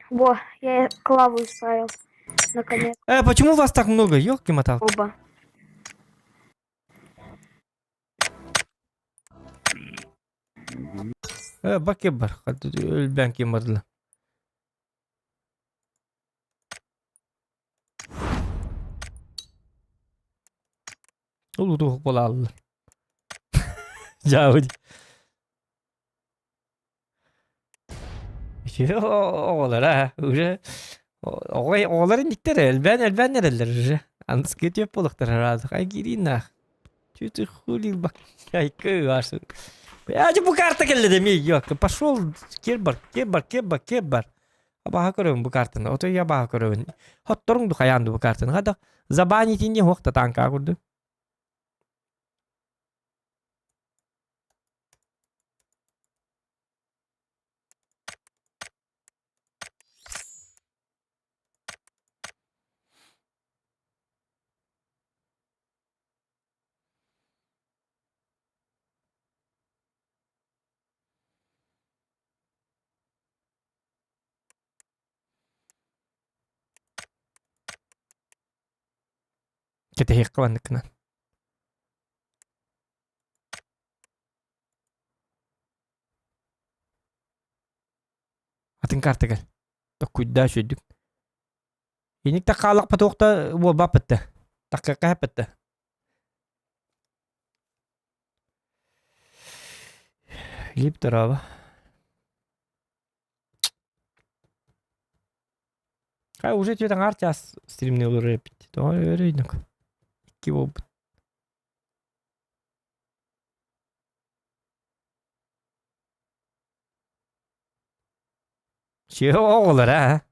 Во, я клаву исправил. Наконец. Э, почему вас так много? Ёлки-моталки. Оба. Э, баки бар. Өлбән ким бардылар. Улуу буолааллар. Дьаабы. Оҕолор аа уже оҕолор инниктэр элбээн элбээн эрэллэр уже. Аныскы түөп буолуохтар араадах. Ай киирииннаах. Чү хули бакайка вашу. Я бу карта келле де ми yok. Пошел кер бар, кер бар, кер бар, кер бар. Абаха көрөбүн бу картаны. Ото я баха көрөбүн. Хотторуң ду хаянду бу картаны. Хада забанить не хохта танка курду. Кэтэһиэххэ манныккынан. Атын карта кэл. Токкуйдаа үчүгдүк. Иник такаалахпа туохта буолбаппытта. Таккакка хэппитта. Филипп дорообо. Хай уже түөрт аҥаар чаас стримныы олорор эбит. Тоҕо өрөйнөк. Икки буолбут. Чего оҕолор а?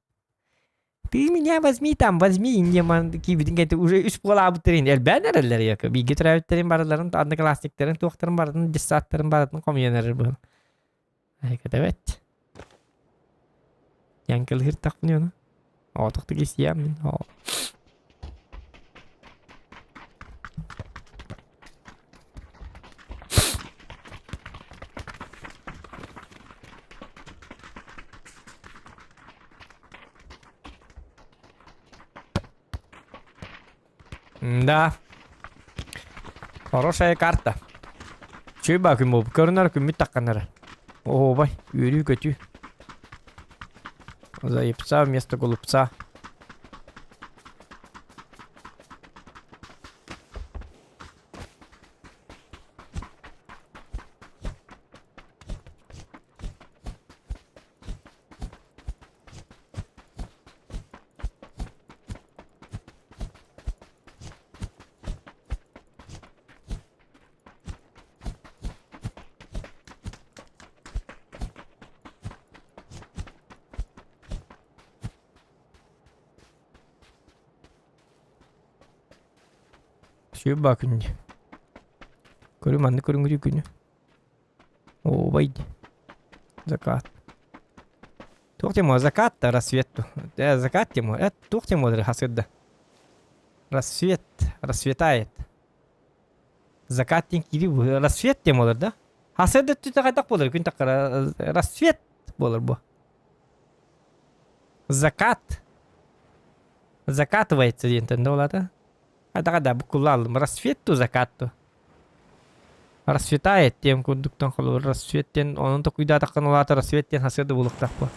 Ты меня возьми там, возьми, не ман киибитин кэнтэ уже үс буолаабыттарын элбээн эрэллэр яка. Бииргэ төрөөбүттэрин барыларын, одноклассниктарын, туохтарын барытын, детсадтарын барытын хомуйан эрэр быһын. Айкатэбэт. Яҥкылыһыртахпын ону. Оотохтук истиэм мин. Да. Хорошая карта. Чүй ба күн буолбут. Көрүнэр күммүт тахханнара. Оһуобай, үөрүү-көтүү. Заебца вместо голубца. Сүө баа күннү. Көрү маннык көрүҥүрүү күнү. Ообай Закат. Туох тема закат да рассвет э, закат тема э туох тема хасырда рассвет рассветает закат диэн киирии рассвет диэн буолар да хасырда өттүтэ хайдах буолар күн таххара рассвет буолар бу закат закатывается диэнтэн да буолата хайдаха да буккуллааллым рассвет ту закат ту Расцветает диэн курдуктан холобур рассвет диэн онон токуйдаатаххына улаата рассвет диэн сарсыарда буолуохтаах буо.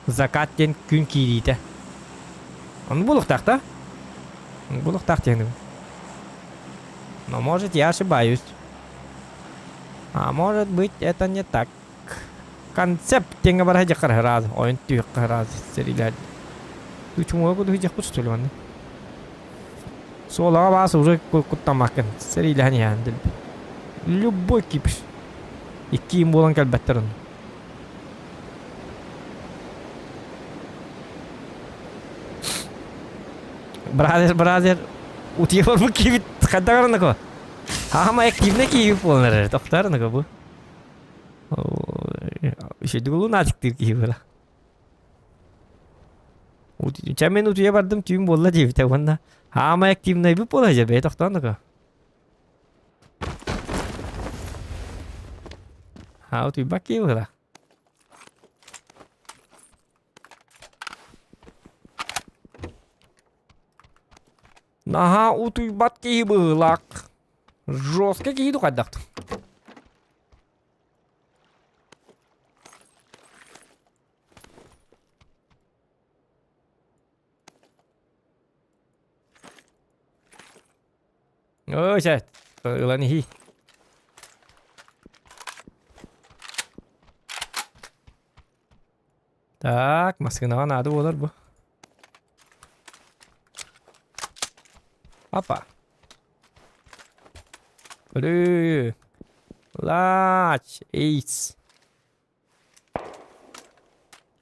Закат диэн күн киириитэ. Ону буолуохтаах да? Буолуохтаах диэн. Но может я ошибаюсь. А может быть это не так. Концепт диэҥҥэ бара сылдьаххар ыраас, ойон түһүөххэ ыраас сэрилэр. Чумуга курдук сылдьахпыт что ли манна? Суолаҕа баас уже куттаммаккын, сэриилэһэн иһэҕин дэлби. Любой кипиш. Иккиин буолан кэлбэттэр онно. Бразер, бразер, утуйа барбыт киһибит хайдах арнако? Хаама активно киһи буолан эрэр, тохтоор анако бу. Үчүгэй лунатиктыыр киһи буола. Чэ мин утуйа бардым түүн буолла диэбитэ уонна хаамай активнайбыт буола дьэ бэйэ тохтоон да Аа утуйбат киһи быһыылаах. Наһаа утуйбат киһи быһыылаах. Жестко киһи ду хайдах Ой, чэ, ылан иһий. Так, массыынаҕа наада буолар бу. Апа. Көрүү. Лач, эйс.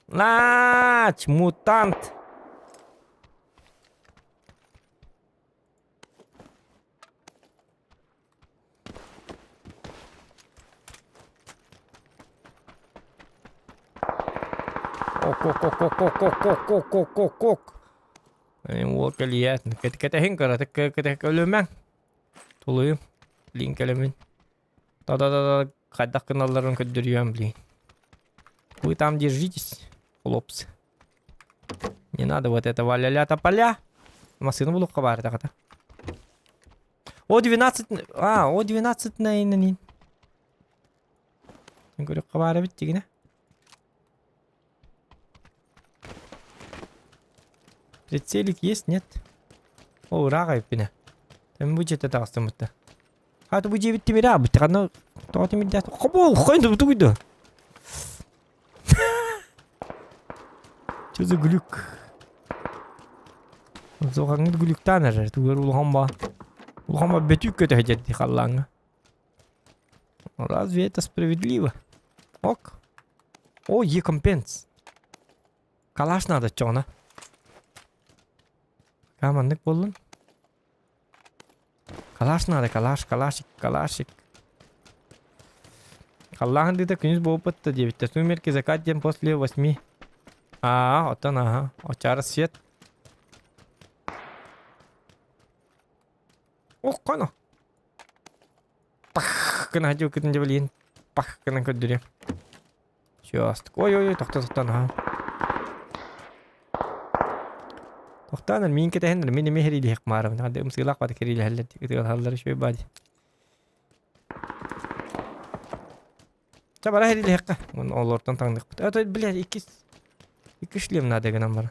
Лач, мутант. Ок-ок-ок-ок-ок-ок-ок-ок-ок-ок. Уол кэлиэт. Кэтэһин кыратык көлүмэҥ. Тулуйум. Блин кэлэмин. Да-да-да-да хайдах гыналларын көрдөрүөм блин. Вы там держитесь, хлопцы. Не надо вот этого ля-ля тополя. Массыына булуохха баар этэ О 12 а о 12 на иннин. Көрүөххэ баар эбит дигинэ. Прицелик есть, нет? О, ыраах эбиппинэ. Тэн бу дьиэтэ таҕыстыммытта. Хата бу дьиэбит тимирэ аабыт. Ханна тоҕо тимирдээх? Хобо, хойду тугуйду. Что за глюк? Зоҕаҥҥыт глюктаан эрэр. Тугар улахан ба. Улахан ба бөтүүк көтө сылдьар дии халлааҥҥа. Разве это справедливо? Ок. О, е-компенс. Калаш надо чоҕуна. Маннык буоллун. Калаш надо, калаш, калашик, калашик. Халлааһын дыыта күнүс буолбут да диэбиттэр. Сумерки закат диэн после восьми. Аа, оттон аха. Оччо рассвет. Ох, қано. Пах гына дьылкытын дьэбэлиин. Пах гынан көрдөрүөм. Чуостук. Ой-ой-ой, тохто тохтон аха. Тохтоон миин кэтэһэн мин эмиэ хэриилиһэх маарабын. Хады ымсыылаах бата кэриилэһэллэр ытыалаһаллар үчүгэй баadi. Ча бара хэриилиһэххэ. Олортон таҥныхпыт. Это, блядь, иккис икки шлем надо гынан бара.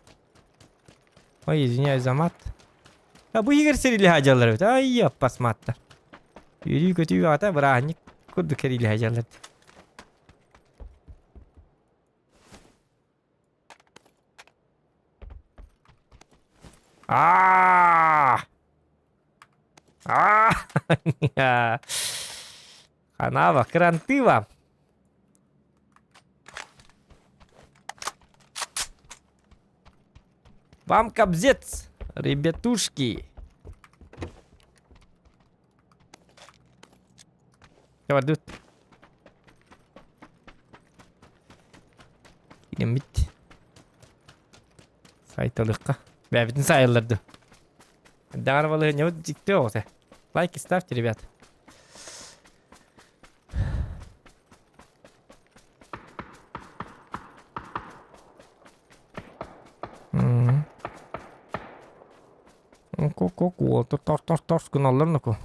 Ой, извиняюсь за мат. А бу иһигэр сэрилиһэ дьаллар эбит. Ай, аппас маттар. Үөрүү көтүү аата бырааһынньык курдук кэрилиһэ дьаллар. Аа! Аа! Ханаава, кранты вам. Вам кобзец, ребятушки. Давай, Киирэммит. Сайталыхха. Бэйэбитин сайылларды. Даҕаны балаһыанньабыт дьикти оҕото. Лайки ставьте, ребят. Ку-ку-ку, тор-тор-тор гыналлар наку.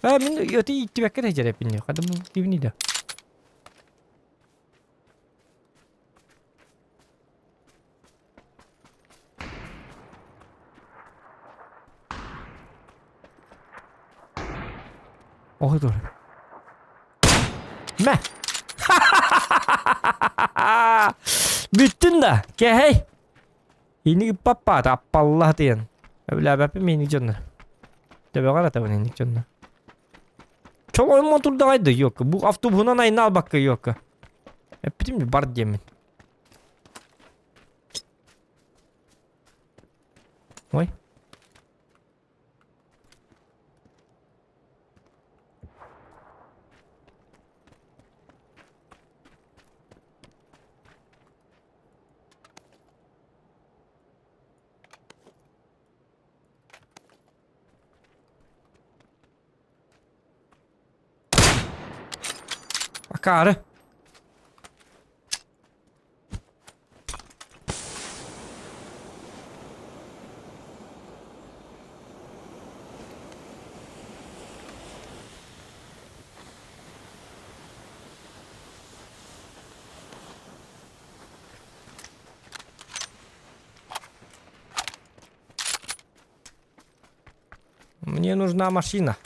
Э, мин өтө ииттибэккэ да дьэрэппин. Хада бу кибини да. Ой, дур. Мэ! Бүттүн да, кэһэй! Инник паппаата, аппаллаһ диэн. Өбүлээбэппин мииник дьоннор. Төбөҕөр атабын инник дьоннор. Чолоймон турдаҕай да ёкка. Бу автобуһунан айна албакка ёкка. Эппитим бар диэммин. Ой. Акаары. Мне нужна машина.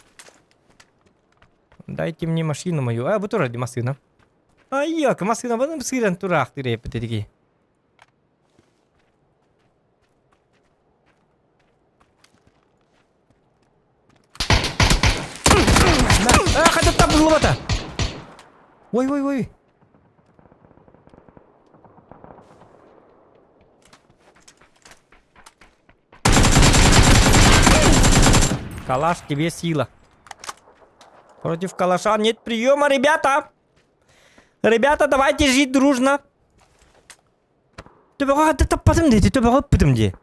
Дайте мне машину мою. А, бу турар ди массыына. Айыак, массыынабын сыыран тураахтыыр эппит Тыыллыбата! Ой, ой, ой! Калаш тебе сила. Против калаша нет приема, ребята! Ребята, давайте жить дружно. Төбөҕө хатта таппатым дии, төбөҕө ыппытым дии.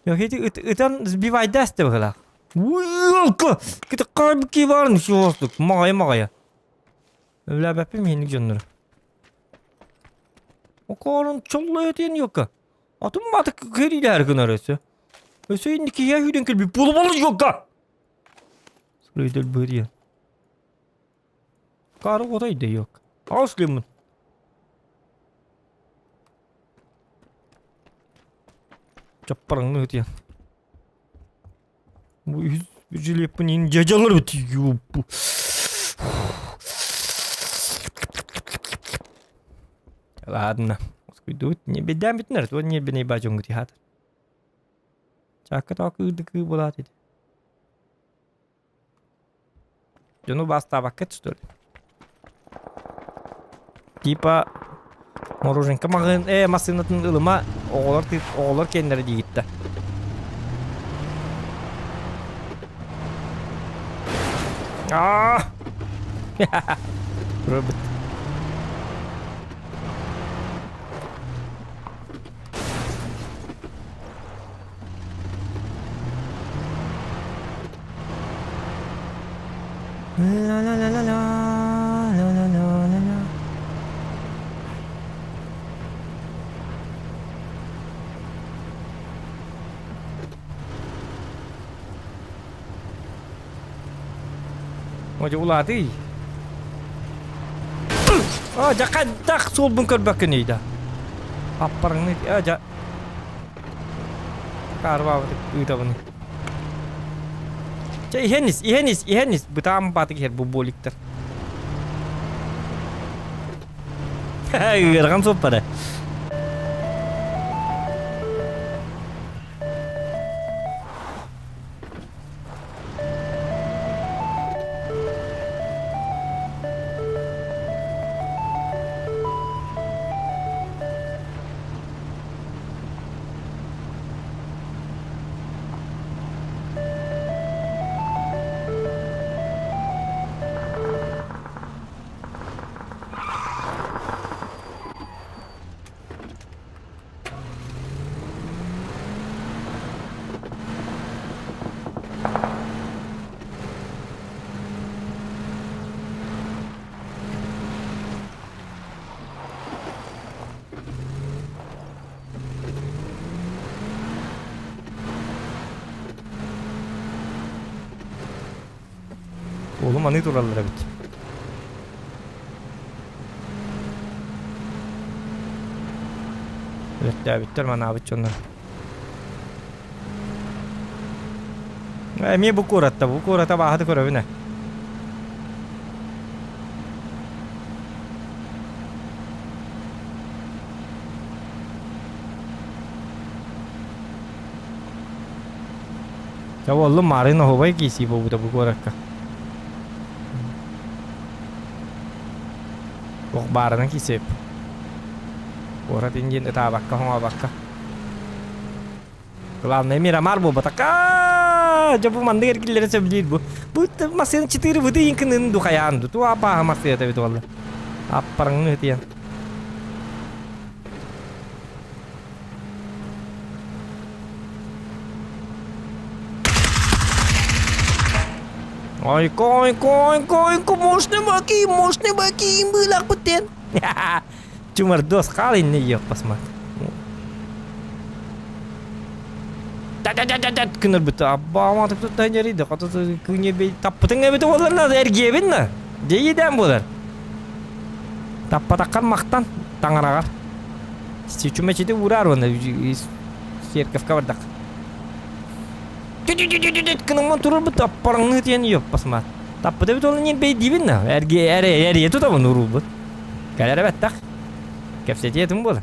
Ытан сбивайдаас да быһылаах. Уолка! Кити кайбыки барын суостук. Маҕайа маҕайа. Өлөөбөппүн миһинник дьоннору. Окоорун чоллойотуен юкка. Атым батык кэрилээр гынар өсө. Өсө инникиге хүрен кэлби болу юкка. Сұрайдөл бырия. Кары отой да yok. Аслымын. Чаппараңны өтен. Бу үс жилеппин ин жажалар өтү. Ладно. Скуйдут не беда битнер, то не бене бажонгу тихат. Чакка такы булат ити. Дьону бастаабаккыт что ли? Типа мороженка маҕын э массыынатын ылыма оҕолор оҕолор кэннэрэ диигиттэ. Аа! Робот. Ла-ла-ла-ла-ла, ла-ла-ла-ла-ла. Одь улаатый. А, дьэ хайдах суолбун көрбөккүнүй да. Аппарыңны, а, дьэ Карвабыт ыытабын. Чэ иһэн ис, иһэн ис, иһэн ис. Бытаан баатык иһэр бу боликтар. Ыарахан суоппара. Oğlum аны тураллар эбит. Өлөттөөбүттэр манаабыт дьоннор. Эмиэ бу куоратта, бу куората бааһыты көрөбүн ээ. Дьэ буоллум маарыын оһуобай киисии буолбута бу куоракка. Туох баарынан киисиэп. Куорат индиэн ытаабакка, хоҥообакка. Главное Мирамар буолбатахха. Дьэ бу маннык эргиллэрин сөбүлүүр бу. Бу массыына четыре выды инкынын духайаан ду. Туа бааһа массыына эбит уолла. Аппарыңны ытыйан. Ойко, ойко, ойко, ойко, мощный баки, мощный баки, быылахпыт Чумардос хаал инне иэх посмотри. Да-да-да-да-да гынарбыт аббаама тутта дьэрийдэ хото күнү таппытыҥ эбит буоллар эргиэбин на дьиэйдээн буолар таппатаххар махтан таҥараҕар чүмэчити уураар уонна церковка бардах гынамман турарбыт аппараҥныы тиэн йоппасмаат таппыт эбит ол ньирбэй диибин на эргиэ эрийэ тутабын уруубут кэлэрэ бэттэх кэпсэтиэ этим буолар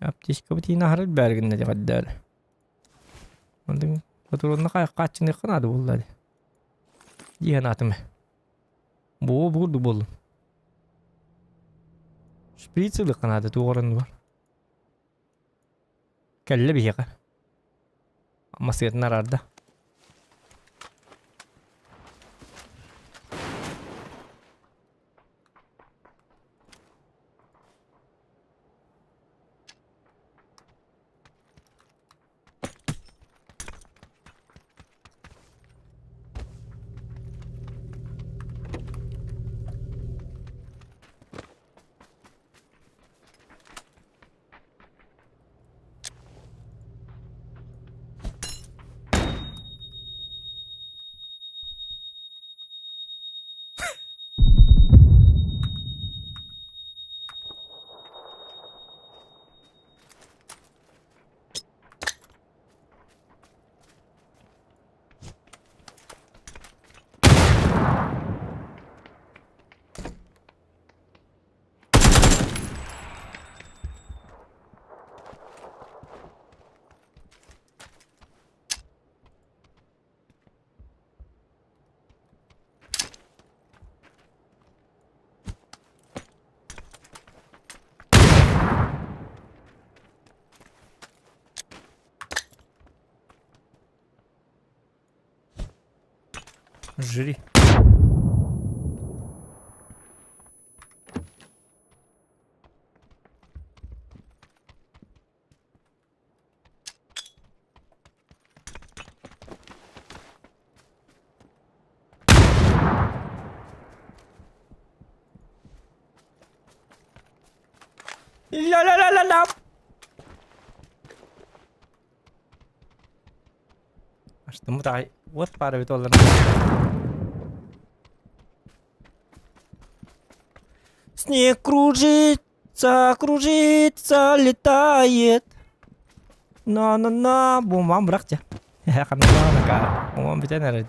Аптечкабыт иин аһарар бээргиннэ дьэҕэрдээр. Онтон патронна хааччыныахха наада буолла дии. Дии санаатым. Буо буурду буоллум. Шприц ылыахха наада туох бар. Кэллэ биһиэхэ. Массыынатын араарда. Жри. Ля-ля-ля-ля-ля! Астыммыт аҕай уот баар эбит оллар. Снег кружится, кружится, летает. На-на-на, бумам бырах дьэ. Ханна Бумам бүтэн эрэр.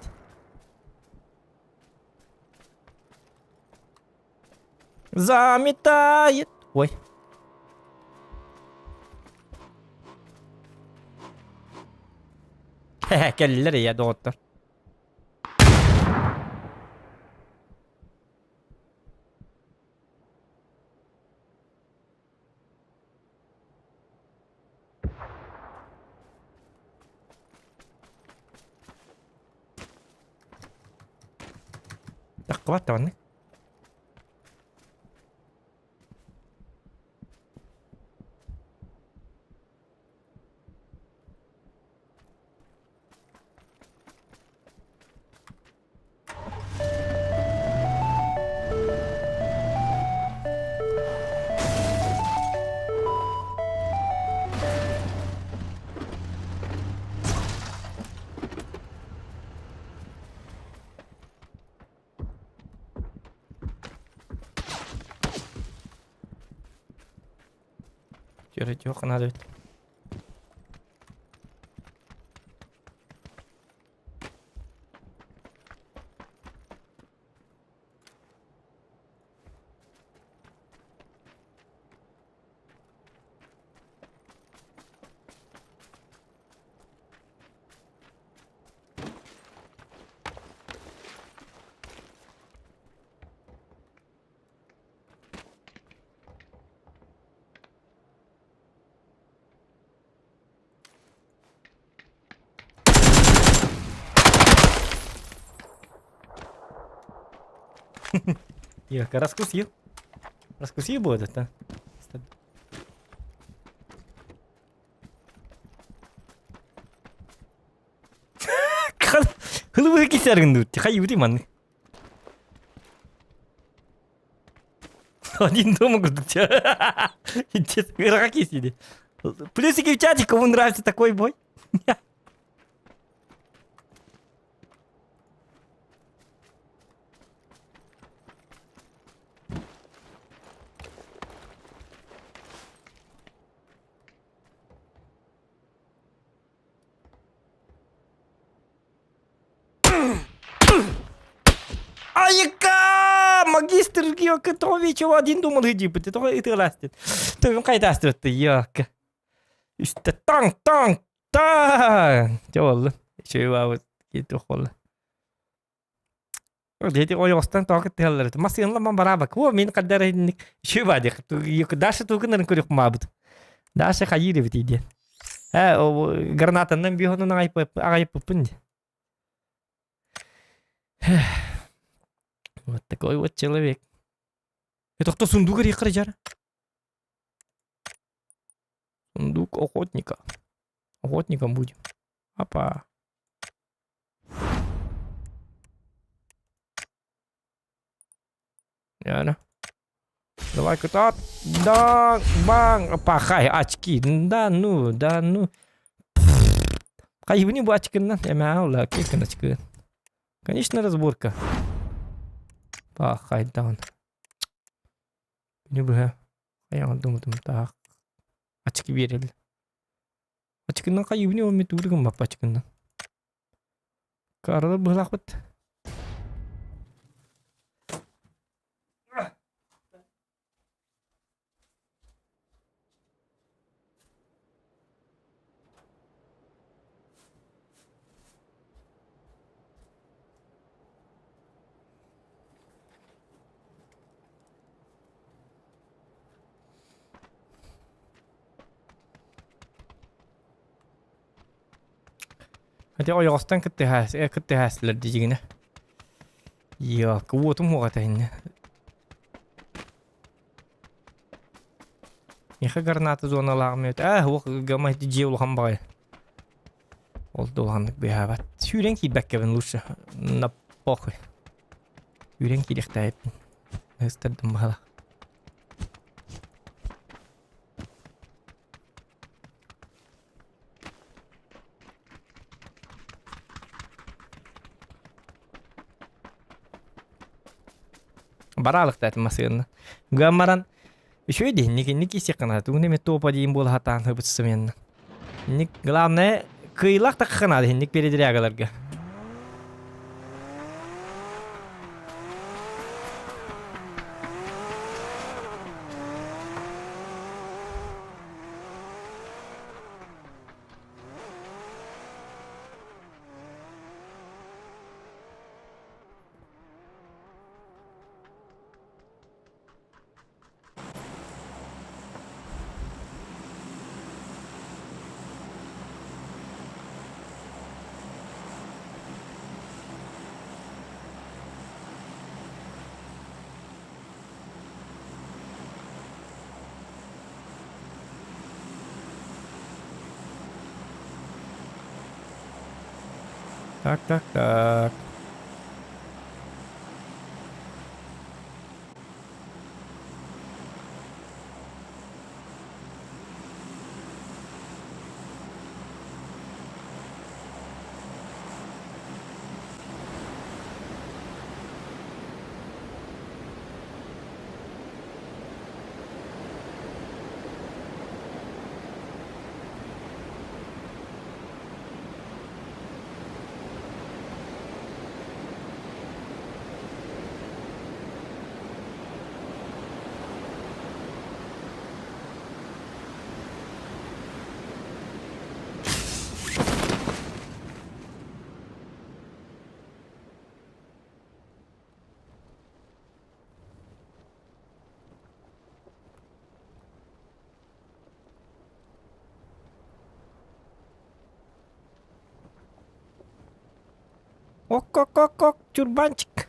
Заметает. Ой. Кэллилэр ийэ доҕоттор. Таххыбат даҕаны. Түөрэ наада эбит. Ирка, раскусил. Раскусил будет, да? Хылыбы кисәргин дут. Хай юри ман. Один дома курдук. Ыраха кисиди. Плюсики в чате, кому нравится такой бой. Айыка! Магистр Геокотовичева один думал иди, ты только и ты растет. Ты он кайда астырты, ёка. Үстэ таҥ таҥ таҥ! Дьэ буолла. Үчүгэй баабыт киһи буолла. Дети ойоҕостон тоҕо кыттыһаллар этэ. Массыыналар бараабак. О, мин хаддар инник үчүгэй баа диэх. Даша тугунарын көрүөх маабыт. Даша хайыыр эбит диэн. Э, гранатаннан биһонун аҕайыппыппын дии. Вот такой вот человек. Это кто сундук жар? Сундук охотника. Охотником будем. Опа. Яна. Давай-ка так. Да, бang. Опа, хай, очки. Да, ну, да, ну. Хайыбыны бу очкиннан. Эмээ, кекин очки. Конечно, разборка. Пахай даҕаны. Күнү быһа хайаан думутум таах ачки биэрэллэр. Ачкыннан хайыбыны ол мит уургун баппа ачкыннан. Каралар быһылаахпыт. Ити ойоҕостон кыттыһаасылар дьигинэ. Йоо, уотум уоҕата иннэ. Миэхэ граната зоналааҕым эбит. Аа, уох гама ити дьиэ улахан баҕайы. Ол да улаханнык быыһаабат. Сүүрэн киирбэккэбин лучше. На похуй. Сүүрэн киириэхтээбиппин. Ыстардым баһала. Бараалыктаатым массыынаны. Гынан баран үчүгэй дии, инник инник киирсиэххэ тугун эмэ топа диин буола сатаан һыбытсымыанна. Инник главное кыайыылаах тахха наада инник передрягаларга. Так, так, так. Ок-ок-ок-ок, тюрбанчик.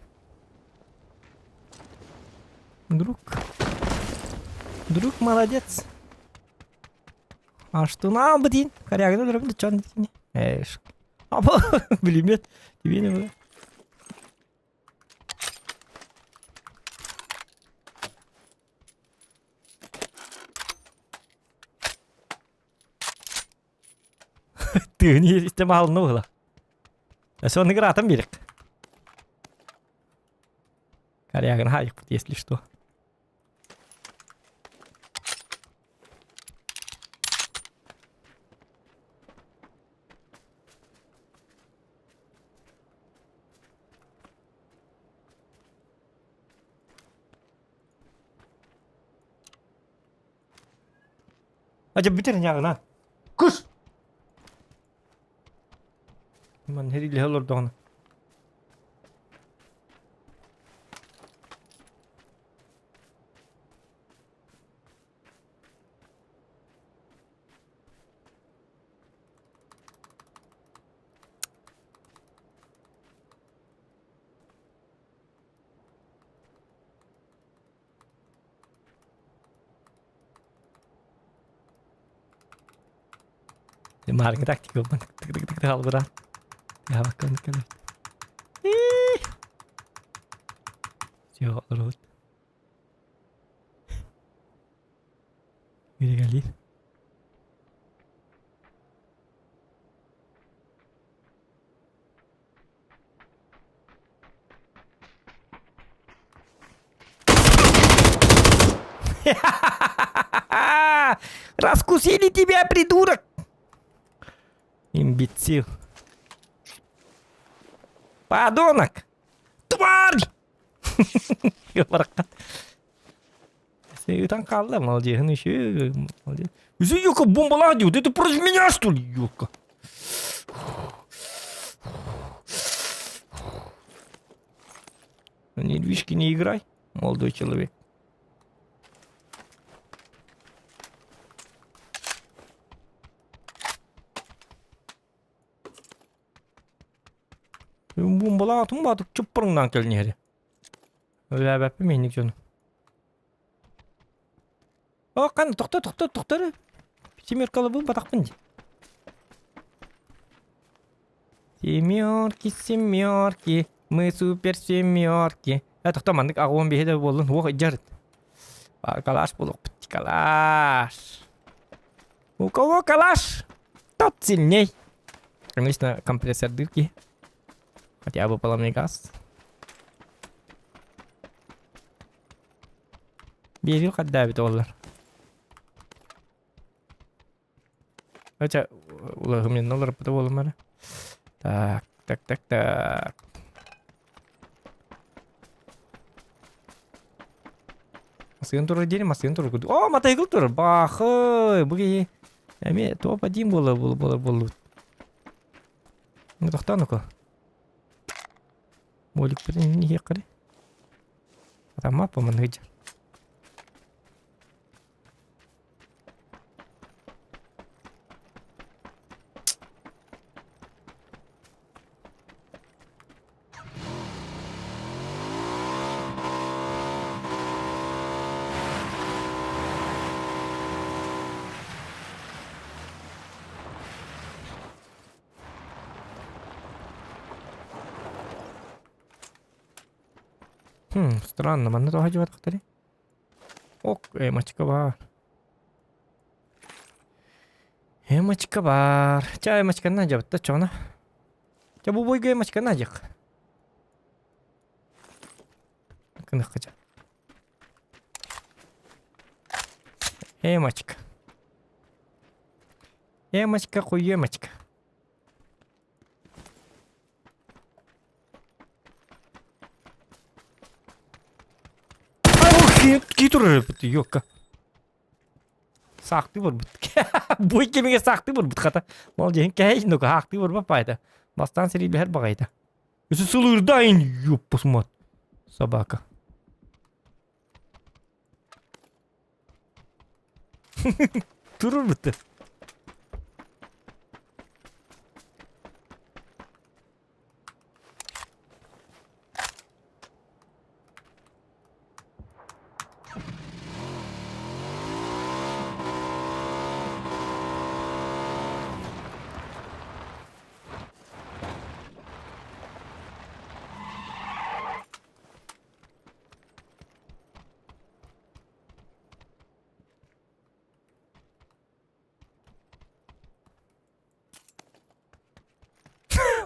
Друг. Друг молодец. А что нам блин? Корягина дробит, чё он Эш. Апа, билимет. Тебе не было. Тыыны истэ маалына була. Сонны гратан берек. Корягин хайык, если что. А дьэ бүтэр ньаҕына. Манна сэриилэһэ олордоҕуна. Маарыҥҥы тактика ылбан тык-тык-тык хаалбыра. Яабакка кэлэ. Все, олоробут. Григалин. Раскусили тебя, придурок! Имбецил. Подонок! Тварь! Бараккат. Ытан хаалла, молодец, еще, молодец. Ёлка, бомбалаах дии, это против меня, что ли, ёлка? На нервишки не играй, молодой человек. Бомбалаатым баатык чуппарыңнаан кэлниһэри. Өлөөбөппүн миинник дьону. О, кан, тохто, тохто, тохто эрэ. Семеркалабын батахпын дии. Семерки, семерки, мы супер семерки. Э, тохто, маннык аҕуон биһи да буоллун, уох дьарыт. Калаш буолуохпут, калаш. У кого калаш, тот сильней. Конечно, компрессор дырки. Хотя бы поломный газ. Биэрил хаддаабит оҕолор. Хотя улаһымньын олорбута буолумара. Так, так, так, так. Масыын турар диэри масыын турар курдук. О, матайгыл турар. Баахы, бу киһи эмиэ топ-1 буолар буолар буоллубут. Ну, тохтоон око. Моликпытын иһиэххэ Атаммаппа маннык дьар. Хм, странно, манна тоҕо дьыбатахтарый? Ок, эмочка баар. Эмочка баар. Ча эмочканы дьабытта чоҕуна. Ча бу бойга эмочканы дьах. Кыныкка Эмочка. Эмочка, хуемочка. Ки турар ёкка. Саахтыы барбыт. Бой кэмигэр саахтыы барбыт хата. Мол диэн кэһэй нука хаахтыы барбат пайда. Бастаан сириилэһэр баҕайда. Өсө сылыырдайын ёппусмат. Собака. Турурбут.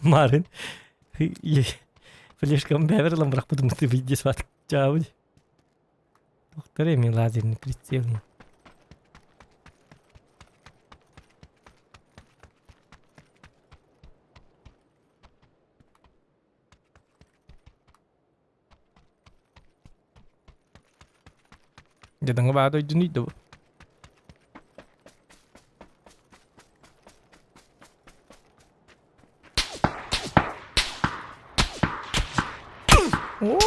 Марын флешкам бэбэр ылан бырахпытым видео сват чаабы. Доктор эми лазерный прицел. Дьадаҥы баа дойдуну да бу. О!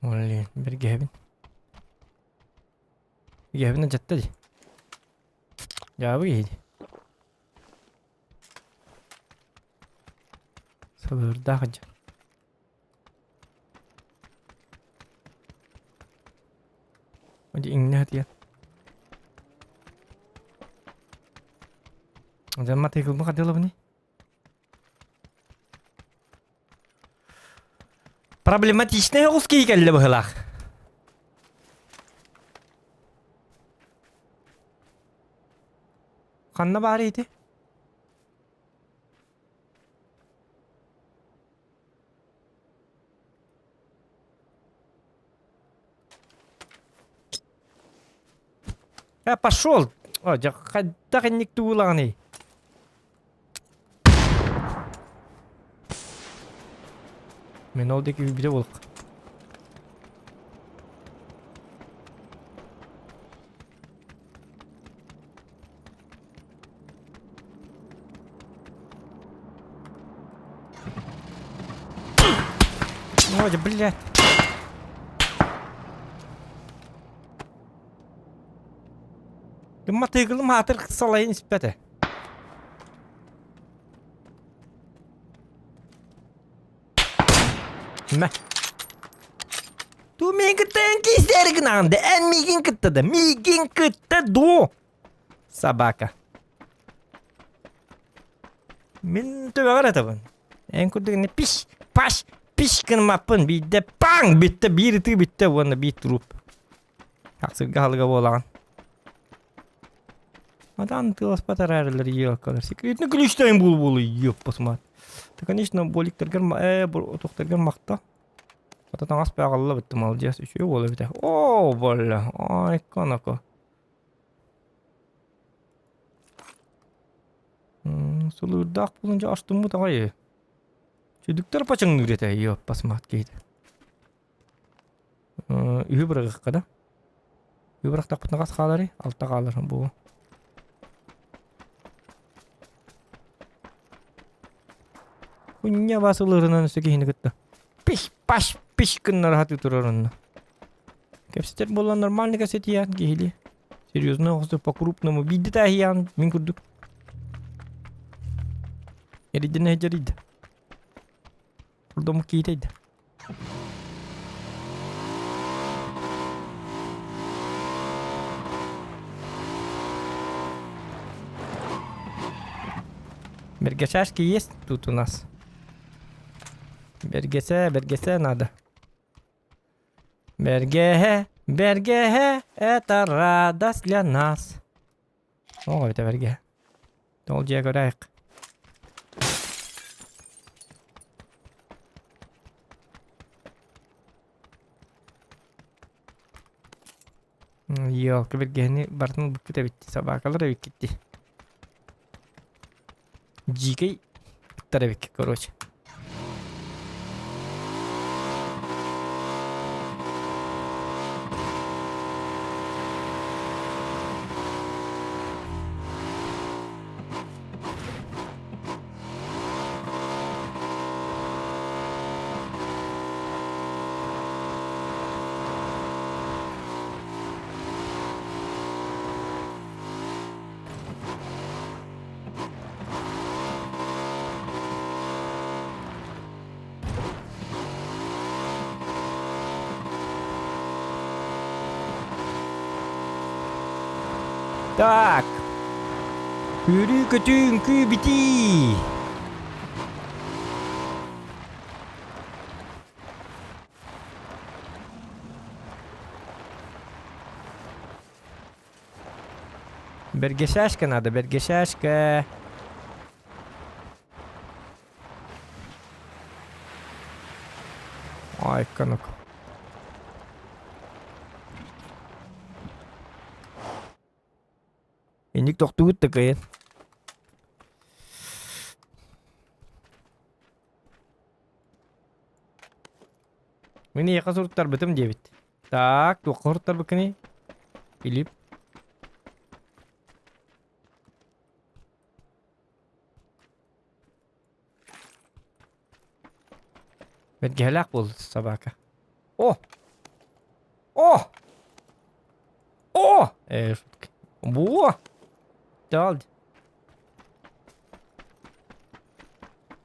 Блин, бэргэһэбин. Бэргэһэбин алдьатта дии. Дьаабы киһи дии. Сылыырдаах дьон. Иҥнэ сытыйан. Дьон матыйгылбын хадыылабыный? Проблематичнай оҕус киһи кэллэ быһыылаах. Ханна баар ити? Э, пошел! О, дьэ, хайдах инник туулаҕыный? Мен ол диэки билэ буолук. Ой, блядь. Матыгылым аатыр салайын испэтэ. Мэ. Ту миигин кытта эн киисээри гынаҕын да, эн миигин кытта да, миигин кытта дуу. Собака. Мин төбөҕөр этабын. Эн курдук ини пиш, паш, пиш гынмаппын. Биирдэ паҥ бүттэ, биир ытыы бүттэ уонна биир труп. Ахсырга халыга буолаҕын. Адан тыласпат араарылар елкалар. Секретный ключтайын бул булу ёппасмат. Ты, конечно, боликтаргар э тохтаргар махта. Ата таҥас бааҕалла бытты молодец. Үчүгэй буола эбитэ. Оо, болла. Ай, коноко. Сулуурдаах буолан дьэ астыммыт аҕай. Чүдүктэр пачаҥныыр этэ, ёппасмат киһитэ. Үһү быраҕыахха да. Үһү бырахтахпытына хас хааларый? Алта хаалар бу. Кунньа басылырынан өссө киһини кытта. Пиш паш пиш гыннара сатыы турар онно. Кэпсэтэр буолан нормально кэпсэтийээн киһилии. Серьезно оҕусу по крупному биирдэ тааһыйаан мин курдук. Эрийдин эдьэрийдэ. Курдому киитэйдэ. Бергесашки есть тут у нас? Бергесе, бергесе надо. Бэргэһэ, бэргэһэ, это радость для нас. О, это бэргэһэ. Ол дьиэ көрөөйк. Елка бэргэһэни барытын ылбыккыт эбит. Собакалар эбиккит дии. Дьиикэй ыттар эбиккит, короче. Так. Үөрүү-көтүү үҥкүү битии. Бэргэсээшкэ надо, бэргэсээшкэ. Ай, канок. Инник тохтугут да кыайан. Мин эйиэхэ суруттарбытым диэбит. Так, туохха суруттарбыккыный? Филипп. Бэргэһэлээх буолла собака. О! О! О! Э, шутка. Во! Дал.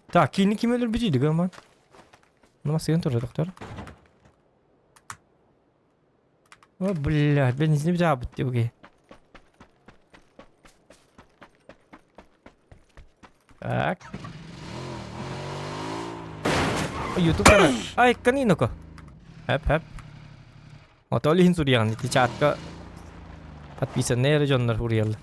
Так, кини ким өлөрбүтүй дыгаман? Ну, сыгын турар, доктор. О, блядь, бензин бит диуги. Так. Ютуб канал. Ай, каниноко. Хэп, хэп. Ото ол иһин суруйаҕын ити чатка подписанные эрэ дьоннор суруйаллар.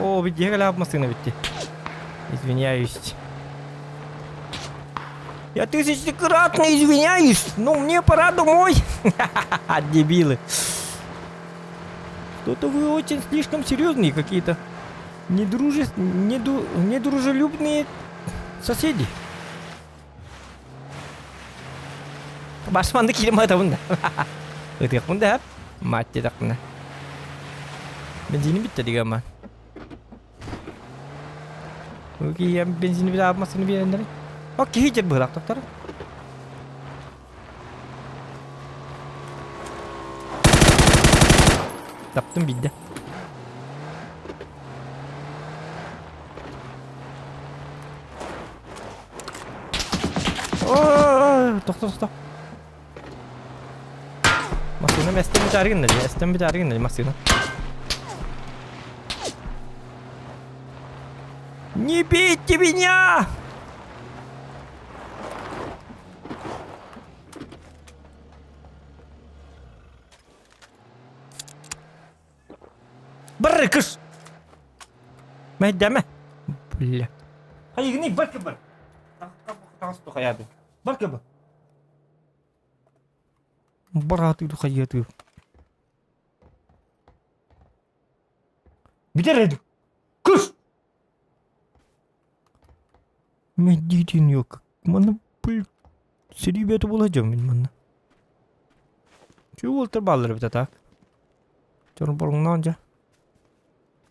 О, видео массыына битти. Извиняюсь. Я тысячекратно извиняюсь, но мне пора домой. Дебилы. Что-то вы очень слишком серьезные какие-то. Недруже... Неду... Недружелюбные соседи. Басманды киирим атабын да. Ытыахпын да хап. Мать диэтэхпинэ. Бензини бүттэ дигэммин. Киһиэм бензини бүтэ массыына биэрэннэр. О киһи дьэр быһылаах тохтор. Таптым биирдэ. Тохто, тохто. Массыынам эстэн бүтээри гынна дии, эстэн бүтээри гынна дии массыына. Не бейте меня! Бары кыш! Мэйдэмэ. Бля. Хайыгыный бар кыбар. Бар кыбар. Бараатыы хайыатыы. Бүтэр эдик. Кыш! Мэддиитин yok. Манна пыл сирии бэйэтэ буола дьоммун манна. Чүү уолтар бааллар эбит так. Дьон боруҥнаан дьэ.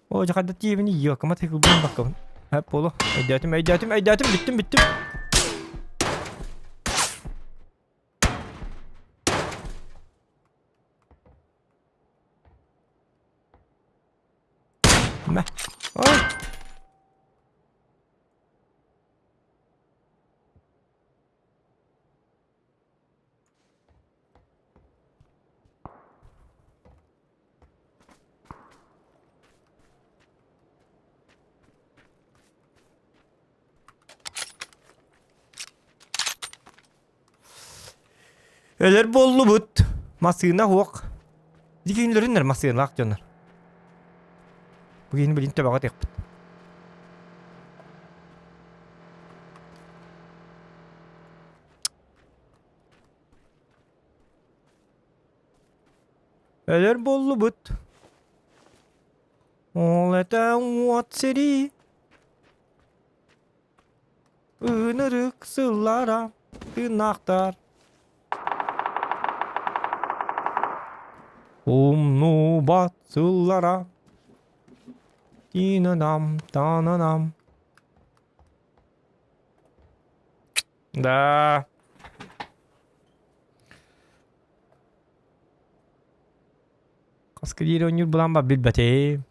Оо дьэ хайда тиийэбин йокама тыгылбын баккабын. Хэп буолу. Өйдөөтүм, өйдөөтүм, өйдөөтүм, бүттүм, бүттүм. Мэ. Ой. Өлөр буоллубут. Массыына суох. Дикинлэриннэр массыыналаах дьоннор. Бу киһини билин төбөҕө тыахпыт. Өлөр буоллубут. Ол этэ уот сэрии. Ынырык сыллара тыыннаахтар. Умнубат сыллара тинанам тананам. Да. Хаска диэри оонньуур былаан бар билбэтим.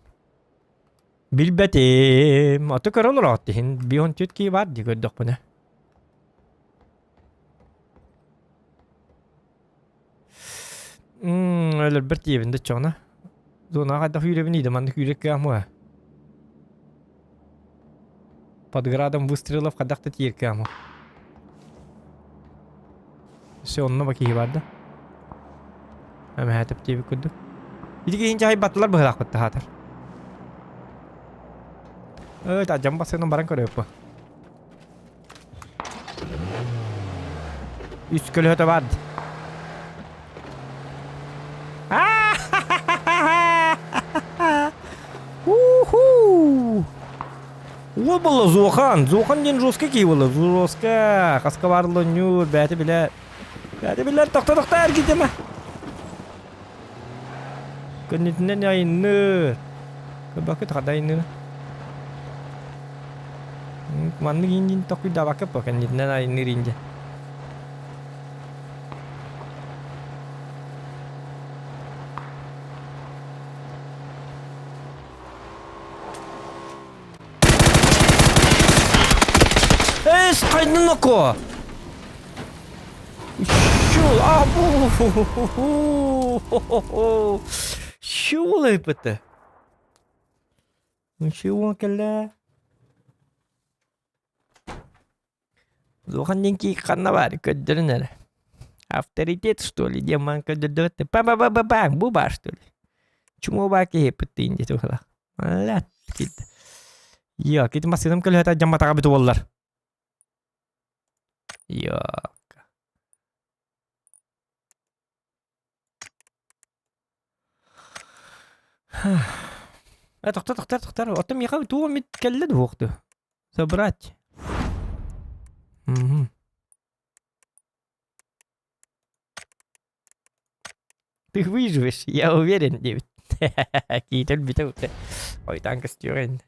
Билбэтим. Аты көрө олороот иһин бион түт кии бар дии көрдөхпүнэ. Өлөрбөр тиийэбин да чоҕуна. Зонаҕа хайдах күүрэбиний да манна күүрэр кыаҕым уо. Под градом выстрелов хайдах да тиийэр кыаҕым уо. Все онно ба киһи бар да. Эмэһэтэп диэбит курдук. Ити киһин дьаһайбатылар быһыылаахпыт таһаатар. Ой, тадьам басынан баран көрөппө. Үс көлөһөтө бар. Уху! Ол буолла Зохан. Зохан диэн жестко киһи буолла. Жестко. Хаска баарлы ньуур, бэйэтэ билэр. Бэйэтэ билэр, тохто тохто эргитимэ. Көннүтүнэн айынныр. Көрбөккүт хада айынныр. Маннык индин токуйдаабакка по кэннитинэн айынныр инде. Эс хайдыноко! Шул, а, бу, Шул ыпыты. Ничего кэллэ. Улахан диэн ханна баар көрдөрүн эрэ. Авторитет что ли диэн маан көрдөрдө па па па па па бу баар что ли. Чумо баа киһи ыппыттыын диэтэ быһыылаах. Малат кит. Йоо, кити массыынам көлөһөтө дьамматаҕа бүтү буоллар. Йоо. Э, тохтор, тохтор, тохтор. Оттон миэхэ туох эмит кэллэ дуо дуо? Собрать. Мгм. Ты выживешь, я уверен, диэбит. Киитэ өлбүтэ утэ. Ойутаан көстүөҕэ иннэ.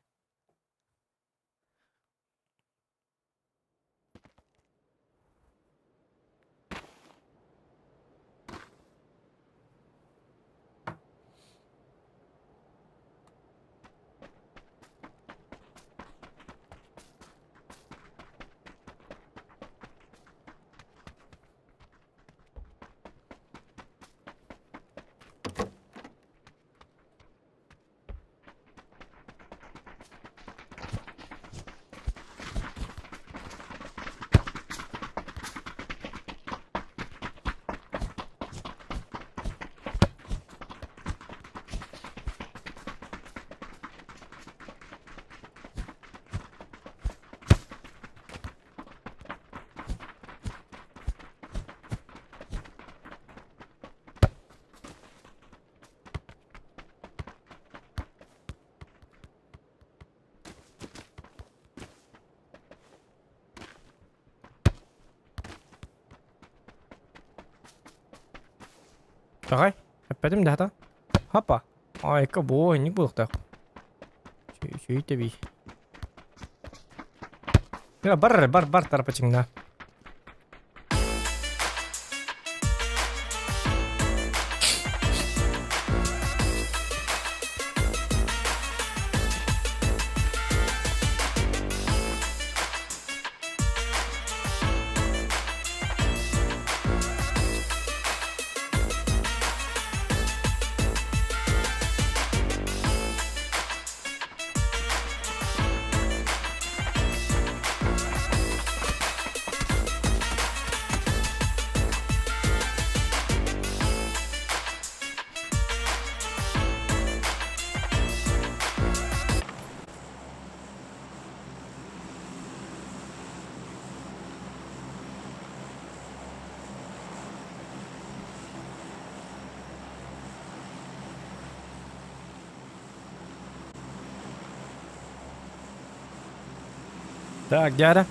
Давай, эппэтим да хата. Хапа. Айка боо, инник буолуохтаах. Үчүгэй тэбии. Бар, бар, бар тарапачыҥна. Так, дядя.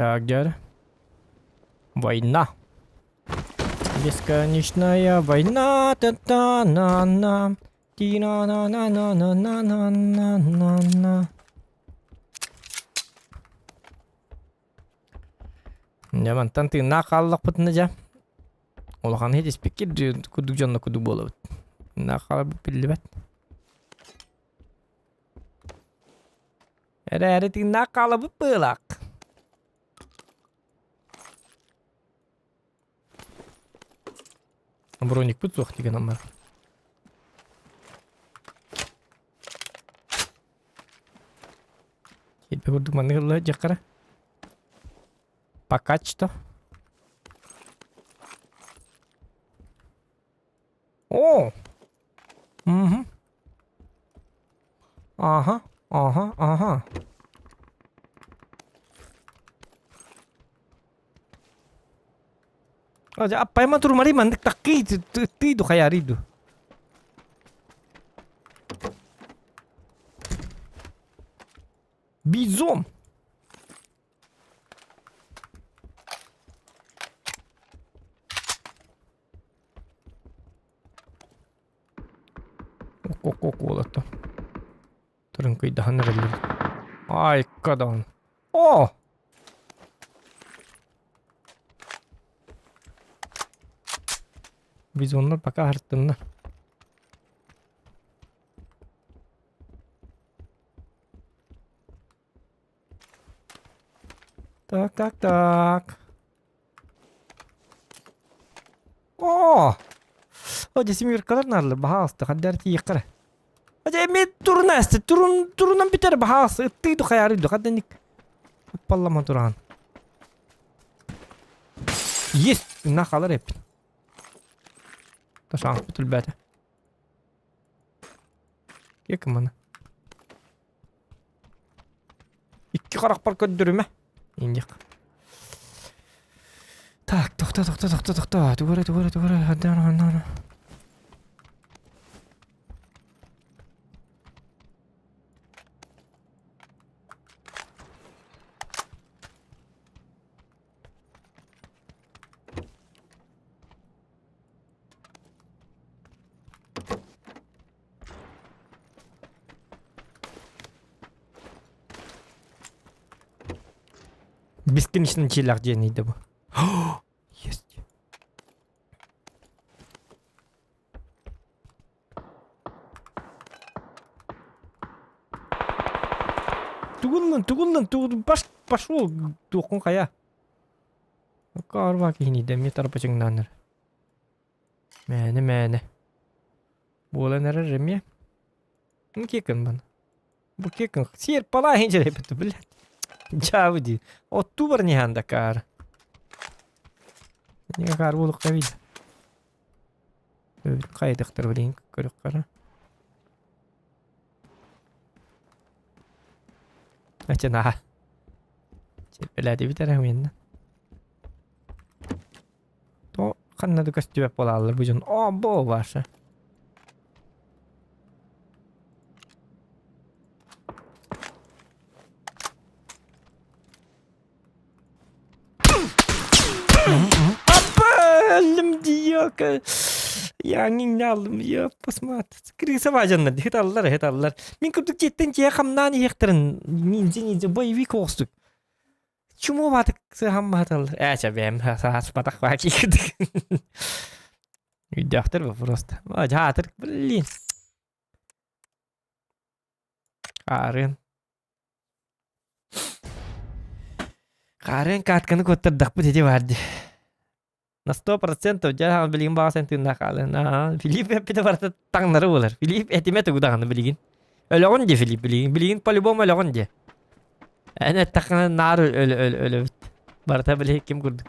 Так, дьэ. Война. Бесконечная война. Та-та-на-на. Ти-на-на-на-на-на-на-на-на-на. Дьэ мантан тыыннаах хааллахпытына дьэ улахан иһит курдук дьонно курдук буолабыт. Тыыннаах хааларбыт биллибэт. Эрээри тыыннаах хаалабыт быылаах. Броникпыт суох деген аммар. Киирбэ курдук маннык ылла дьаххара. Пока что. О! Угу. Ага, ага, ага. Аппайма турмари маннык таккый тыйду хайарыйду. Бизон! Ок-ок-ок уолаттар. Тырыҥкыйдаһан эрэллэр. Айка даҕаны. О! Бизоннар пока аһартыннар. Так, так, так. О! О, дьэ семеркалар наадалар, баһаалыста, хандар тиийиэххэ эрэ. Дьэ, эмиэ турун ааста, турун, турунан бүтэр, баһаалыста, ыттыы ду хайаарый ду, ханна Ыппаллама тураан. Есть! На халар эппин. Ташаанпыт өлбөтө. Киэкин маны. Икки харахпар көрдөрүмэ. Индик. Так, тохто, тохто, тохто, тохто. Тугура, тугура, тугура. Хаддан, ханна. Бесконечно дьиэлээх дьиэни да бу. Есть. Тугуннун, тугуннун, тугун, паш, пошел, туоххун хайа. Карва киһини да эмиэ тарбачыҥнааннар. Мээнэ мээнэ. Буолан эрэр эмиэ. Кекин бан. Бу кекин сиэр палааһын дьэрэпит блядь. Дьаабы дии. Оттуу бар ниһаан дакаар. Никакаар буолук вида. Хайдахтар билин көрүк Ачана. Чепелээдибит эрэ миэннэ. То ханна да көстүбэт буолааллар бу дьон. О, бу ваша. Аппалым диёка. Я не алым я посмотри. Крыса важанна хиталлар хиталлар. Мин курдук дьиэттэн дьиэ хамнаан иһиэхтэрин ниндзя ниндзя боевик оҕустук. Чумо баатык сыһамматаллар. Ээ чэ бэйэм сааспатах баа киирдик. Өйдөөхтөр бу просто. Дьаатыр, блин. Хаарын. Хаарын каатканы куоттардахпыт ити баар дии. На 100% дьэ билигин баҕа сен тыыннаах хаалыан. Аа, Филипп эппитэ барыта таҥнары буолар. Филипп этимэ тугу даҕаны билигин. Өлөҕүн дии Филипп билигин. Билигин по-любому өлөҕүн дии. Эн эттэххинэ наар өлө өлө өлөбүт. Барыта били ким курдук.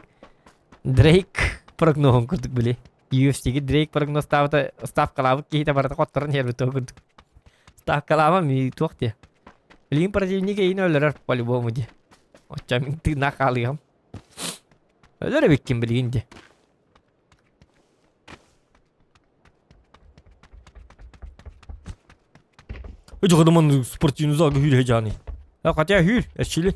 Дрейк прогноһун курдук били. UFC-ге Дрейк прогнозтаабыта ставкалаабыт киһитэ барыта хотторон иһэрбит туох курдук. Ставкалаама ми туох дии. Билигин противник эйин өлөрөр по-любому дии. Оччо мин тыыннаах хаалыам. Өлөр эбиккин билигин дии. Эчи кадаман спортивный залга hür heyecanı. Ha хотя hür, эчили.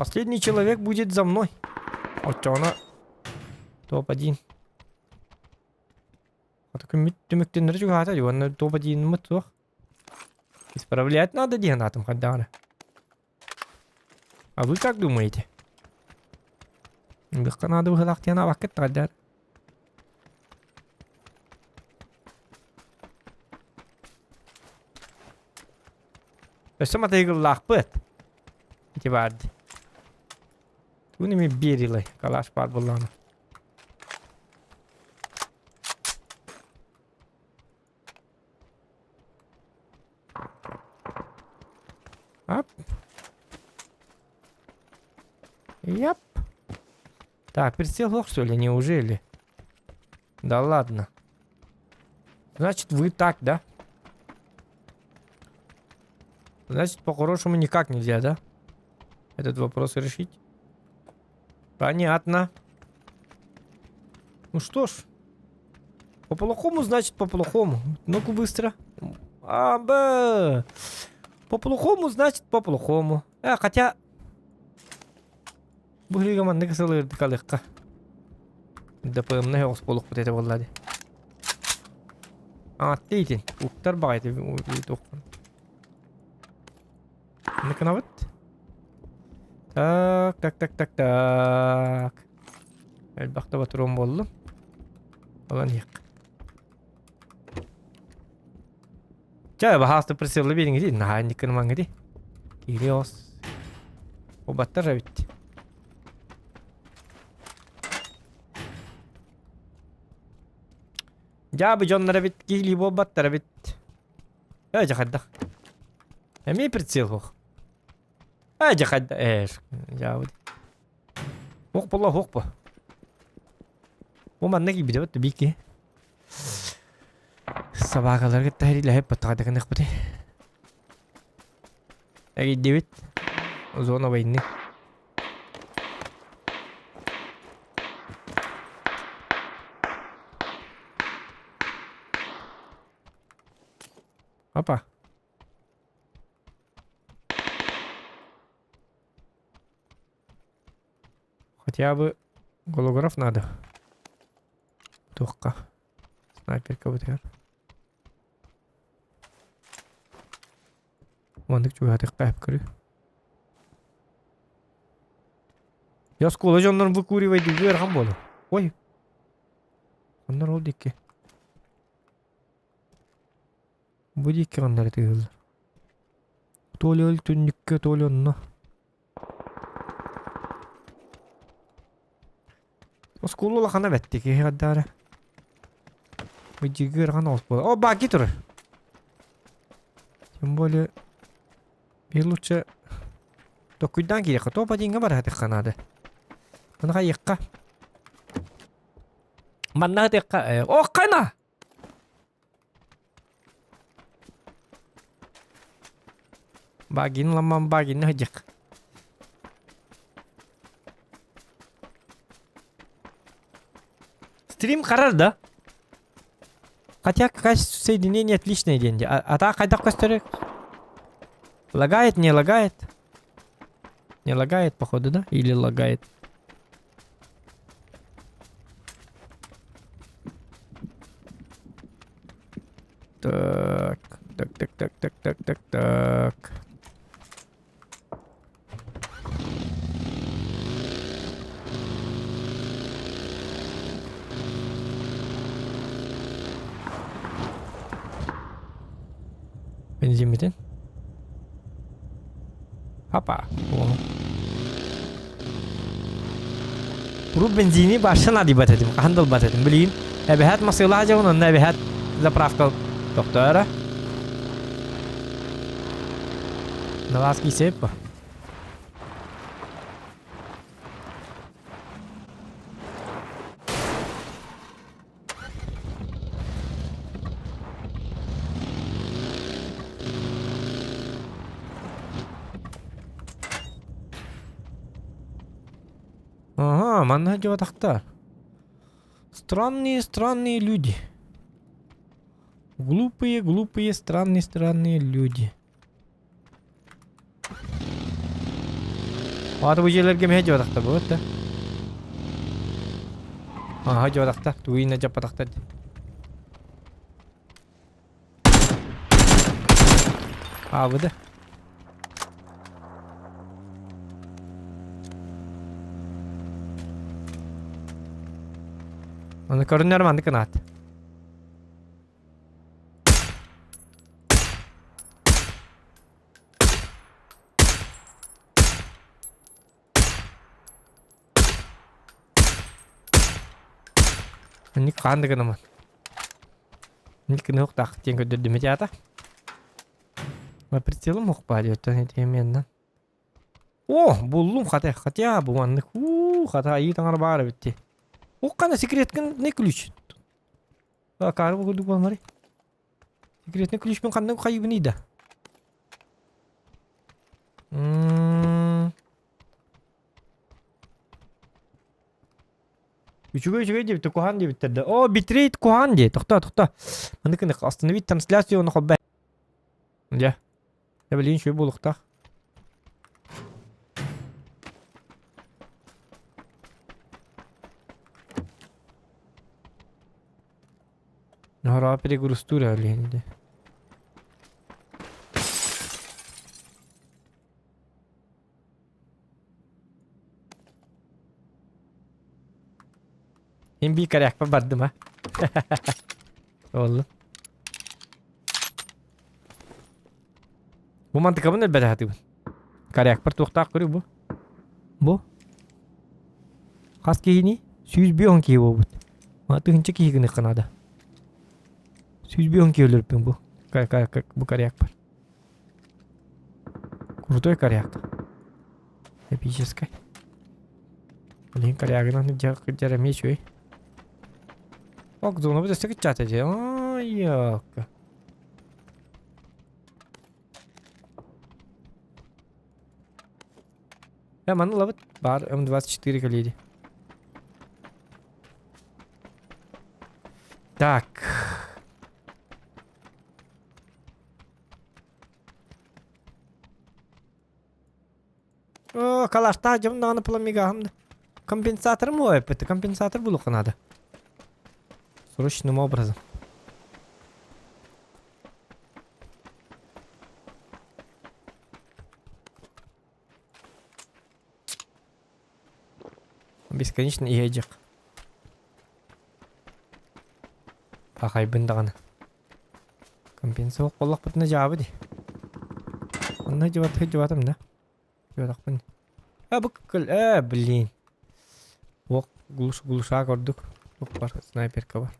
Последний человек будет за мной. Оччоҕуна топ-1. Ата күммүт түмүктэннэри чугаһаата дии уонна топ-1-мыт суох. Исправлять надо диэн аатым хайдаҕына. А вы как думаете? Быхха надо быһылаах диэн абаккыт таҕайдар. Өссө матыйгыллаахпыт. Ити баар дии. Тугун эми биэрилэй, калаш баар буоллаҕына. Ап. Яп. Так, прицел лох, что ли? Неужели? Да ладно. Значит, вы так, да? Значит, по-хорошему никак нельзя, да? Этот вопрос решить. Понятно. Ну что ж. По-плохому, значит, по-плохому. Ну-ка быстро. А, Б. По-плохому, значит, по-плохому. Э, хотя... Бу иһигэ маннык сылыырдык алыахха. ДПМ-на оҕус буолуохпут этэ буолла дии. Ааттыы итин. Уктар баҕайы туохпун. Ныкынабыт. Так, так, так, так, так. Элбэх да батурун буоллум. Olan иһиэх. Чэ, баһаалыста прицелла биэриҥ наһаа инник гынымаҥ ити. Киһи оҕус. Убаттар эбит. Дьаабы дьоннор эбит, киһилии буолбаттар эбит. Ээ, дьэ хайдах. Эмиэ прицел суох. Ээ, дьэ хайда, ээ, дьаабы. Уох буолла, уох бу. Бу манна киирбитэ бит биир киһи. Собакалары кытта сэриилэһэ баттаҕа гыныахпытый. Эрийдибит. Зона войны. Опа. Хотя бы голограф надо. Туохха. Снайперка бытыгар. Маннык чугаһатыахха эп көрүү. Я оскуола дьоннорун выкуривайдыыр ыарахан буолуо. Ой. Оннор ол диэки. Бу диэки ханна эрэ тыаһыыллар. То ли ол түннүккэ, то ли онно. Оскуола улахана бэттэ киһи хаддаара. Быдьыгы ыарахан оҕус буолар. О, баки турар. Тем более, биир лучше токуйдаан киириэххэ. Топ одиҥҥа бараһатыахха наада. Маны хайыахха. Манна хатыахха. О, хайна! Багин ламан багин хадьык. Стрим харар да? Хотя качество соединения отличное деньги. А, а так хайдах көстөрү? Лагает, не лагает? Не лагает, походу, да? Или лагает? Так, так, так, так, так, так, так, так. Бензин Апа. Урут бензини башын адыйбат этим, хаһан да ылбат этим. Билигин эбэһээт масыылаах дьабын, онно эбэһээт заправка тохторо. Налаас киисэп по. Ага, манна дьуотахтар. Странные, странные люди. Глупые, глупые, странные, странные люди. Аата бу дьиэлэргэ мэһэ дьуотахтар буолбут да. Аха дьуотахтар, тугуйна дьаппатахтар. Аабыда. Оны көрүнэр маннык кынаат. Ник хаан да гынаман. Ник кыныһыктаах диэн көрдөрдүм этиата. Ма прицелым охпаа диэттэн этиэмиэннэн. О, буллум хата, хотя бу маннык. Уу, хата айыы таҥара баар эбит дии. Уккана секреткин ключ. Акаары бу курдук буолмарый. Секретный ключпун ханна хайыбыный да? Үчүгэй үчүгэй диэбиттэр, куһаан диэбиттэр да. О, битрейт куһаан дии. Тохтоо, тохтоо. Маннык гынык остановить трансляцию уонна холбоо. Дьэ. Дьэ, билигин үчүгэй буолуохтаах. Нора перегрузтуур өлүөнү. Мин биир корякпа бардым а. Оллу. Бу мантыкабын элбэтэ сатыыбын. Корякпар туохтаах көрүү бу. Бу. Хас киһини? 105 киһи буолбут. Тыһынча киһи гыныахха наада. 105 киһи өлөрбүн бу. Бу корякпар. Крутой коряк. Эпический. Блин, корягынан дьэ эмиэ үчүгэй. Ок, зонабыт өссө кыччаата дии. Ай, ёлка. Э, маны ылабыт. Баар М24 кэлиэди. Так. О, калаштаах дьон даҕаны пламигаһым да. Компенсаторым эппит, компенсатор булуохха наада. Срочным образом. Бесконечно иһэйдьэх. Пахайбын даҕаны. Компенсация буоллахпытына дьаабы дии. Онно дьыбат дьыбатым да. Дьыбатахпын. А бу кыл э блин. Ох глуш глушак ордук. Тух бар снайперка бар.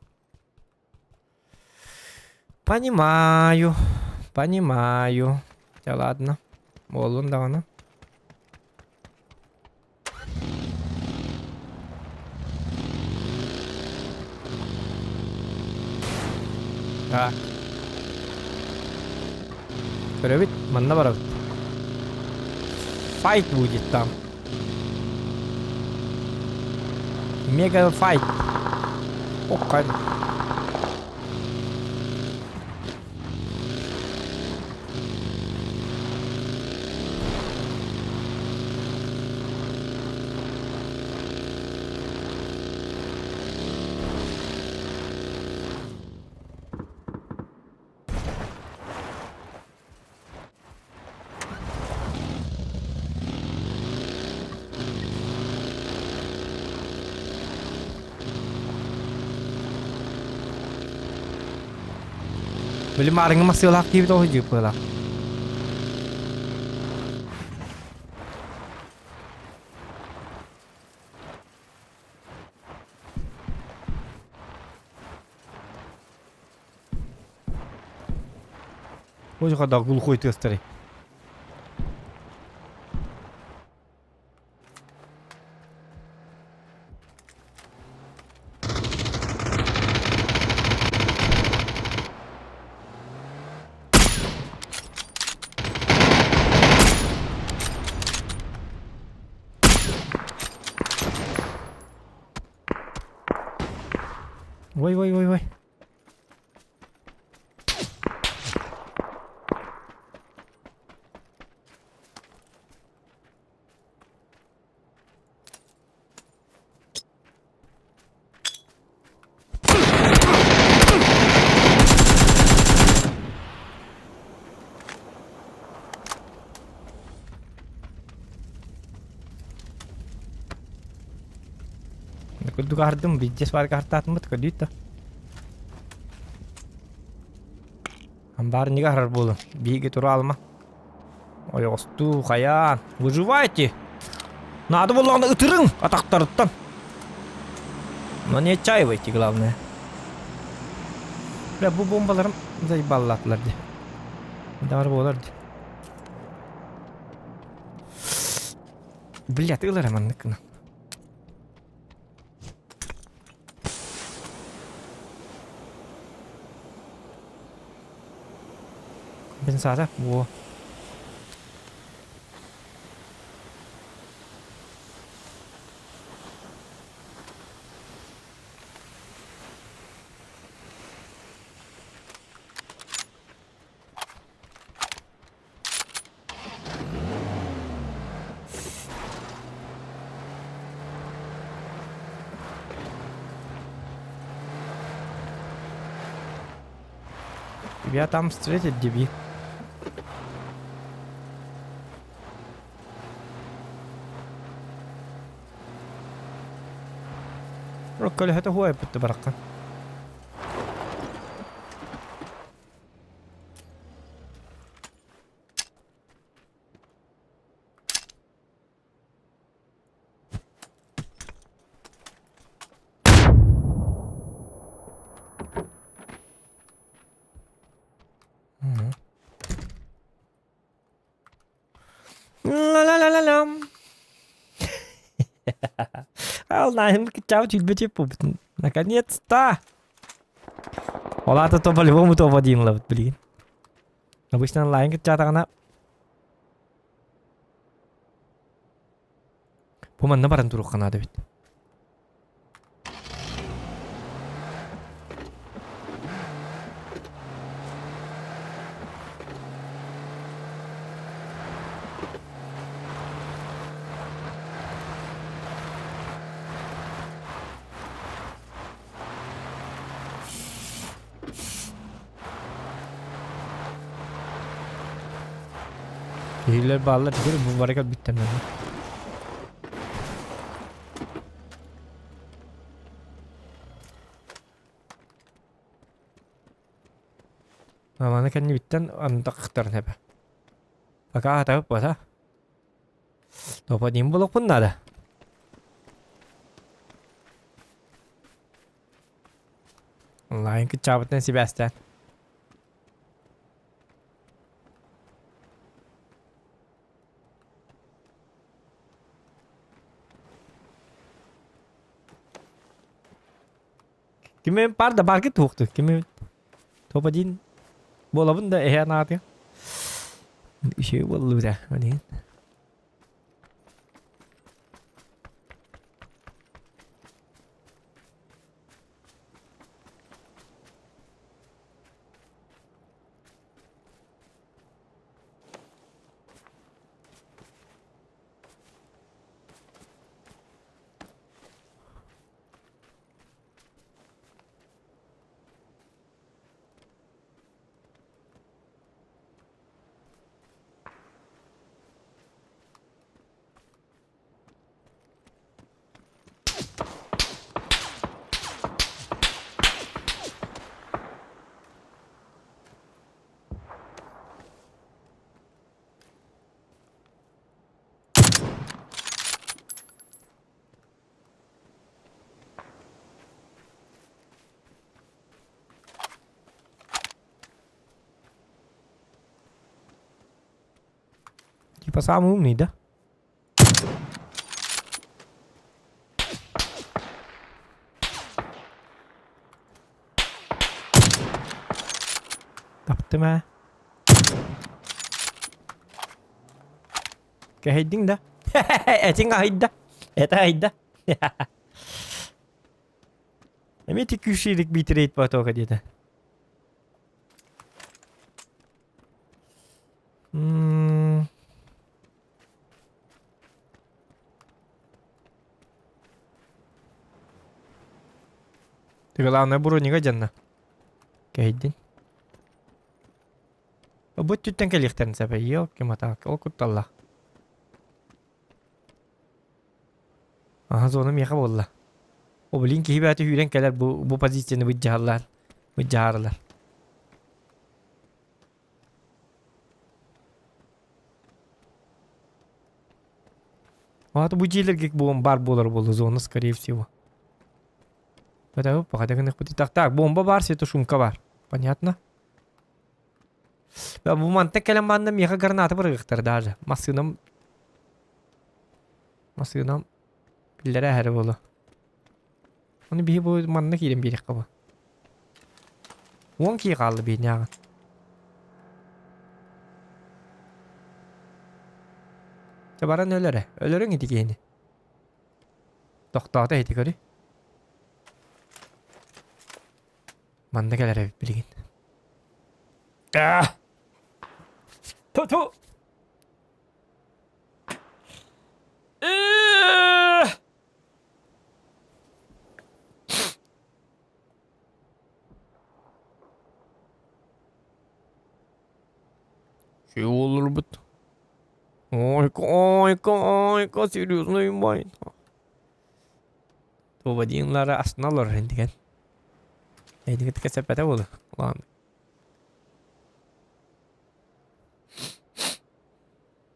Понимаю. Понимаю. Да ладно. Буоллун даҕаны. Так. Көрөбүт, манна барабыт. Файт будет там. Мега файт. Ох, Били маарыҥҥы массыылаах киирбит ол дьыыппыалаах. Ой, хада глухой тыастары. Ой, ой, ой, ой. Курдук аһардым, биирдэ сварка аһартаатыммыт, көрдүүт да. Амбаарынньыга аһарар буолуҥ. Биһиги тура алма. Ойоҕостуу, хайаан. Выживайте! Наада буоллаҕына ытырыҥ атахтарыттан. Но не отчаивайте, главное. Бля, бу бомбаларым заебаллаатылар дии. Даҕар буолар дии. Бля, тыылара маннык гынан. Компенсация? Во. Тебя там встретят, деби. Көлөһөтө хуайпытты баракка. Ла-ла-ла-ла-лам. Аллахым кыччаабыт түүлбэ буолбутун. Наконец-то! Ол аата то по-любому топ-1 ылабыт билигин. Обычно онлайн кыччаатаҕына Бу манна баран туруохха наада эбит. Киһилэр бааллар теперь бу бары кэлбиттэр Маны кэннибиттэн андахтарын эбэ. Пока хатабыт бата. Топа дим булукпун надо. Онлайн кыччаабытынан сибээстээн. Кими бар да баргы туохту. Кими топ один буолабын да эһэ анааты. Үчүгэй буоллу да. Один. Типа самый умный, да? Таптым ээ. Кэһэйдиҥ да? Этиҥ аһыйда. Это аһыйда. Эмиэ ити күүсүрүк биитирэйт потока диэтэ. М Ты главное бронига дьанна. Кэһэйдин. Бу өттүттэн кэлиэхтэрин сөп елки-моталки ол кутталлаах. Аха зона миэхэ буолла. О, блин, киһи бэйэтэ сүүрэн кэлэр бу, бу позицияны быдьаһаллар, быдьаһарылар. Аата бу дьиэлэргэ буом баар буолар буолла зона, скорее всего. Это пока гыныхпыт. Так, так, бомба бар, светошумка бар. Понятно? Бу мантан кэлэн манна миэхэ граната бырыгыктар даже. Массыынам Массыынам биллэрэ эһэрэ буолуо. Ону биһи бу манна киирэн биэриэххэ бу. Уон киһи хаалла биһинээҕин. Чэ баран өл эрэ. Өлөрүҥ ити киһини. Тохтоото ити көрүй. Манна кэлэр эбит билигин. Аа! Ту-ту! Şey olurбут. Ойка, ойка, ойка, серьезно имбай. Туобадиинлара астына олорор интиген. Эйдигит кэсэппэтэ буолу. Ладно.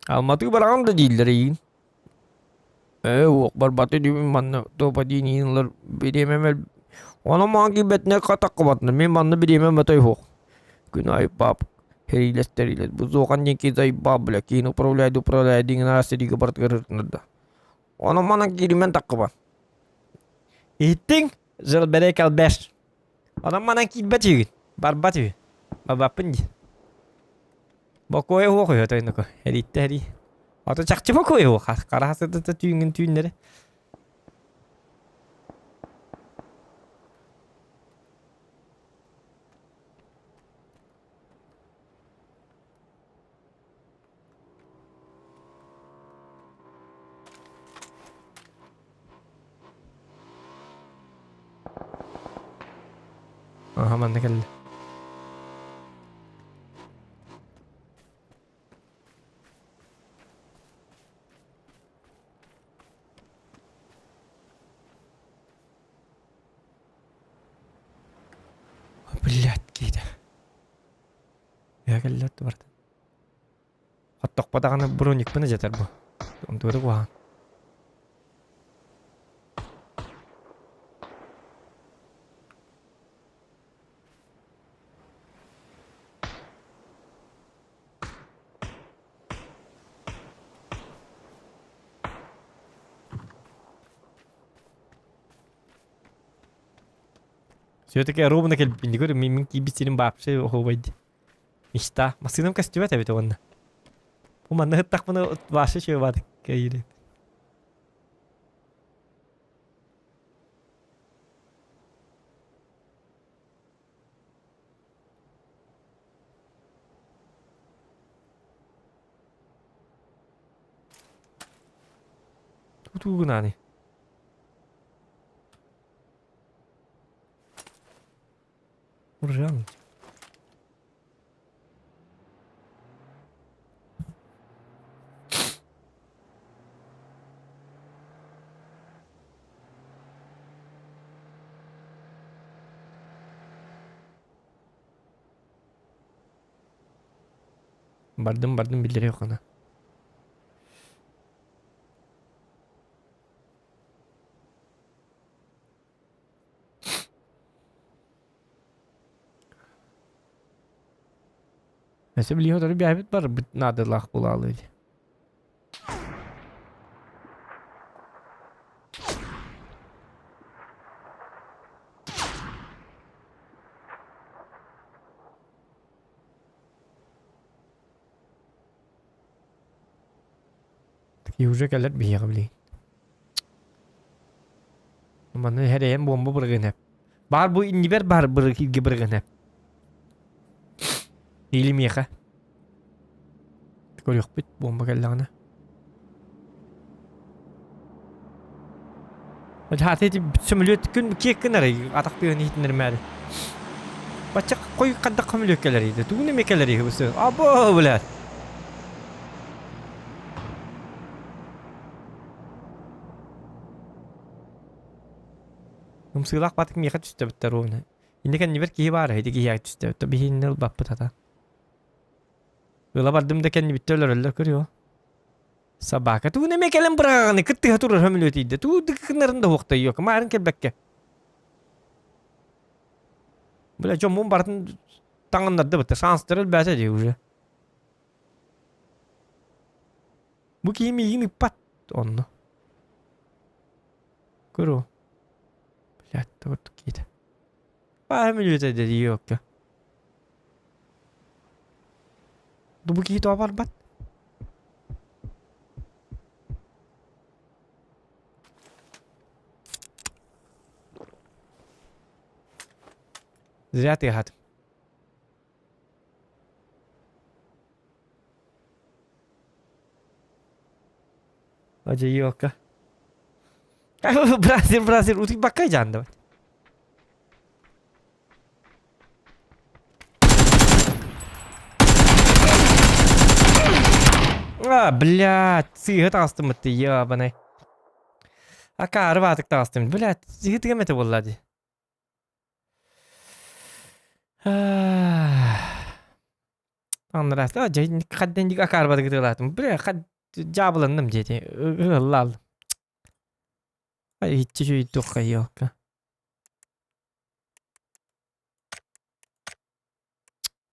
Алматы бараҕын да дииллэр эйиин. Ээ уох барбаты диибин манна топ-один иинлэр бириэмэм эл Онон маҕан киирбэтинэ хатаххыбатына мин манна бириэмэм отой суох. Күн аайы пап сэриилэс-тэриилэс бу суохан диэн киһи заебал бля киин управляет управляет диэн араас сэриигэ барытыгар ырытыннарда. Онон манан кииримэн таххыбат. Иһиттиҥ? Жил калбеш. Онон манан киирбэт үһүгүн. Барбат үһү. Барбаппын дии. Бокуойа суох үһү тойнуку. Эриттэ эрий. Ото чахчы бокуойа суох. Хара сытыта түүҥҥүн түүннэри. Аха манна кэллэ. Блядь, киһитэ. Үһэ кэллэ барда. Хоттохпо даҕаны броникпын ыдьатар бу. Онтугу куһаҕан. Все-таки ровно кэлбиппин дии көрү мин киирбит сирим вообще оһуобай дии. Мечта. Массыынам көстүбэт эбит уонна. Бу манна ыттахпына вообще чуобаатык кэйири. Туу гынааны. Уржан. Бардым бардым биллэриэх гына. Өссө билиһи утары биэһэбит барбыт наадалаах буолаалыы дии. Такие уже кэлэр биһиэхэ билигин. Манна эрэйэн буомба бырыгын эп. Баар бу иннибэр баар бырыгы бырыгын эп. Или миэхэ. Көрүөхпүт буомба кэллэҕинэ. Хаата ити сөмөлүөт күн киэк гынар атах тыаһын иһитиннэрмээри. Бачча хой хаддах көмөлүөт кэлэр иһитэ. Тугун эмэ кэлэр иһи бысы. Або, блядь. Ымсыылаах батык миэхэ түстэбиттэр уонна. Иннэ кэннибэр киһи баар ити киһиэхэ түстэбит. Биһииннэ ылбаппыт ата. Ыла бардым да кэннибиттэ өлөрөллөр көрүө. Собака тугун эмиэ кэлэн быраҕаҕыный кыттыһа турар хөмүлүөтүйдэ. Туу дыкынарын да уохтайыок. Маарын кэлбэккэ. Бля, дьоммун барытын таҥыннарды бытта. Шанстар өлбөөтө дии уже. Бу киһи миигин ыппат онно. Көрү. Блядь, вот какие-то. Баа мүлүөтэ дии ёкка. Бу киһи тоҕо барбат? Зря ты гад. Одеялка. Бразер, бразер, утуйбакка дьаандыбат. А, блядь, сыыһа таҕыстыммыт дии, ебаный. Акаары баатык таҕыстым. Блядь, сыыһытыгам этэ буолла дии. Анраста хадден акаарбаты кытылаатым. Бля, дьаабыланным диэти. Ыаллаал. Иччи чуйдук хайыалка.